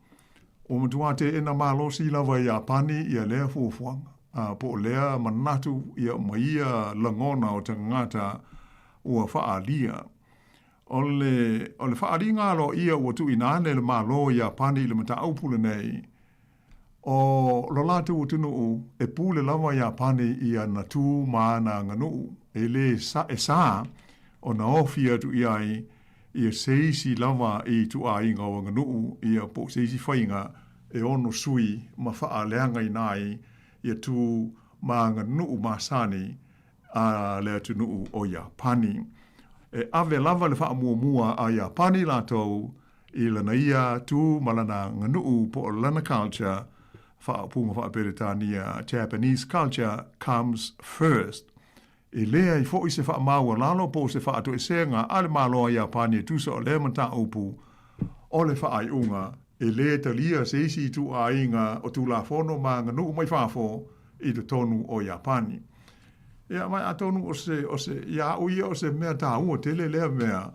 ua matua teena malosi lava e Iapani ia lea fuafuaga, a, po o lea manatu ia ma ia lagona o tagata ua faaalia. O le, o le faaaliga aloaia ua tuuina ane e le Malo o Iapani i le mataupu lenei, o lo latou atunuu e pule lava Iapani i ana tu ma ana aganuu, e lē sa, e sa ona ofi atu i ai ia se isi lava i ituaiga o aganuu ia po o se isi faiga e ono sui ma faaleagaina ai ia tu ma aganuu masani a le atunuu o Iapani. E ave lava le faamuamua a Iapani latou i lana ia tu ma lana aganuu po o lana culture, faaupuga faa-Peretania, Japanese culture comes first. E leai foi se faamaualalo po o se faatoesega a le Malo a Iapani e tusa o lea mataupu o le faaiuga e lē talia se isi ituaiga o Tulafono ma aganuu mai fafo i totonu o Iapani. Ia, ma atonu o se, o se, ia au ia o se mea tāua tele lea mea,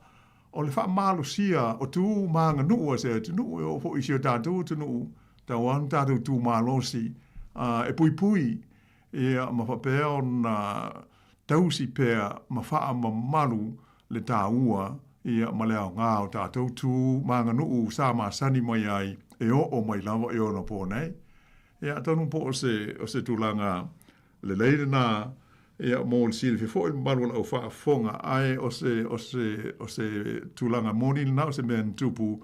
o le faamalosia o tu ma aganuu a se atunuu, e oo foi i si o tatou atunuu, tau lava ona tatou tu malosi e puipui ia ma faapea ona tausi pea ma faamamalu le taua ia ma le aoga o tatou tu ma aganuu sa masani mai ai e oo mai lava i ona po nei. Ia atonu po o se o se tulaga lelei lena ia mo le silafia foi le mamalu o le au faafofoga ae o se o se o se tulaga moni lena o se mea na tupu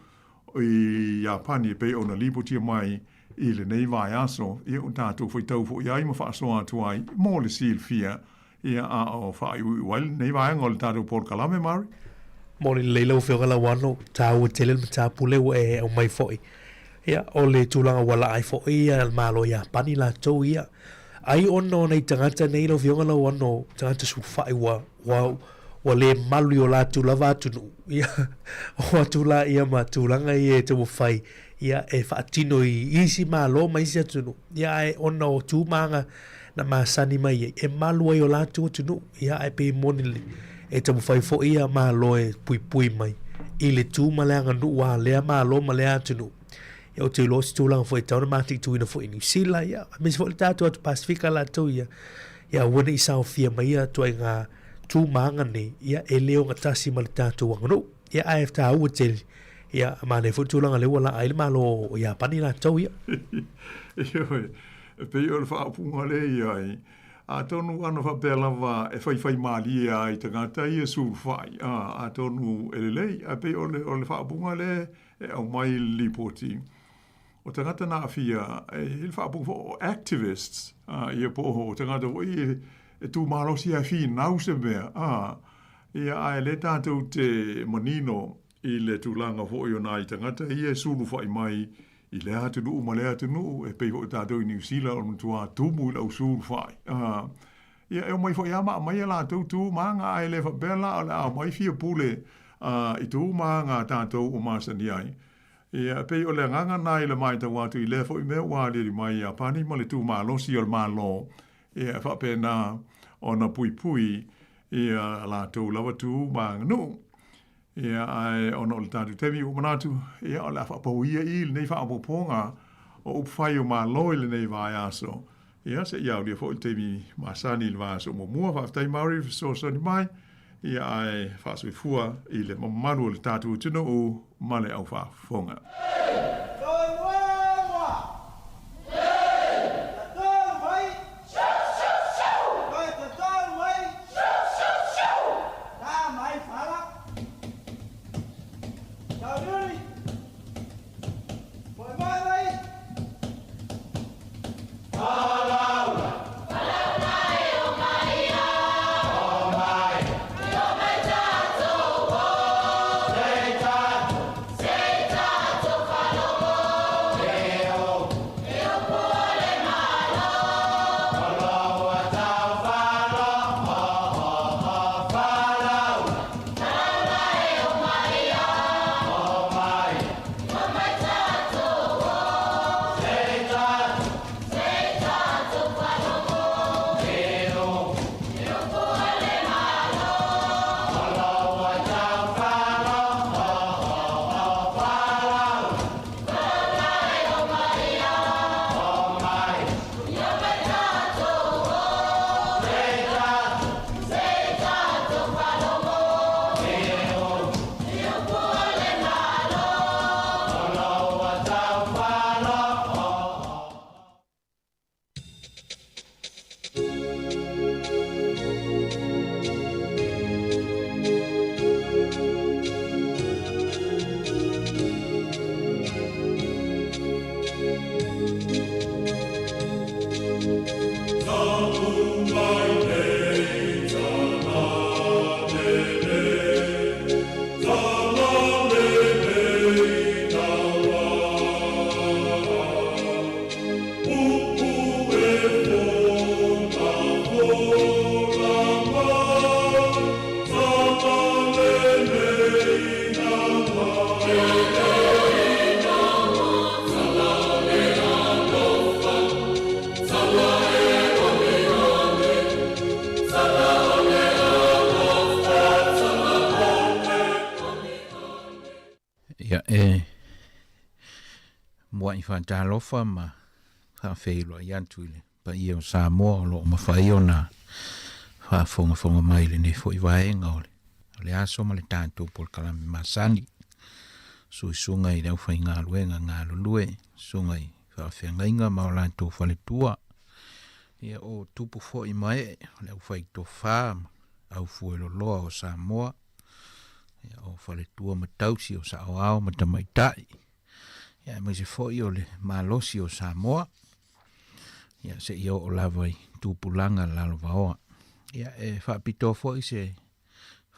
i Iapani e pei ona lipotia mai i lenei vaiaso, ia ua tatou faitau foi ai ma faasoa atu ai mo le silafia, ia a o faaiuiu ai lenei vaega o le tatou polokalame, Mari. Moni lelei lau Afioga Lauano, taua tele le mataupu lea ua e aumai foi. Ia, o le tulaga ua laa ai foi le Malo o Iapani latou ia. Ai ona o nai tagata nei lau Afioga Lauano, tagata sulufai ua, ua, ua le malu i o latou lava atunuu, ia, o atu laia ma tulaga ia e taumafai ia, e faatino i isi Malo ma isi atunuu, ia, ae ona o tu ma aga na masani mai ai, e malu ai o latou atunuu, ia, ae pei e moni le, e taumafai foi ia Malo e puipui mai i le tu ma le aganuu a lea Malo ma lea atunuu. Ia, ou te iloa o se tulaga foi e tatau ona mataituina foi i Niu Sila, ia, aemaise foi le tatou atu Pasefika latou ia, ia aua ne i saofia mai ia ituaiga tu ma aga nei, ia, e le ogatasi ma le tatou aganuu. Ia, ae taua tele, ia, manaia foi le tulaga lea ua laa ai le Malo o Iapani latou ia. Ioe, e pei o le faaupuga lea i ai, atonu ana faapea lava e faifaimalie ai tagata ia sulufai, a, atonu e lelei, ae pei o le, o le faaupuga lea e aumai i le lipoti, o tagata na aafia, e i ai le faaupuga foi o activists, a, ia po o tagata foi ia e tu malosi lava e finau se mea, a, ia, ae lea tatou te manino i le tulaga foi o nai tagata ia e sulufai mai i lea atunuu ma lea atunuu, e pei foi o tatou i Niu Sila o le matua tumu i le au sulufai, a, ia e omai foi lava ma aumai a latou tu ma aga, ae le faapea la o le a omai fia pule i tu ma aga a tatou ua masani ai. Ia, e pei o le agaga lena i le matau atu i lea foi mea ua aliali mai i Iapani ma le tu malosi o le Malo, ia e faapena ona puipui ia latou lava tu ma aganuu. Ia, ae ona o le tatou taimi ua manatu, ia o le a faapau ia i lenei faaopoopoga o upu fai o Malo i lenei vaiaso. Ia, seia aulia foi le taimi masani i le vaiaso muamua. Faafetai Maori i le fesoasoani mai, ia ae faasoifua i le mamalu o le tatou atunuu ma le au faafofoga. Muai faatalofa ma faafeiloai atu i le paia o Samoa o lo o mafai ona faafogafoga mai i lenei foi vaega o le aso ma le tatou polokalame masani. Suisuga i le aufaigaluega galulue, susuga i faafeagaiga ma o latou faletua, ia o tupu foi ma ee o le aufaitofa ma aufueloloa o Samoa, ia o faletua ma tausi o saoao ma tamaitai, ia aemaise foi o le malosi o Samoa, ia seia oo lava i tupulaga lalovaoa. Ia e faapitoa foi se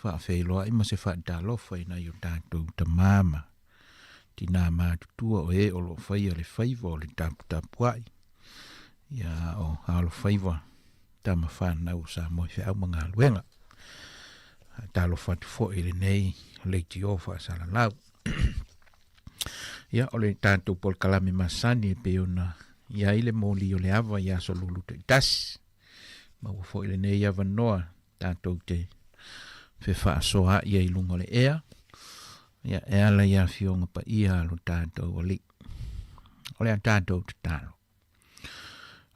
faafeiloai ma se faatalofa i nai o tatou tama ma tinā matutua o e o lo o faia le faiva o le taputapuai, ia o alofaiva tama whanau o Samoa i feau ma galuega. Faatalofa atu foi i lenei leitio faasalalau. Ia, o le tatou polokalame masani e pei ona i ai le moli o le ava i aso lulu taitasi. Maua foi lenei avanoa tatou te fefaasoaai ai i luga o le ea, ia, e ala i afioga paia a lo tatou Alii. O le a tatou tatalo.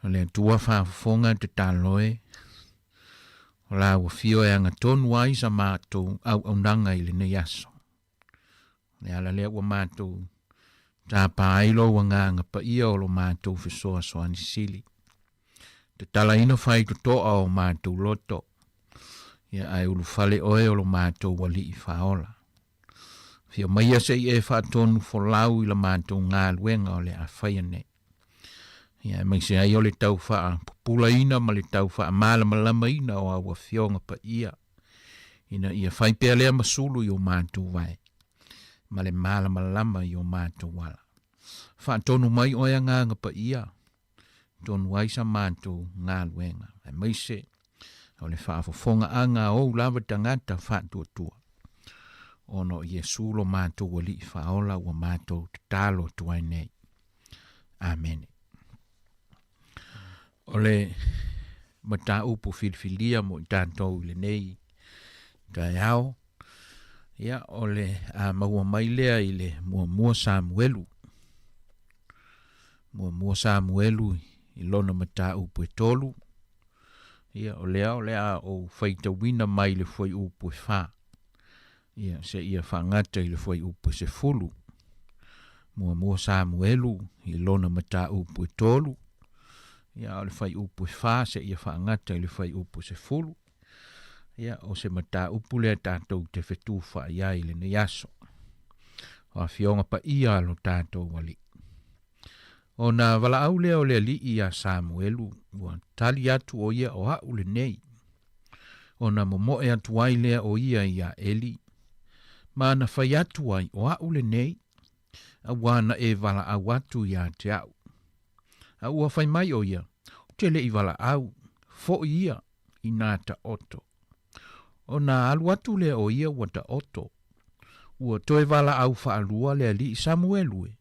O le Atua faafofoga tatalo e, o la ua fio e agatonu ai sa matou auaunaga i lenei aso. O le ala lea ua matou tapa ai lou agaga paia o lo matou fesoasoani sili. Tatalaina faitotoa o matou loto, ia ae ulufale oe o lo matou alii faaola. Afio maia se i e faatonu folau i la matou galuega o le a faia nei. Ia aemaise ai o le tau faapupulaina ma le tau faamalamalamaina o au afioga paia, ina ia fai pea lea ma sulu i o matou vae, ma le malamalama i o matou ala. Faatonu mai oe agaga paia, tonu ai sa matou galuega, aemaise o le faafofogaaga a ou lava tagata faatuatua, ona o Iesu lo matou Alii Faaola ua matou tatalo atu ai nei. Amene. O le mataupu filifilia mo i tatou i lenei taeao, ia, o le a maua mai lea i le muamua Samuelu. Muamua Samuelu i lona mataupu e tolu, ia, o lea o le a ou faitauina mai le fuaiupu e fa. Ia, seia faagata i le fuaiupu e sefulu. Muamua Samuelu i lona mataupu e tolu, ia, a o le fuaiupu e fa seia faagata i le fuaiupu e sefulu. Ia, o se mataupu lea tatou te fetufaai ai i lenei aso. O Afioga Paia a lo tatou Alii. Ona valaau lea o le alii iā Samuelu, ua tali atu o ia o a'u lenei. Ona momoe atu ai lea o ia iā Eli, ma na fai atu ai, o a'u lenei, auā na e valaau atu iā te a'u. A ua fai mai o ia, Ou te le i valaau, foʻi ia inā taoto. Ona alu atu lea o ia ua taoto. Ua toe valaau faalua le alii Samuelu e.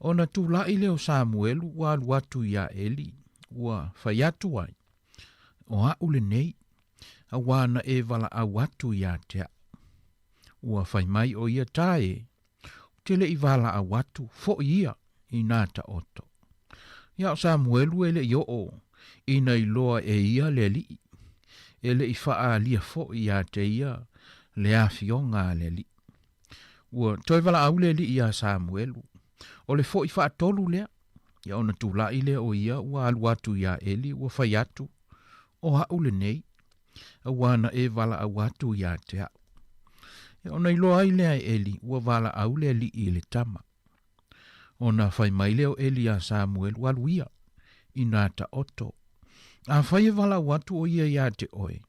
Ona tulai lea o Samuelu ua alu atu iā Eli, ua fai atu ai, O aʻu lenei, auā na e valaau atu iā te aʻu. Ua fai mai ʻo ia, Tā e, ou te le i valaau atu, foʻi ia inā taoto. Ia o Samuelu e le i oo ina iloa e ia le alii, e le i faaalia foʻi iā te ia le afioga a le alii. Ua toe valaau le alii iā Samuelu, o le foʻi faatolu lea, ia ona tulai lea o ia ua alu atu iā Eli ua fai atu, O aʻu lenei, auā na e valaau atu iā te aʻu. Ia ona iloa ai lea e Eli ua valaau le alii i le tama. Ona fai mai lea o Eli iā Samuelu, Alu ia, inā taoto. Afai e valaau atu o ia iā te oe,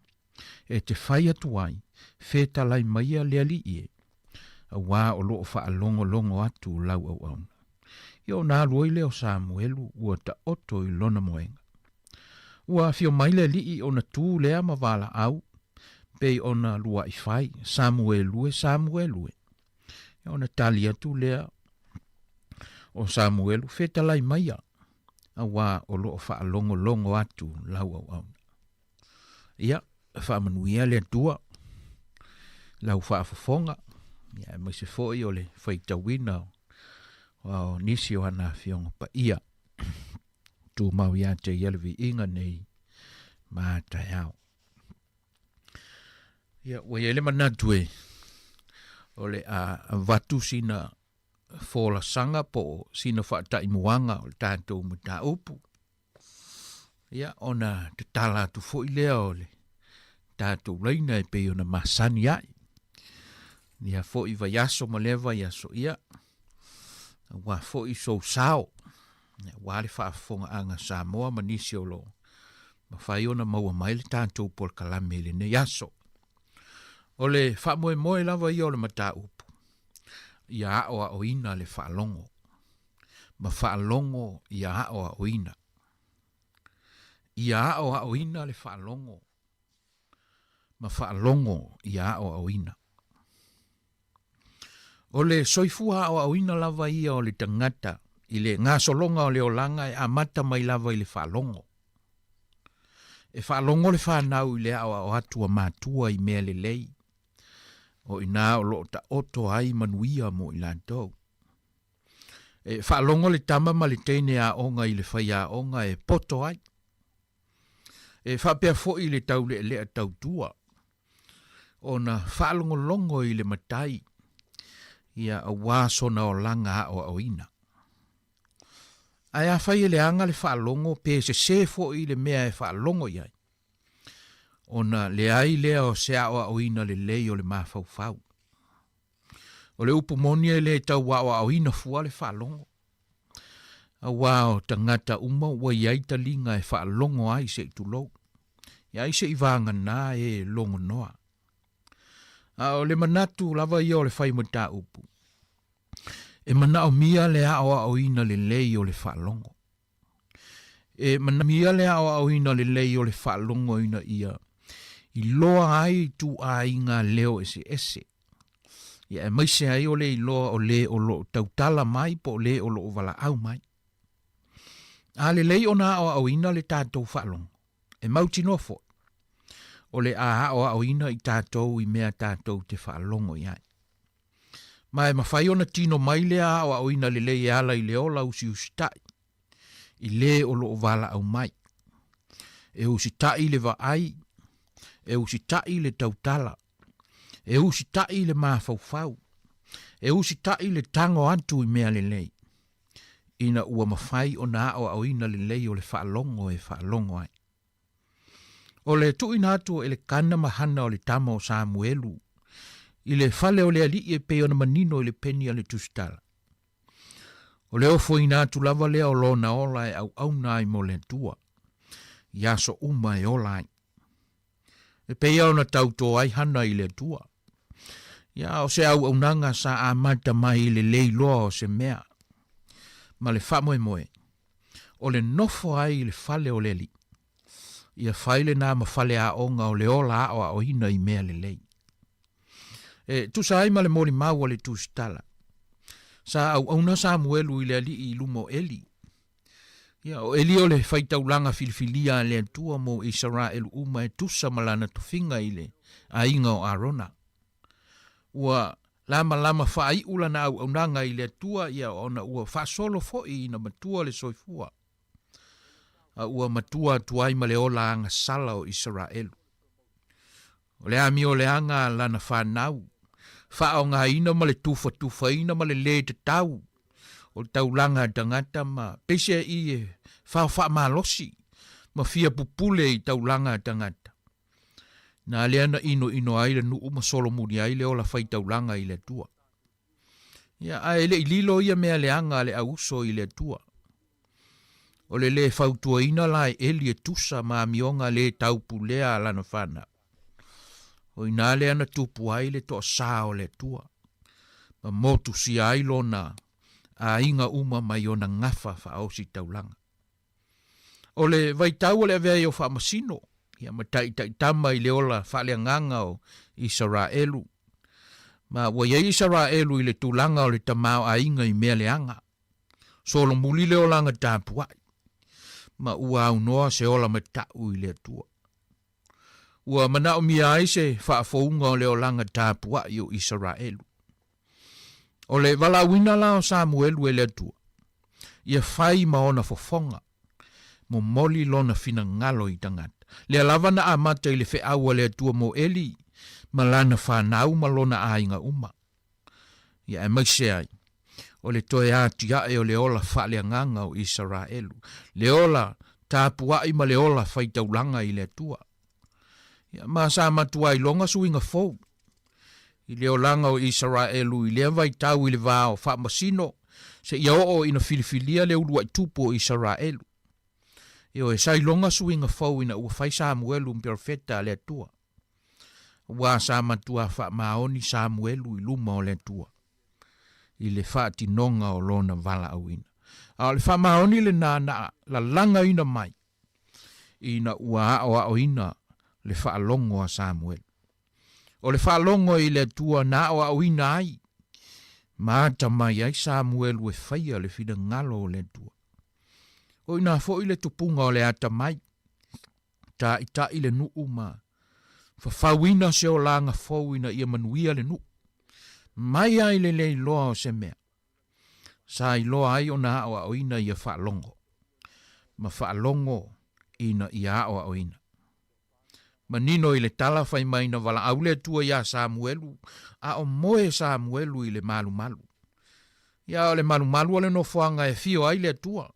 e te fai atu ai, fetalai maia le alii e, auā o lo o faalogologo atu lau auauna. Ia ona alu ai lea o Samuelu ua taoto i lona moega. Ua afio mai le alii ona tu lea ma valaau, pei ona luaʻi fai, Samuelu e, Samuelu e. Ia ona tali atu lea o Samuelu, Fetalai maia, auā o lo o faalogologo atu lau auauna. Ia, faamanuia le Atua lau faafofoga, ia aemaise foi o le faitauina o. O nisi o ana afioga paia tumau ia te ia le viiga nei ma taeao. Ia, ua i ai le manatu e o le a avatu sina folasaga po o sina faataimuaga o le tatou mataupu. Ia, ona tatala atu foi lea o le tatou laina e pei ona masani ai. Ia foi vaiaso ma lea vaiaso, ia, aua foi sou sao, aua le faafofogaaga Samoa ma nisi o lo mafai ona maua mai le tatou polokalame i lenei aso. O le faamoemoe lava ia o le mataupu, ia aoaoina le faalogo, ma faalogo ia aoaoina. Ia aoaoina le faalogo, ma faalogo ia aoaoina. O le soifua aoaoina lava ia o le tagata i le gasologa o le olaga e amata mai lava i le faalogo. E faalogo le fanau i le aoao atu a matua i mea lelei, o i ina o lo o taoto ai manuia mo i latou. E faalogo le tama ma le teine aoga i le faiaoga e poto ai. E faapea foi le taulealea tautua ona faalogologo i le matai ia aua sona olaga aoaoina. Ae afai e leaga le faalogo pe sese foi le mea e faalogo i ai, ona leai lea o se aoaoina lelei o le mafaufau. O le upu moni e le tau aoaoina fua le faalogo, aua o tagata uma ua i ai taliga e faalogo ai se i tulou, ia ai se i vagana e logonoa. A o le manatu lava ia o le fai mataupu, e manaomia le aoaoina lelei o le faalogo. E manaomia le aoaoina lelei o le faalogo ina ia iloa ai ituaiga leo eseese, ia aemaise ai o le iloa o le o lo o tautala mai po o le o lo o valaau mai. A lelei ona aoaoina le tatou faalogo, e mautinoa foi, o le a aoaoina i tatou i mea tatou te faalogo i ai. Ma e mafai ona tino mai lea aoaoina lelei e ala i le ola usiusitai, i le o lo o valaau mai. E usitai le vaai, e usitai le tautala, e usitai le mafaufau, e usitai le tago atu i mea lelei, ina ua mafai ona aoaoina lelei o le faalogo e faalogo ai. O le tuuina atu o Elekana ma Hana o le tama o Samuelu i le fale o le alii e pei ona manino i le peni a le tusitala. O le ofoina atu lava lea o lona ola e auauna ai mo le Atua, i aso uma e ola ai. E pei ona tautō ai Hana i le Atua. Ia, o se auaunaga sa amata mai i le le iloa o se mea, ma le faamoemoe, o le nofo ai i le fale o le Alii. Ia fai lena ma faleaoga o le ola aoaoina i mea lelei. E tusa ai ma le molimau a le tusitala, sa auauna Samuelu i le Alii i luma o Eli. Ia, o Eli o le faitaulaga filifilia a le Atua mo Isaraelu uma e tusa ma lana tofiga i le aiga o Arona. Ua lamalama faaiu lana auaunaga i le Atua ia ona ua faasolo foi ina matua le soifua, a ua matua atu ai ma le ola agasala o Isaraelu. O le amioleaga a lana fanau, faaaogaina ma le tufatufaina ma le lē tatau o le taulaga a tagata ma peiseai e faofaamalosi ma fia pupule i taulaga a tagata. Na lea na inoino ai le nuu ma solomuli ai le ola faitaulaga i le Atua. Ia, ae le i lilo ia mea leaga a le auuso i le Atua. O le lē fautuaina la e Eli e tusa ma amioga lē taupulea a lana fanau. O inā lea na tupu ai le toasā o le Atua, ma motusia ai lona aiga uma mai ona gafa faaositaulaga. O le vaitau o le avea ai o faamasino, ia ma taitaitama i le ola faaleagaga o Isaraelu. Ma ua i ai Isaraelu i le tulaga o le tamaoaiga i mea leaga. Solomuli le olaga tapuai, ma ua aunoa se ola matau i le Atua. Ua manaomia ai se faafouga o le olaga tapuai o Isaraelu. O le valaauina la o Samuelu e le Atua, ia fai ma ona fofoga, momoli lona finagalo i tagata. Lea lava na amata i le feau a le Atua mo Eli ma lana fanau ma lona aiga uma. Ia aemaise ai, o le toe atiae o le ola faaleagaga o Isaraelu, le ola tapuai ma le ola faitaulaga i le Atua. Ia, ma sa matua iloga suiga fou i le olaga o Isaraelu i lea vaitau i le va o faamasino seia oo ina filifilia le uluai tupu o Isaraelu. Ioe, sa iloga suiga fou ina ua fai Samuelu ma perofeta a le Atua. Aua sa matua faamaoni Samuelu i luma o le Atua i le faatinoga o lona valaauina. A o le faamaoni lena na lalagaina mai ina ua aoaoina le faalogo a Samuelu. O le faalogo i le Atua na aoaoina ai ma atamai ai Samuelu e faia le finagalo o le Atua. O i ina foi le tupuga o le atamai, taitai le nuu ma fafauina se olaga fou ina ia manuia le nuu. Mai lava i le le iloa o se mea, sa iloa ai ona aoaoina ia faalogo, ma faalogo ina ia aoaoina. Manino i le tala fai mai na valaau le Atua iā Samuelu, a o moe Samuelu i le malumalu. Ia, o le malumalu o le nofoaga e afio ai le Atua,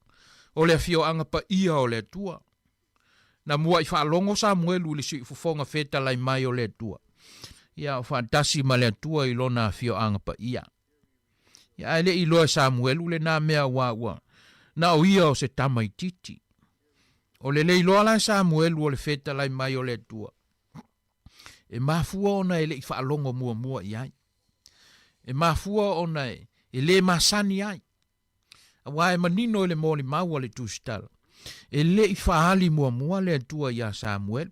o le afioaga paia o le Atua. Na muaʻi faalogo Samuelu i le siufofoga fetalai mai o le Atua, ia o faatasi ma le Atua i lona afioaga paia. Ia, ae le i iloa e Samuelu lena mea aua ua na o ia o se tamaitiiti. O le le iloa la e Samuelu o le fetalai mai o le Atua, e mafua ona e le i faalogo muamua i ai. E mafua ona e le masani ai. Aua e manino i le molimau a le Tusitala, e le i faaali muamua le Atua iā Samuelu.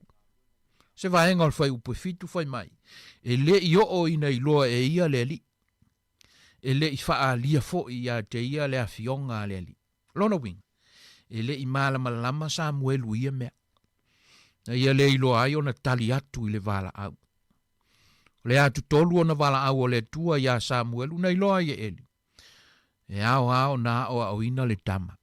Se vaega o le fuaiupu e fitu fai mai, e le i oo ina iloa e ia le Alii. E le i faaalia foi ia te ia le afioga a le Alii. Lona uiga, e le i malamalama Samuelu i ia mea. Na ia le iloa ai ona tali atu i le valaau. O le atutolu ona valaau o le Atua iā Samuelu na iloa ai e Eli. E ao lava ona aoaoina le tama,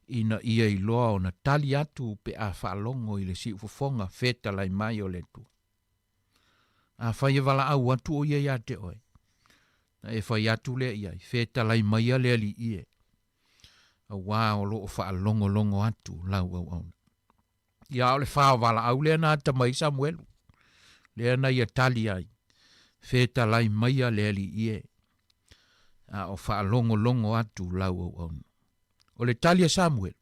ina ia iloa ona tali atu pe a faalogo i le siufofoga fetalai mai o le Atua. Afai e valaau atu o ia ia te oe, na e fai atu lea i ai, Fetalai maia le Alii e, auā o lo o faalogologo atu lau auauna. Ia, a o le fā o valaau lea na ata mai ai Samuelu, lea na ia tali ai, Fetalai maia le Alii e, a o faalogologo atu lau auauna. O le tali a Samuelu,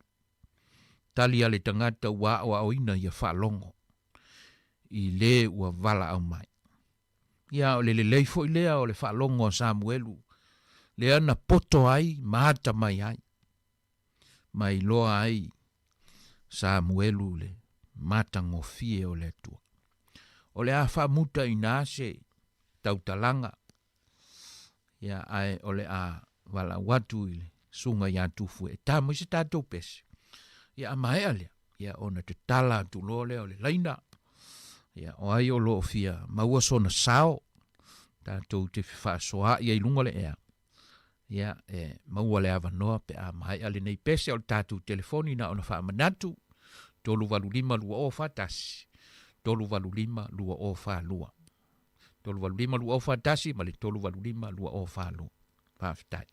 tali a le tagata ua aoaoina ia faalogo i le ua valaau mai. Ia, o le lelei foi lea o le faalogo a Samuelu, lea na poto ai ma ata mai ai, ma iloa ai Samuelu le matagofie o le Atua. O le a faamuta i ina se tautalaga, ia, ae o le a valaau atu i le susuga ia Tufu e ta mai se tatou pese. Ia, a maea lea, ia, ona tatala atu loa lea o le laina. Ia, o ai o lo o fia maua sona sao, tatou te fefaasoaai ai i luga o le ea. Ia, e maua le avanoa pe a maea lenei pese o le tatou telefoni na ona faamanatu, 385 2041, 385 2042. 385 2041 ma le 385 2042. Faafetai.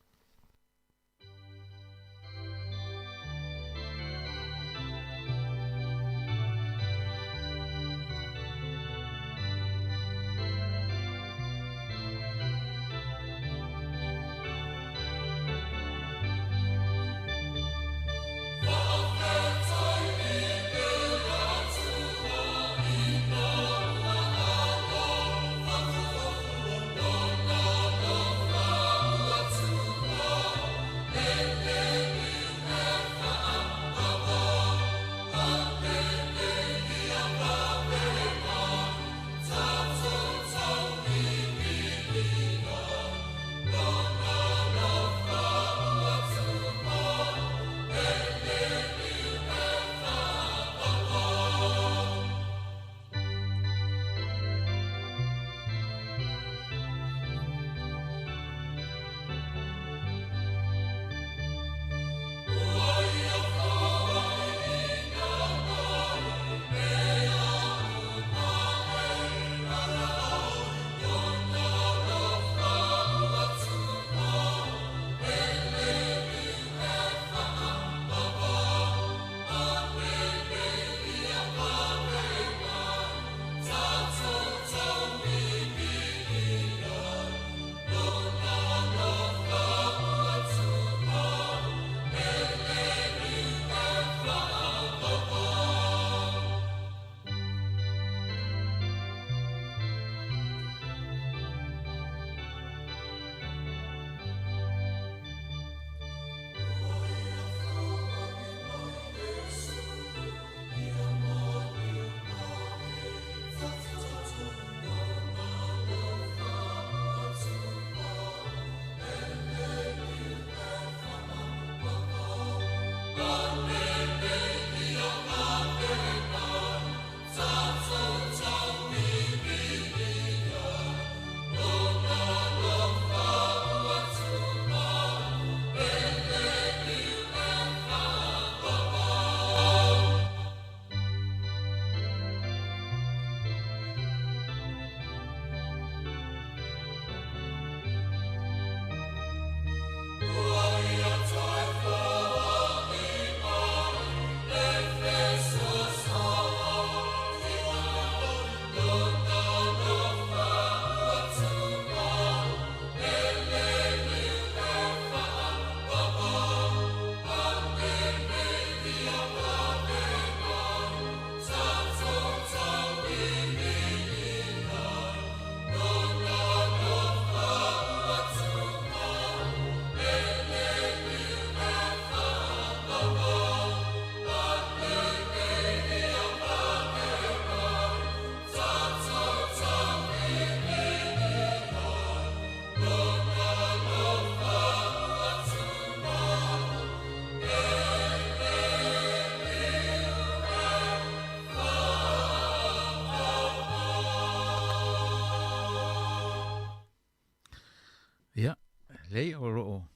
Lelei o lo o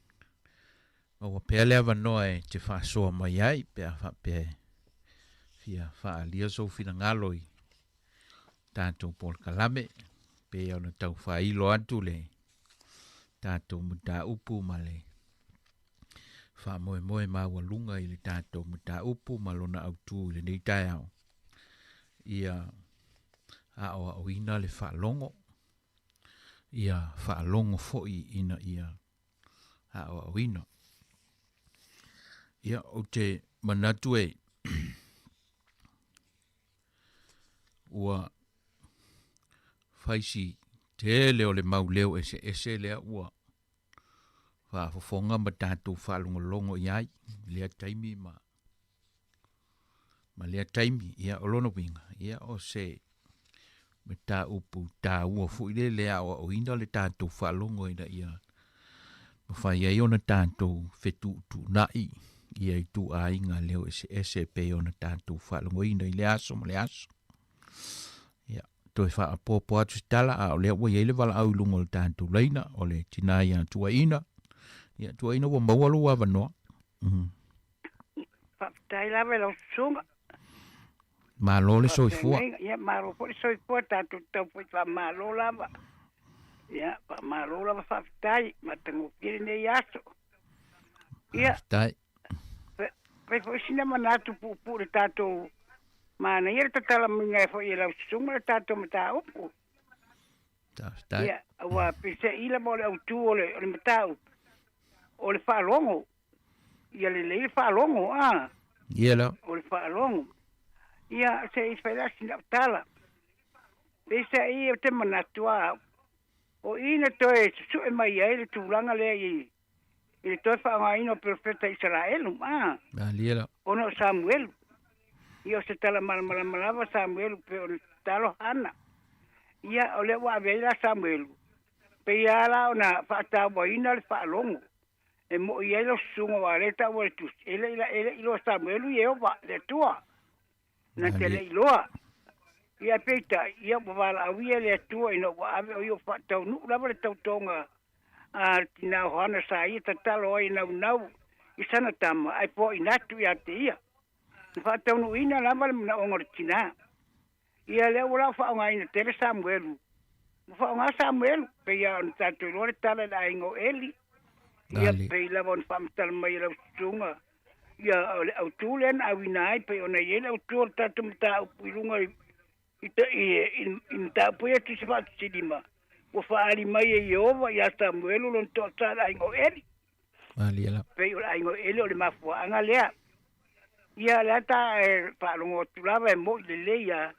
maua pea le avanoa e te faasoa mai ai pe a faapea e fia faaalia sou finagalo i tatou polokalame pei ona tau faailo atu le tatou mataupu ma le faamoemoe maualuga i le tatou mataupu ma lona autu i lenei taeao ia aoaoina le faalogo ia faalogo foi ina ia aoaoina. Ia, ou te manatu e ua fai si tele o le mau leo eseese lea ua faafofoga ma tatou faalogologo i ai i lea taimi ma ma lea taimi. Ia, o lona uiga, ia, o se mataupu taua foi lea le aoaoina le tatou faalogo ina ia mafai ai ona tatou fetuutuunai ia ituaiga leo eseese e pei ona tatou faalogoina i le aso ma le aso. Ia, toe faapoapoa atu se tala, a o lea ua i ai le valaau i luga o le tatou laina, o le tinā ia Tuaina. Ia, Tuaina, ua maua lou avanoa. Mm. Faafetai lava i lau susuga. Malo le soifua. Ia, malo foi le soifua, tatou tau foi faamalo lava. Ia, faamalo lava faafetai, matagofie lenei aso. Ia, Faafetai. Fai foi sina manatu puupuu i le tatou manaia le tatala maiga foi e lau susuga le tatou mataupu. Faafetai. Ia, aua peiseai lava o le autu o le, o le mataupu, o le faalogo. Ia lelei le faalogo, a. Ia la. O le faalogo. Ia, se i fai la sina tala. Peiseai ou te manatu a, o i na toe susue mai ai le tulaga lea i, i le toe faaaogaina o perofeta Isaraelu, a. Malie la. Ona o Samuelu. Ia, o se tala malamalama lava Samuelu pe o le tatalo Hana. Ia, o lea ua ave ai la Samuelu. Pei lava la ona faatauaina le faalogo. E mo'i ai lau susuga aua o lea e taua i le tusi, e le i e le i iloa Samuelu Ieova le Atua. Na te le iloa. Ia peitai, ia ua valaauia e le Atua ina ua ave o ia ua faataunuu lava le tautoga a le tinā o Hana sa ia tatalo ai e naunau i sana tama ae poaina atu ia te ia. Na faataunuuina lava le manaoga o le tinā. Ia lea ua la faaaogaina tele Samuelu. Ua faaaoga Samuelu, pei lava ona tatou iloa le tala i le aiga o Eli. Ia pei lava ona faamatala mai e lau susuga, ia o le autu lea na auina ai, pei ona i ai le autu o le tatou mataupu i luga i i i i mataupu ia Tusi Faatusilima, ua faaali mai e Ieova ia Samuelu lona toasa i le aiga o Eli. Pei o le aiga o Eli o le mafuaaga lea. Ia lea ta e faalogo atu lava e mo'i lelei a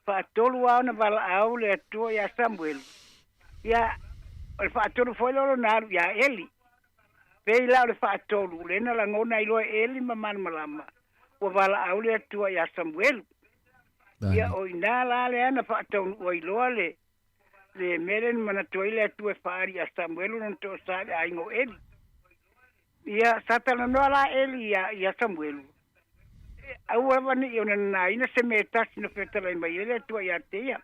faatolu lava ona valaau le Atua ia Samuelu. Ia o le faatolu foi lea o lona alu ia Eli. Pei la o le faatolu lea na lagona ai loa e Eli ma malamalama ua valaau le Atua ia Samuelu. Ia o i ina la lea na faataunuu ai loa le le mea lea na manatu ai le Atua e faaali ia Samuelu lona toasa i le aiga o Eli. Ia, sa talanoa la Eli ia, ia Samuelu, aua lava ne i ona nanaina se mea e tasi na fetalai mai ai le Atua ia te ia.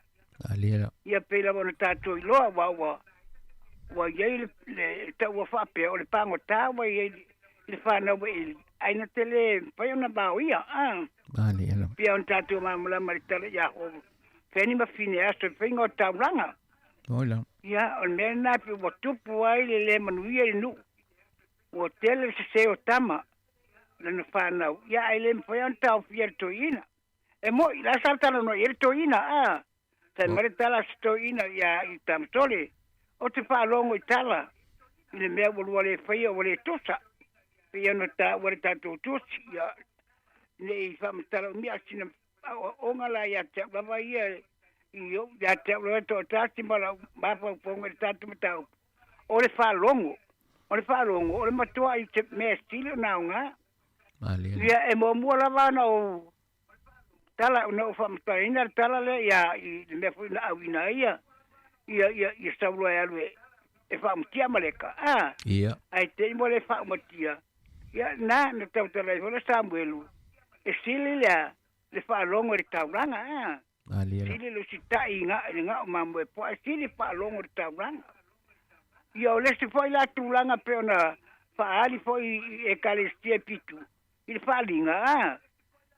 Ia pei lava ona tatou iloa, aua ua, ua i ai le, le taua faapea, o le pagota ua i ai i le fanau a Eli, ai na te le mafai ona vaoia, a. Pei ona tatou malamalama i le tala ia Hofeni ma Fineaso i le faiga o taulaga. Ia, o le mea lena pei ua tupu ai le le manuia i le nuu. Ua tele le sese o tama, lana fanau, ia ae le mafai ona taofia e le toeaina. E mo'i, la sa talanoa i ai le toeaina, a, fai mai le tala a se toeaina ia i Tamasole, Ou te faalogo i tala, i le mea ua lua le faia ua le tusa, pei ona taua le tatou tusi, ia, ne i faamatala umi a sina aoaoga la ia te au lava ia i ou, ia te au lava e toatasi ma lau mafaufauga i le tatou mataupu. O le faalogo, o le faalogo, o le matua i se mea sili ona aoga. Ia, e muamua lava ona ou tala, ona ou faamatalaina le tala lea ia, i le mea foi na auina ai ia, ia, ia, ia Saulo e alu e, e faaumatia Amaleka. A, Ia. ae te i mo le faaumatia, ia, na, na tautala ai foi le Samuelu, e sili lea, le faalogo i le taulaga, a. Malie Sili le usitai i ga, i le gao mamoe poa, ae sili faalogo i le taulaga. Ia o le isi foi la tulaga pei ona faaali foi i Ekalesia e fitu i le faaaliga, a,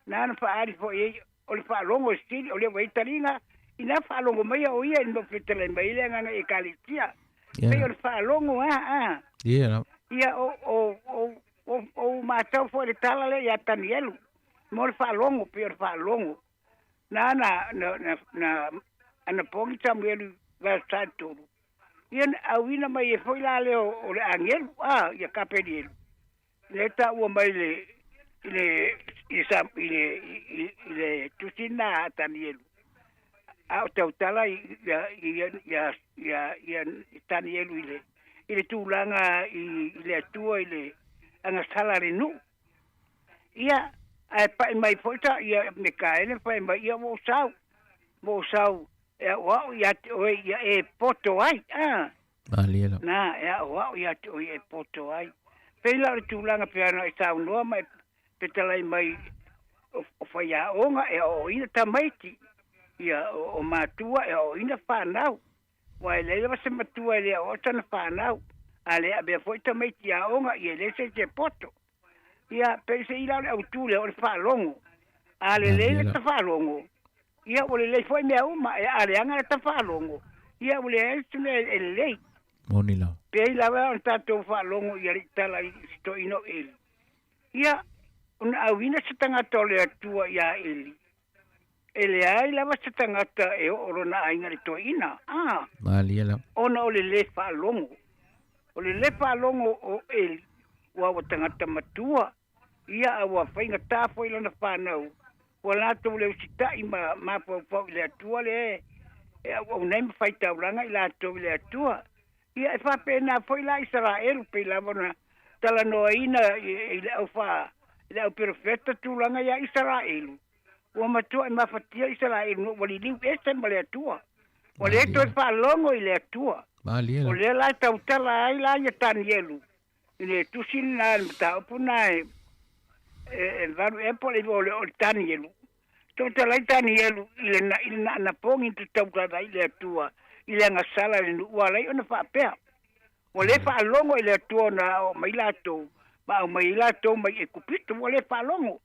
na ona faaali foi ai o le faalogo e sili, o lea ua i ai taliga, ina faalogo mai o ia i le fetalai mai ai le agaga i Ekalesia. Pei o le faalogo a, a. Ia o, o, o, o, o matau foi le tala lea ia Tanielu, mo le faalogo, pei o le faalogo. Na na, na, na, na, anapogi Samuelu verse 3. Ia na auina mai ai foi la lea o le agelu, a, ia Kapelielu, lea e taua mai le, i le, i le, i le, i le tusi lena a Tanielu, a o tautala ia, ia, ia, ia, ia Tanielu i le, i le tulaga i, i le Atua i le agasala a le nuu. Ia, ae pai mai foi ta, ia Mikaele fai mai, ia ua ou sau, ua ou sau e aʻoaʻo ia te oe ia e poto ai. A. Malie lava. Na, e aʻoaʻo ia te oe ia e poto ai. Pei la o le tulaga pei ona e saunoa ma e petalai mai o, o faiaoga e aoaoina tamaiti, ia o, o matua e aoaoina fanau. Ua e leai lava se matua e le aoao sana fanau, a le avea foi tamaiti aoga, ia e leai se isi e poto. Ia, peiseai la o le autu lea o le faalogo. A lelei le tafaalogo, ia ua lelei foi mea uma. E a leaga le tafaalogo, ia ua leai se mea e lelei. Moni lava. Pei lava ona tatou faalogo i alii tala i si toeaina o Eli. Ia, ona auina se tagata o le Atua iā Eli, e leai lava se tagata e oo lona aiga i le toeaina, a. Malie lava. Ona o le lē faalogo. O le lē faalogo o Eli, ua ua tagata matua, ia a ua faigata foi lana fanau, ua latou le usitai ma mafaufau i le Atua lea e auauna ai ma faitaulaga i latou i le Atua. Ia e faapena foi la Isaraelu, pei lava ona talanoaina i le au fa, i le au perofeta tulaga ia Isaraelu, ua matua e mafatia Isaraelu no ua liliu ese ma le Atua. Ua le toe faalogo i le Atua. O lea la e tautala ai la ia Tanielu i le tusi lena le mataupu lena e e 8 ea po o le 9 o le Tanielu. Tautala ai Tanielu i le i le naanapogi na tautala ai le Atua i le agasala i le nuu ua ala ai ona faapea. Ua le faalogo i le Atua na aoao mai latou ma aumai ai latou mai Ekupito, ua le faalogo.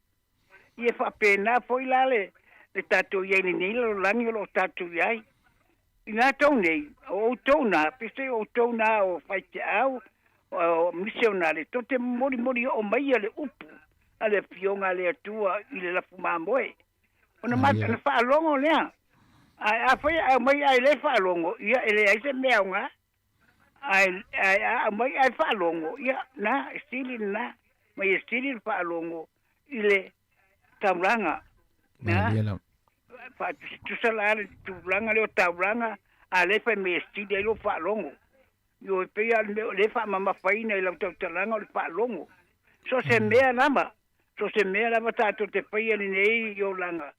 Ia faapena foi la le le tatou i ai i lenei lalolagi o lo o tatou i ai. I latou nei, o outou na, peiseai o outou na o faifeau, o misionale, tou te molimoli oo mai le upu a le Afioga a le Atua i le lafu mamoe. Ona ona faalogo lea. Ae afai e aumai ae le faalogo, ia e leai se mea aoga. Ae ae a aumai ae faalogo, ia na, e sili lena, ma ia sili le faalogo i le taulaga. Na, faatusatusa la le tulaga lea o taulaga, a lea e fai mai e sili ai lou faalogo. Ioe, pei lava o le mea o lea e faamamafaina i lau tautalaga o le faalogo. So o se mea lava, so o se mea lava tatou te faia i lenei olaga,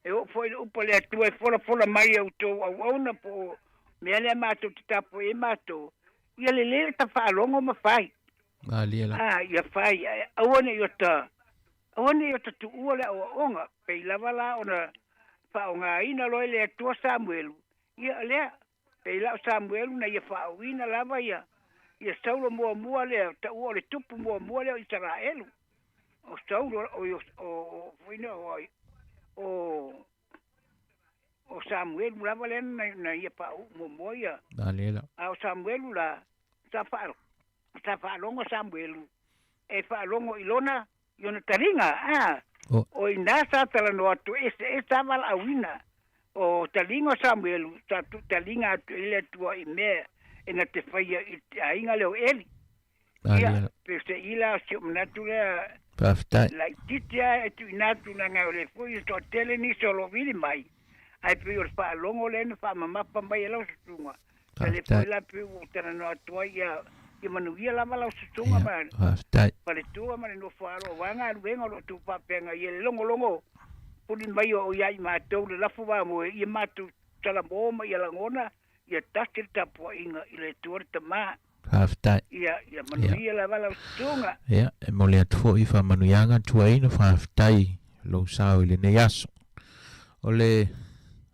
e oo foi le upu a le Atua e folafola mai e outou auauna po o mea lea matou te tapuai ai matou, ia lelei le ta faalogo ma fai. Malie la. A, ia fai, ae aua ne i o ta, aua ne i o ta tuua le aoaoga, pei lava la ona faaaogaina loa e le Atua Samuelu, ia lea, pei la o Samuelu na ia faaoina lava ia, ia Saulo muamua lea, taua o le tupu muamua lea o Isaraelu. O Saulo, o, o, o, o, o, o Samuelu lava lea na, na ia faauu muamua ia. Malie la. A o Samuelu la, sa faa, sa faalogo Samuelu e faalogo i lona i ona taliga a O. O ina sa talanoa atu e se e sa valaauina o taliga o Samuelu sa tu taliga atu i le Atua i mea e na te faia i te aiga lea o Eli. Ia, pe se ila o si ou manatu lea. Faafetai. Laitiiti lava e tuuina atu leaga o lea foi e toatele nisi o lo o vili mai, ae pei o le faalogo lea na faamamafa mai e lau susuga. Ia lea foi la pei ua ou talanoa atu ai, ia, ia manuia lava lau susuga ma Faafetai. faletua ma le nofoaalo aua galuega o lo o outou faafeagai ai, le logologo puli mai o ia i matou le lafo mamoe, ia matou talamo ma ia lagona ia tasi le tapuaiga i le Atua le Tama. Faafetai. Ia, ia manuia lava lau susuga. Ia, e momoli atu foi faamanuiaga tuaina, faafetai lou sao i lenei aso. O le,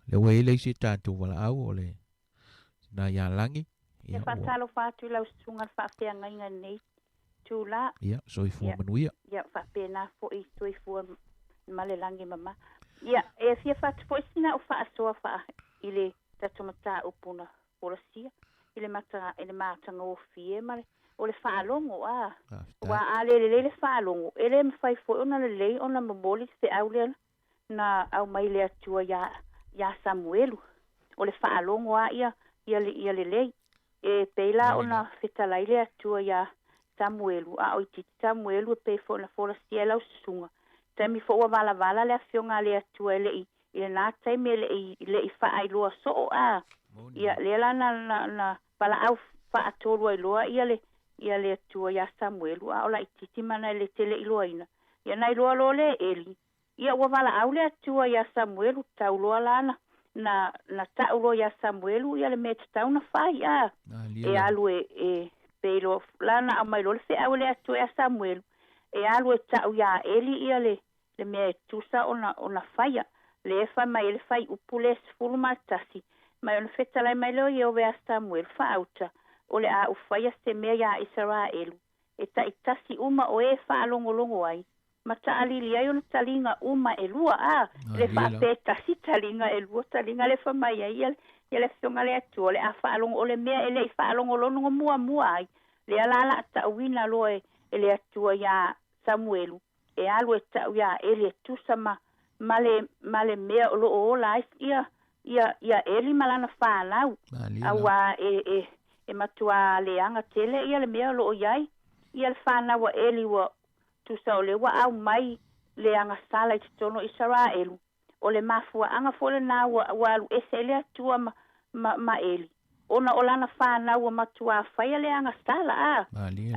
lea ua i ai le isi tatou valaau o le tina ia Lagi. E faatalofa atu i lau susuga i le faafeagaiga i lenei itula. Ia, soifua manuia. Ia, faapena foi soifua ma le lagi e mama. Ia, e fia fatu foi sina au faasoa faa i le tatou mataupu na folasia i le mata i le matagofie ma le o le faalogo a. Aua a le lelei le faalogo, e le mafai foi ona lelei ona momoli le feau lea na aumai le Atua iā iā Samuelu. O le faalogo a ia ia ia lelei. E pei la ona fetalai le Atua iā Samuelu, a o itiiti Samuelu e pei foi ona folasia e lau susuga. Taimi foi ua valavala le afioga a le Atua e le i i lenā taimi e le i le i faailoa soo a. Ia lea la na na na valaau faatolu ai loa ia le ia le Atua iā Samuelu, a o laitiiti ma na e le tele iloaina. Ia na iloa loa le Eli Ia ua valaau le Atua iā Samuelu, tau loa la na, na, na ta'u loa iā Samuelu ia le mea tatau na fai, a, e alu e, e, pei loa la na aumai loa le feau e le Atua iā Samuelu, e alu e ta'u iā Eli ia le, le mea e tusa ona, ona faia, le e fai mai ai le fuaiupu le 11, mai ona fetalai mai lea o Ieova iā Samuelu, Faauta, o le a ou faia se mea iā Isaraelu, e ta'itasi uma o e faalogologo ai, ma taalili ai ona taliga uma e lua, a le faapea e tasi taliga e lua taliga le fai mai ai ia le Afioga le Atua o le a faalogo o le mea e le i faalogologo muamua ai lea la la ta'uina loa e le Atua iā Samuelu e alu e ta'u iā Eli e tusa ma ma le ma le mea o lo o ola ai ia ia ia Eli ma lana fanau auā e e e matuā leaga tele ia le mea o lo o i ai ia le fanau a Eli ua Tusa o le ua aumai le agasala i totonu o Isaraelu, o le mafuaaga foi lenā ua, ua alu ese ai le Atua ma, ma, ma Eli, ona o lana fanau ua matuā faia le agasala, a.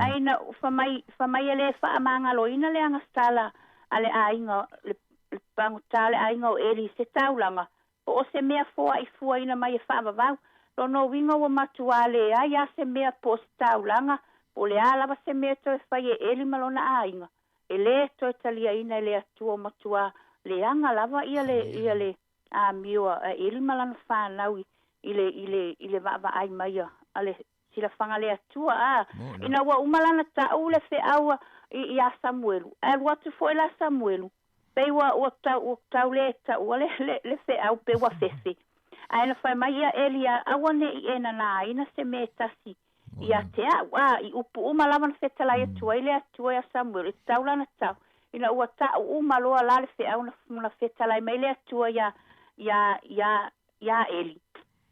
Ae ina fa mai, fa mai e le faamagaloina le agasala a le aiga, le, le pagotā o le aiga o Eli i se taulaga, po o se mea foaifuaina mai e faavavau. Lona uiga ua matuā leai a se mea po o se taulaga, po o le a lava se mea e toe fai e Eli ma lona aiga, e lē toe taliaina e le Atua ua matuā leaga lava ia le ia le amio a Eli ma lana fanau i i le i le i le vaavaai mai a le silafaga le Atua, a ina ua uma lana ta'u le feau iā Samuelu, ae alu atu foi la Samuelu, pei ua ua tau ua tau lē ta'ua le le le feau pe ua fefe. Ae na fai mai ia Elia, Aua ne i e nanāina se mea e tasi iā te a'u, a i upu uma lava na fetalai atu ai le Atua iā Samuelu i te tau lana tau, ina ua ta'u uma loa la le feau na na fetalai mai le Atua iā iā iā iā Eli.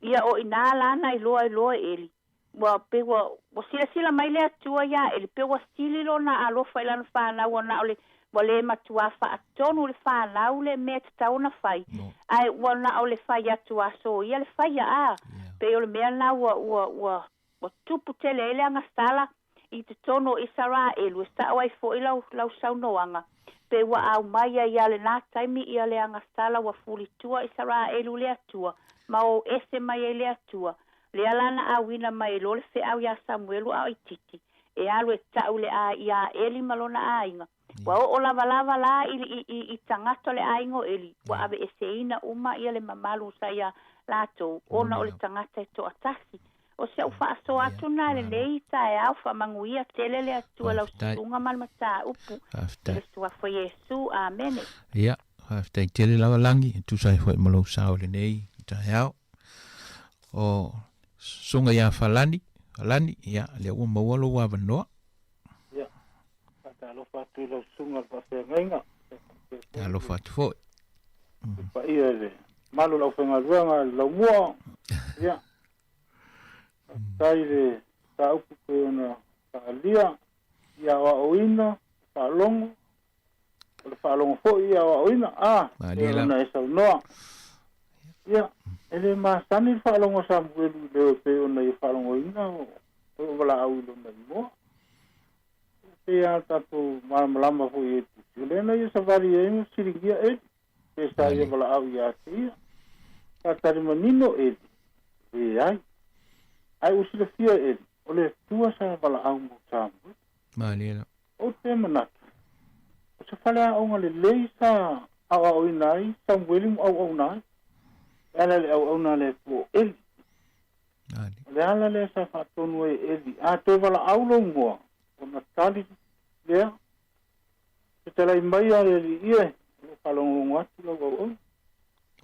Ia o inā lana i loa i loa e Eli. Ua pei ua, ua silasila mai le Atua iā Eli, pei ua sili lona alofa i lana fanau ua na o le, ua lē matuā faatonu le fanau le mea tatau ona fai, ae ua na o le fai atu a soia le faia, a, pei o le mea lena ua, ua, ua, ua tupu tele ai le agasala i totonu o Isaraelu, e sa'o ai fo'i lau, lau saunoaga, pe ua aumai ai ia lenā taimi ia le agasala ua fulitua Isaraelu i le Atua, ma o ese mai ai le Atua, lea la na auina mai ai loa le feau iā Samuelu a o itiiti, e alu e ta'u le a iā Eli ma lona aiga. Ua oo lavalava la i, i, i, i tagata o le aiga o Eli, ua aveeseina uma ia le mamalu sa iā latou, ona o le tagata e toatasi. O si a'u faasoa atu na i lenei taeao, faamanuia tele le Atua i lau susuga ma le mataupu i le Suafa o Iesu. Amene. Ia, faafetai tele lava Lagi, e tusa ai foi ma lou sao i lenei taeao. O susuga ia Falani, Falani, ia, lea ua maua lou avanoa. Ia, faatalofa atu i lau susuga i le faafeagaiga. Talofa atu foi. Le paia i le mamalu o le aufaigaluega i le laumua. Ia, faafetai i le mataupu pei ona faaalia i aoaoina, faalogo, o le faalogo foi i aoaoina, a, pei ona e saunoa. Ia, e le masani le faalogo a Samuelu i leo e pei ona ia faalogoina o o valaau i lona igoa. E pei lava tatou malamalama foi i tusi. O lea na ia savali ai ma fesiligia Eli, pe sa ia valaau ia te ia. Sa tali manino Eli, leai. Ae ua silafia e Eli, o le Atua sa valaau mo Samuelu. Malie la. Ou te manatu, o se faleaoga lelei sa aoaoina ai Samueli ma auauna ai, e ala i le auauna a le Atua o Eli. O le ala lea sa faatonu ai e Eli, a toe valaau lou igoa, ona tali lea, Fetalai mai a le Alii e, o lo o faalogologo atu lau auauna.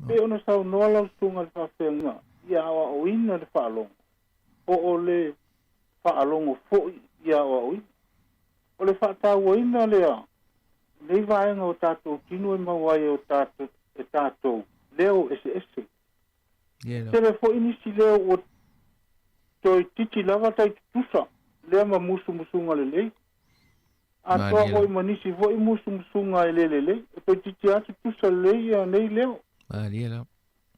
Pei ona saunoa lau susuga i le faafeagaiga ia aoaoina le faalogo, po o le faalogo foi ia aoaoina. O le faatauaina lea o nei vaega o tatou tino e maua ai e tatou leo eseese. Tele foi nisi leo ua toeitiiti lava tai tutusa lea ma musumusuga lelei. Atoa foi ma nisi foi musumusuga e le lelei, e toeitiiti lava tutusa lelei ia nei leo.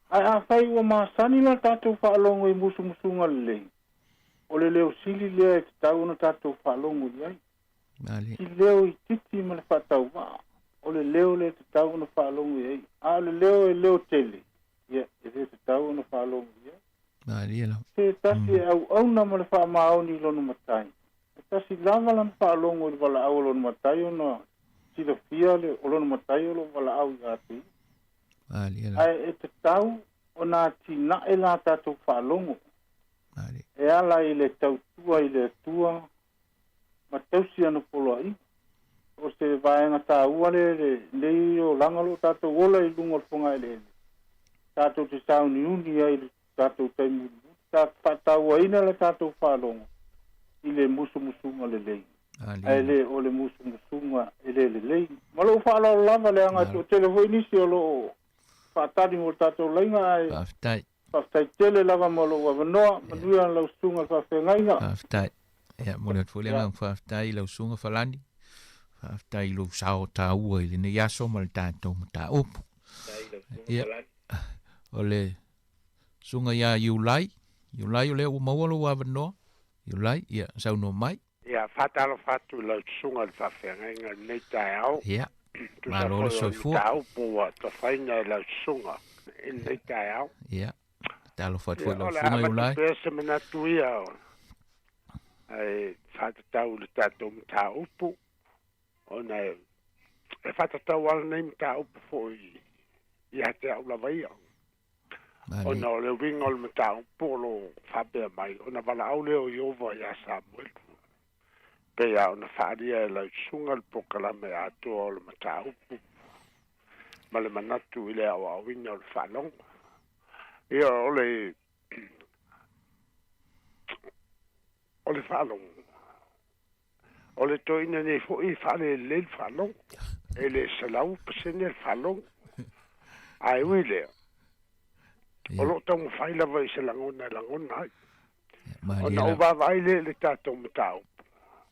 Ae afai ua masani la tatou faalogo i musumusuga lelei, o le leo sili lea e tatau ona tatou faalogo i ai. Si leo itiiti ma le faatauvaa, o le leo lea e tatau ona faalogo i ai, a o le leo e leo tele, ia, e le tatau ona faalogo i ai. Se tasi e auauna ma le faamaoni i lona matai, e tasi lava lana faalogo i le valaau a lona matai ona silafia le o lona matai o lo o valaau ia te ia. Ae e tatau ona atinae la tatou faalogo e ala i le tautua i le Atua ma tausi ana poloaiga. O se vaega taua lea i lenei olaga o lo o tatou ola i luga o le fogaeleele, tatou te sauniuni ai i le tatou taimi mulimuli, ta faatauaina le tatou faalogo i le musumusuga lelei, ae le o le musumusuga e le lelei. Ma lou faaaloalo lava, leaga e toatele foi nisi o lo o faatali mo le tatou laina, ae Faafetai. faafetai tele lava mo lou avanoa. Manuia lau susuga i le faafeagaiga. Faafetai. Ia, momoli atu foi le agaga faafetai i lau susuga Falani. Faafetai i lou sao taua i lenei aso ma le tatou mataupu. Ia, o le susuga ia Iulai. Iulai, o lea ua maua lou avanoa. Iulai, ia, saunoa mai. Ia, faatalofa atu i lau susuga i le faafeagaiga i lenei taeao. Ia, Tusa malo le foi o le soifua. mataupu ua tafaina e lau susuga i lenei taeao. Ia, talofa atu foi Ia, i lau o le a susuga avatu Iulai. pea se manatu ia e faatatau i le tatou mataupu, ona e faatatau lava lenei mataupu foi ia te au lava ia. Ona o le uiga o le mataupu o lo o faapea mai, ona valaau lea o Ieova ia Samuelu, pei lava ona faaalia e lau susuga le polokalame atoa o le mataupu ma le manatu i le aoaoina o le faalogo. Ia, o le o le faalogo, o le toeaina nei foi e faalelelei le faalogo, e le 100% le faalogo. Ae ui lea, o lo o taumafai lava i se lagona e lagona ai. Ona ou vaavaai lea i le tatou mataupu,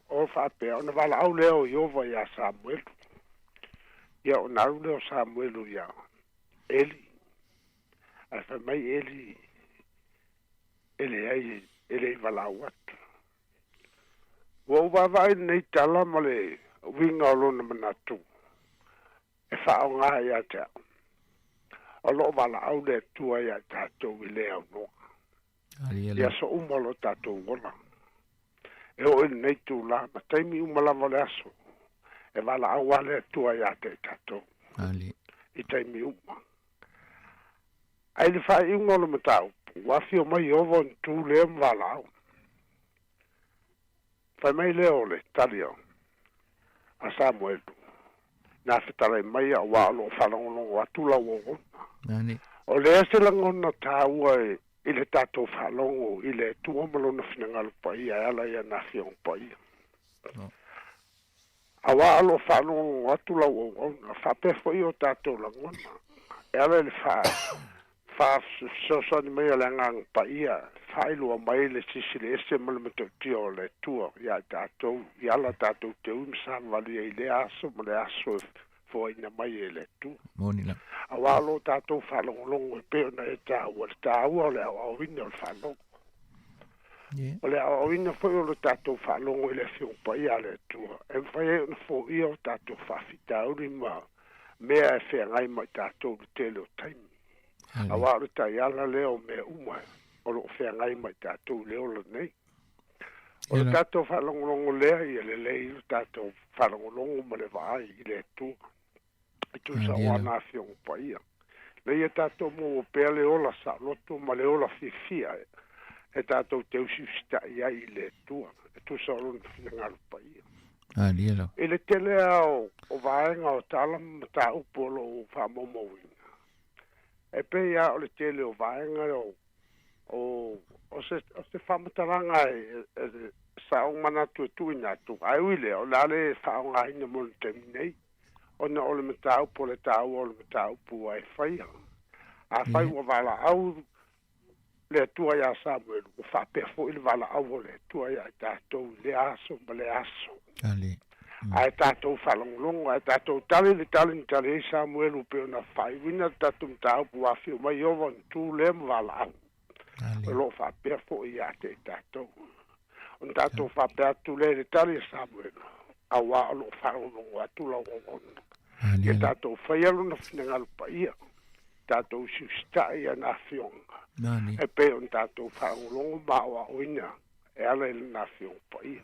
o faapea, ona valaau lea o Ieova ia Samuelu. Ia, ona alu lea o Samuelu ia Eli, ae fai mai Eli, e leai, e le i valaau atu. Ua ou vaavaai i lenei tala ma le uiga o lona manatu e faaaoga ia te au. O lo o valaau le Atua ia i tatou i le aunoa. I aso uma o lo tatou ola. E oo i lenei tulaga, ma taimi uma lava o le aso, e valaau lava le Atua ia te i tatou. I taimi uma. Ae i le faaiuga o le mataupu, ua afio mai Ieova ona tu lea ma valaau. Fai mai lea o le tali a Samuelu, Na fetalai mai auā o lo o faalogologo atu lau auauna. O lea se lagona taua i le tatou faalogo i le Atua ma Lona finagalo paia e ala i ana Afioga Paia. Auā o lo o faalogologo atu lau auauna, faapea foi o tatou lagona e ala i le faafesoasoani mai a le Agaga Paia, faailoa mai le Silisili Ese ma le Matautia o le Atua ia i tatou, i ala tatou te ui ma savavali ai i lea aso ma le aso e foaina mai e le Atua. Auā o lo o tatou faalogologo e pei ona e taua le taua o le aoaoina o le faalogo. O le aoaoina foi o le tatou faalogo i le Afioga Paia a le Atua, e mafai ai ona foia o tatou faafitauli ma mea e feagai ma i tatou i le tele o taimi. Auā o le taiala lea o mea uma o lo o feagai ma i tatou i le ola nei. O le tatou faalogologo lea, ia lelei lo tatou faalogologo ma le vaai i le Atua, e tusa o ana Afioga Paia. Ina ia tatou maua pea le ola saoloto ma le ola fiafia E tatou te usiusita'i ai i le Atua, e tusa o Lona finagalo paia. Alia lava. I le tele lava o, o vaega o tala ma mataupu o lo o faamaumauina, e pei lava o le tele o vaega o, o, o se, o se faamatalaga e, e, e sa ou manatu e tuuina atu, ae ui lea, o le a le faaaogaina mo le taimi nei, ona o le mataupu o le taua o le mataupu ua e faia. Afai ua valaau le Atua iā Samuelu, ua faapea foi le valaau o le Atua iā i tatou i lea aso ma lea aso. Ale. Ae tatou faalogologo, ae tatou tali i le tali na tali ai Samuelu pei ona faaiuina le tatou mataupu ua afio mai Ieova ona tu lea ma valaau. O lo o faapea foi ia te i tatou. Ona tatou faapea atu lea i le tali a Samuelu, auā o lo o faalogologo atu lau auauna. Ia tatou faia lona finagalo paia. tatou usiusita'i i ana afioga, e pei ona tatou faalogologo ma aoaoina e ala i lana afioga paia.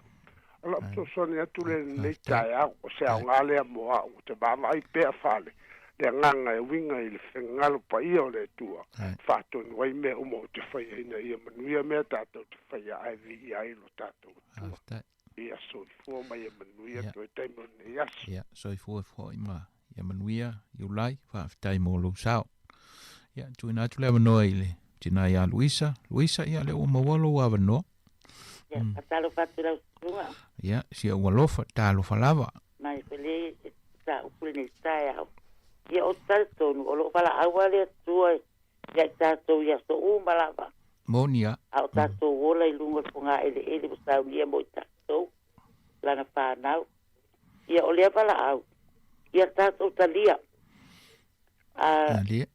O lau fesoasoani atu lea i lenei taeao, o se aoga lea mo a'u ou te vaavaai pea fale le agaga e uiga i le finagalo paia o le Atua, e faatonu ai mea uma ou te faia ina ia manuia mea tatou te faia ae viia ai lo tatou Atua. Ia soifua ma ia manuia toe taimi o lenei aso. Ia soifua foi ma Ia manuia Iulai, faafetai mo lou sao. Ia, tuuina atu le avanoa i le tina ia Luisa. Luisa, ia lea ua maua lou avanoa. Ia, faatalofa atu i lau susuga. Ia, si ou alofa, talofa lava. Mai foi le mataupu lenei taeao. Ia, ou te talitonu, o lo o valaau lava le Atua ia i tatou i aso uma lava. Moni a. A o tatou ola i luga o le fogaeleele ua saunia mo i tatou, lana fanau. Ia, o lea valaau, ia tatou talia. A Talia.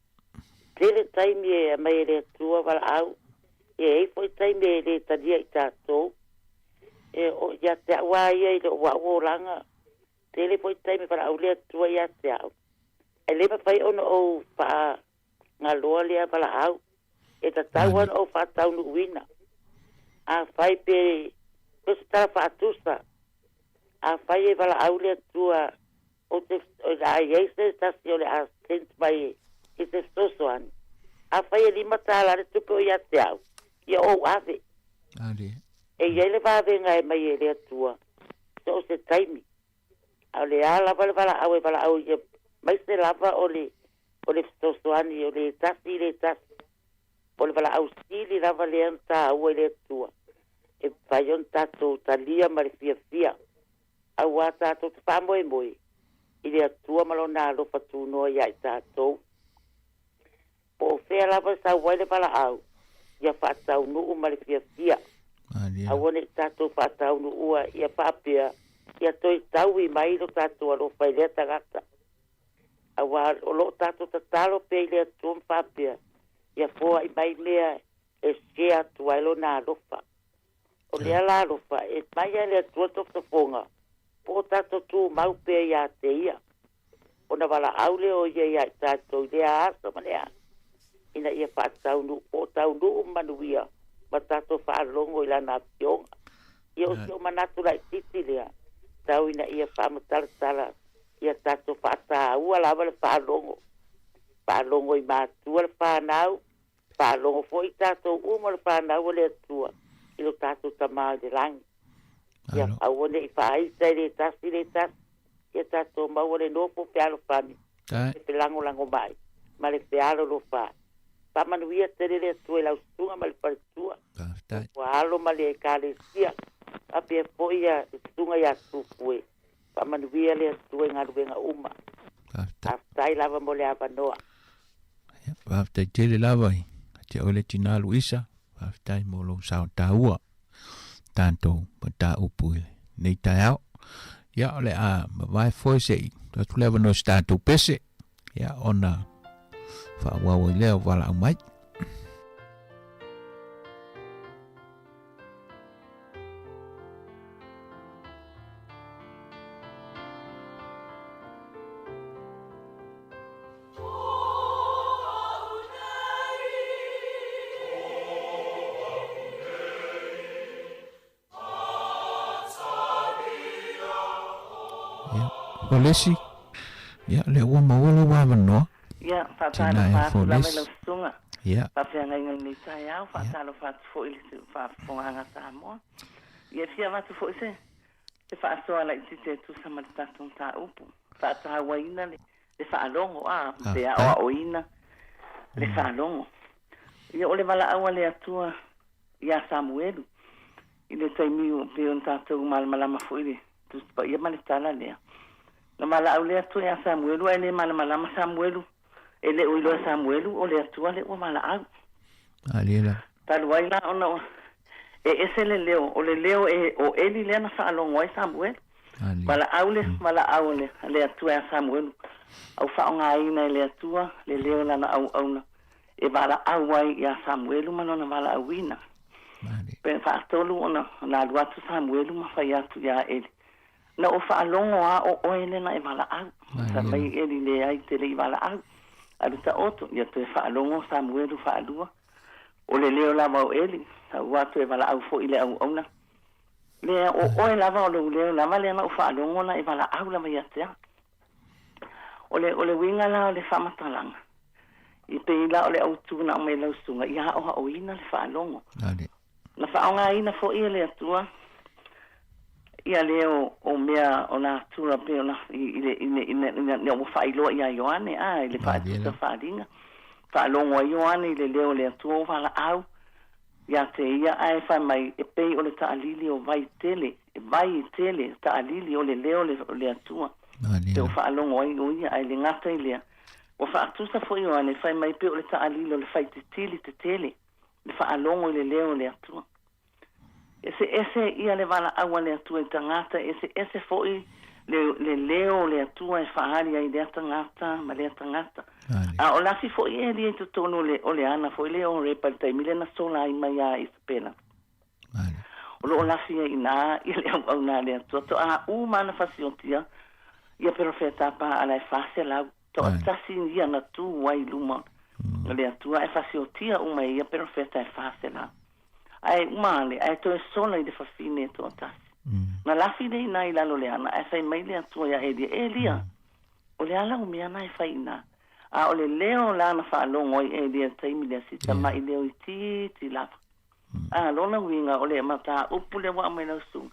tele taimi e aumai e le Atua valaau, ia e i ai foi taimi e le talia i tatou. E, o, ia te au lava ia i lou au olaga, tele foi taimi e valaau le Atua ia te au. Ae le mafai ona ou faagaloa lea valaau, e tatau lava ona ou faataunuuina. Afai pe, pe o se tala faatusa, Afai e valaau le Atua, ou te, o le a i ai se tasi o le a sent mai i se fesoasoani. Afai e $5 le tupe o ia te au, ia ou ave. Ale. E i ai le vavega e mai e le Atua, so o se taimi. A o le a lava le valaau e valaau ia mai se lava o le, o le fesoasoani o le tasi i le tasi. O le valaau sili lava lea na taua i le Atua, e mafai ona tatou talia ma le fiafia, auā tatou te faamoemoe i le Atua ma Lona alofa tunoa iā i tatou. Po o fea lava e sau ai le valaau, ia faataunuu ma le fiafia. Aua ne i tatou faataunuua ia faapea, ia toe taui mai lo tatou alofa i lea tagata. Auā o lo o tatou tatalo pea i le Atua ma faapea, ia foai mai mea e share atu ai lona alofa. O lea la alofa e mai ai le Atua tofotofoga po o tatou tumau pea ia te ia. Ona valaau lea o ia ia i tatou i lea aso ma lea aso, ina ia faataunuu po o taunuu manuia ma tatou faalogo i lana afioga. Ia o si ou manatu laitiiti lea, tau ina ia faamatalatala ia tatou faataua lava le faalogo. Faalogo i matua le fanau, faalogo foi i tatou uma le fanau a le Atua i lo tatou Tama i le lagi. Ia aua ne i faaita i le tasi le tasi, ia tatou maua le nofo fealofani, le felagolago mai, ma le fealolofa. Faamanuia tele le Atua i lau susuga ma le faletua, ua alo ma le Ekalesia, faapea foi ia le susuga ia Tupue. Faamanuia le Atua i galuega uma. Faafetai lava mo le avanoa. Faafetai tele lava i te oe le tina Luisa. Faafetai mo lou sao taua tatou mataupu i lenei taeao. Ia, o le a mavae foi se i tuu atu le avanoa i se tatou pese, ia, ona faaauau ai lea o valaau mai. Folesi, ia, lea ua maua lou avanoa. Ia, faatalofa atu lava i lau susuga. Ia. Faafeagaiga i lenei taeao, faatalofa atu foi i le faafofogaaga Samoa. Ia e fia avatu foi se se faasoa laitiiti e tusa ma le tatou mataupu, faatauaina le le faalogo, a, pe aoaoina le faalogo. Ia o le valaau a le Atua iā Samuelu i le taimi e pei ona tatou malamalama foi i le Tusi Paia ma le tala lea. Na valaau le Atua iā Samuelu ae le malamalama Samuelu, e le o iloa e Samuelu o le Atua lea ua valaau. Malie la. Talu ai la ona e ese le leo, o le leo e o Eli lea na faalogo ai Samuelu. Valaau le valaau a le Atua iā Samuelu, a ua faaaogaina e le Atua le leo o lana auauna e valaau ai iā Samuelu ma lona valaauina. Pe faatolu ona alu atu Samuelu ma fai atu iā Eli, Na ou faalogo lava o oe lea na e valaau. Fai mai Eli, Leai, te le i valaau. Alu taoto, ia toe faalogo Samuelu faalua. O le leo lava o Eli, a ua toe valaau foi i le auauna. Lea, o oe lava, o lou leo lava lea na ou faalogo na e valaau lava ia te au. O le, o le uiga la o le faamatalaga, i pei la o le autu na aumai e lau susuga, ia aoaoina le faalogo. Na faaaogaina foi e le Atua ia leo o mea o natura pei ona i le i le ina ina ua faailoa ia Ioane, a i le faatusa faaaliga. Faalogo ai Ioane i le leo o le Atua o valaau ia te ia ae fai mai e pei o le taalili o vai tele, vai tele taalili o le leo o le Atua. Pe o faalogo ai o ia ae le gata i lea, ua faatusa foi Ioane fai mai pei o le taalili o le faititili tetele. Le faalogo i le leo o le Atua. Eseese ia le valaau a le Atua i tagata, eseese foi le, le leo o le Atua e faaali ai i lea tagata ma lea tagata. A o lafi foi Elia i totonu o le, o le ana foi lea o Horepa i le taimi lea na sola ai mai iā Isapela. O lo o lafi ai i ina ia le auauna a le Atua. Toa uma ana fasiotia ia perofeta Paala e 400. Toatasi ia na tu ai i luma o le Atua ae fasiotia uma e ia perofeta e 400. Ae uma ane, ae toe sola i le fafine e toatasi. Na lafi lea ina i lalo le ana, ae fai mai le Atua ia Elia, Elia, o le a lau mea na e fai ina? A o le leo la na faalogo ai Elia i le taimi lea, si tama'i leo itiiti lava. A lona uiga, o le mataupu lea ua aumai lau susuga,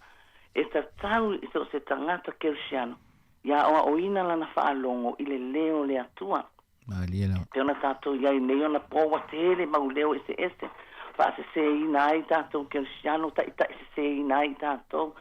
e tatau i so o se tagata Kerisiano ia aoaoina lana faalogo i le leo o le Atua. Malie lava. Pei ona tatou i ai nei ona po ua tele mau leo eseese, faaseseina ai tatou Kerisiano, taitaiseseina ai tatou,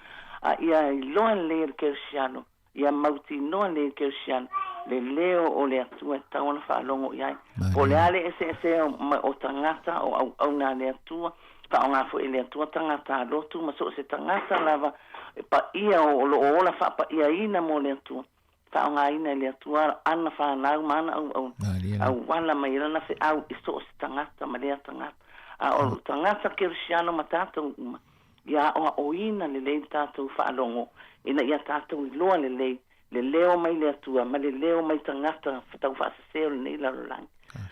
a ia iloa lelei e le Kerisiano Ia mautinoa le Kerisiano le leo o le Atua e tatau ona faalogo i ai. Po o le a le eseese o tagata, o auauna a le Atua, faaaoga foi e le Atua tagata a lotu ma so o se tagata lava e paia o lo o ola faapa'iaina mo le Atua, faaaogaina e le Atua ana fanau ma ana auauna, auala mai ai lana feau i so o se tagata ma lea tagata. A o tagata Kerisiano ma tatou uma, Ia aoaoina lelei le tatou faalogo ina ia tatou iloa lelei le leo mai le Atua ma le leo mai tagata taufaasese o lenei lalolagi.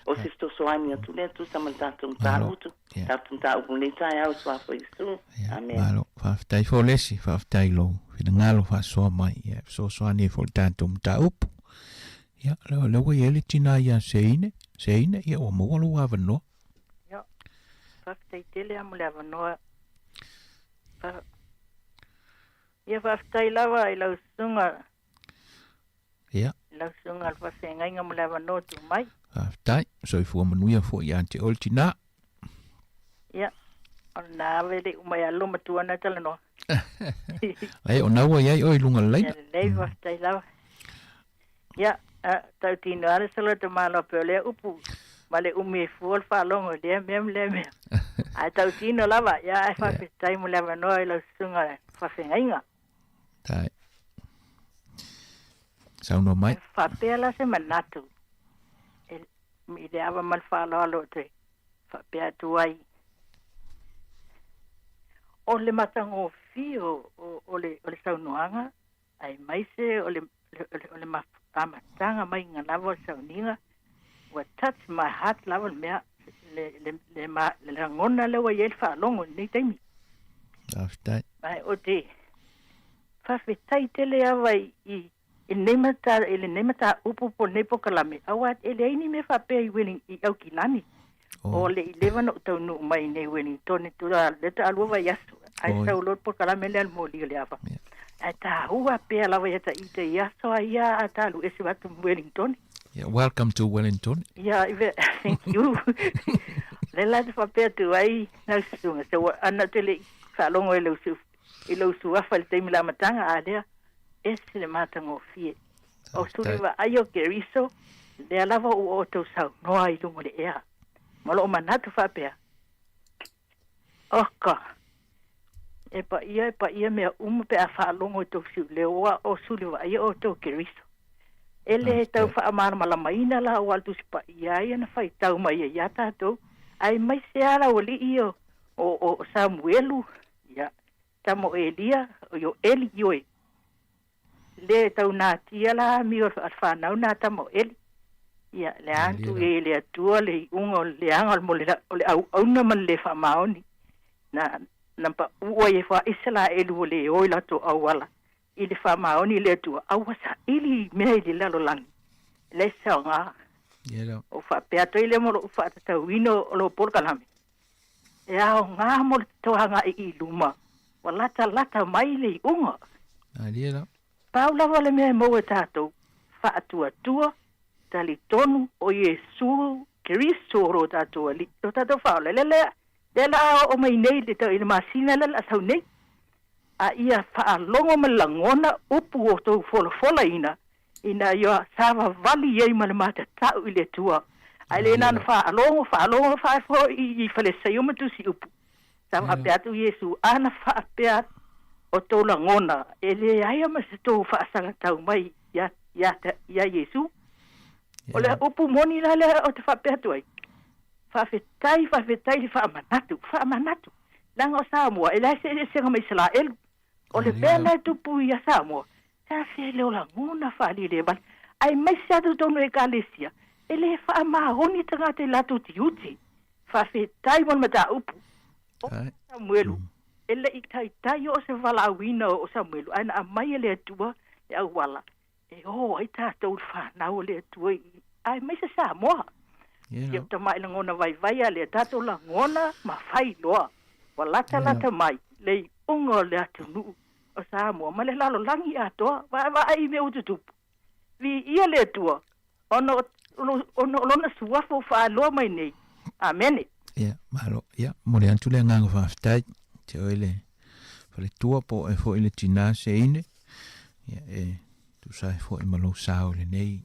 O se fesoasoani atu lea tusa ma le tatou matautu, tatou mataupu i lenei taeao i Suafa o Iesu. Amene. Malo, faafetai fo lesi, faafetai i lou finagalo faasoa mai, ia e fesoasoani ai foi i le tatou mataupu. Ia, lea lea ua i ai le tina ia Seine, Seine, ia ua maua lou avanoa. Ia, faafetai tele lava mo le avanoa. Ia, faafetai lava i lau susuga. Ia. I lau susuga le faafeagaiga mo le avanoa tuu mai. Faafetai, soifua manuia foi ia te oe le tina. Ia, o lena ave le uma ia loma tua na talanoa. Ai, o na ua i ai oe i luga o le laina. Ia lelei, faafetai lava. Ia, a, tautino lava le sala o malo pei o lea upu ma le umi e fua le faalogo i lea mea ma lea mea. Ae tautino lava, ia ae faafetai mo le avanoa i lau susuga faafeagaiga. Tai. Saunoa mai. Faapea la se manatu e, i le ava ma le faaaloalo ou te faapea atu ai. O le matagofie o, o, o, le, o le saunoaga aemaise o le, o le amataga maiga lava o le sauniga, ua touch my heart lava le mea, le, le, le, ma, le lagona lea ua i ai le faalogo i lenei taimi. Faafetai. Ma ou te faafetai tele lava i, i, i lenei mata, i lenei mataupu po o lenei polokalame, aua e leai ni mea faapea i Welling, i Aukilani. O le i leva ona ou taunuu mai i nei Wellington i tula lea ta alua vaiaso ae sau loa le polokalame lea le moli o le ava. Ae taua pea lava ia ta ita i aso a ia a ta alu ese atu i Wellington. Yeah, welcome to Wellington. Yeah, thank you. Le la te faapea atu ai nau susuga so ana te le i faalogo i lou i lou suafa i le taimi le amataga a lea ese le matagofie. O suli vaai o Keriso, lea lava ua outou saunoa i luga o le ea. Ma lou manatu faapea, Oka! E paia, e paia mea uma pe a faalogo i tou siuleo, ua o suli vaaia outou Keriso. E le tau faamalamalamaina la ua le Tusi Paia ai ana faitau mai ai iā tatou, aemaise lava le aualii o, o, o Samuelu, ia, tama o Elia, o Eli, ioe. Le tau natia la amio a le fanau na tama o Eli. Ia, le a atu i ai e le Atua le iuga o le leaga mo le, o le auauna ma le le faamaoni. Na, na paʻu ai e Faa-Isalaelu ua le o i latou auala i le faamaoni i le Atua, a ua saili i mea i le lalolagi. Le saoga. O faapea atu ai lea mo lou faatatauina o lou polokalame. E aoga mo le toaga i luma, ua latalata mai le iuga. Malie la. Pau lava le mea e maua e tatou, faatuatua, talitonu o Iesu Keriso o lo tatou Alii, lo tatou Faaola. Lea lea, lea la a oo mai nei i le masina lea la sau nei. A ia faalogo ma le lagona upu o tou folafolaina ina ia savavali ai ma le matatau i le Atua, ae le na ona faalogo, faalogo, faafoi i Falesaio ma tusi upu. Sa faapea atu Iesu, Ana faapea o tou lagona, e leai ma se tou faasagatau mai ia, ia, ia Iesu. O le upu moni la lea ou te faapea atu ai, faafetai, faafetai i le faamanatu, faamanatu. Leaga o Samoa, e leai se eseesega ma Isalaelu. O le mea lea e tupu ia Samoa, e afea le o lagona faalilevale, aemaise atu totonu o Ekalesia, e le faamaoni tagata i latou tiute. Faafetai mo le mataupu. O Samuelu, e le i taitai oo se valaauina o Samuelu, ae na aumai e le Atua le auala e o ai tatou i le fanau o le Atua i, aemaise Samoa. Ia tamai lagona vaivai a lea tatou lagona ma fai loa. Ua latalata mai le iuga o le atunuu o Samoa ma le lalolagi atoa. Vaavaai i mea ua tutupu. Viia le Atua ona o, ona o lona suafa ua faaloa mai nei. Amene. Ia, malo. Ia, momoli atu le agaga faafetai. Te oe le faletua po o e foi le tinā seine. Ia, e tusa ai foi ma lou sao i lenei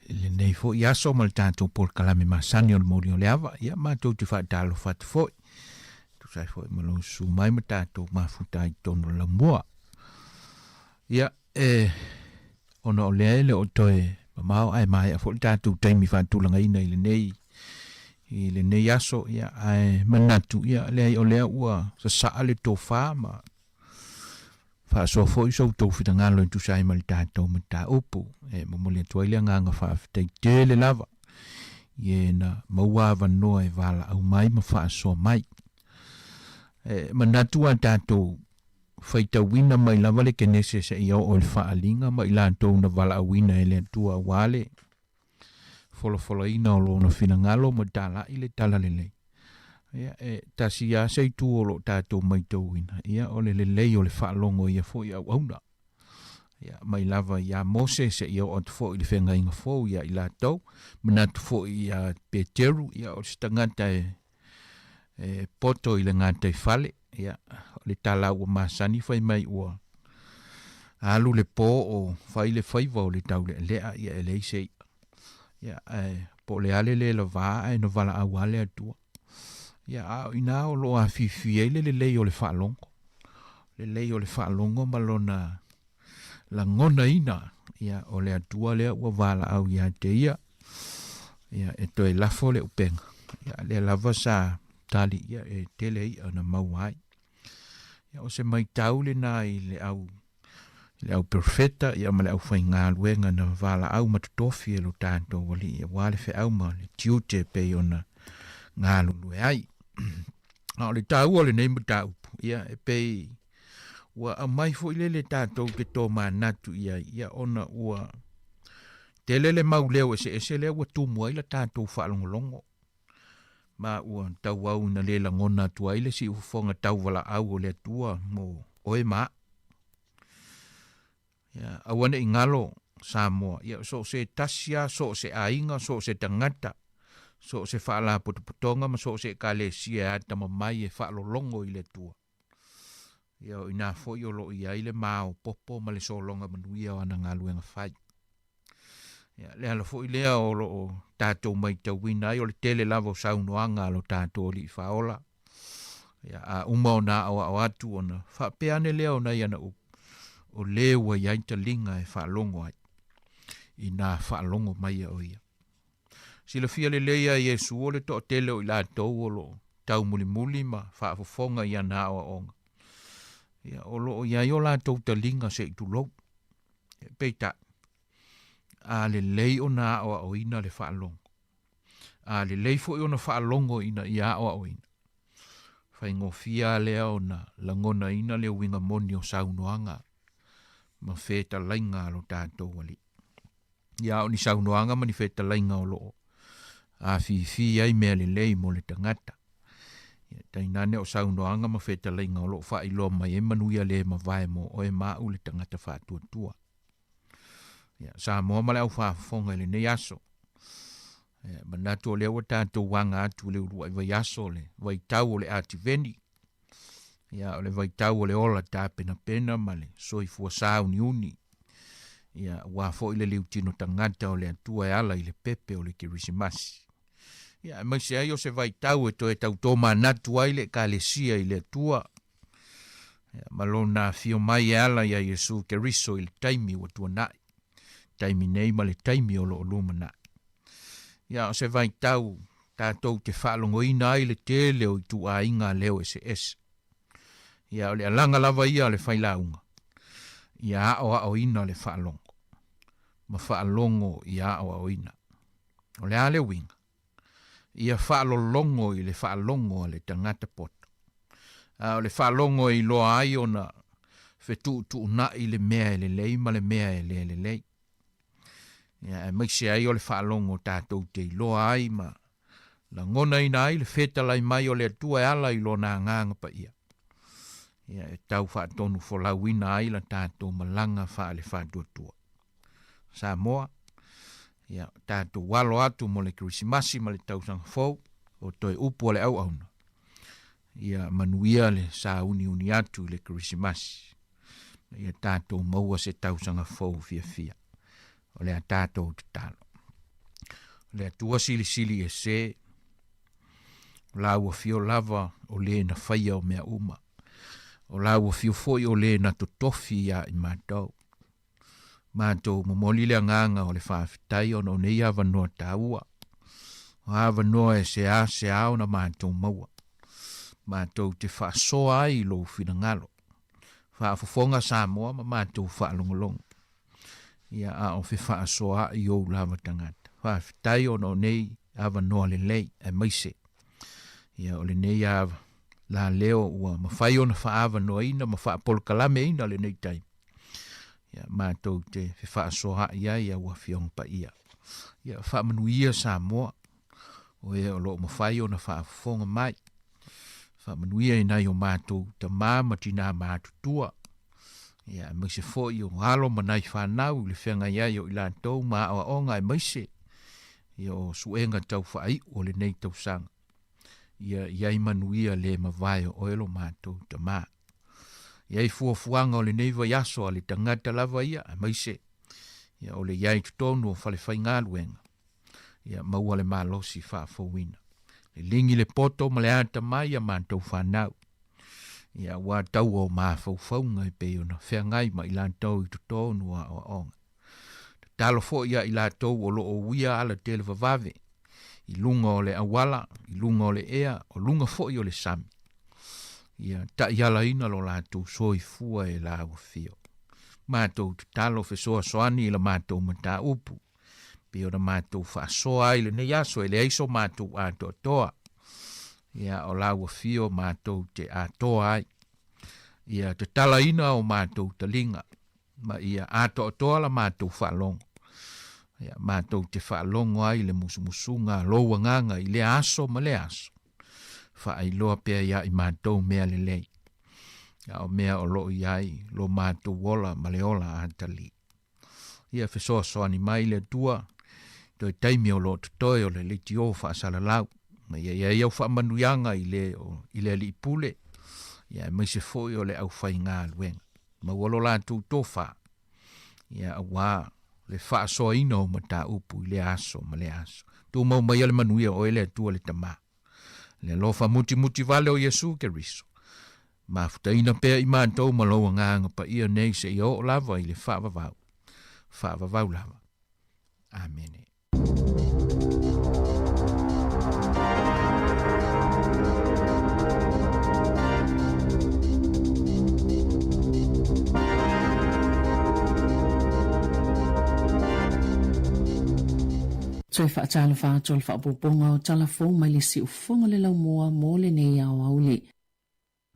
i lenei foi aso ma le tatou polokalame masani o le moli o le ava. Ia, matou te faatalofa atu foi. Tusa ai foi ma lou susu mai ma tatou mafuta ai i totonu o le laumua. Ia, e, ona o lea e le o toe mamao ae maea foi le tatou taimi faatulagaina i lenei i lenei aso, ia, ae manatu, ia, leai o lea ua sasaa le tofa ma faasoa foi so outou finagalo e tusa ai ma le tatou mataupu. E momoli atu ai le agaga faafetai tele lava i e na maua avanoa e valaau mai ma faasoa mai. E manatu a tatou faitauina mai lava le Kenese seia oo i le Faaaliga ma i latou na valaauina e le Atua aua le folafolaina o lona finagalo ma talai le talalelei. Ia, e tasi lava se itu o lo o tatou maitauina, ia, o le lelei o le faalogo i ia foi auauna. Ia, mai lava iā Mose seia oo atu foi i le feagaiga fou ia i latou, manatu foi iā Peteru, ia, o se tagata e e poto i le gataifale, ia, o le tala ua masani fai mai ua alu le po o fai le faiva o le taulealea, ia e leai se i'a. Ia, ae po o le a le le lavā ae na valaau lava le Atua. Ia, a o inā o lo o afifi ai le lelei o le faalogo, lelei o le faalogo ma lona lagonaina, ia, o le Atua lea ua valaau ia te ia, ia, e toe lafo le upega, ia, lea lava sa tali ia e tele i'a na maua ai. Ia, o se maitau lena i le au i le au perofeta ia ma le aufaigaluega na valaau ma totofi e lo tatou Alii aua le feau ma le tiute e pei ona galulue ai. A o le taua o lenei mataupu, ia e pei ua aumai foi lele tatou te tomanatu i ai, ia ona ua tele le mau leo eseese lea ua tumu ai la tatou faalogologo. Ma ua tauau ina le lagona atu ai le siufofoga tauvalaau o le Atua mo oe ma a'u. Ia, aua ne i galo Samoa, ia so o se tasi lava, so o se aiga, so o se tagata, so o se faalapotopotoga ma so o se ekalesia e atamamai e faalologo i le Atua. Ia o inā foi o lo o i ai le maopoopo ma le sologa manuia o ana galuega fai. Ia, le ala foi lea o lo o tatou maitauina ai o le tele lava o saunoaga a lo tatou Alii Faaola. Ia, a uma ona aoao atu ona faapea ane lea o nai ana upu, o le ua i ai taliga e faalogo ai, inā faalogo mai o ia. Silafia lelei e Iesu o le toatele o i latou o lo o taumulimuli ma faafofoga i ana aoaoga, ia, o lo o i ai o latou taliga se i tulou. Peitai, a lelei ona aoaoina le faalogo, a lelei foi ona faalogo ina ia aoaoina, faigofie lava lea ona lagonaina le uiga moni o saunoaga ma fetalaiga a lo tatou Alii. Ia a o ni saunoaga ma ni fetalaiga o lo o afifi ai mea lelei mo le tagata. Ia tainane o saunoaga ma fetalaiga o lo o faailoa mai ai manuia le mavae mo oe ma au le tagata faatuatua. Ia, Samoa ma le aufaafofoga i lenei aso. Ia, manatu o lea ua tatou aga atu i le uluai vaiaso o le vaitau o le Ativeni. Ia, o le vaitau o le ola tapenapena ma le soifua sauniuni. Ia, ua foi le liutino tagata o le Atua e ala i le pepe o le Kerisimasi. Ia, aemaise ai o se vaitau e toe tautomanatu ai le Ekalesia i le Atua. Ia, ma lona afio mai e ala iā Iesu Keriso i le taimi ua tuanai, taimi nei ma le taimi o lo o lumanai. Ia, o se vaitau tatou te faalogoina ai le tele o ituaiga leo eseese. Ia, o le alaga lava ia o le failauga, ia aoaoina le faalogo, ma faalogo ia aoaoina. O le a le uiga? Ia faalologo i le faalogo a le tagata poto. A o le faalogo e iloa ai ona fetuutuunai le mea e lelei ma le mea e le lelei. Ia, aemaise ai o le faalogo tatou te iloa ai ma lagonaina ai le fetalai mai o le Atua e ala i Lona Agaga Paia. Ia, e tau faatonu folauina ai la tatou malaga faale-faatuatua. Samoa, ia, tatou alo atu mo le Kerisimasi ma le tausaga fou, o toe upu a le auauna, ia manuia le sauniuni atu i le Kerisimasi, ma ia tatou maua se tausaga fou fiafia. O le a tatou tatalo. O le Atua silisili ese, o lau afio lava o le na faia o mea uma. O lau afio foi o le na totofi ia i matou. Matou momoli le agaga o le faafetai ona o nei avanoa taua. O avanoa e seasea ona matou maua. Matou te faasoa ai i lou finagalo. Faafofoga Samoa ma matou faalogologo. Ia a o fefaasoaai ou lava tagata. Faafetai ona o nei avanoa lelei, aemaise. Ia o lenei ava la leo ua mafai ona faaavanoaina ma faapolokalameina lenei taimi. Ia, matou te fefaasoaai ai au Afioga Paia. Ia, faamanuia Samoa, o e o lo o mafai ona faafofoga mai. Faamanuia i nai o matou tamā ma tinā matutua. Ia, aemaise foi o alo ma nai fanau i le feagai ai o i latou ma aoaoga aemaise ia o suega tau faaiu o lenei tausaga. Ia i ai manuia le mavae o oe lo matou tamā. I ai fuafuaga o lenei vaiaso a le tagata lava ia, aemaise ia o le i ai i totonu o falefaigaluega, ia maua le malosi faafouina. Liligi le poto ma le atamai ia matou fanau, ia aua taua o mafaufauga e pei ona feagai ma i latou i totonu o aoaoga. Tatalo foi ia i latou o lo o uia ala televavave i luga o le auala, i luga o le ea, o luga foi o le sami. Ia taialaina lo latou soifua e lau afio. Matou tatalo fesoasoani i la matou mataupu, pei ona matou faasoa ai lenei aso e leai so matou atoatoa. Ia o lau afio matou te atoa ai. Ia tatalaina o matou taliga ma ia atoatoa la matou faalogo. Ia, matou te faalogo ai i le musumusuga a lou agaga i lea aso ma lea aso. Faailoa pea iā i matou mea lelei, a o mea o lo o i ai lo matou ola ma le ola atalii. Ia fesoasoani mai le Atua i toe taimi o lo o totoe o le leitio faasalalau, ma ia i ai au faamanuiaga i le, i le Alii Pule, ia aemaise foi o le aufaigaluega. Maua lo latou tofa, ia auā le faasoaina o mataupu i lea aso ma lea aso. Tumau maia le manuia o oe le Atua le Tama, le alofa mutimuti vale o Iesu Keriso, mafutaina pea i matou ma lou Agaga Paia nei seia oo lava i le faavavau, faavavau lava. Amene. Toe faatalofa atu o le faaopoopoga o tala fou mai le siufofoga o le laumua mo lenei aoauli.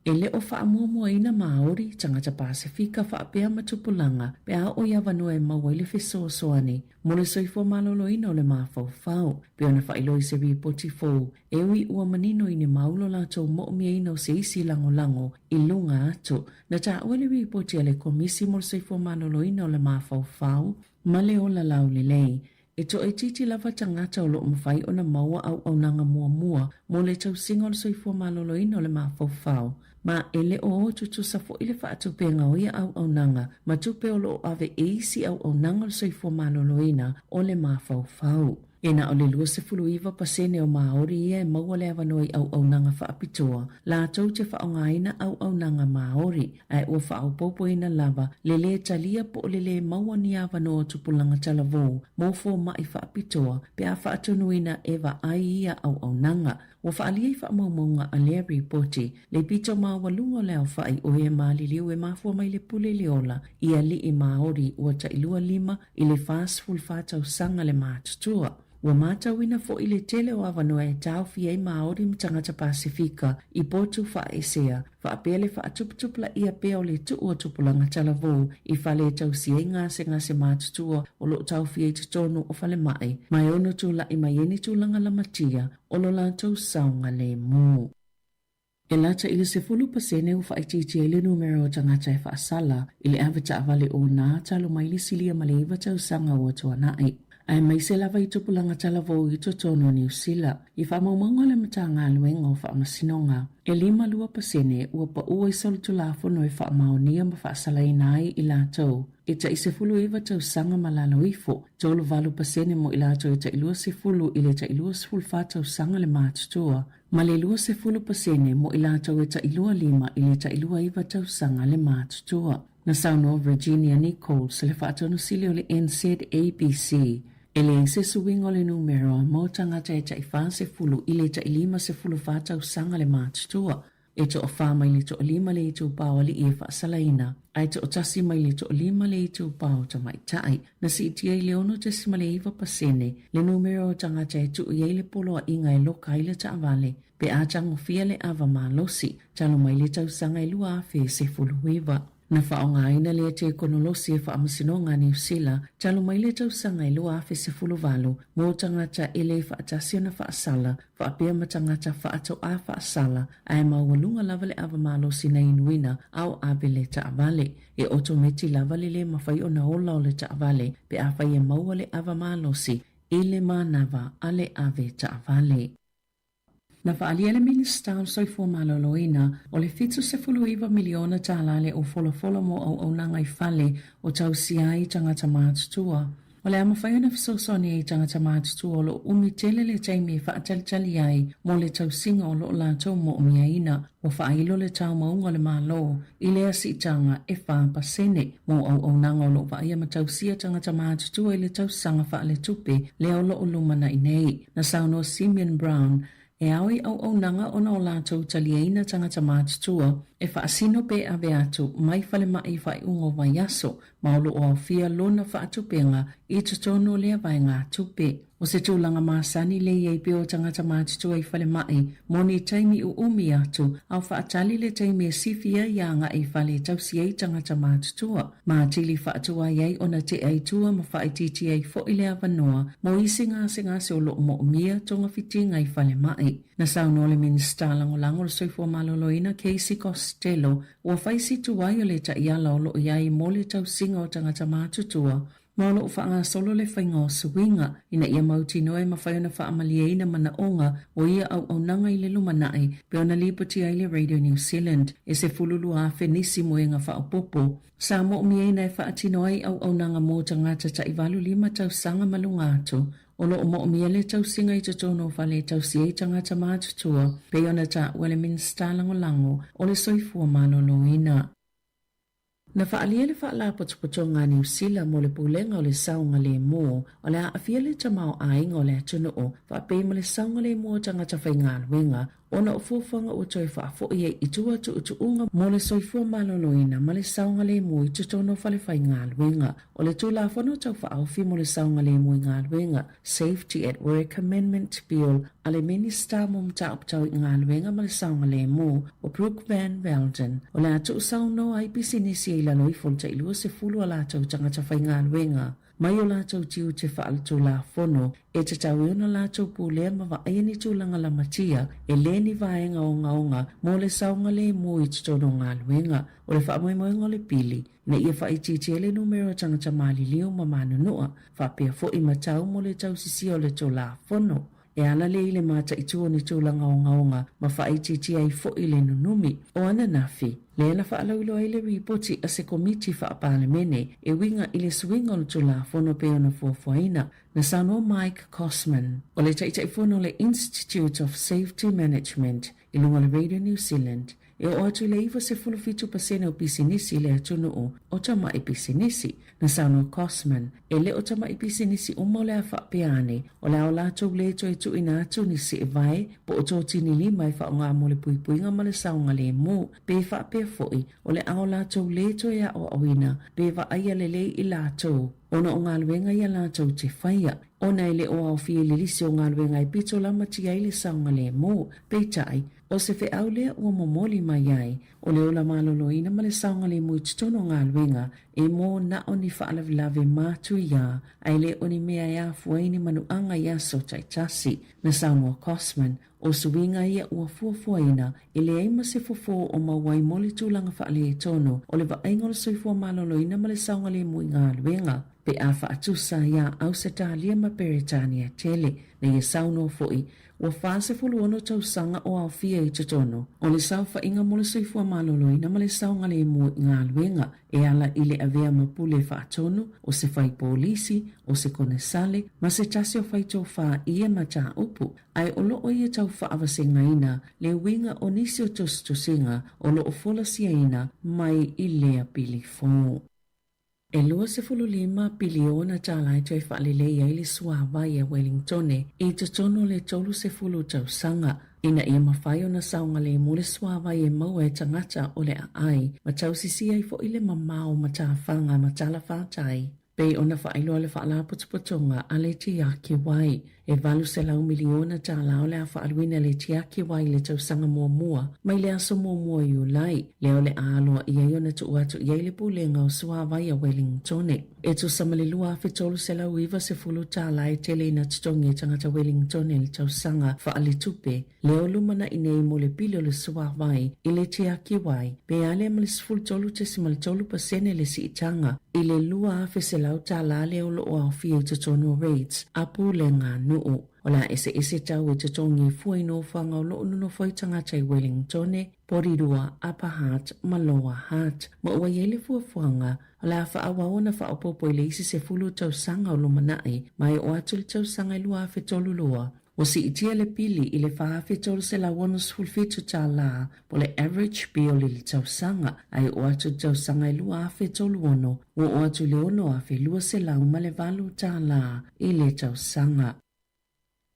E le o faamuamuaina Māori, tagata Pasefika faapea ma tupulaga pe a oo i avanoa e maua ai le fesoasoani mo le soifua maloloina o le mafaufau, pei ona faailoa i se ripoti fou e ui ua manino i ni mau lo latou moomiaina o se isi lagolago i luga atu. Na taua le ripoti a le Komisi mo le Soifua Maloloina o le Mafaufau ma le Ola Laulelei E toaitiiti lava tagata o lo o mafai ona maua auaunaga muamua mo le tausiga o le soifua maloloina o le mafaufau, ma e le o o tutusa foi le faatupega o ia auaunaga ma tupe o lo o ave i isi auaunaga o le soifua maloloina o le mafaufau. E na o le 29% o Māori ia e maua le avanoa i auaunaga faapitoa latou te faaaogaina auaunaga Māori, ae ua faaopoopoina lava le lē talia po o le lē maua ni avanoa o tupulaga talavou mo fomai faapitoa pe a faatonuina e vaai ia auaunaga. Ua faaalia i faamaumauga a lea ripoti le pito maualuga o le aofai o e maliliu e mafua mai le pule i le ola i alii Māori ua tailua lima i le 44 tausaga le matutua. Ua matauina foi le tele o avanoa e taofi ai Māori ma tagata Pasefika i potu faaesea, faapea le faatuputupulaia pea o le tuu o tupulaga talavou i fale e tausia ai gasegase matutua o lo o taofia i totonu o falemai, ma e ono tulai mai ai ni tulaga lamatia o lo latou saogalemu. E lata i le 10% ua faaitiitia ai le numera o tagata e faasala i le ave taavale ona talu mai le silia ma le iva tausaga ua tuanai, aemaise lava i tupulaga talavou i totonu o Niu Sila. I faamaumauga a le Matagaluega o Faamasinoga, e 52% ua paua i solitulafono e faamaonia ma faasalaina ai i latou e tai 19 tausaga ma lalo ifo, 38% mo i latou e tai 20 i le tai 24 tausaga le matutua, ma le 20% mo i latou e tailua lima i le tailua iva tausaga le matutua. Na saunoa Virginia Nichols, le Faatonu Sili o le NZABC, e leai se suiga o le numera mo tagata e tai 40 i le tai 54 tausaga le matutua, e toafa mai le toalima le itupa o alii e faasalaina, ae toatasi mai le toalima le itupa o tamaitai. Na siitia i le 6.9% le numera o tagata e tuu i ai le poloaiga e loka ai le taavale pe a tagofia le ava malosi talu mai le tausaga e 2019. Na faaaogaina lea tekonolosi e Faamasinoga a Niu Sila talu mai le tausaga e 2018 mo tagata e le faatasi ona faasala faapea ma tagata faatoa faasala ae maualuga lava le ava malosi na inuina a o ave le taavale. E otometi lava le lē mafai ona ola o le taavale pe afai e maua le ava malosi i le manava a le ave taavale. Na faaalia le Minisita o le Soifua Maloloina o le $79 miliona tālā le ʻOfolafola mo auaunaga i fale o tausia ai tagata matutua. O le a mafai ona fesoasoani ai i tagata matutua o lo o umi tele le taimi e faatalitali ai mo le tausiga o lo o latou moomiaina. Ua faailo le taumauga o le Malo i lea siitaga e 4% mo auaunaga o lo o vaaia ma tausia tagata matutua i le tausaga faaletupe lea o lo o lumanai nei. Na saunoa Simeon Brown, E ao i auaunaga ona o latou taliaina tagata matutua e faasino pe ave atu mai falemai i faaiuga o vaiaso ma o lo o aofia lona faatupega i totonu o lea vaegatupe. O se tulaga masani le i ai pea o tagata matutua i falemai mo ni taimi uumi atu a o faatali le taimi e sifi ai agai i fale e tausi ai tagata matutua. Ma atili faatuai ai ona tea i tua ma faaitiitia ai foi le avanoa mo isi gasegase o lo o moomia togafitiga i falemai. Na saunoa le Minisita Lagolago o le Soifua Maloloina Casey Costello ua fai si tuai o le taiala o lo o i ai mo le tausiga o tagata matutua ma o lo o faagasolo le faiga o suiga ina ia mautinoa e mafai ona faamalieina manaoga o ia auaunaga i le lumanai pei ona lipotia ai le Radio New Zealand e 12,000 nisi moega faaopoopo sa moomiaina e faatino ai auaunaga mo tagata taivalu lima tausaga ma luga atu. O lo o moomia le tausiga i totonu o fale e tausi ai tagata matutua pei ona taua e le Minisita Lagolago o le Soifua Maloloina. Na faaalia le Faalapotopotoga a Niu Sila mo le Pulega o le Saogalemu o le a aafia le tamaoaiga o le atunuu faapei ma le saogalemu o tagata faigaluega ona o fuafuaga ua toe faafoi ai i tua tuutuuga mo le soifua maloloina ma le saogalemu i totonu o falefaigaluega. O le Tulafono Tau Faaofi mo le Saogalemu i Galuega, Safety at Work Amendment Bill, a le Minisita mo Mataupu Tau i Galuega ma le Saogalemu, o Brooke Van Velden, o le a tuusaunoa ai pisinisi i lalo ifo o le tai 20 a latou tagata faigaluega mai o latou tiute faaletulafono e tatau ai ona latou pulea ma vaaia ni tulaga lamatia e le ni vaega ogaoga mo le saogalemu i totonu o galuega. O le faamoemoega o le pili, ina ia faaitiitia le numera o tagata maliliu ma manunua, faapea foi ma tau mo le tausisia o le Tulafono. E ala lea i le mataitu o ni tulaga ogaoga ma faaitiitia ai foi le nunumi o ananafi, lea na faalauiloa ai le ripoti a se Komiti Faa-Palemene e uiga i le suiga o le Tulafono pei ona fuafuaina. Na saunoa Mike Cosman, o le Taitaifono o le Institute of Safety Management i luga o le Radio New Zealand, E oo atu i le 97% o pisinisi i le atunuu o tamai pisinisi. Na saunoa Cosman, e le o tamai pisinisi uma o le a faapea ane, o le a o latou lē toe tuuina atu ni seevae po o totini lima e faaaoga mo le puipuiga ma le saogalemu, pe faapea foi, o le a o latou lē toe aoaoina pe vaaia lelei i latou ona o galuega ia latou te faia, ona e le o aofia i le lisi o galuega e pito lamatia ai le saogalemu. Peitai, O se feau lea ua momoli mai ai, o le ola maloloina ma le saogalemu i totonu o galuega e mō na o ni faalavelave matuia, ae le o ni mea e afua ai ni manuaga i aso taitasi. Na saunoa Cosman, o suiga ia ua fuafuaina e leai ma se fofo o maua ai mo le tulaga faaletonu o le vaaiga o le soifua maloloina ma le saogalemu i galuega pe a faatusa iā Ausetalia ma Peretania tele. Na ia saunoa foi, Ua 46 tausaga o aofia i totonu o le saofaiga mo le soifua maloloina ma le saogalemu i galuega e ala i le avea ma pule faatonu o se fai polisi, o se konesale ma se tasi o fai tofā i ia mataupu, ae o lo o ia tau faavasegaina le uiga o nisi o tusitusiga o lo o folasiaina mai i lea pili fou. E 25 piliona tālā e toe faalelei ai le suāwai a Wellingtone i totonu o le 30 tausaga, ina ia mafai ona saogalemu le suāwai e maua e tagata o le aai ma tausisia ai foi le mamao o matafaga ma talafātai, pei ona faailoa le Faalapotopotoga a le Tiakiwai. E $800 miliona tālā o le a faaaluina e le Tiakiwai i le tausaga muamua mai le aso muamua o Iulai, lea o le a aloaia ai ona tuu atu i ai le Pulega o Suāwai a Wellingtone. E tusa ma le $2,390 tālā e tele ina totogi e tagata Wellingtone i le tausaga faaletupe, lea o lumanai nei mo le pili o le suāwai i le Tiakiwai, pe a lea ma le 13.3% le siitaga i le $2,100 lea o lo o aofia i totonu o rates a pulega nuu. O le a eseese tau e totogi e fua i nofoaga o lo o nonofo ai tagata i Wellingtone, Porirua, Upper Hutt ma Lower Hutt, ma ua i ai le fuafuaga o le a faaauau ona faaopoopo i le isi 10 tausaga o lumanai ma e oo atu i le tausaga e 2032. Ua siitia le pili i le $4,367 tālā po o le average bill i le tausaga, a e oo atu i le tausaga e 2036, ua oo atu i le $6,208 tālā i le tausaga.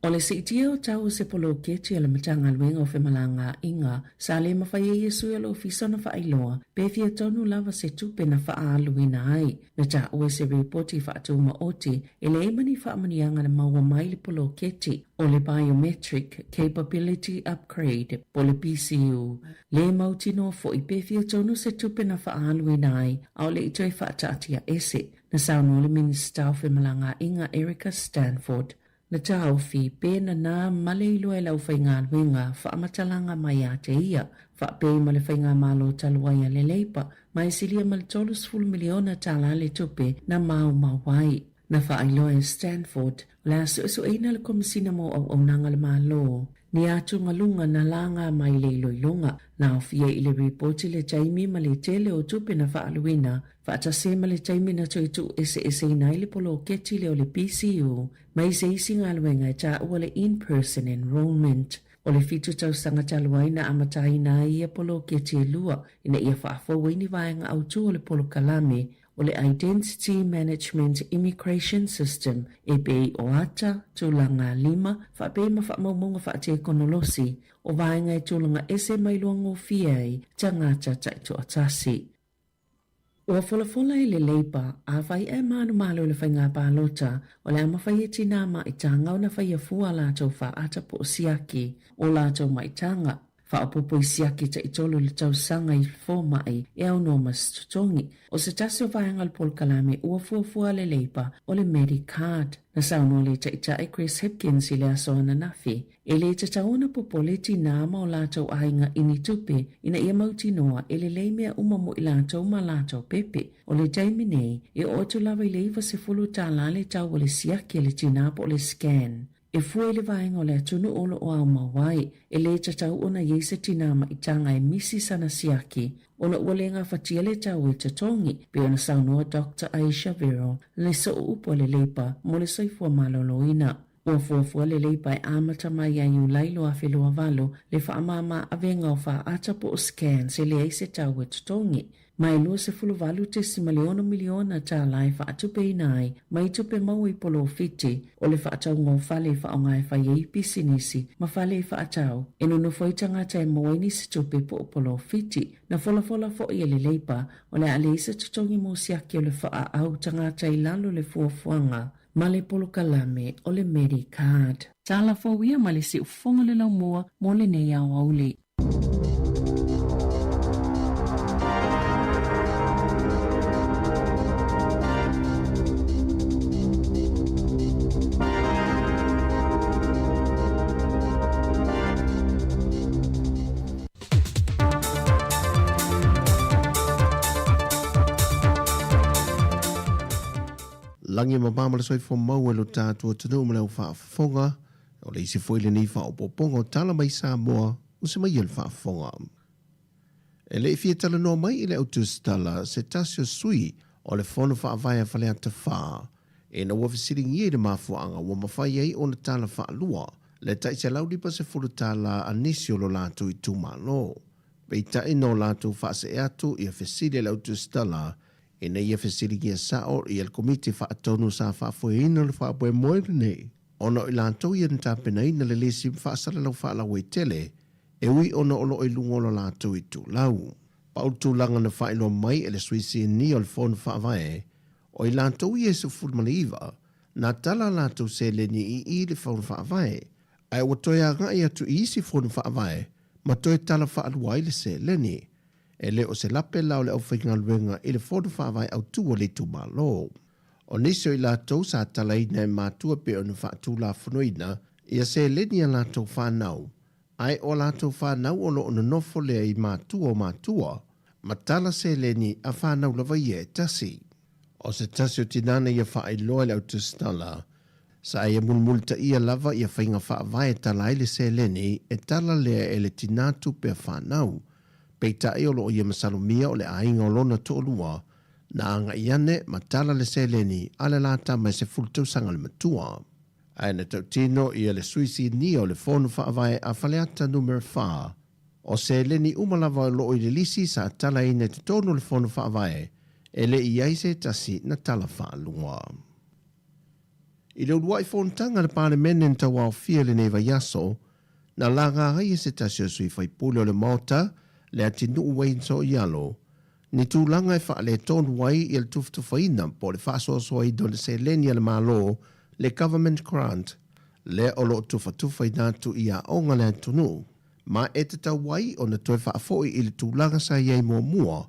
O le siitia o tau o se poloketi a le Matagaluega o Femalagaaiga sa le mafai ai e sui o le ofisa ona faailoa pe fia tonu lava se tupe na faaaluina ai. Na taua i se ripoti faatumaoti e leai ma ni faamanuiaga na maua mai le poloketi o le Biometric Capability Upgrade po o le BCU. Le mautinoa foi pe fia tonu se tupe na faaaluina ai a o le i toe faataatia ese. Na saunoa le Minisita o Femalagaaiga Erica Stanford Na taofi pe nanā ma le iloa e le aufaigaluega faamatalaga mai ia te ia, faapei ma le faigamalo talu ai a le Labour, ma e silia ma le $30 miliona tala le tupe na maumau ai. Na faailoa e Stanford, o le a suesueina le Komesina mo Auaunaga a le Malo, ni atugaluga na laga mai le iloiloga, na aofia i le ripoti le taimi ma le tele o tupe na faaaluina, faatasi ai ma le taimi na toe tuueseeseina ai le poloketi lea o le BCU mai se isi galuega e taua le In-Person Enrolment. O le fitu tausaga talu ai na amataina ai ia poloketi e lua ina ia faafou ai ni vaega autū o le polokalame o le Identity Management Immigration System e pei o ata, tulaga lima, faapea ma faamaumauga faatekonolosi o vaega e tulaga ese ma iloa gofie ai tagata taitoatasi. Ua folafola e le Labour, afai e manumalo i le faiga palota, o le a mafai e tinā maitaga ona faia fua a latou faata po o siaki o latou maitaga. Faaopoopo i siaki taitolu i le tausaga i fomai e aunoa ma se totogi. O se tasi o vaega o le polokalame ua fuafua a le Labour o le Medicard. Na saunoa le Taitai Chris Hipkins i le aso ananafi, E le tatau ona popole tinā ma o latou aiga i ni tupe ina ia mautinoa e lelei mea uma mo i latou ma latou pepe. O le taimi nei, e oo atu lava i le 90 tālā le tau o le siaki a le tinā po o le scan. E fua i le vaega o le atunuu o lo o aumau ai, e le tatau ona i ai se tinā maitaga e misi sana siaki ona ua le gafatia le tau e totogi, pei ona saunoa Doctor Ayesha Verrall, le sooupu a le Leipa mo le soifua maloloina. Ua fuafua le Leipa e amata mai ia Iulai 2028 le faamāmā avega o faata po o scans e leai se tau e totogi. Ma e $28.6 miliona tālā e faatupeina ai mai tupe maua i polofiti o le faatauga o fale e faaaoga e fai ai pisinisi ma fale e faatau e nonofo ai tagata e maua ai nisi tupe po o polofiti. Na folafola foi e le Leipa o le a leai se totogi mo siaki o le faaau tagata i lalo o le fuafuaga ma le polokalame o le Medicard. Tala fou ia ma le siufofoga le laumua mo lenei aoauli. Lagi e mama ma le soifua maua i lo tatou atunuu ma le au faafofoga. O le isi foi lenei faaopoopoga o tala mai Samoa o se mai e le faafofoga. E le i fia talanoa mai i le au tusitala se tasi o sui o le Fono Faavae a Faleata 4 ina ua fesiligia i le mafuaaga ua mafai ai ona tala faalua le tai $150 tala a nisi o lo latou itumalo. Peitai na o latou faasee atu ia fesili a le au tusitala Ina ia fesiligia sao ia le Komiti Faatonu sa faafoeina le faamoemoe lenei, ona o i latou ia na tapenaina le lisi ma faasalalau faalauaitele, e ui ona o lo o i luga o lo latou itulau. Pau le tulaga na faailoa mai e le Sui Sinia o le Fono Faavae, o i latou ia e 19, na tala a latou seleni i i le Fono Faavae, ae ua toe agai atu i isi Fono Faavae ma toe tala faalua ai le seleni. E le o se lape la o le aufaigaluega i le Fono Faavae Autu a le itumalo. O nisi o i latou sa talaina e matua pei ona faatulafonoina ia seleni a latou fanau, ae o a latou fanau o lo o nonofo lea i matua o matua, ma tala seleni a fanau lava ia e tasi. O se tasi o tinā na ia faailoa i le autusitala, sa ia mulimulitaia lava ia faiga faavae e tala ai le seleni e tala lea e le tinā tupe a fanau, Peitai o lo o ia masalomia o le aiga o lona toalua, na agai ane ma tala le seleni a le la tama e 10 tausaga le matua. Ae na tautino ia le sui sinia o le Fono Faavae a Faleata Numera 4, o seleni uma lava o lo o i le lisi sa talaina i totonu o le Fono Faavae, e le i i ai se tasi na tala faalua. I le uluai fonotaga a le Palemene na tauaofia i lenei vaiaso, na laga ai e se tasi o sui faipule o le Maota, Leatinuu Wayne So'oialo, ni tulaga e faaletonu ai le tufatufaina po o le faasoasoaina o le seleni a le Malo, le Government Grant, lea o lo o tufatufaina atu i aoga a le atunuu, ma e tatau ai ona toe faafoi i le tulaga sa i ai muamua,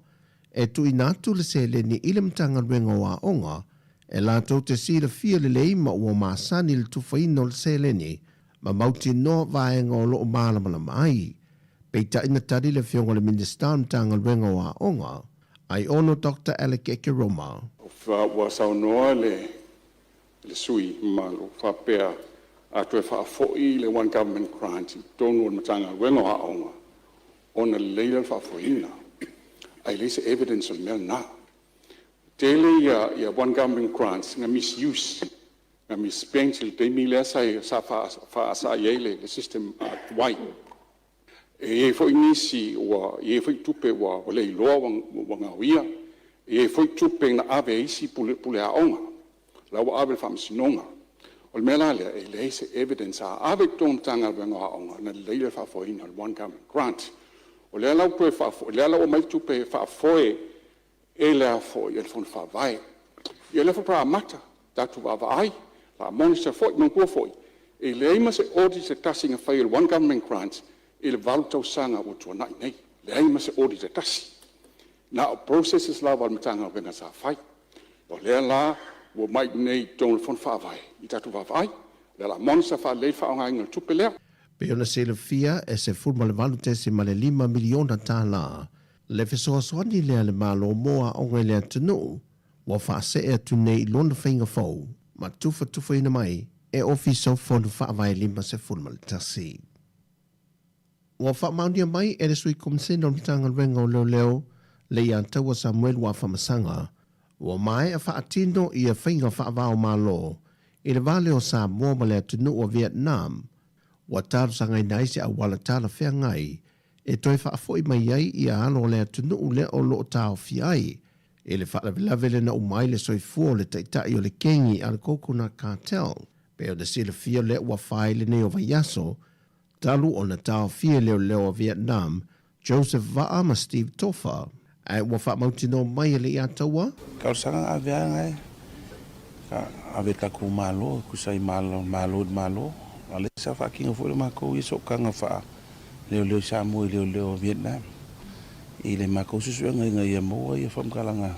e tuuina atu le seleni i le Matagaluega o Aoga e latou te silafia lelei ma ua masani i le tufaina o le seleni ma mautinoa vaega o lo o malamalama ai. Peitai na tali le Afioga i le Minisita o le Matagaluega o Aoga, Aiono Doctor Alec Ekeroma. Ua saunoa le sui mamalu faapea a toe faafoi le One Government Grant i totonu o le Matagaluega o Aoga ona lelei lea o le faafoeina, ae leai se evidence o le mea lena. Tele ia One Government Grants na misuse, na misspent i le taimi lea sa faasaai ai le system tuai. E i ai foi nisi ua i ai foi tupe ua le iloa ua gaoia, e i ai foi tupe na ave e isi pule aoga, la ua ave i le faamasinoga. O le mea la lea, e leai se evidence a ave i totonu o le Matagaluega o Aoga ona lelei lea o le faafoeina o le One Government Grant. O lea la ua toe faafoi, lea la ua aumai le tupe e faafoe e le e le Fono Faavae. Ia o lea faatoa amata, tatou vaavaai, o le a monitor foi. Manatua foi, e leai ma se audit se tasi na faia i le One Government Grant i le 8 tausaga ua tuanai nei, leai ma se audit e tasi. Na o processes lava a le Matagaluega sa fai. O lea la ua omai i inei i totonu o le Fono Faavae i tatou vaavaai. O lea o le a monitor faalelei le faaaogaina o le tupe lea. Pei ona silafia e $18.5 miliona tala le fesoasoani lea a le Malo mo aoga i le atunuu ua faasee atu nei i lona faiga fou ma tufatufaina mai e Ofisa o Fono Faavae 51. Ua faamaonia mai e le Sui Komisena o le Matagaluega o Leoleo, Leiataua Samuelu Afamasaga, ua maea faatino ia faiga faava-o-Malo i le va lea o Samoa ma le atunuu o Vietnam, ua talosagaina ai se auala talafeagai e toe faafoi mai ai ia alo o le atunuu lea o lo o taofia ai i le faalavelave lea na uma ai le soifua o le taitai o le kengi a le Coconut Cartel. Pei ona silafia lea ua fai lenei o vaiaso talu ona taofia e leoleo a Vietnam, Joseph Vaa ma Steve Tofa, ae ua faamautinoa mai e Leiataua. Talosaga aveaga e ka ave tatou Malo tusa ai Malo i le Malo, a o lea sa faatino foi le matou ia sootaga faa leoleo i Samoa i leoleo a Vietnam i le matou suesuega ina ia maua ia faamatalaga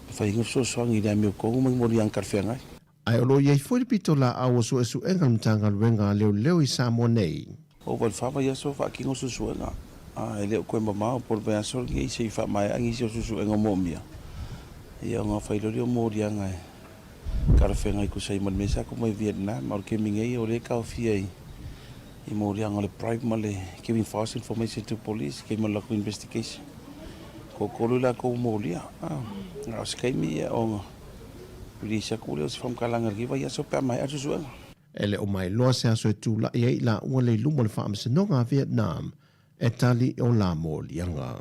e fai ai ni fesoasoani i le amiotonu ma ni moliaga talafeagai. Ae o lo o i ai foi le pitolaau o suesuega a le Matagaluega a Leoleo i Samoa nei. Ova i le fa vaiaso faatino suesuega, a e le o toe mamao po o le vaiaso lenei se i faamaea nisi o suesuega moomia, ia ona fai loa lea o moliaga e talafeagai tusa ai ma le mea sa tuu mai Vietnam. A o le taimi nei o lea e taofia i i moliaga o le bribe ma le giving false information to police kei ma le latou investigation. Toatolu i latou ua molia, a o se taimi ia ona Release atu lea o se faamatalaga i lenei vaiaso pe a maea le suesuega. E le o mailoa se aso e tula'i ai i laua le i luma o le Faamasinoga a Vietnam e tali o la moliaga.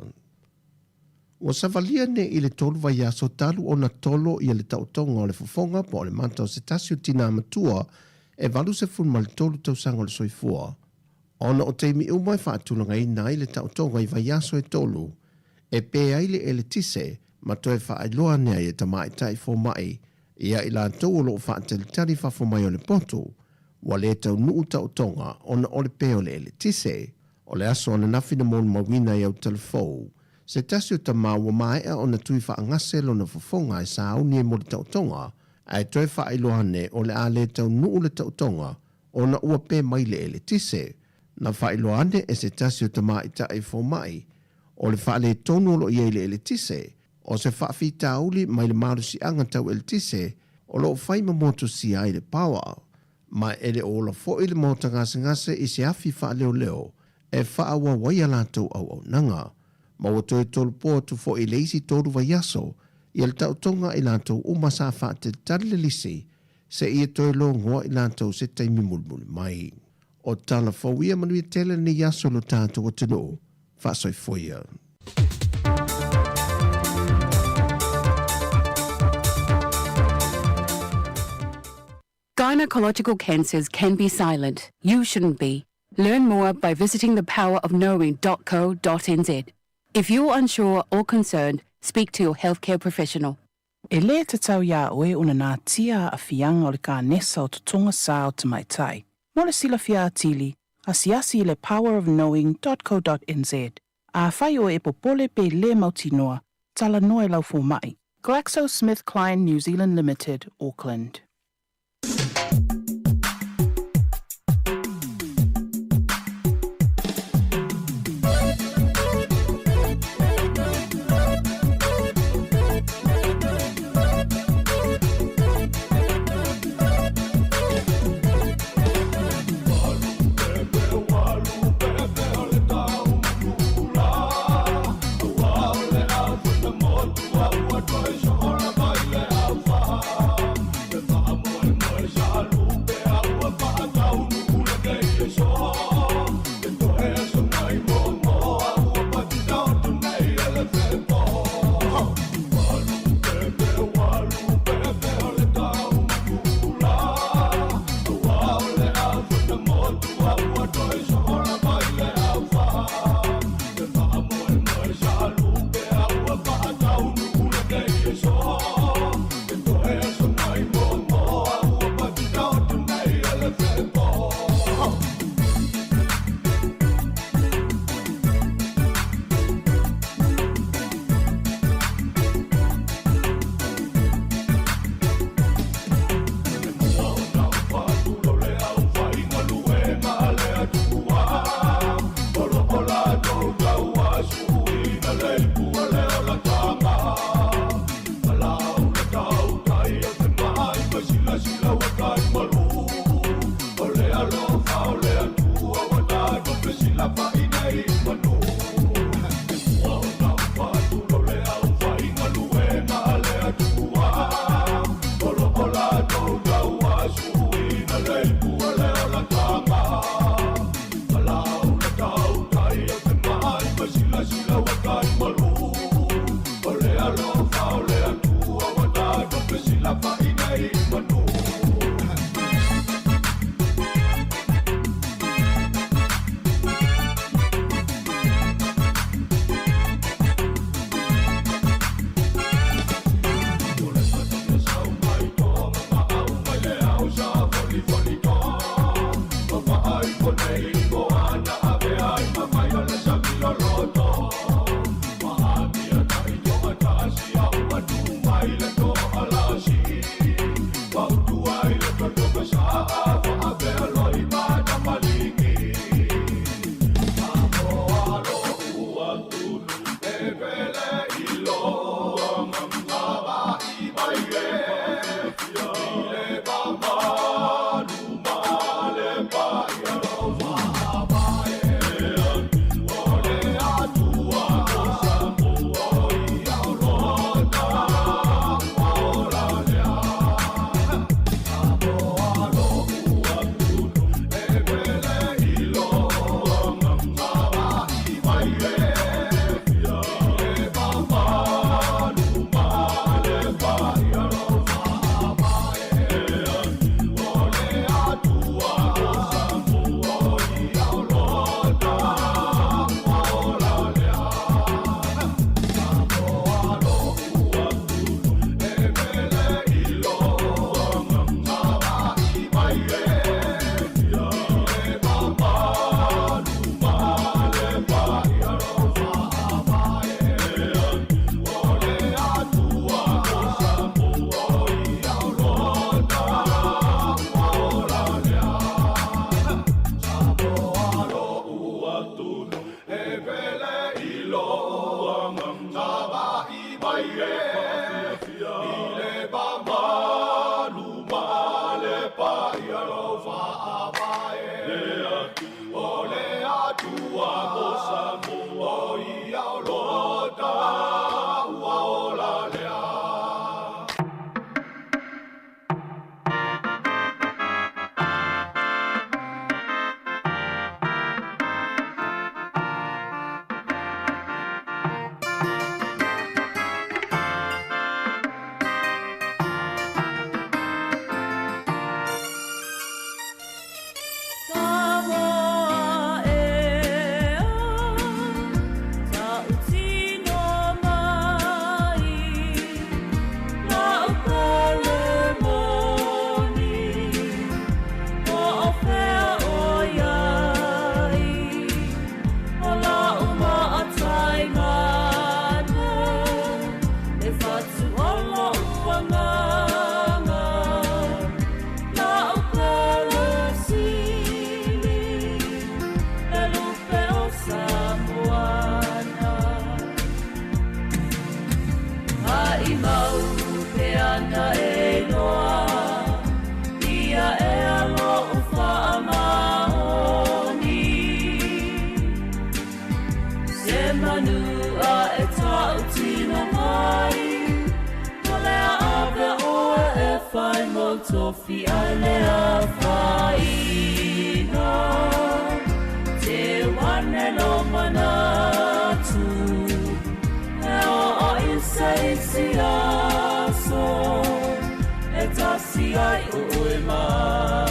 Ua savalia nei i le tolu vaiaso talu ona tolo ia le taotoga o le fofoga po o le mata o se tasi o tinā matua e 83 tausaga o le soifua, ona o taimi uma e faatulagaina ai le taotoga i vaiaso e tolu e pē ai le eletise ma toe faailoa ane ai e tamaitai fomai ia i latou o lo o faatalitali fafo mai o le potu ua lē taunuu taotoga ona o le pē o le eletise. O le aso ananafi na molimauina ai Autalafou, se tasi o tama ua maea ona tui faagase lona fofoga e sauni ai mo le taotoga, ae toe faailoa ane o le a lē taunuu le taotoga ona ua pē mai le eletise. Na faailoa ane e se tasi o tamaitai fomai o le faaletonu o lo o i ai le eletise, o se faafitauli mai le malosiaga tau eletise o lo o fai ma motusia ai le power, ma e le o ola foi le maota gasegase i se afi faaleoleo e faaauau ai a latou auaunaga. Ma ua toe tolopo atu foi i le isi tolu vaiaso ia le taotoga i latou uma sa faatalitali le lisi seia toe logoa i latou se taimi mulimuli mai. O tala fou ia manuia tele lenei aso lo tatou atunuu. Faasoifua ia. Gynecological cancers can be silent. You shouldn't be. Learn more by visiting thepowerofknowing.co.nz. If you're unsure or concerned, speak to your healthcare professional. E lē tatau iā oe ona natia aafiaga o le kanesa o totoga sā o tamaitai. Mo le silafia atili, asiasi i le powerofknowing.co.nz. Afai oe e popole pe lē mautinoa, talanoa i lau fomaʻi. GlaxoSmithKline New Zealand Limited, Auckland. Se manu a e tautino mai, O le ave oe e whai mo tofi a le awhaina. Te wane lo manatu, E o o i se isi aso, E tasi ai o oe mau.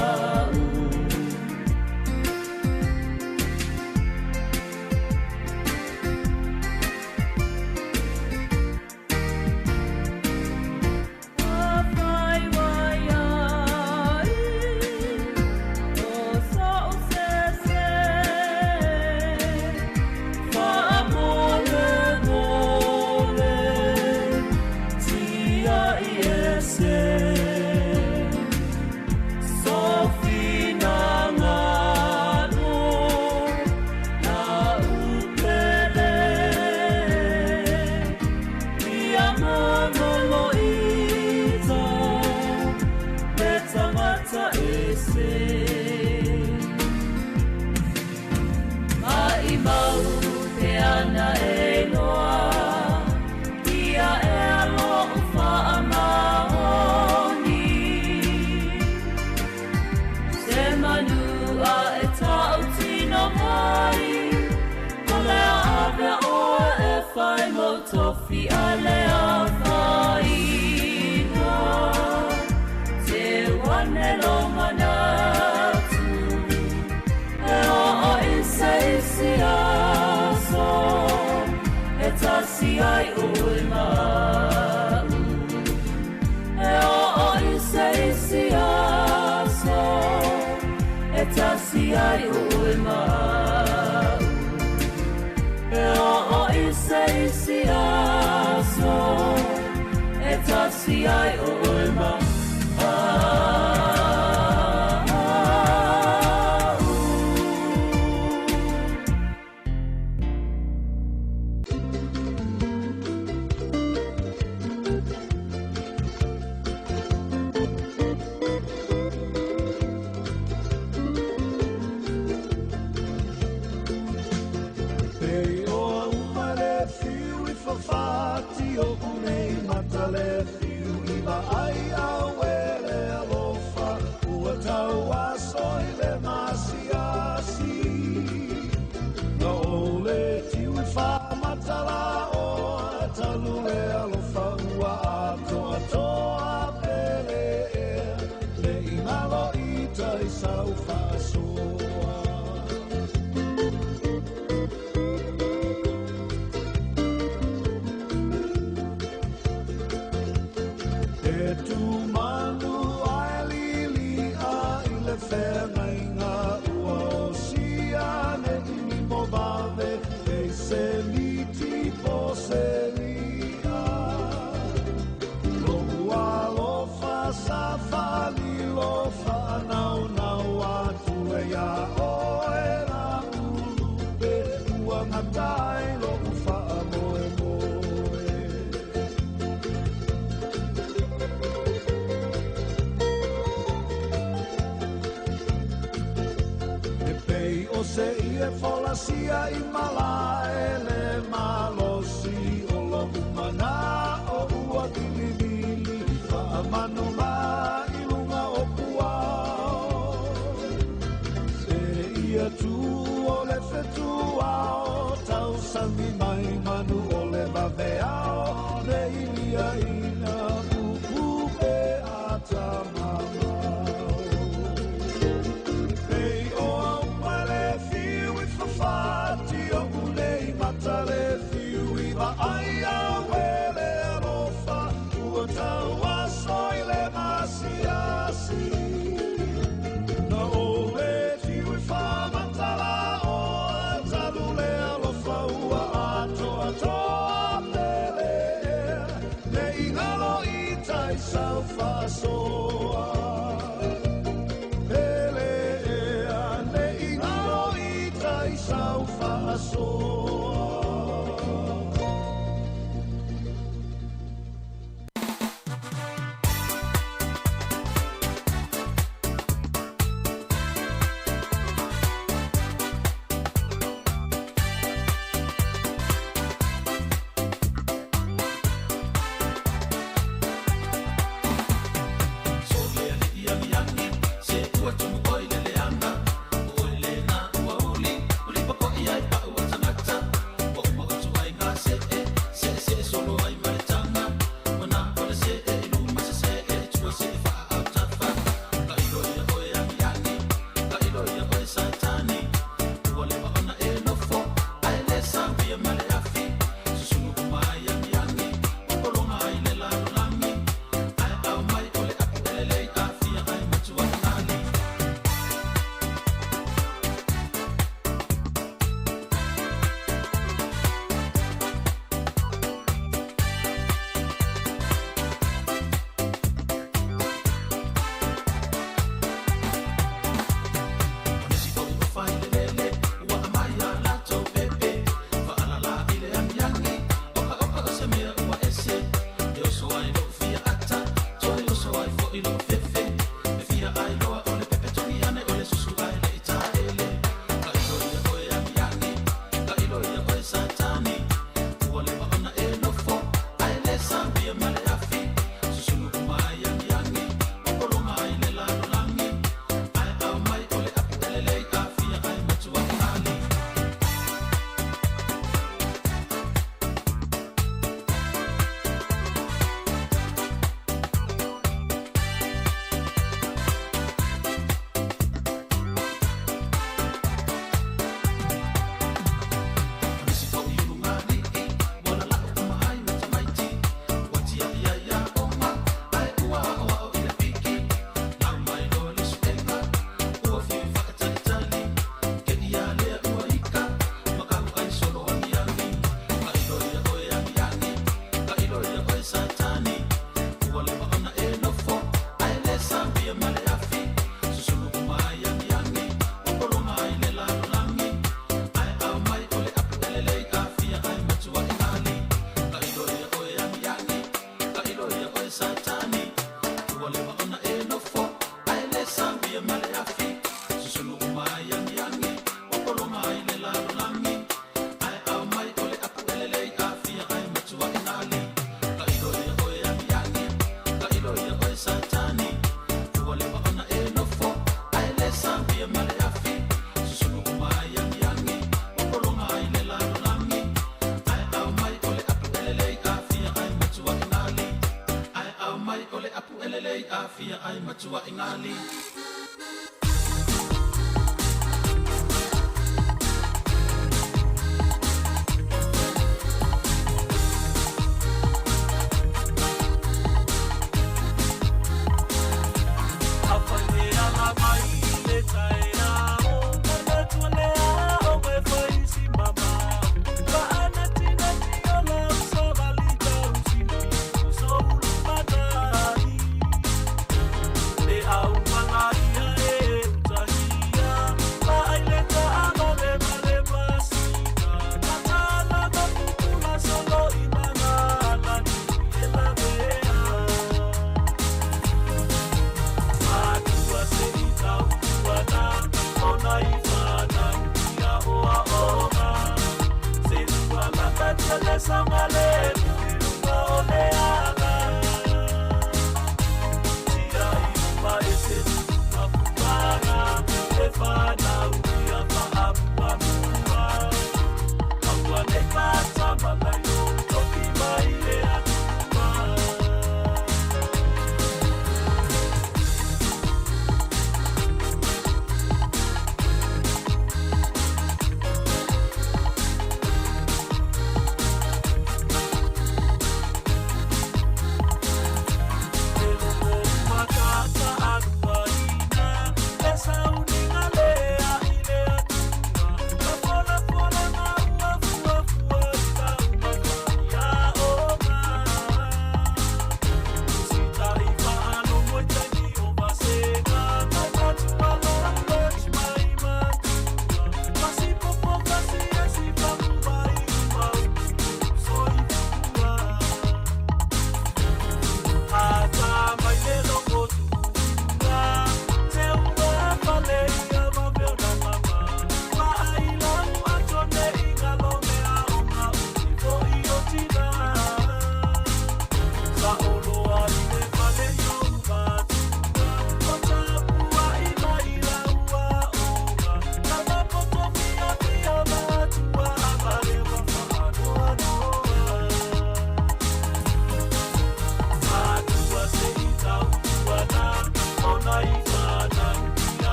fetuatuaʻiga alii.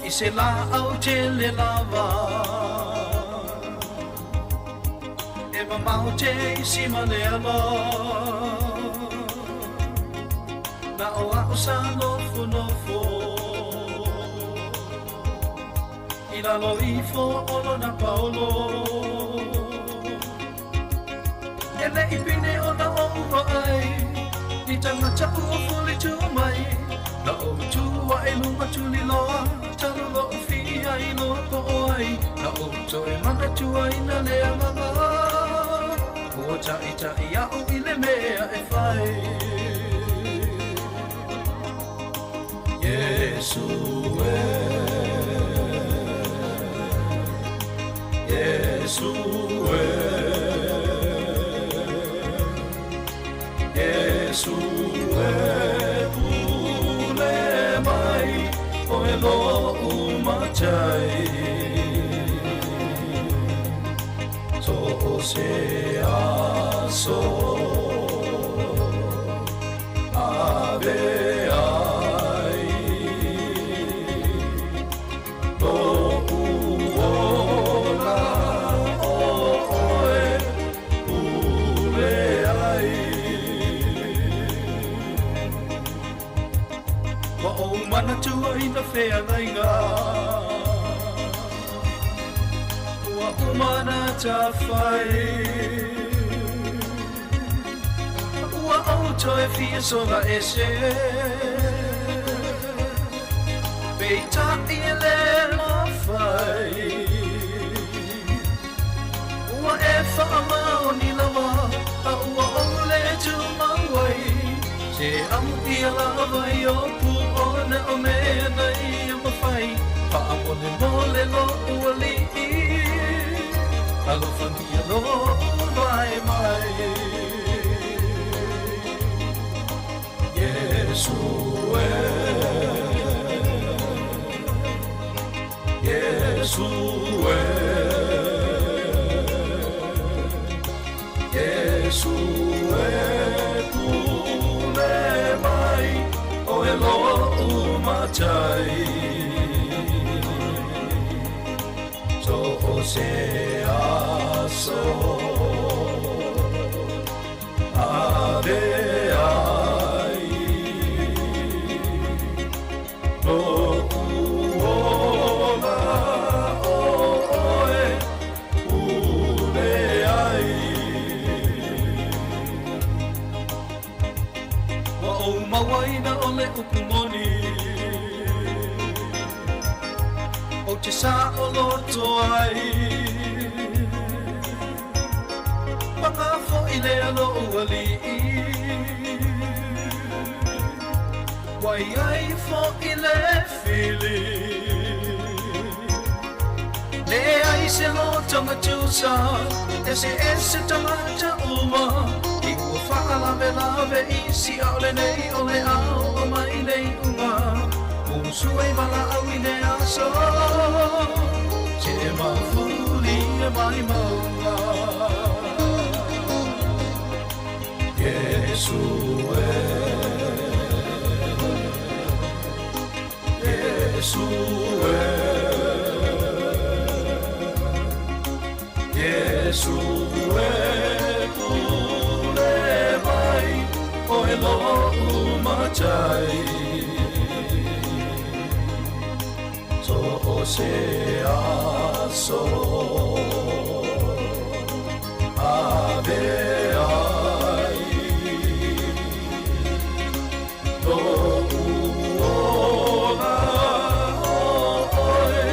I se laau tele lava E mamao te isi ma le alo Na o ao sa nofo nofo I lalo ifo o lona paolo E le i pine o na o ua ai Ni tangata ua fuli tu mai Na o tua e lunga tuli loa Talo lo o fia i lo po o ai Na o toe mana tua ina le agaga Ua tai tai au i le mea e whai. Iesu e Iesu e Iesu e pule mai o e lo'u matai So o se aso ave ai Lo'u ola o oe pule ai Wa o manatua i na feagaiga Ua umana tawhai Ua auto e fia sola ese Peita i le mawhai Ua e whaamao ni lawa A ua ole tu mauai Se amu ia lava i o pu o na o mea na ia mawhai Whaamone mole lo ua li'i Alofa nia lo vai mai Iesu e Iesu e Iesu e pule mai o e lo'u matai So o se aso ave ai Lo'u ola o oe pule ai Wa o mawaina o le upu moni O te sa o loto ai Panga fo i le alo uali'i Wai ai fo i le fili Le ai se lotonga tusa E se ese tangata uma I ua whaalave lave i si au le nei o le ao o mai nei unga Musu e wala au i le aso Se mafuli e mai maunga Iesu e Iesu e Iesu e pule mai o e lo'u matai So o se aso ave ai Lo'u ola o oe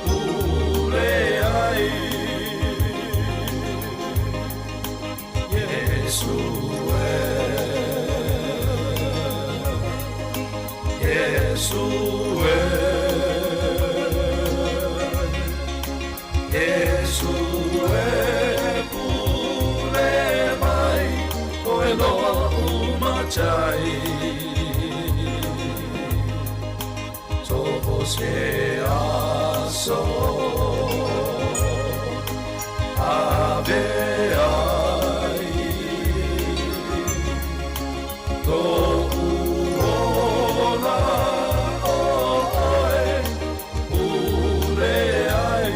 pule ai Iesu e Iesu e Iesu e pule mai o e lo'u matai So o se aso ave ai Lo'u ola o oe pule ai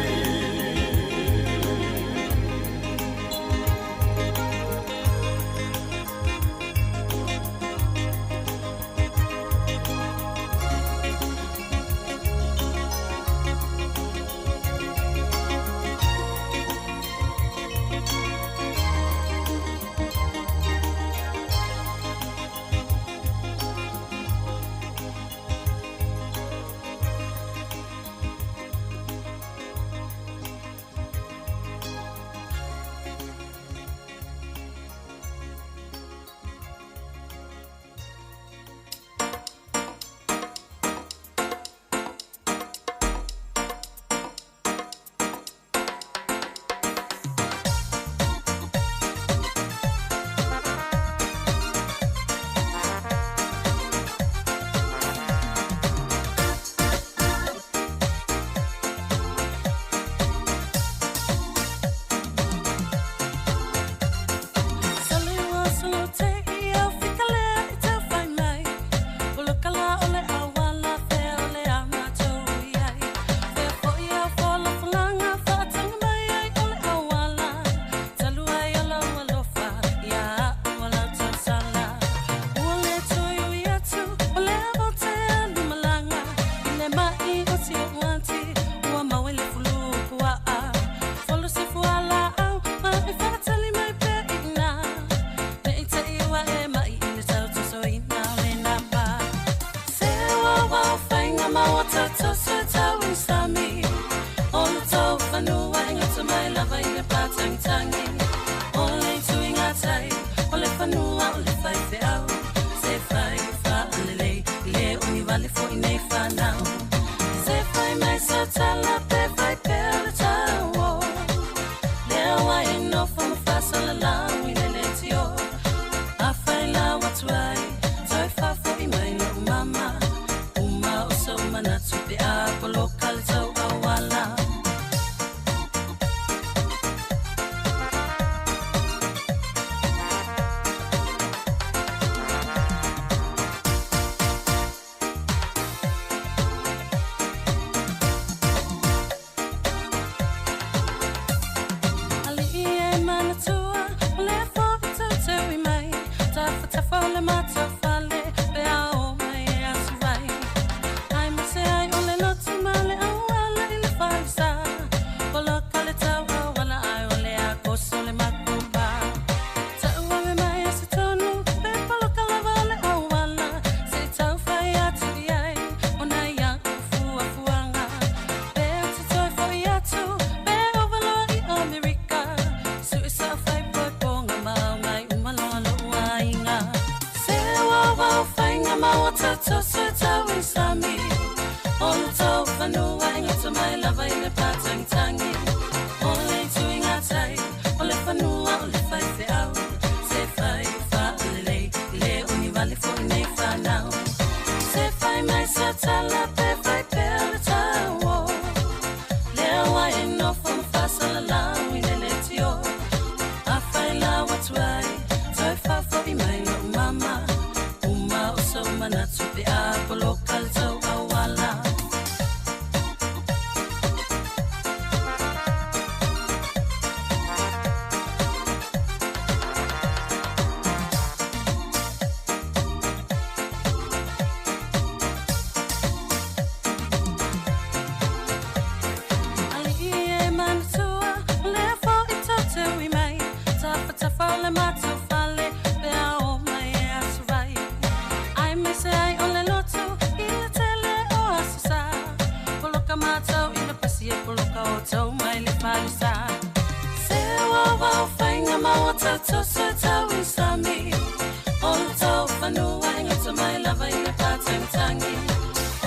le matou fale pe a oo mai e aso vai. Aemaise ai o le lotu i le tele o aso sa. Poloka matou i le pasi e poloka outou mai le falesa. Se ua wau whainga maua tatou se tau i sami. O le tau whanua e ngata mai lava i le pātangitangi.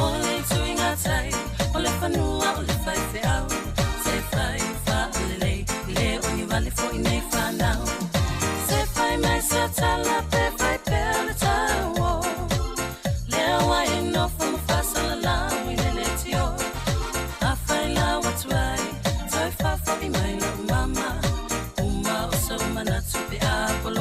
O le itu i ngā tai, o le whanua o le whai wheau. Se whai whaalelei, le o ni wale fo i nei whanau. Se whai mai se tala pe whai pea le tau o. Lea wai e nofo ma whasala lau i le le tio. A whai lau atu ai, toi whawhai mai lau mama. Uma o sau manatu pe a poloka.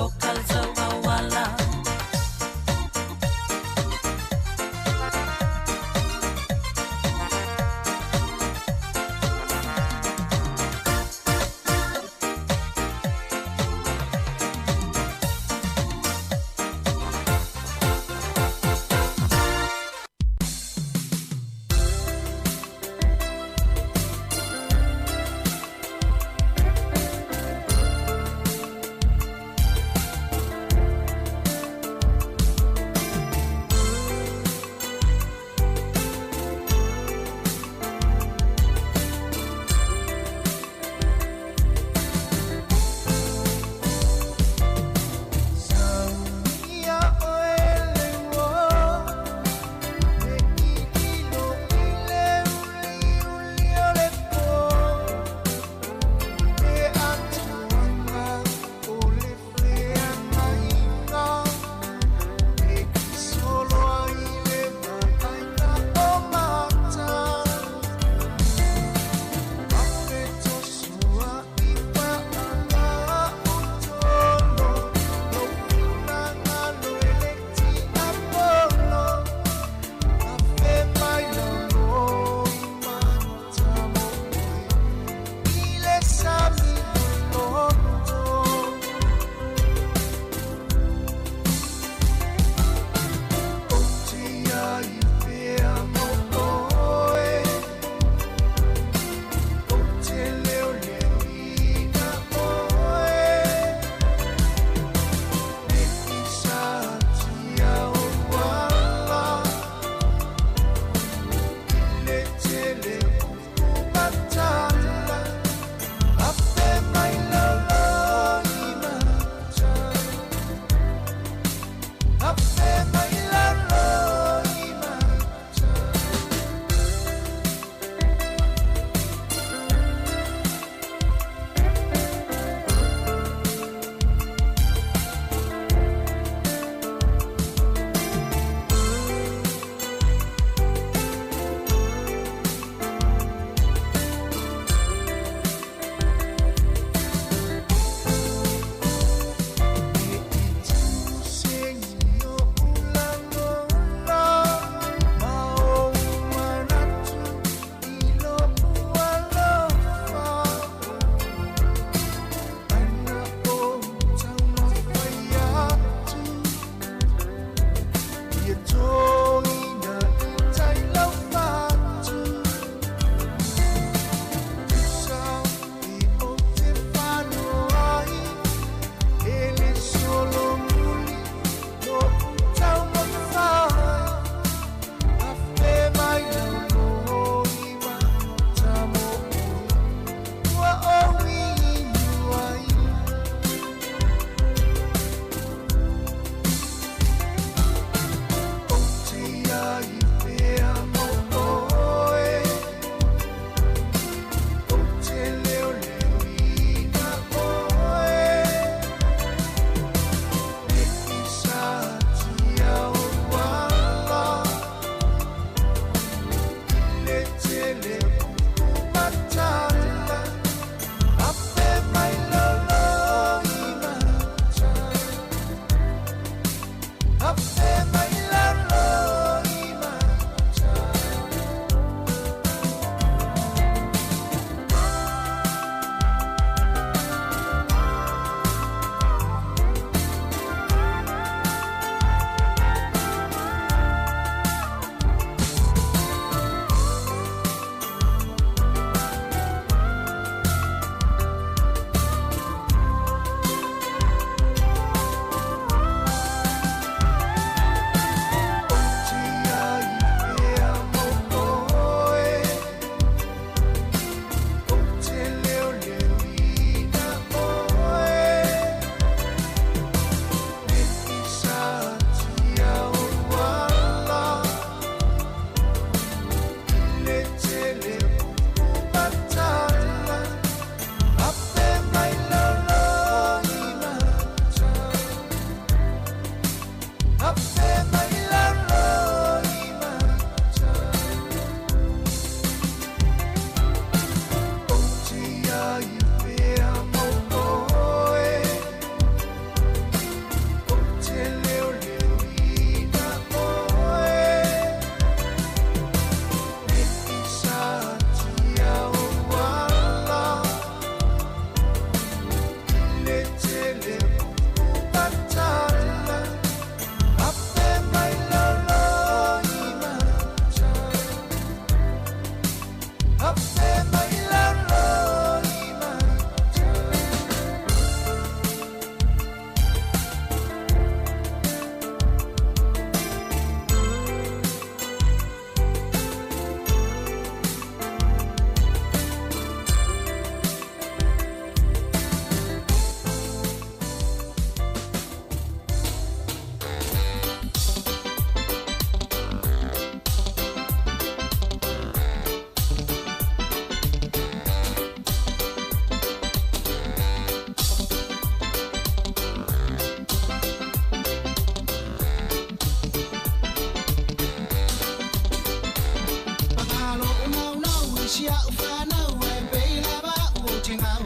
si au whanau e pei lava u te ngau.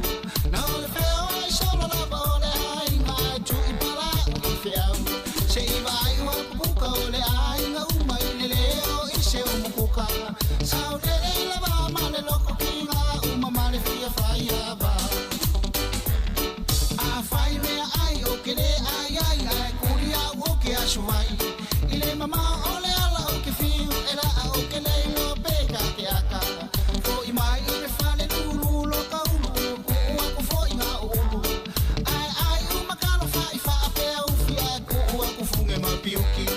Na o le wheo ai solo lava o le ainga e tu i pala u i whiau. Se i vai ua pupuka o le ainga uma i le leo i se umukuka. Sau lele lava ma le loko ki ngā uma ma le fia whai ava. A whai mea ai o ke le ai ai ai kuri au o ke asuai. I le mama o le ala o ke whiu e la o ke leilo pe ka ke aka. Fo i mai i le whale lulu lo ka ulu ku ua ku fo i ngā ulu. Ai ai u makalo wha i wha apea ufi ai ku ua ku funge ma piuki.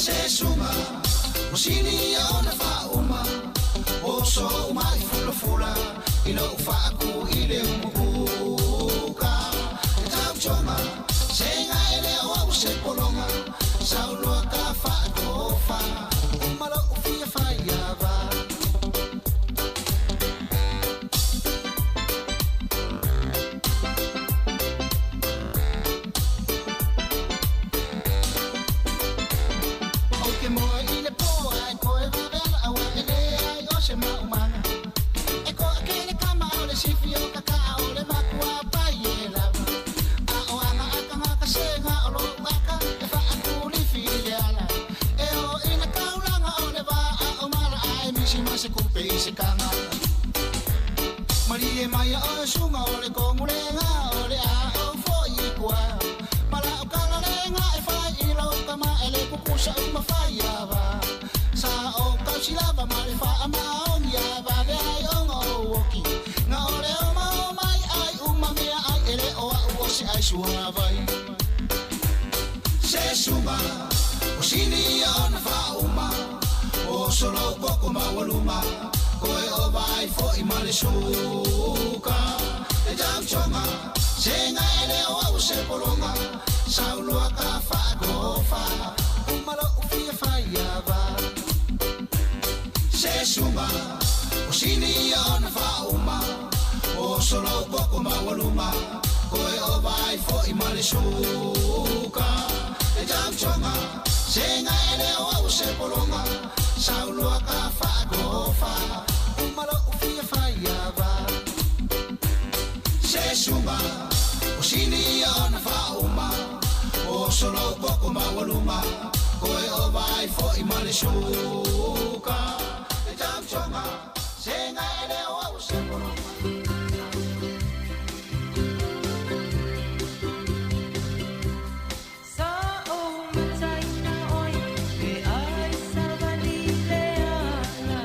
Se sunga, o sini ia ona wha uma. O so uma i fula fula, i lo wha aku i le umukuka. E tau chonga, se nga ele o au se polonga. Sau loa ka wha tofa, umalo u fia whai ava. O ke moe i le pō ai koe vavela aua e le ai o se maumanga. E koa ke le kama o le sifi o kaka o le makua pai e lava. A o anga aka ngaka se nga o lo aka e wha akulifi i le ala. E o ina kaulanga o le vā a o mala ai misi ma se kupe i se kanga. Marie mai o sunga o le kongulenga o le a o foi i kua. Mala o kalalenga e whai i lau kama e le kukusa u mawhai ava. Sa o kausilava ma le wha ama ongi ava ve ai ongo o oki. Nga o le o ma o mai ai uma mea ai e le o au o se ai suavai. Se sunga, o sini ia ona wha uma. O solo koko mawaluma. Koe o vai foi ma le suka. E tau chonga, se nga ele o au se polonga. Sau loa ka wha kofa, umalo u fia whai ava. Se sunga, o sini ia ona wha uma. O solo koko mawaluma. Koe o vai foi ma le suka. E tau chonga, se nga ele o au se polonga. Sau loa ka wha kofa, umalo u fia whai ava. Se sunga, o sini ia ona wha uma. O solo koko mawaluma. Koe o vai foi ma le suka. E tau chonga, se nga ele o au se polonga. Sa o mataina oi, e ai savali le ala.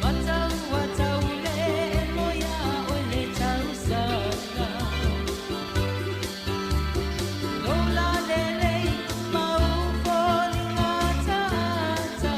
Matau atau le moia o le tausaka. Lola lele mau foli ngata ata.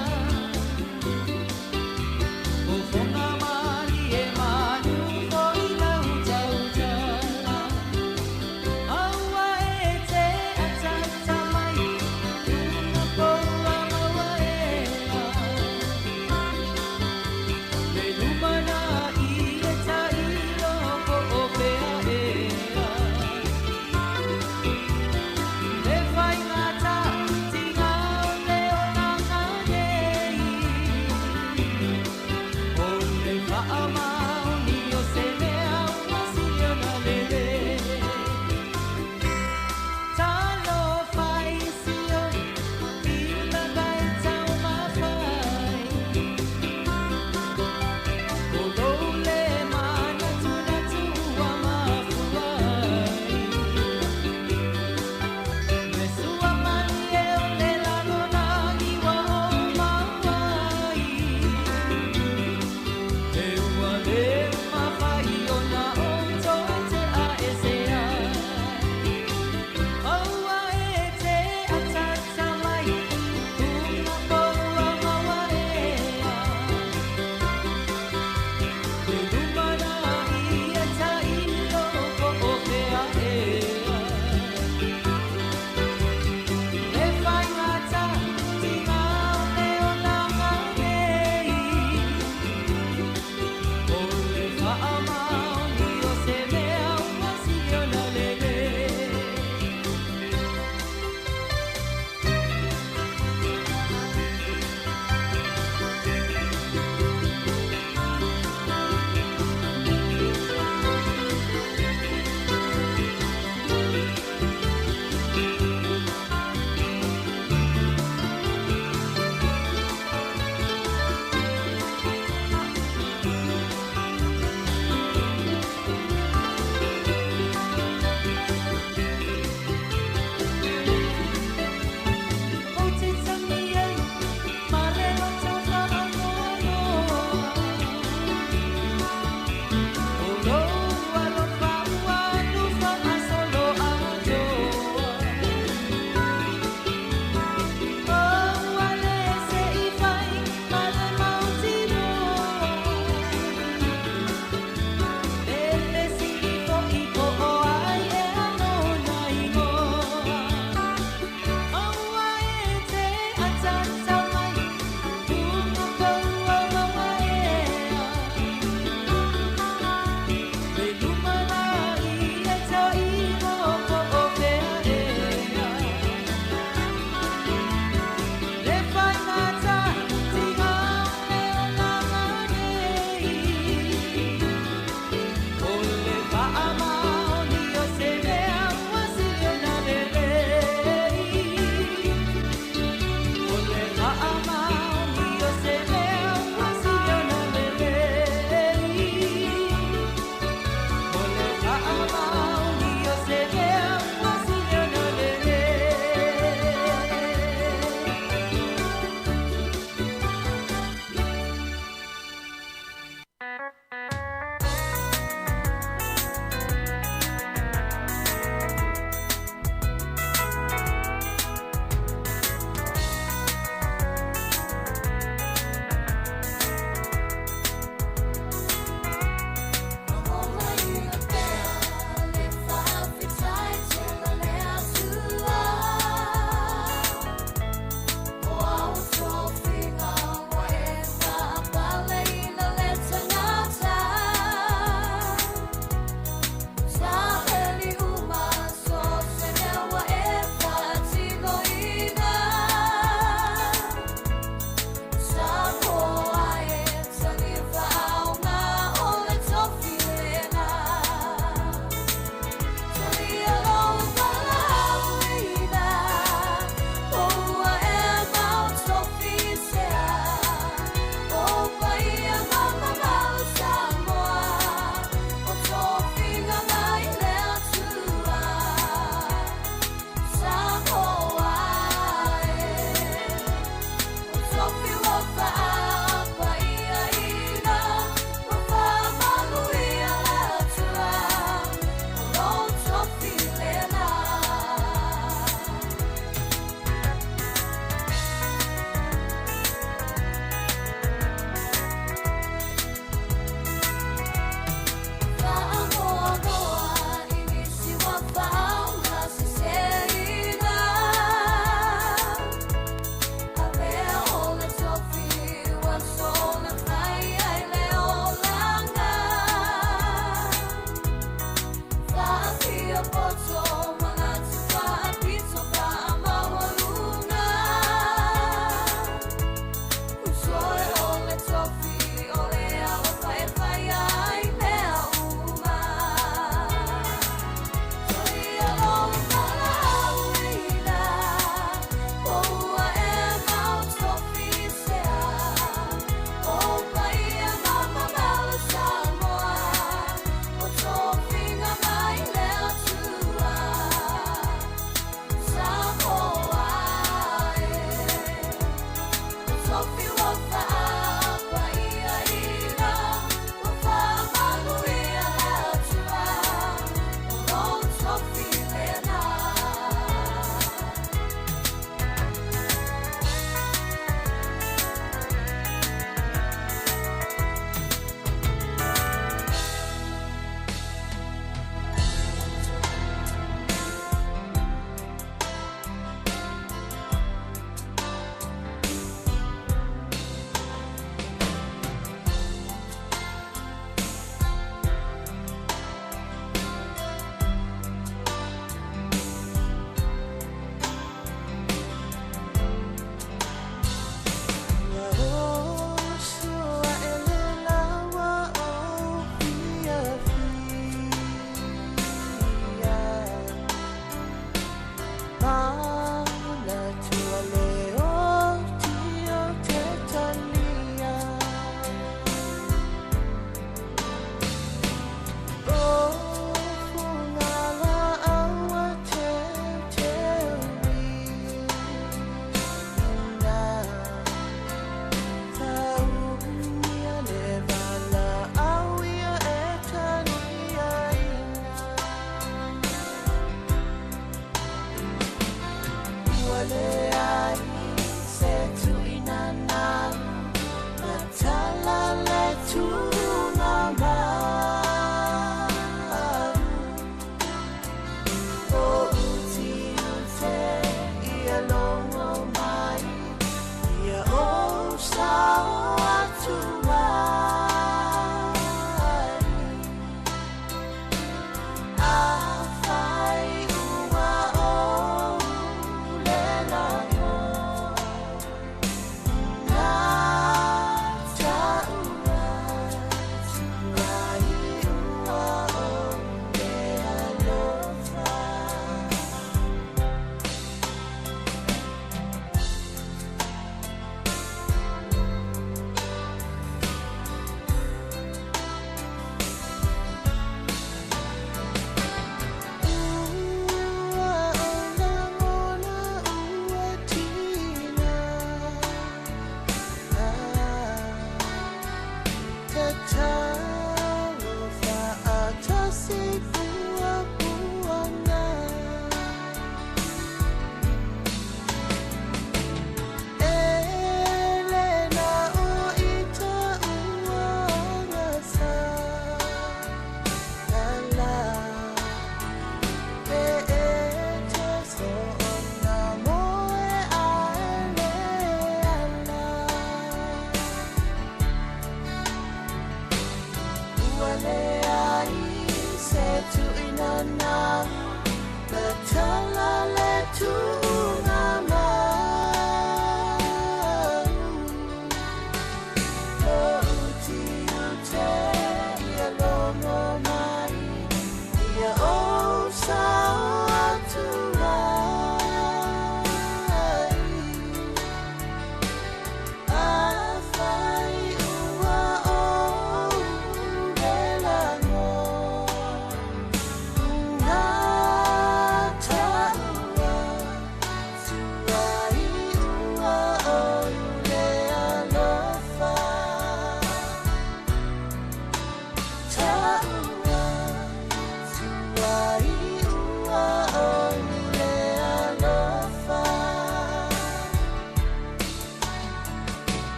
Faafetai.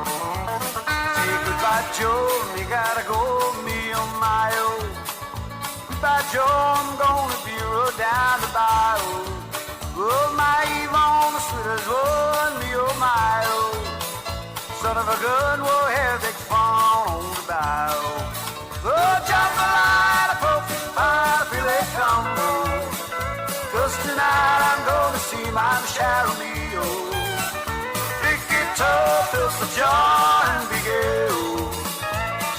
Say goodbye, Joe, me gotta go, me oh my oh. Goodbye, Joe, I'm gonna be rode down the bayou. Oh, my Yvonne, the sweetest one, me oh my oh. Son of a gun, we'll have big fun on the bayou. Oh, jambalaya, pork pie, filet combo. Cause tonight I'm gonna see my Michelle O'Neill. Big guitar fills the jar and big ale.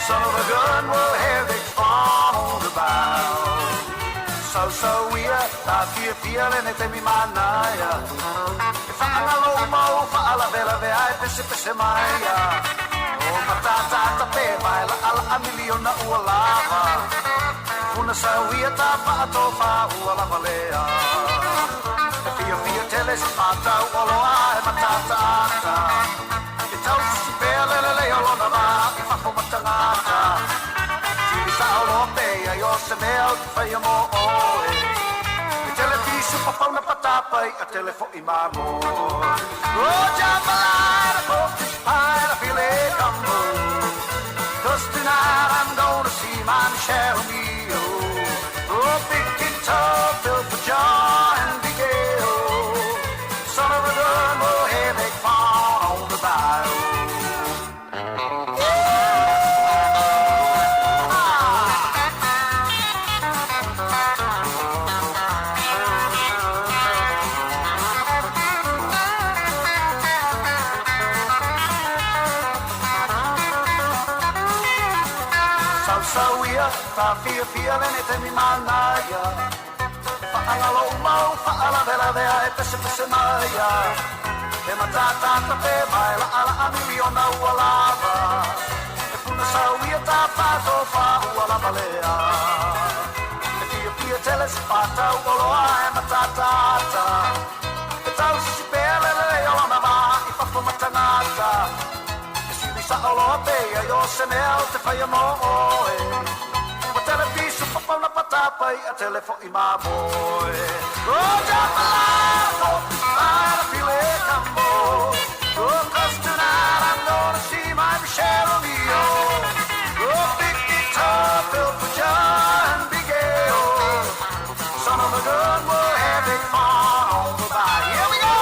Son of a gun, we'll have big fun on the bayou. So, so we are, ta fia fia le ne te mi manaia. E whaangalo mau, whaala vela ve ai pese pese maia. O matata ta pe mai la ala a miliona ua lava. Funa sauia ta whaatofa ua lava lea. E fia fia tele se whātau oloa e matata ata. E tau sisi pea lele le olona vā i whafo matangata. Tiri sa olo pe ai o se mea o te whaia mō oe. E televisu papauna patapai a telefo i mamo. O jambalaya, pork fish pie, and a filet gumbo. Cause tonight I'm gonna see my Michelle O'Neill. Oh, big guitar filled for John and Big Ale. Son of a gun, we'll have big fun on the bayou. So so ia, ta fia fia le ne te mi manaia. Whaangalo mau, whaala vela vea e pese pese maia. E matata ta pe mai la ala a miliona ua lava. E puna sauia ta whātofa ua lava lea. E fia fia tele se whātau oloa e matata ata. E tau sisi pea lele le olona vā i whafo matangata. E siri sa oloa pe ai o se mea o te whaia mō oe. O televisu papauna patapai a telefo i mamoe. O jambalaya, pork fish pie, and a filet gumbo. Oh, 'cause tonight I'm gonna see my Michelle O'Neill. Oh, big guitar filled for John Big Ale. Son of a gun, we'll have big fun on the bayou. Here we go!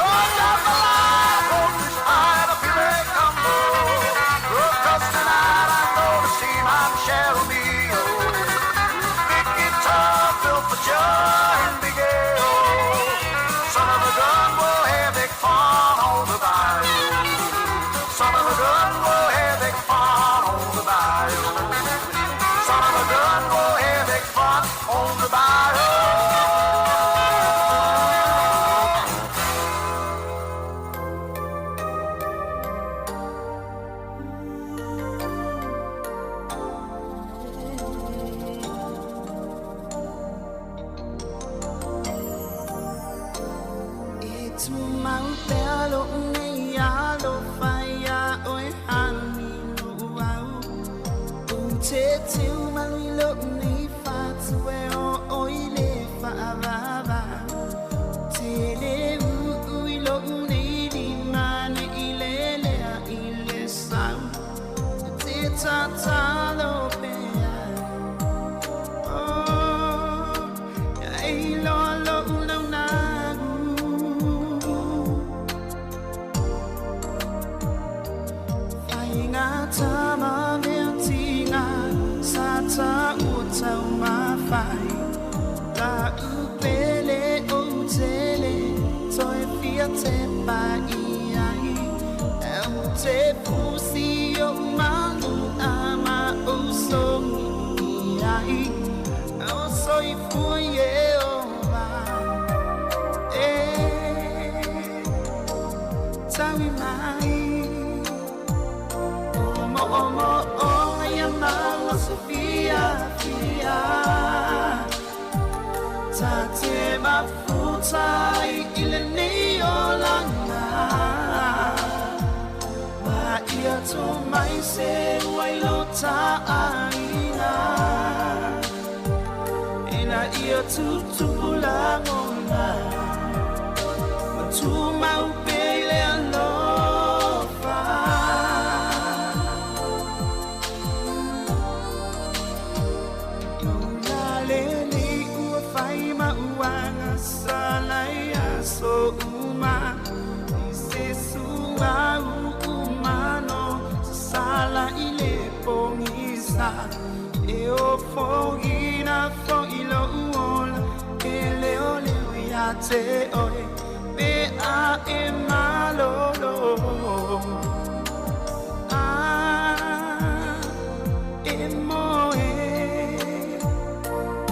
Oh, jambalaya, pork fish pie, and a filet gumbo. Oh, 'cause tonight I'm gonna see my Michelle O'Neill. Big guitar filled for John Big Ale. Son of a gun, we'll have big fun on the bayou. Son of a gun, we'll have big fun on the bayou. Son of a gun, we'll have big fun on the bayou. E tumau pea lo nei alo whaia o e hani no au. U te teu maui lo nei whatu e o oi le whaavava. Te le ui lo nei lima ne i le lea i le sau. Te tatalo pea. Oh, e loa lo ulau na fia te pai ai E o te fusi o malu a ma o songi i ai O soifua Ieova E taui mai O mo o mo o ngai ama o se fia fia Ta te mafutai i lenei olaga Ma ia tō mai se ua i lo ta'aiga Ina ia tutupu lagona Ma tumau pea i le alofa Ua lelei ua fai ma uaga sala i aso uma I se suau umano Sasala i le pogisa E ofogina fo'i lo'u ola E leoleo ia te oe Pe a e malolo A e moe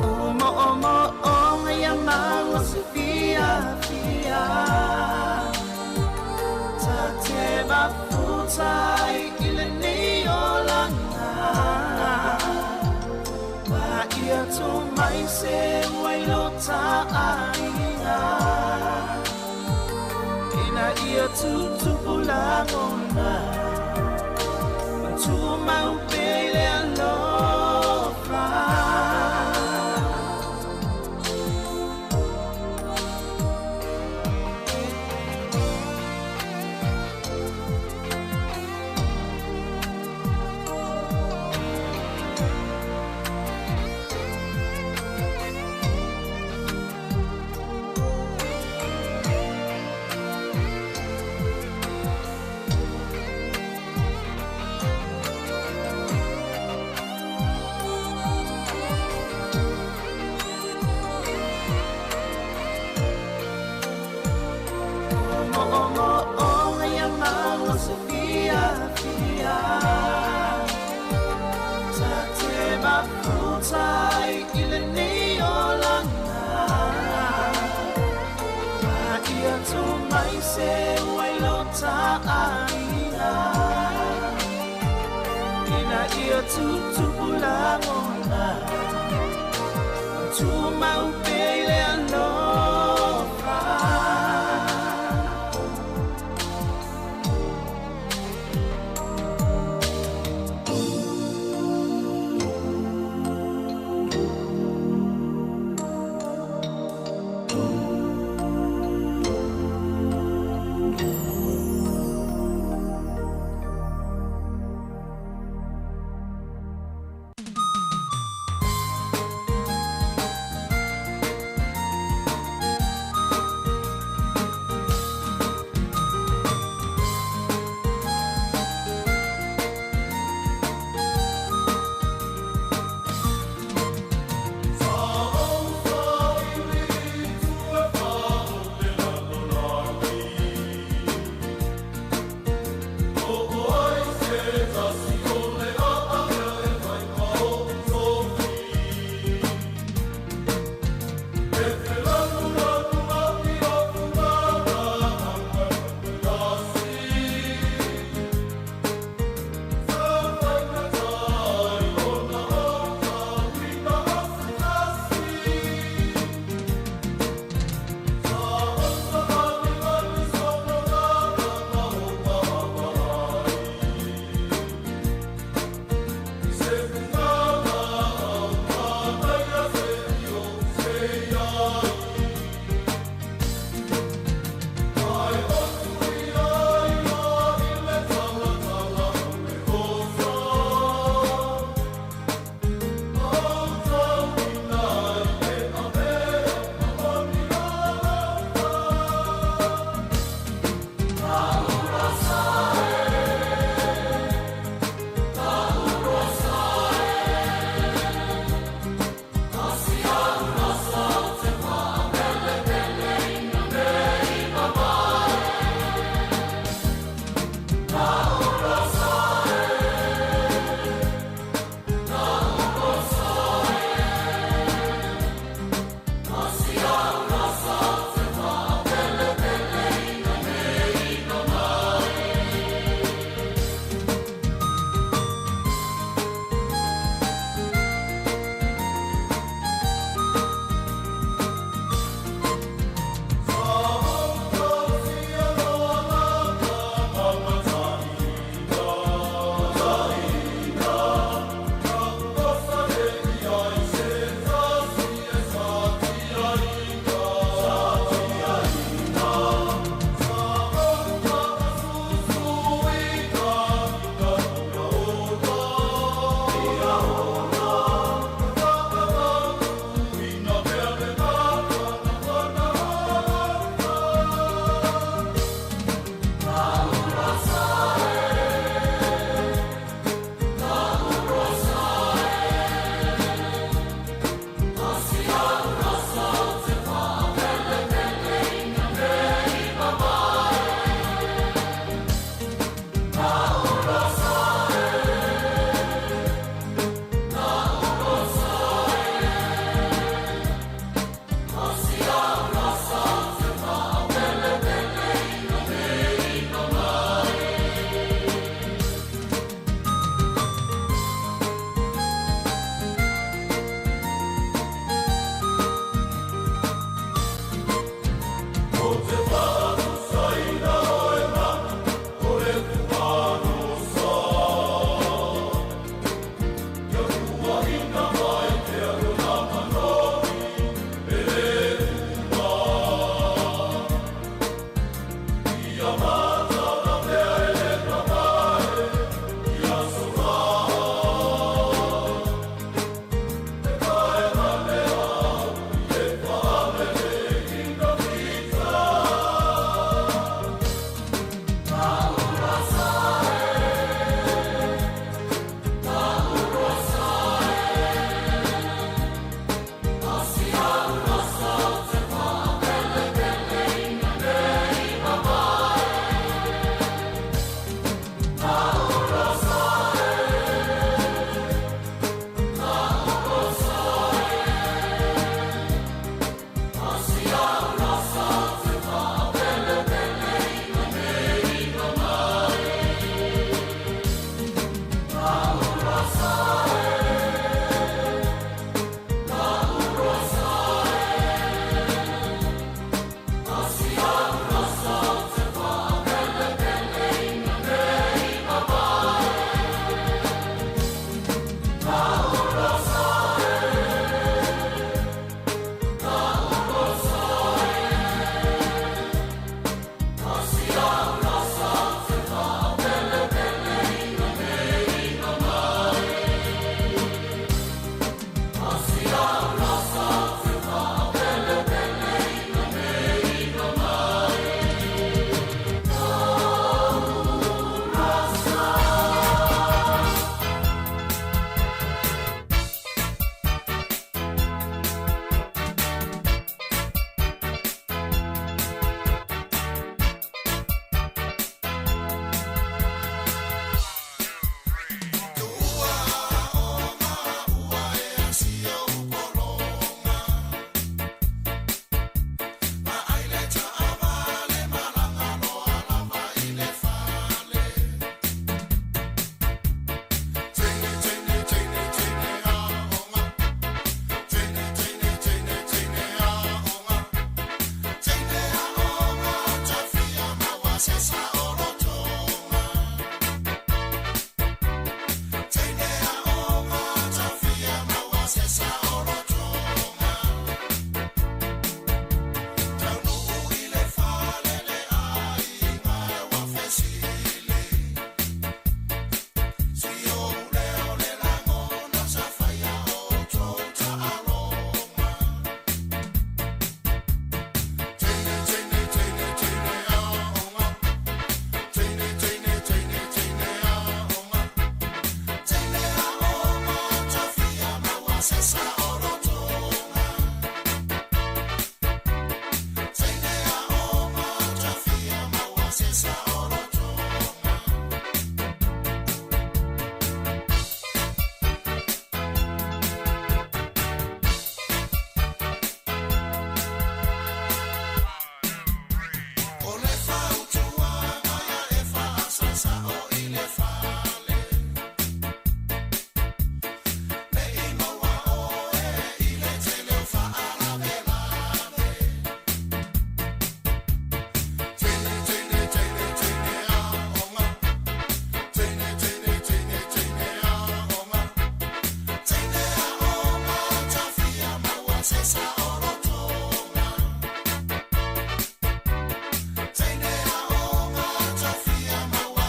O mo o mo o ngai ama o se fia fia Ta te mafutai i lenei olaga Ma ia tō mai se ua i lo ta'aiga Ina ia tutupu lagona Ma tumau pea i le alofa Mo o mo o ngai ama o se fia fia Ta te mafutai i lenei olaga Ma ia tō mai se ua i lo ta'aiga Ina ia tutupu lagona Ma tumau pea i le alofa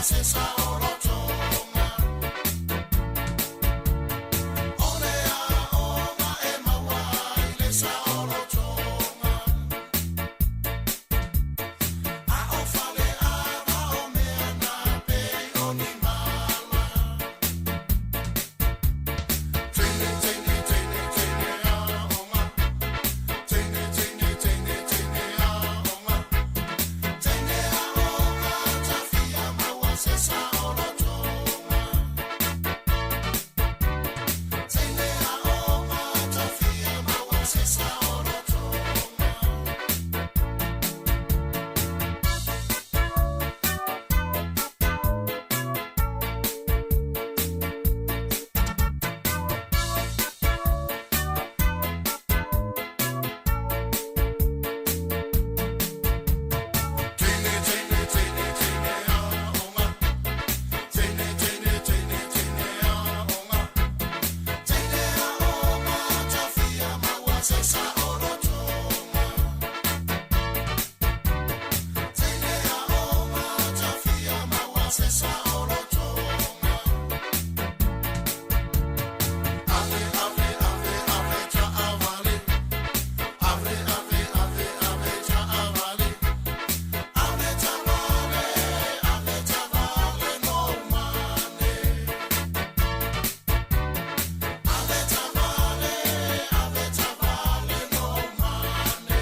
se sa olotoga. O le aoga e maua ai le saolotoga. A o faleava o mea na pei o ni mala. Teine, teine, teine, teine aoga. Teine, teine, teine, teine aoga. Teine aoga tafia maua se saolotoga. Teine aoga tafia maua se saolotoga. Teine, teine, teine, teine aoga. Teine, teine, teine, teine aoga. Teine aoga tafia maua se saolotoga. Teine aoga tafia maua se saolotoga. Ave, ave, ave, ave taavale. Ave, ave, ave, ave taavale. Ave tavale, ave tavale no mane. Ave tavale, ave tavale no mane.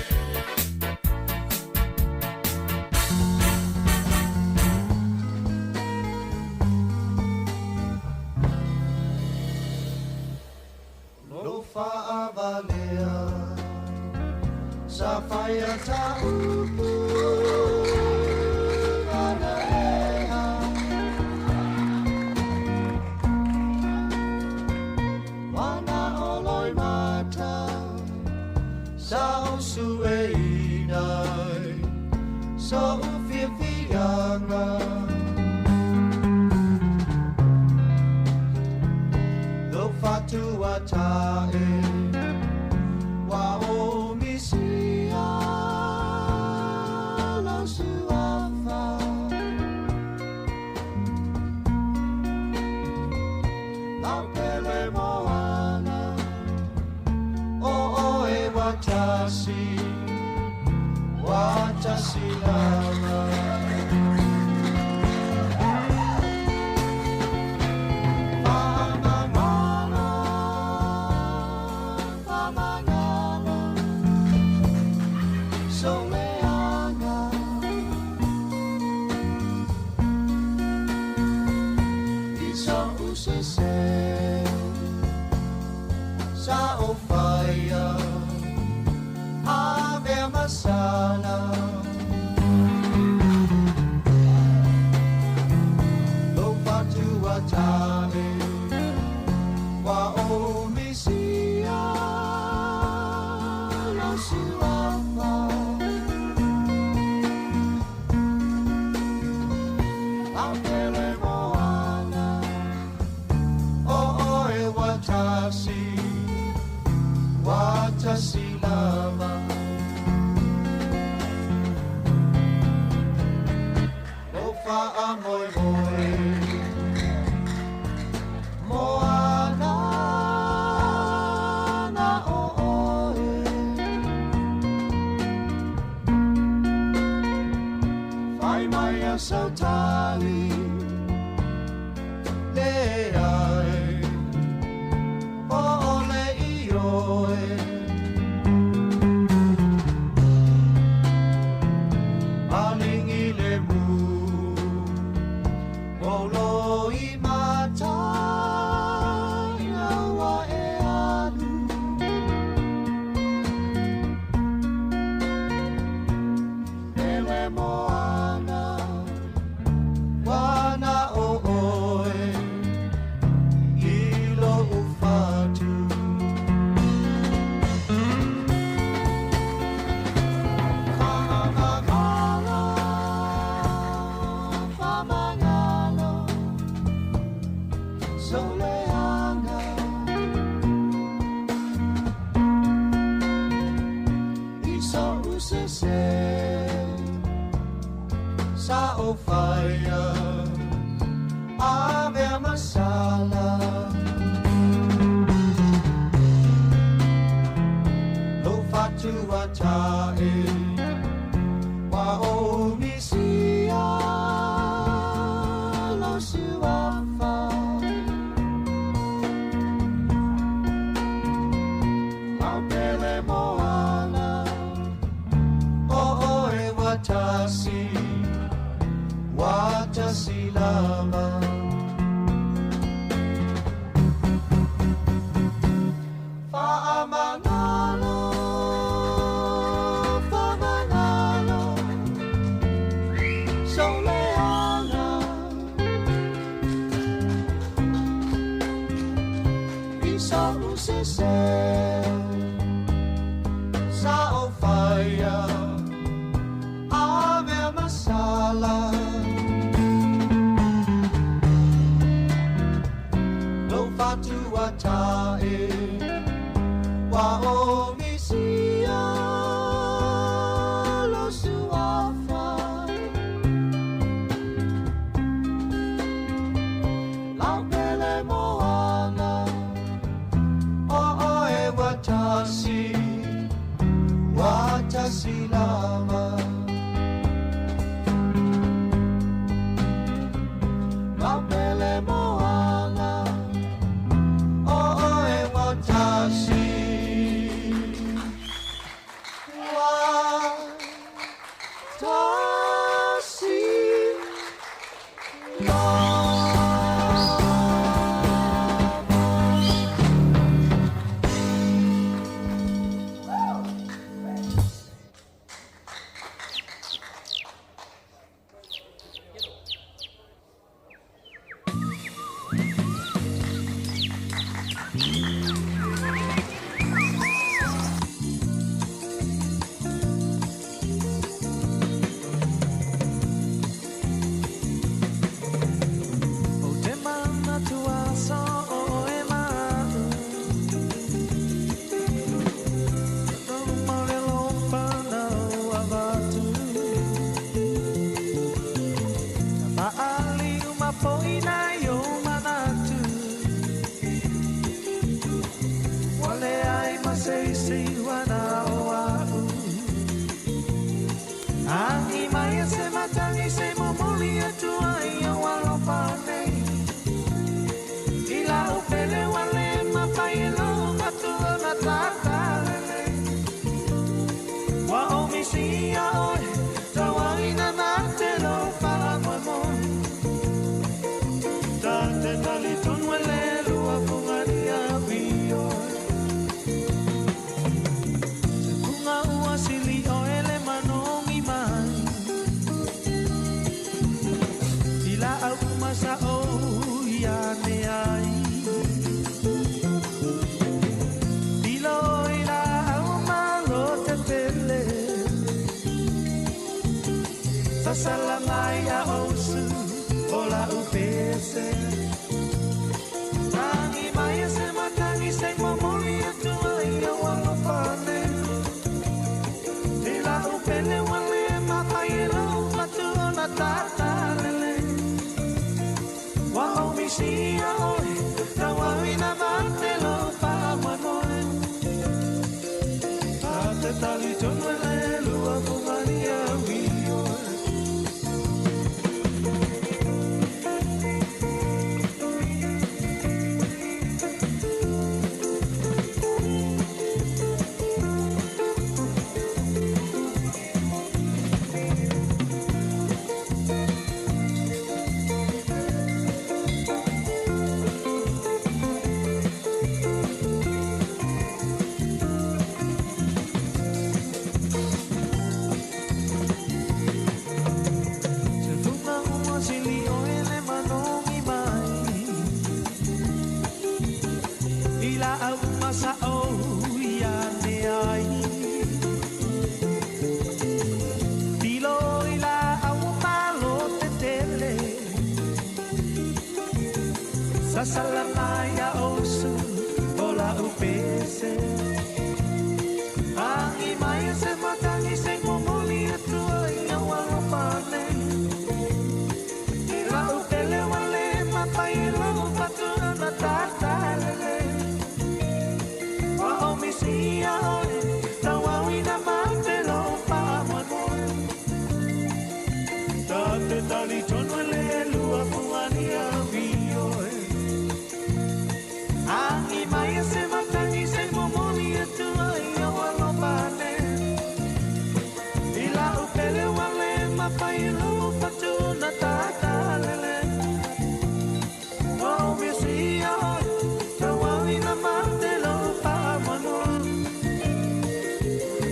Lo faavalea sa faia taupu analea. Wana oloi mata sa osu e inai so ufiafiaga. Lo fatua tae wa o misia lo suafa. Lau pele moana o oe watasi, watasi lava. Famangalo, famangalo, soleanga. Iso usese, sa o faia, ave masana. Lo fatua tae, wa o misia, lo suafa. Lau pele moana, o oe watasi, watasi lava. Lo faa moe moe, moana na o oe. Fai mai a sautali, le ai, o ole i oe. Malingi le mu, o lo i mata, ina ua e alu. Ele moana, wana o oe, i lo ufatu. Famangalo, famangalo, soleanga. Iso usese, sa o faia, Ave masala Lo fatua tae Wa o misia Lo suafa Lau pele moana O oe watasi Watasi lava Fa'amangalo, fa'amangalo, soleanga. I sa usese, sa o faia, ave masala. Lo fatua tae, wa o misia lo suafa. Lau pele moana, o oe watasi, watasi lava. Lau pele moana, o oe watasi, watasi O te mana tua so o e mau No maure lopa nau avatu Maali uma poina i o manatu Wale ai ma sei wana o au Angi mai e se matangi se momoli atu ai o alofa nei I la upele wale mawhai e lo matua na tātālele Wa o misi a oe, tauai na mate lo whala moe moe Tā te tali tonu e le lua fungari a wioe Te funga ua sili o ele manongi mai I la au masa o ia ne ai Ilo i la au malo te pele Sasala mai a osu o la upese Tangi mai e se matangi se momoli atu ai o alofa nei Te la upele wale mawhai e lo matua na tātālele Wa o misia oe, tauai na mate lo wha moe Tā te tali tonu e le lua fungari a wioe Te funga ua sili o ele manongi mai I la au masa o ia ne ai Pilo i la au malo te tele Sasala mai a osu o la upese Angi mai e se matangi se momoli atu ai au alofa nei I la upele wale te tali tonu e le lua fungani a wio e. Angi mai e se matangi se momoli e tua i au alofa ne. I la upele wale mawhai e lou fatu na tata lele. O me si a hoi, tau au ina mate lou whaamanoa.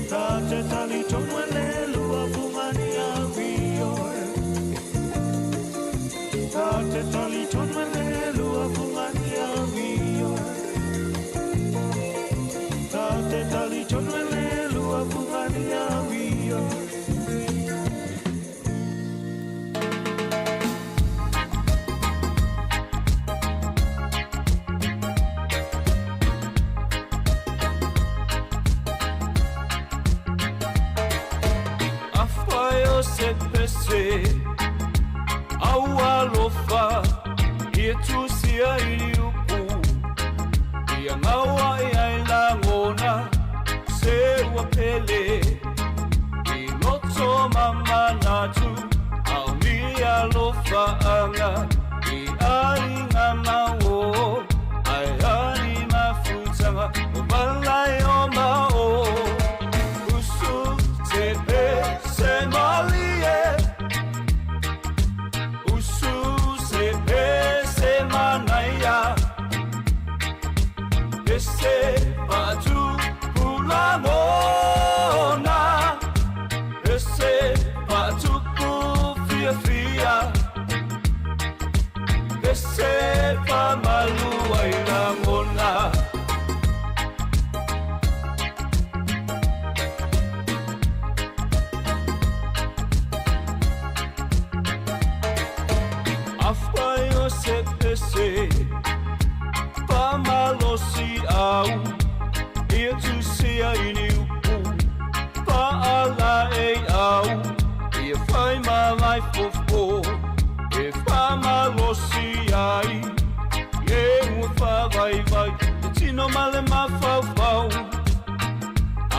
Ta te tali tonu e le lua fungani a wio e. Ta te tali tonu e le lua fungani a wio e. Ta te tali tonu e le lua fungani a wio e. Afai o se pese au alofa ia tusia i liupu ia ngaua i ai lagona se ua pele i loto mamanatu au ni alofa anga i aiga mauō ai ali mafutaga o malai o mao usu te pese malie usu se pese manaia pese patu pulagona pese patupu fiafia pese pamalua i lagona. Afai o se pese pamalosi au ia tusia i ni upu paala e au ia fai malai fofo e pamalosi ai e ua whavaivai te tino male mafaufau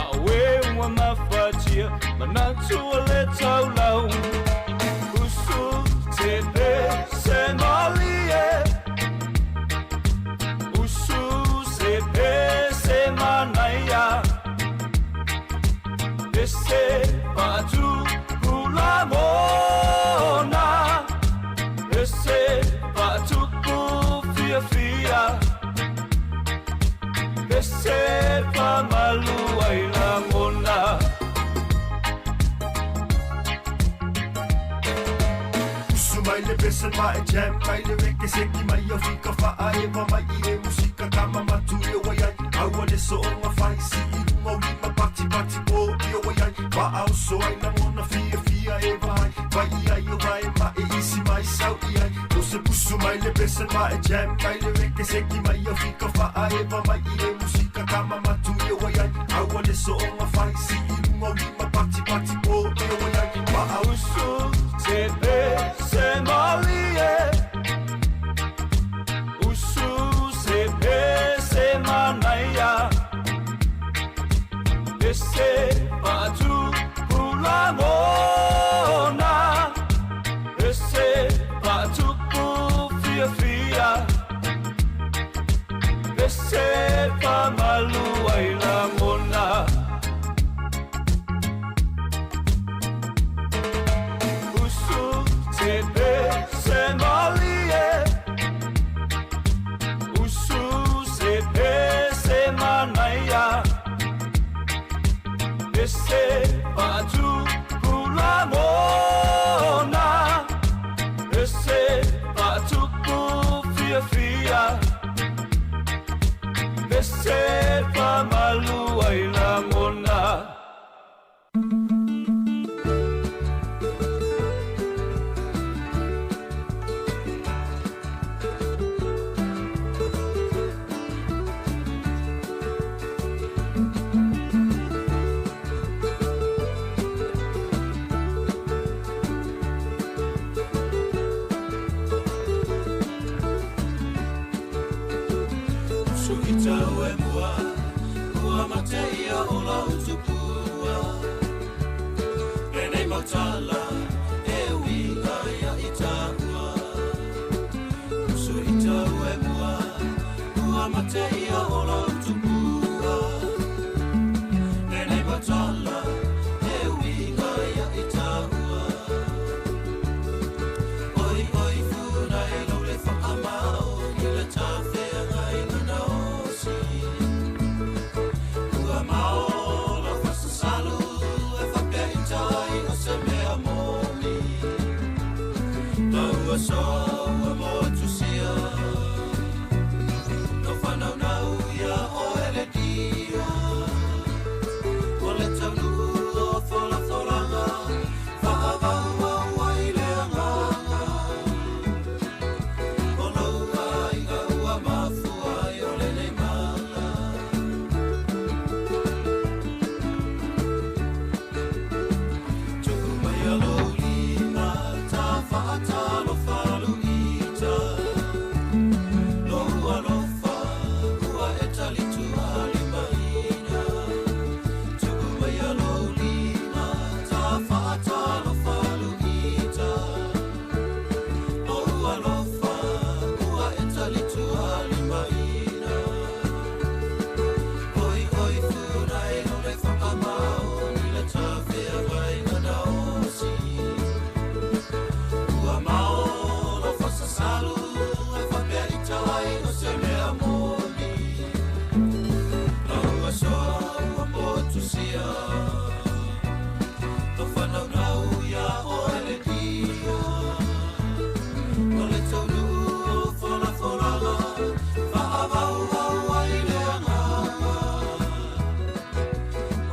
a oe ua mafatia manatu o le taulau usu te pese malie usu se pese manaia pese patu pulagona pese patupu fiafia pese pamalua i lagona. Usu mai le pese ma e jam mai le reke seki mai o fika whaa e wa mai i e musika kama matu i o wai ai. Aua le soonga whai si i runga o lima pati pati po i o wai ai. Wa au so ai langona fia fia e vai. Vai i ai o vai ma e isi mai sau i ai. O se pusu mai le pese ma e jam mai le reke seki mai o fika whaa e wa mai i e musika kama matu i o wai ai. Aua le soonga whai si i runga o lima pati pati po i o wai ai. Wa au usu te pese malie usu se pese manaia pese patu pulagona pese patupu fiafia pese pamalua i lagona. Usu te pese malie usu se pese manaia pese patu pulagona pese patupu fiafia pese pamalua i lagona. te ia o lau tupua. Lenei matala e uiga ia i tāua. Oi oi funa e lo le whakamao i le tāwhea ngai ngana osi. Ua mao la whasasalu e whapea i tai o se mea moni. Taua soa ua motusia. No whanau nau ia o ele dia. O le taunu o fola folanga. Whaavau au ai le anganga. O lau aiga ua mafua i o le nei mala. Tuku mai a lou lima, tā whaatalo whalu ita. Lou alofa, ua e talitu ali maina. Tuku mai a lou lima, tā whaatalo whalu ita. Lou alofa, ua e talitu ali maina. Oi, oi, funa e no le whakamau, ni le tāwhea ngai ngana osi. Ua mao lo whasasalu, e whapea i tai o se mea moni. Lau asoa ua motusia, to whanau nau ia o ele dia. O le taunu o fola folanga, whaavau au ai le anganga.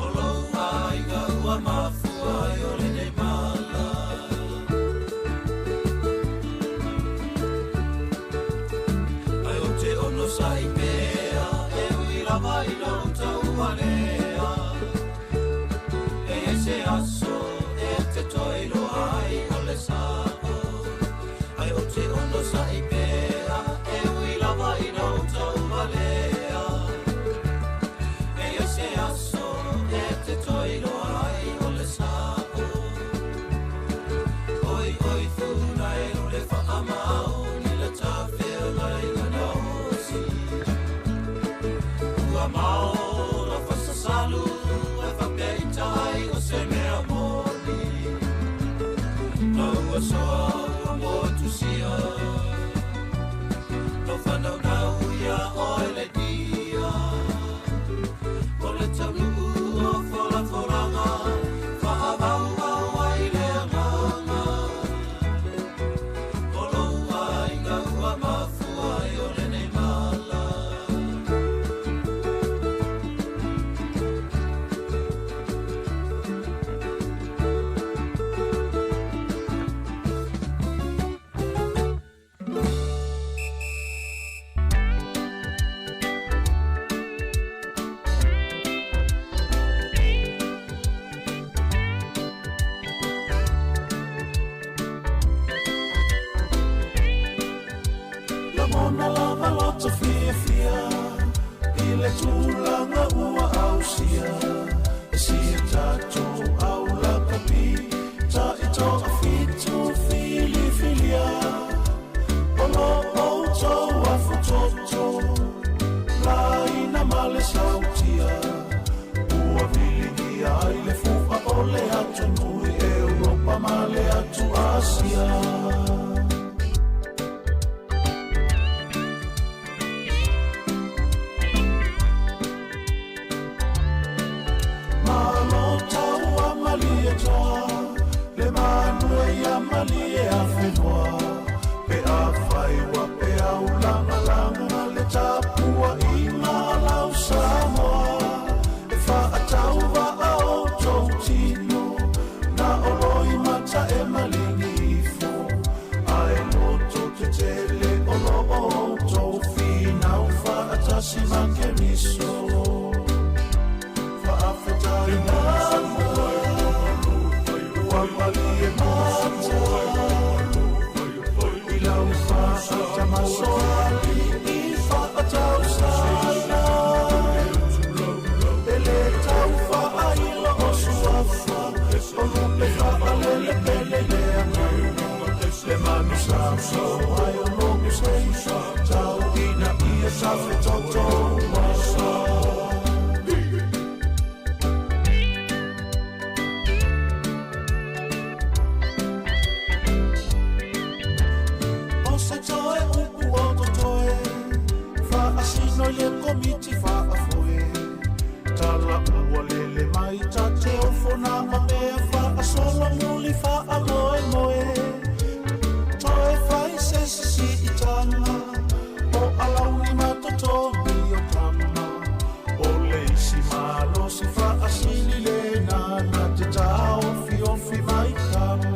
O lou aiga ua mafua i o lenei mala. Ai o te ono sai pea, e ui lava i lau taualea. E e se aso, e te toi loa ai o le sao. Ai o te ono sai pea, e ui lava i lau taualea. E e se aso, e te toi loa ai o le sao. Oi, oi, funa e lo le whakamau, ni le tāwhea ngai ngana osi. Ua mao la whasasalu, e whapea i tai o se mea moni. Lau asoa ua motusia, lau whanau nau ia o ele dia. O le taunu o fola folanga, whaavau au ai le anganga. O lou aiga ua mafua i o lenei mala. Lamona lava loto fiafia i le tulaga ua ausia. E sia tatou au lakapi, ta i toafitu filifilia. O lo outou afutoto, laina ma le sautia. Ua viligia ai le fua o le atunuu i Europa ma le atu Asia. Malo taua malie toa, le manue ia malie a whenua. Pe a whaiwa pe au langa langa le tapua i ngā lau Samoa. E whaatauva a o tau tino, na oloi mata e malingi ifo. Ae loto te tele o lo o tau whina o whaatasi ma keriso. Whaafetai mata, ua malie mata. I lau whaatamasoali i whaatausana. E le tau whaaila o suafa, o lupe whaalele pele le anganga. Le manu sa so ai o loku sei, tau ina ia tafetoto uala. O se toe upu o totoe, Faasino i le komiti faafoe. Tala ua lele mai ta te ofona o mea faasolo muli faamoemoe. Toe fai se sisi i tanga, o alauni ma totogi o tama. O le isi malosi faasili le nana te taofiofi mai kama.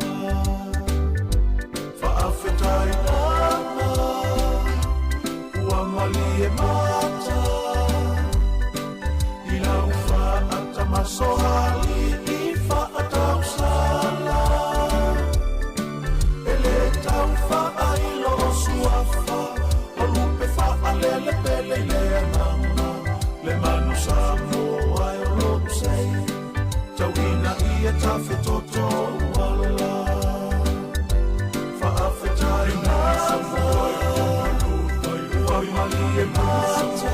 Faafetai lava, ua malie mata, i lau faatamasoali'i faatausala. E lē tau faailo o suafa, o lupe faalelepele i le agaga, le manu Samoa e o lo'u sei, tauina ia tafetoto uala. Faafetai lava, ua malie mata,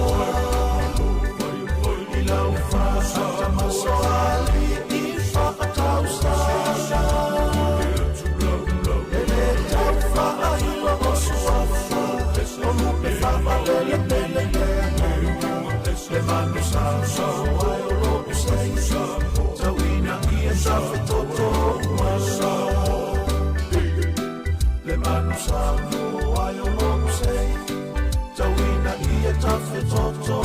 i lau faatamasoali'i faatausala. E lē tau faailo o suafa, o lupe faalelepele i le agaga, le manu Samoa e o lo'u sei, tauina ia tafetoto uala. Le manu Samoa e o lo'u sei, tauina ia tafetoto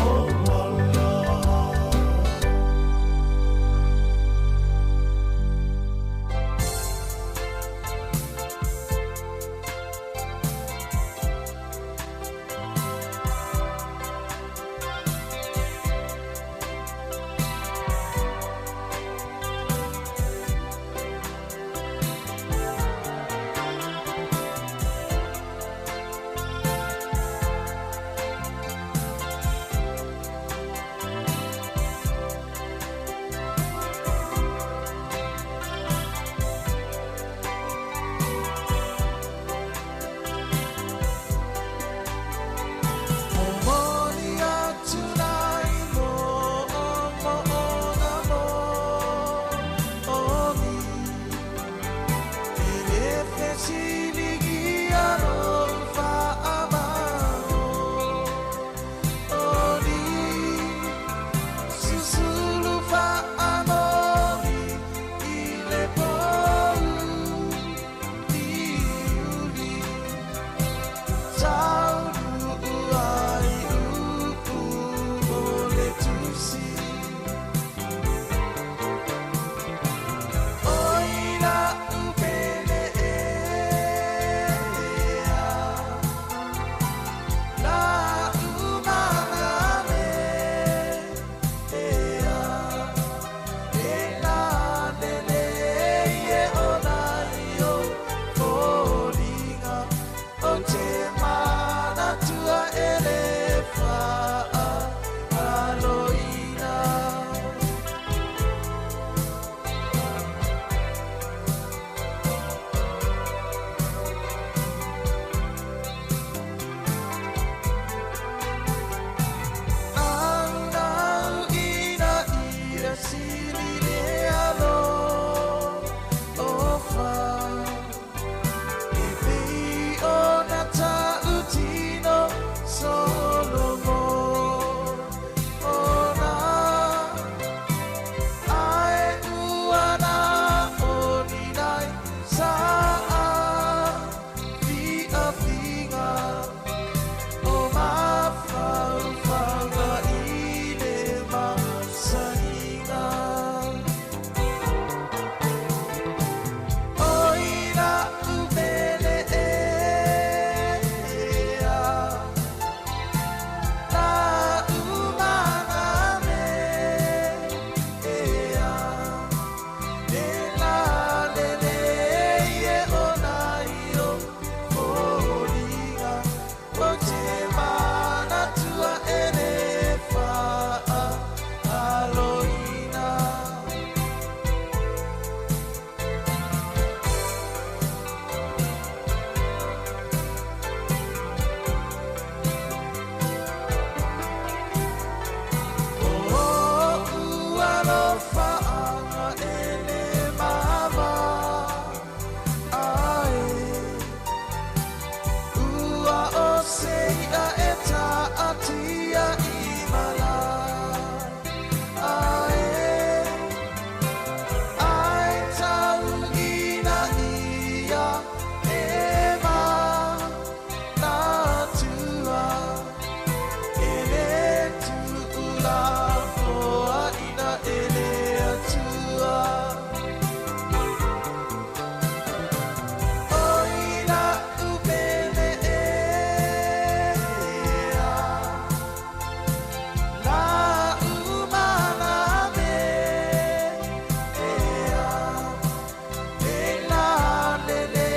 uala. O te ia e manatua e le tuulafoaina e le Atua. O ina upele ea, la umana me ea, e la lele.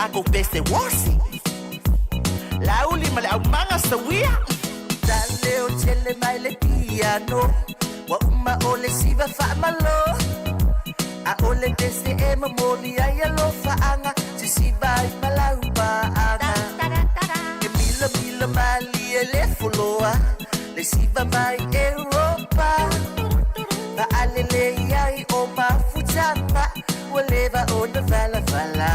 tatou pese uosi. Lauli ma le aumaga sauia. Taleo tele mai le piano. Ua uma o le siva faamalo. A o le pese e momoli ai alofaaga sisiva ai malaupaaga. E milamila malie le foloa le siva mai Europa. Faalelei ai o mafutaga ua leva ona valavala.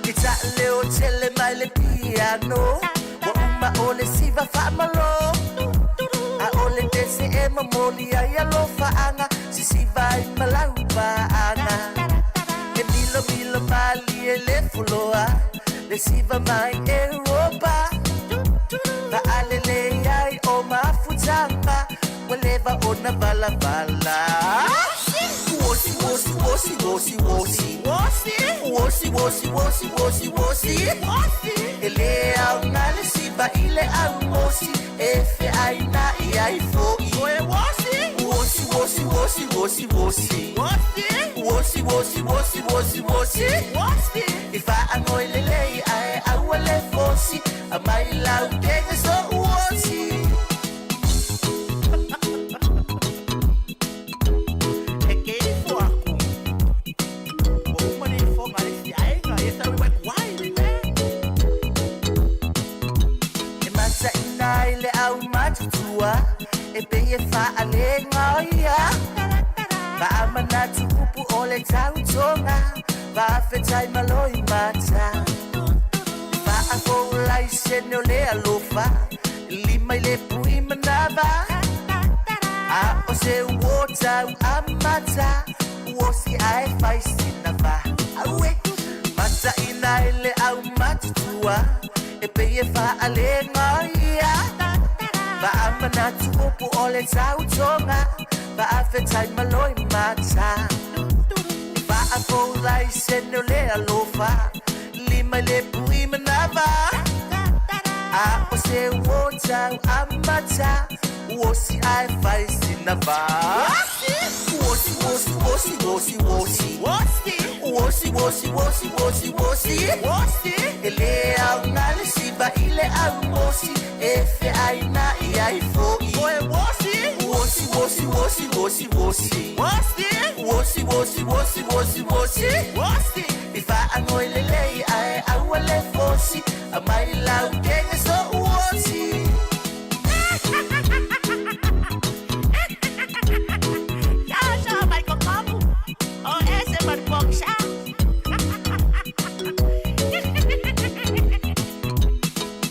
E taaleo tele mai le piano. Ua uma o le siva faamalo. A o le pese e momoli ai alofaaga sisiva ai malaupaaga. E milamila malie le foloa le siva mai Europa. Faalelei ai o mafutaga ua leva ona valavala. Uosi uosi uosi uosi uosi. Uosi uosi uosi uosi uosi. E lē aoga le siva i le auosi e feainaʻi ai foʻi. Uosi uosi uosi uosi uosi. Uosi uosi uosi uosi uosi. E faagoi lelei ae aua le fosi aumai lautega so uosi. E ke ifo aku. Ua uma le ifoga a le isi aiga, ia sa ui wai le mea. E mataʻina ai le aumatutua e pei e faalega ia. Faamanatu upu o le tautoga faafetai maloi mata. Faafoulaisene o le alofa lima i le pui manava. A o se uo tau amata uosi ae faisina va. Aue mataʻina i le aumatutua e pei e faalega ia. Faamanatu upu o le tautoga faafetai maloi mata. Faafoulaisene o le alofa lima i le pui manava. A o se uo tau amata uosi ae faisina va. Uosi uosi uosi uosi uosi. Uosi uosi uosi uosi uosi. E lē aoga le siva i le auosi e feainaʻi ai foʻi. Uosi uosi uosi uosi uosi. Uosi uosi uosi uosi uosi. E faagoi lelei ae aua le fosi aumai lautega so uosi.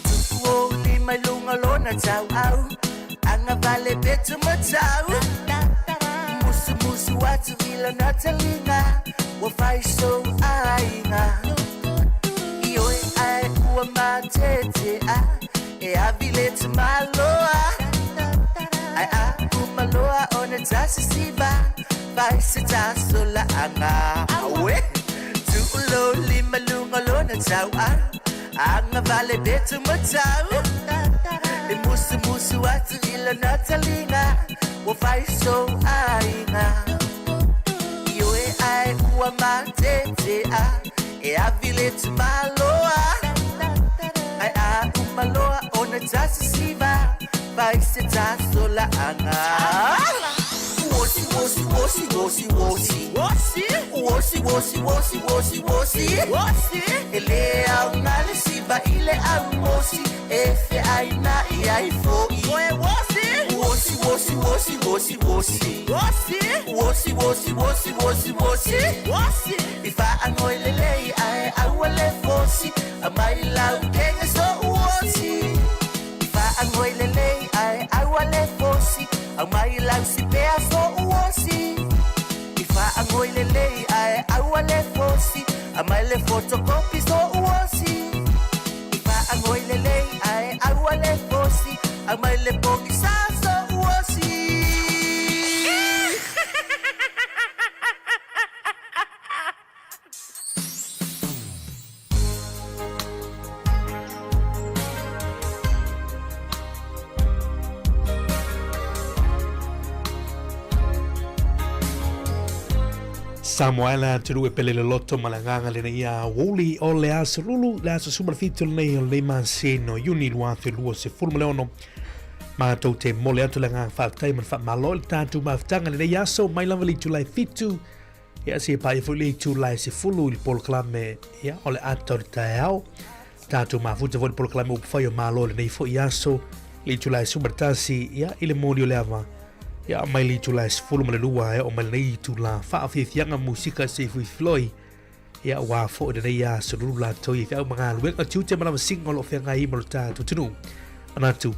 Tupu o lima i luga lona tauau agavale petu matau. Musumusu atu i lona taliga ua faisou aiga. Ioe ae ua matetea e avi le tamaloa. Ae a umaloa ona tasisiva faise tasolaaga. Aue tuulo lima luga lona tauau agavale petu matau. E musumusu atu i lona taliga ua faisou aiga. Ioe ae ua matetea e avi le tamaloa. Ae a umaloa ona tasisiva faise tasolaaga. Uosi uosi uosi uosi uosi. Uosi uosi uosi uosi uosi. E lē aoga le siva i le auosi e feainaʻi ai foʻi. Uosi uosi uosi uosi uosi. Uosi uosi uosi uosi uosi. E faagoi lelei ae aua le fosi aumai lautega so uosi. E faagoi lelei ae aua le fosi aumai lausipea so uosi. E faagoi lelei ae aua le fosi aumai le fotokopi so uosi. E faagoi lelei ae aua le fosi aumai le pogisa so uosi. Samoa e le atunuu e pele loloto ma le agaga lenei aoauli o le aso lulu le aso 17 lenei o lenei masina o Iuni 2026. Matou te mole atu le agaga faafetai ma le faamalo i le tatou mafutaga i lenei aso mai lava le itula e 7 ia seia paia foi le itula e 10 i le polokalame ia o le ata o le taeao. Tatou mafuta foi le polokalame upufai o Malo i lenei foi aso le itula e 11 ia i le moli o le ava ia mai le itula e 12 e oo mai lenei itula faafiafiaga musika se fuifiloi ia aua foi lenei aso lulu latou i feau ma galuega tiute ma lavasiga o lo o feagai ma lo tatou atunuu. Manatu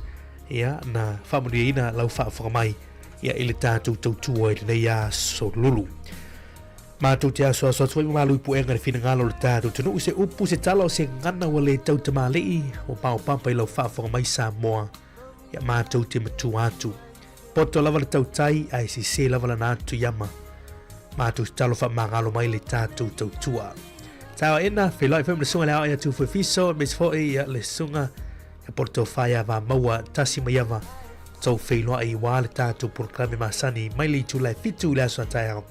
ia na faamanuiaina lau faafofoga mai ia i le tatou tautua i lenei aso lulu. Matou te asoaso atu ai ma malu i puega i le finagalo o le tatou atunuu i se upu, se tala o se gagana ua le tautamalii ua paopapa i lau faafofoga mai Samoa. Ia matou te matua atu. Poto lava le tautai ae sese lava lana atu iama. Matou te talo faamagalo mai le tatou tautua. Tao ena, feiloai foi ma le susuga i le Aoao ia Tufu Efiso, aemaise foi ia le susuga ia Poto Faia Vamaua Tasi Maiava. Tou feiloai aua le tatou polokalame masani mai le itula e 7 i le aso a taeao.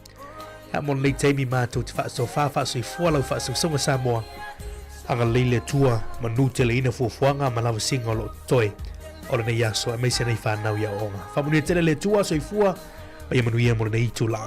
Ia mo lenei taimi matou te faasofa faasoifua lau faasosoga Samoa. Agalelei le Atua, manu teleina fuafuaga ma lavasiga o lo o totoe o lenei aso aemaise nei fanau i aoaoga. Faamanuia tele le Atua, soifua ma ia manuia mo lenei itula.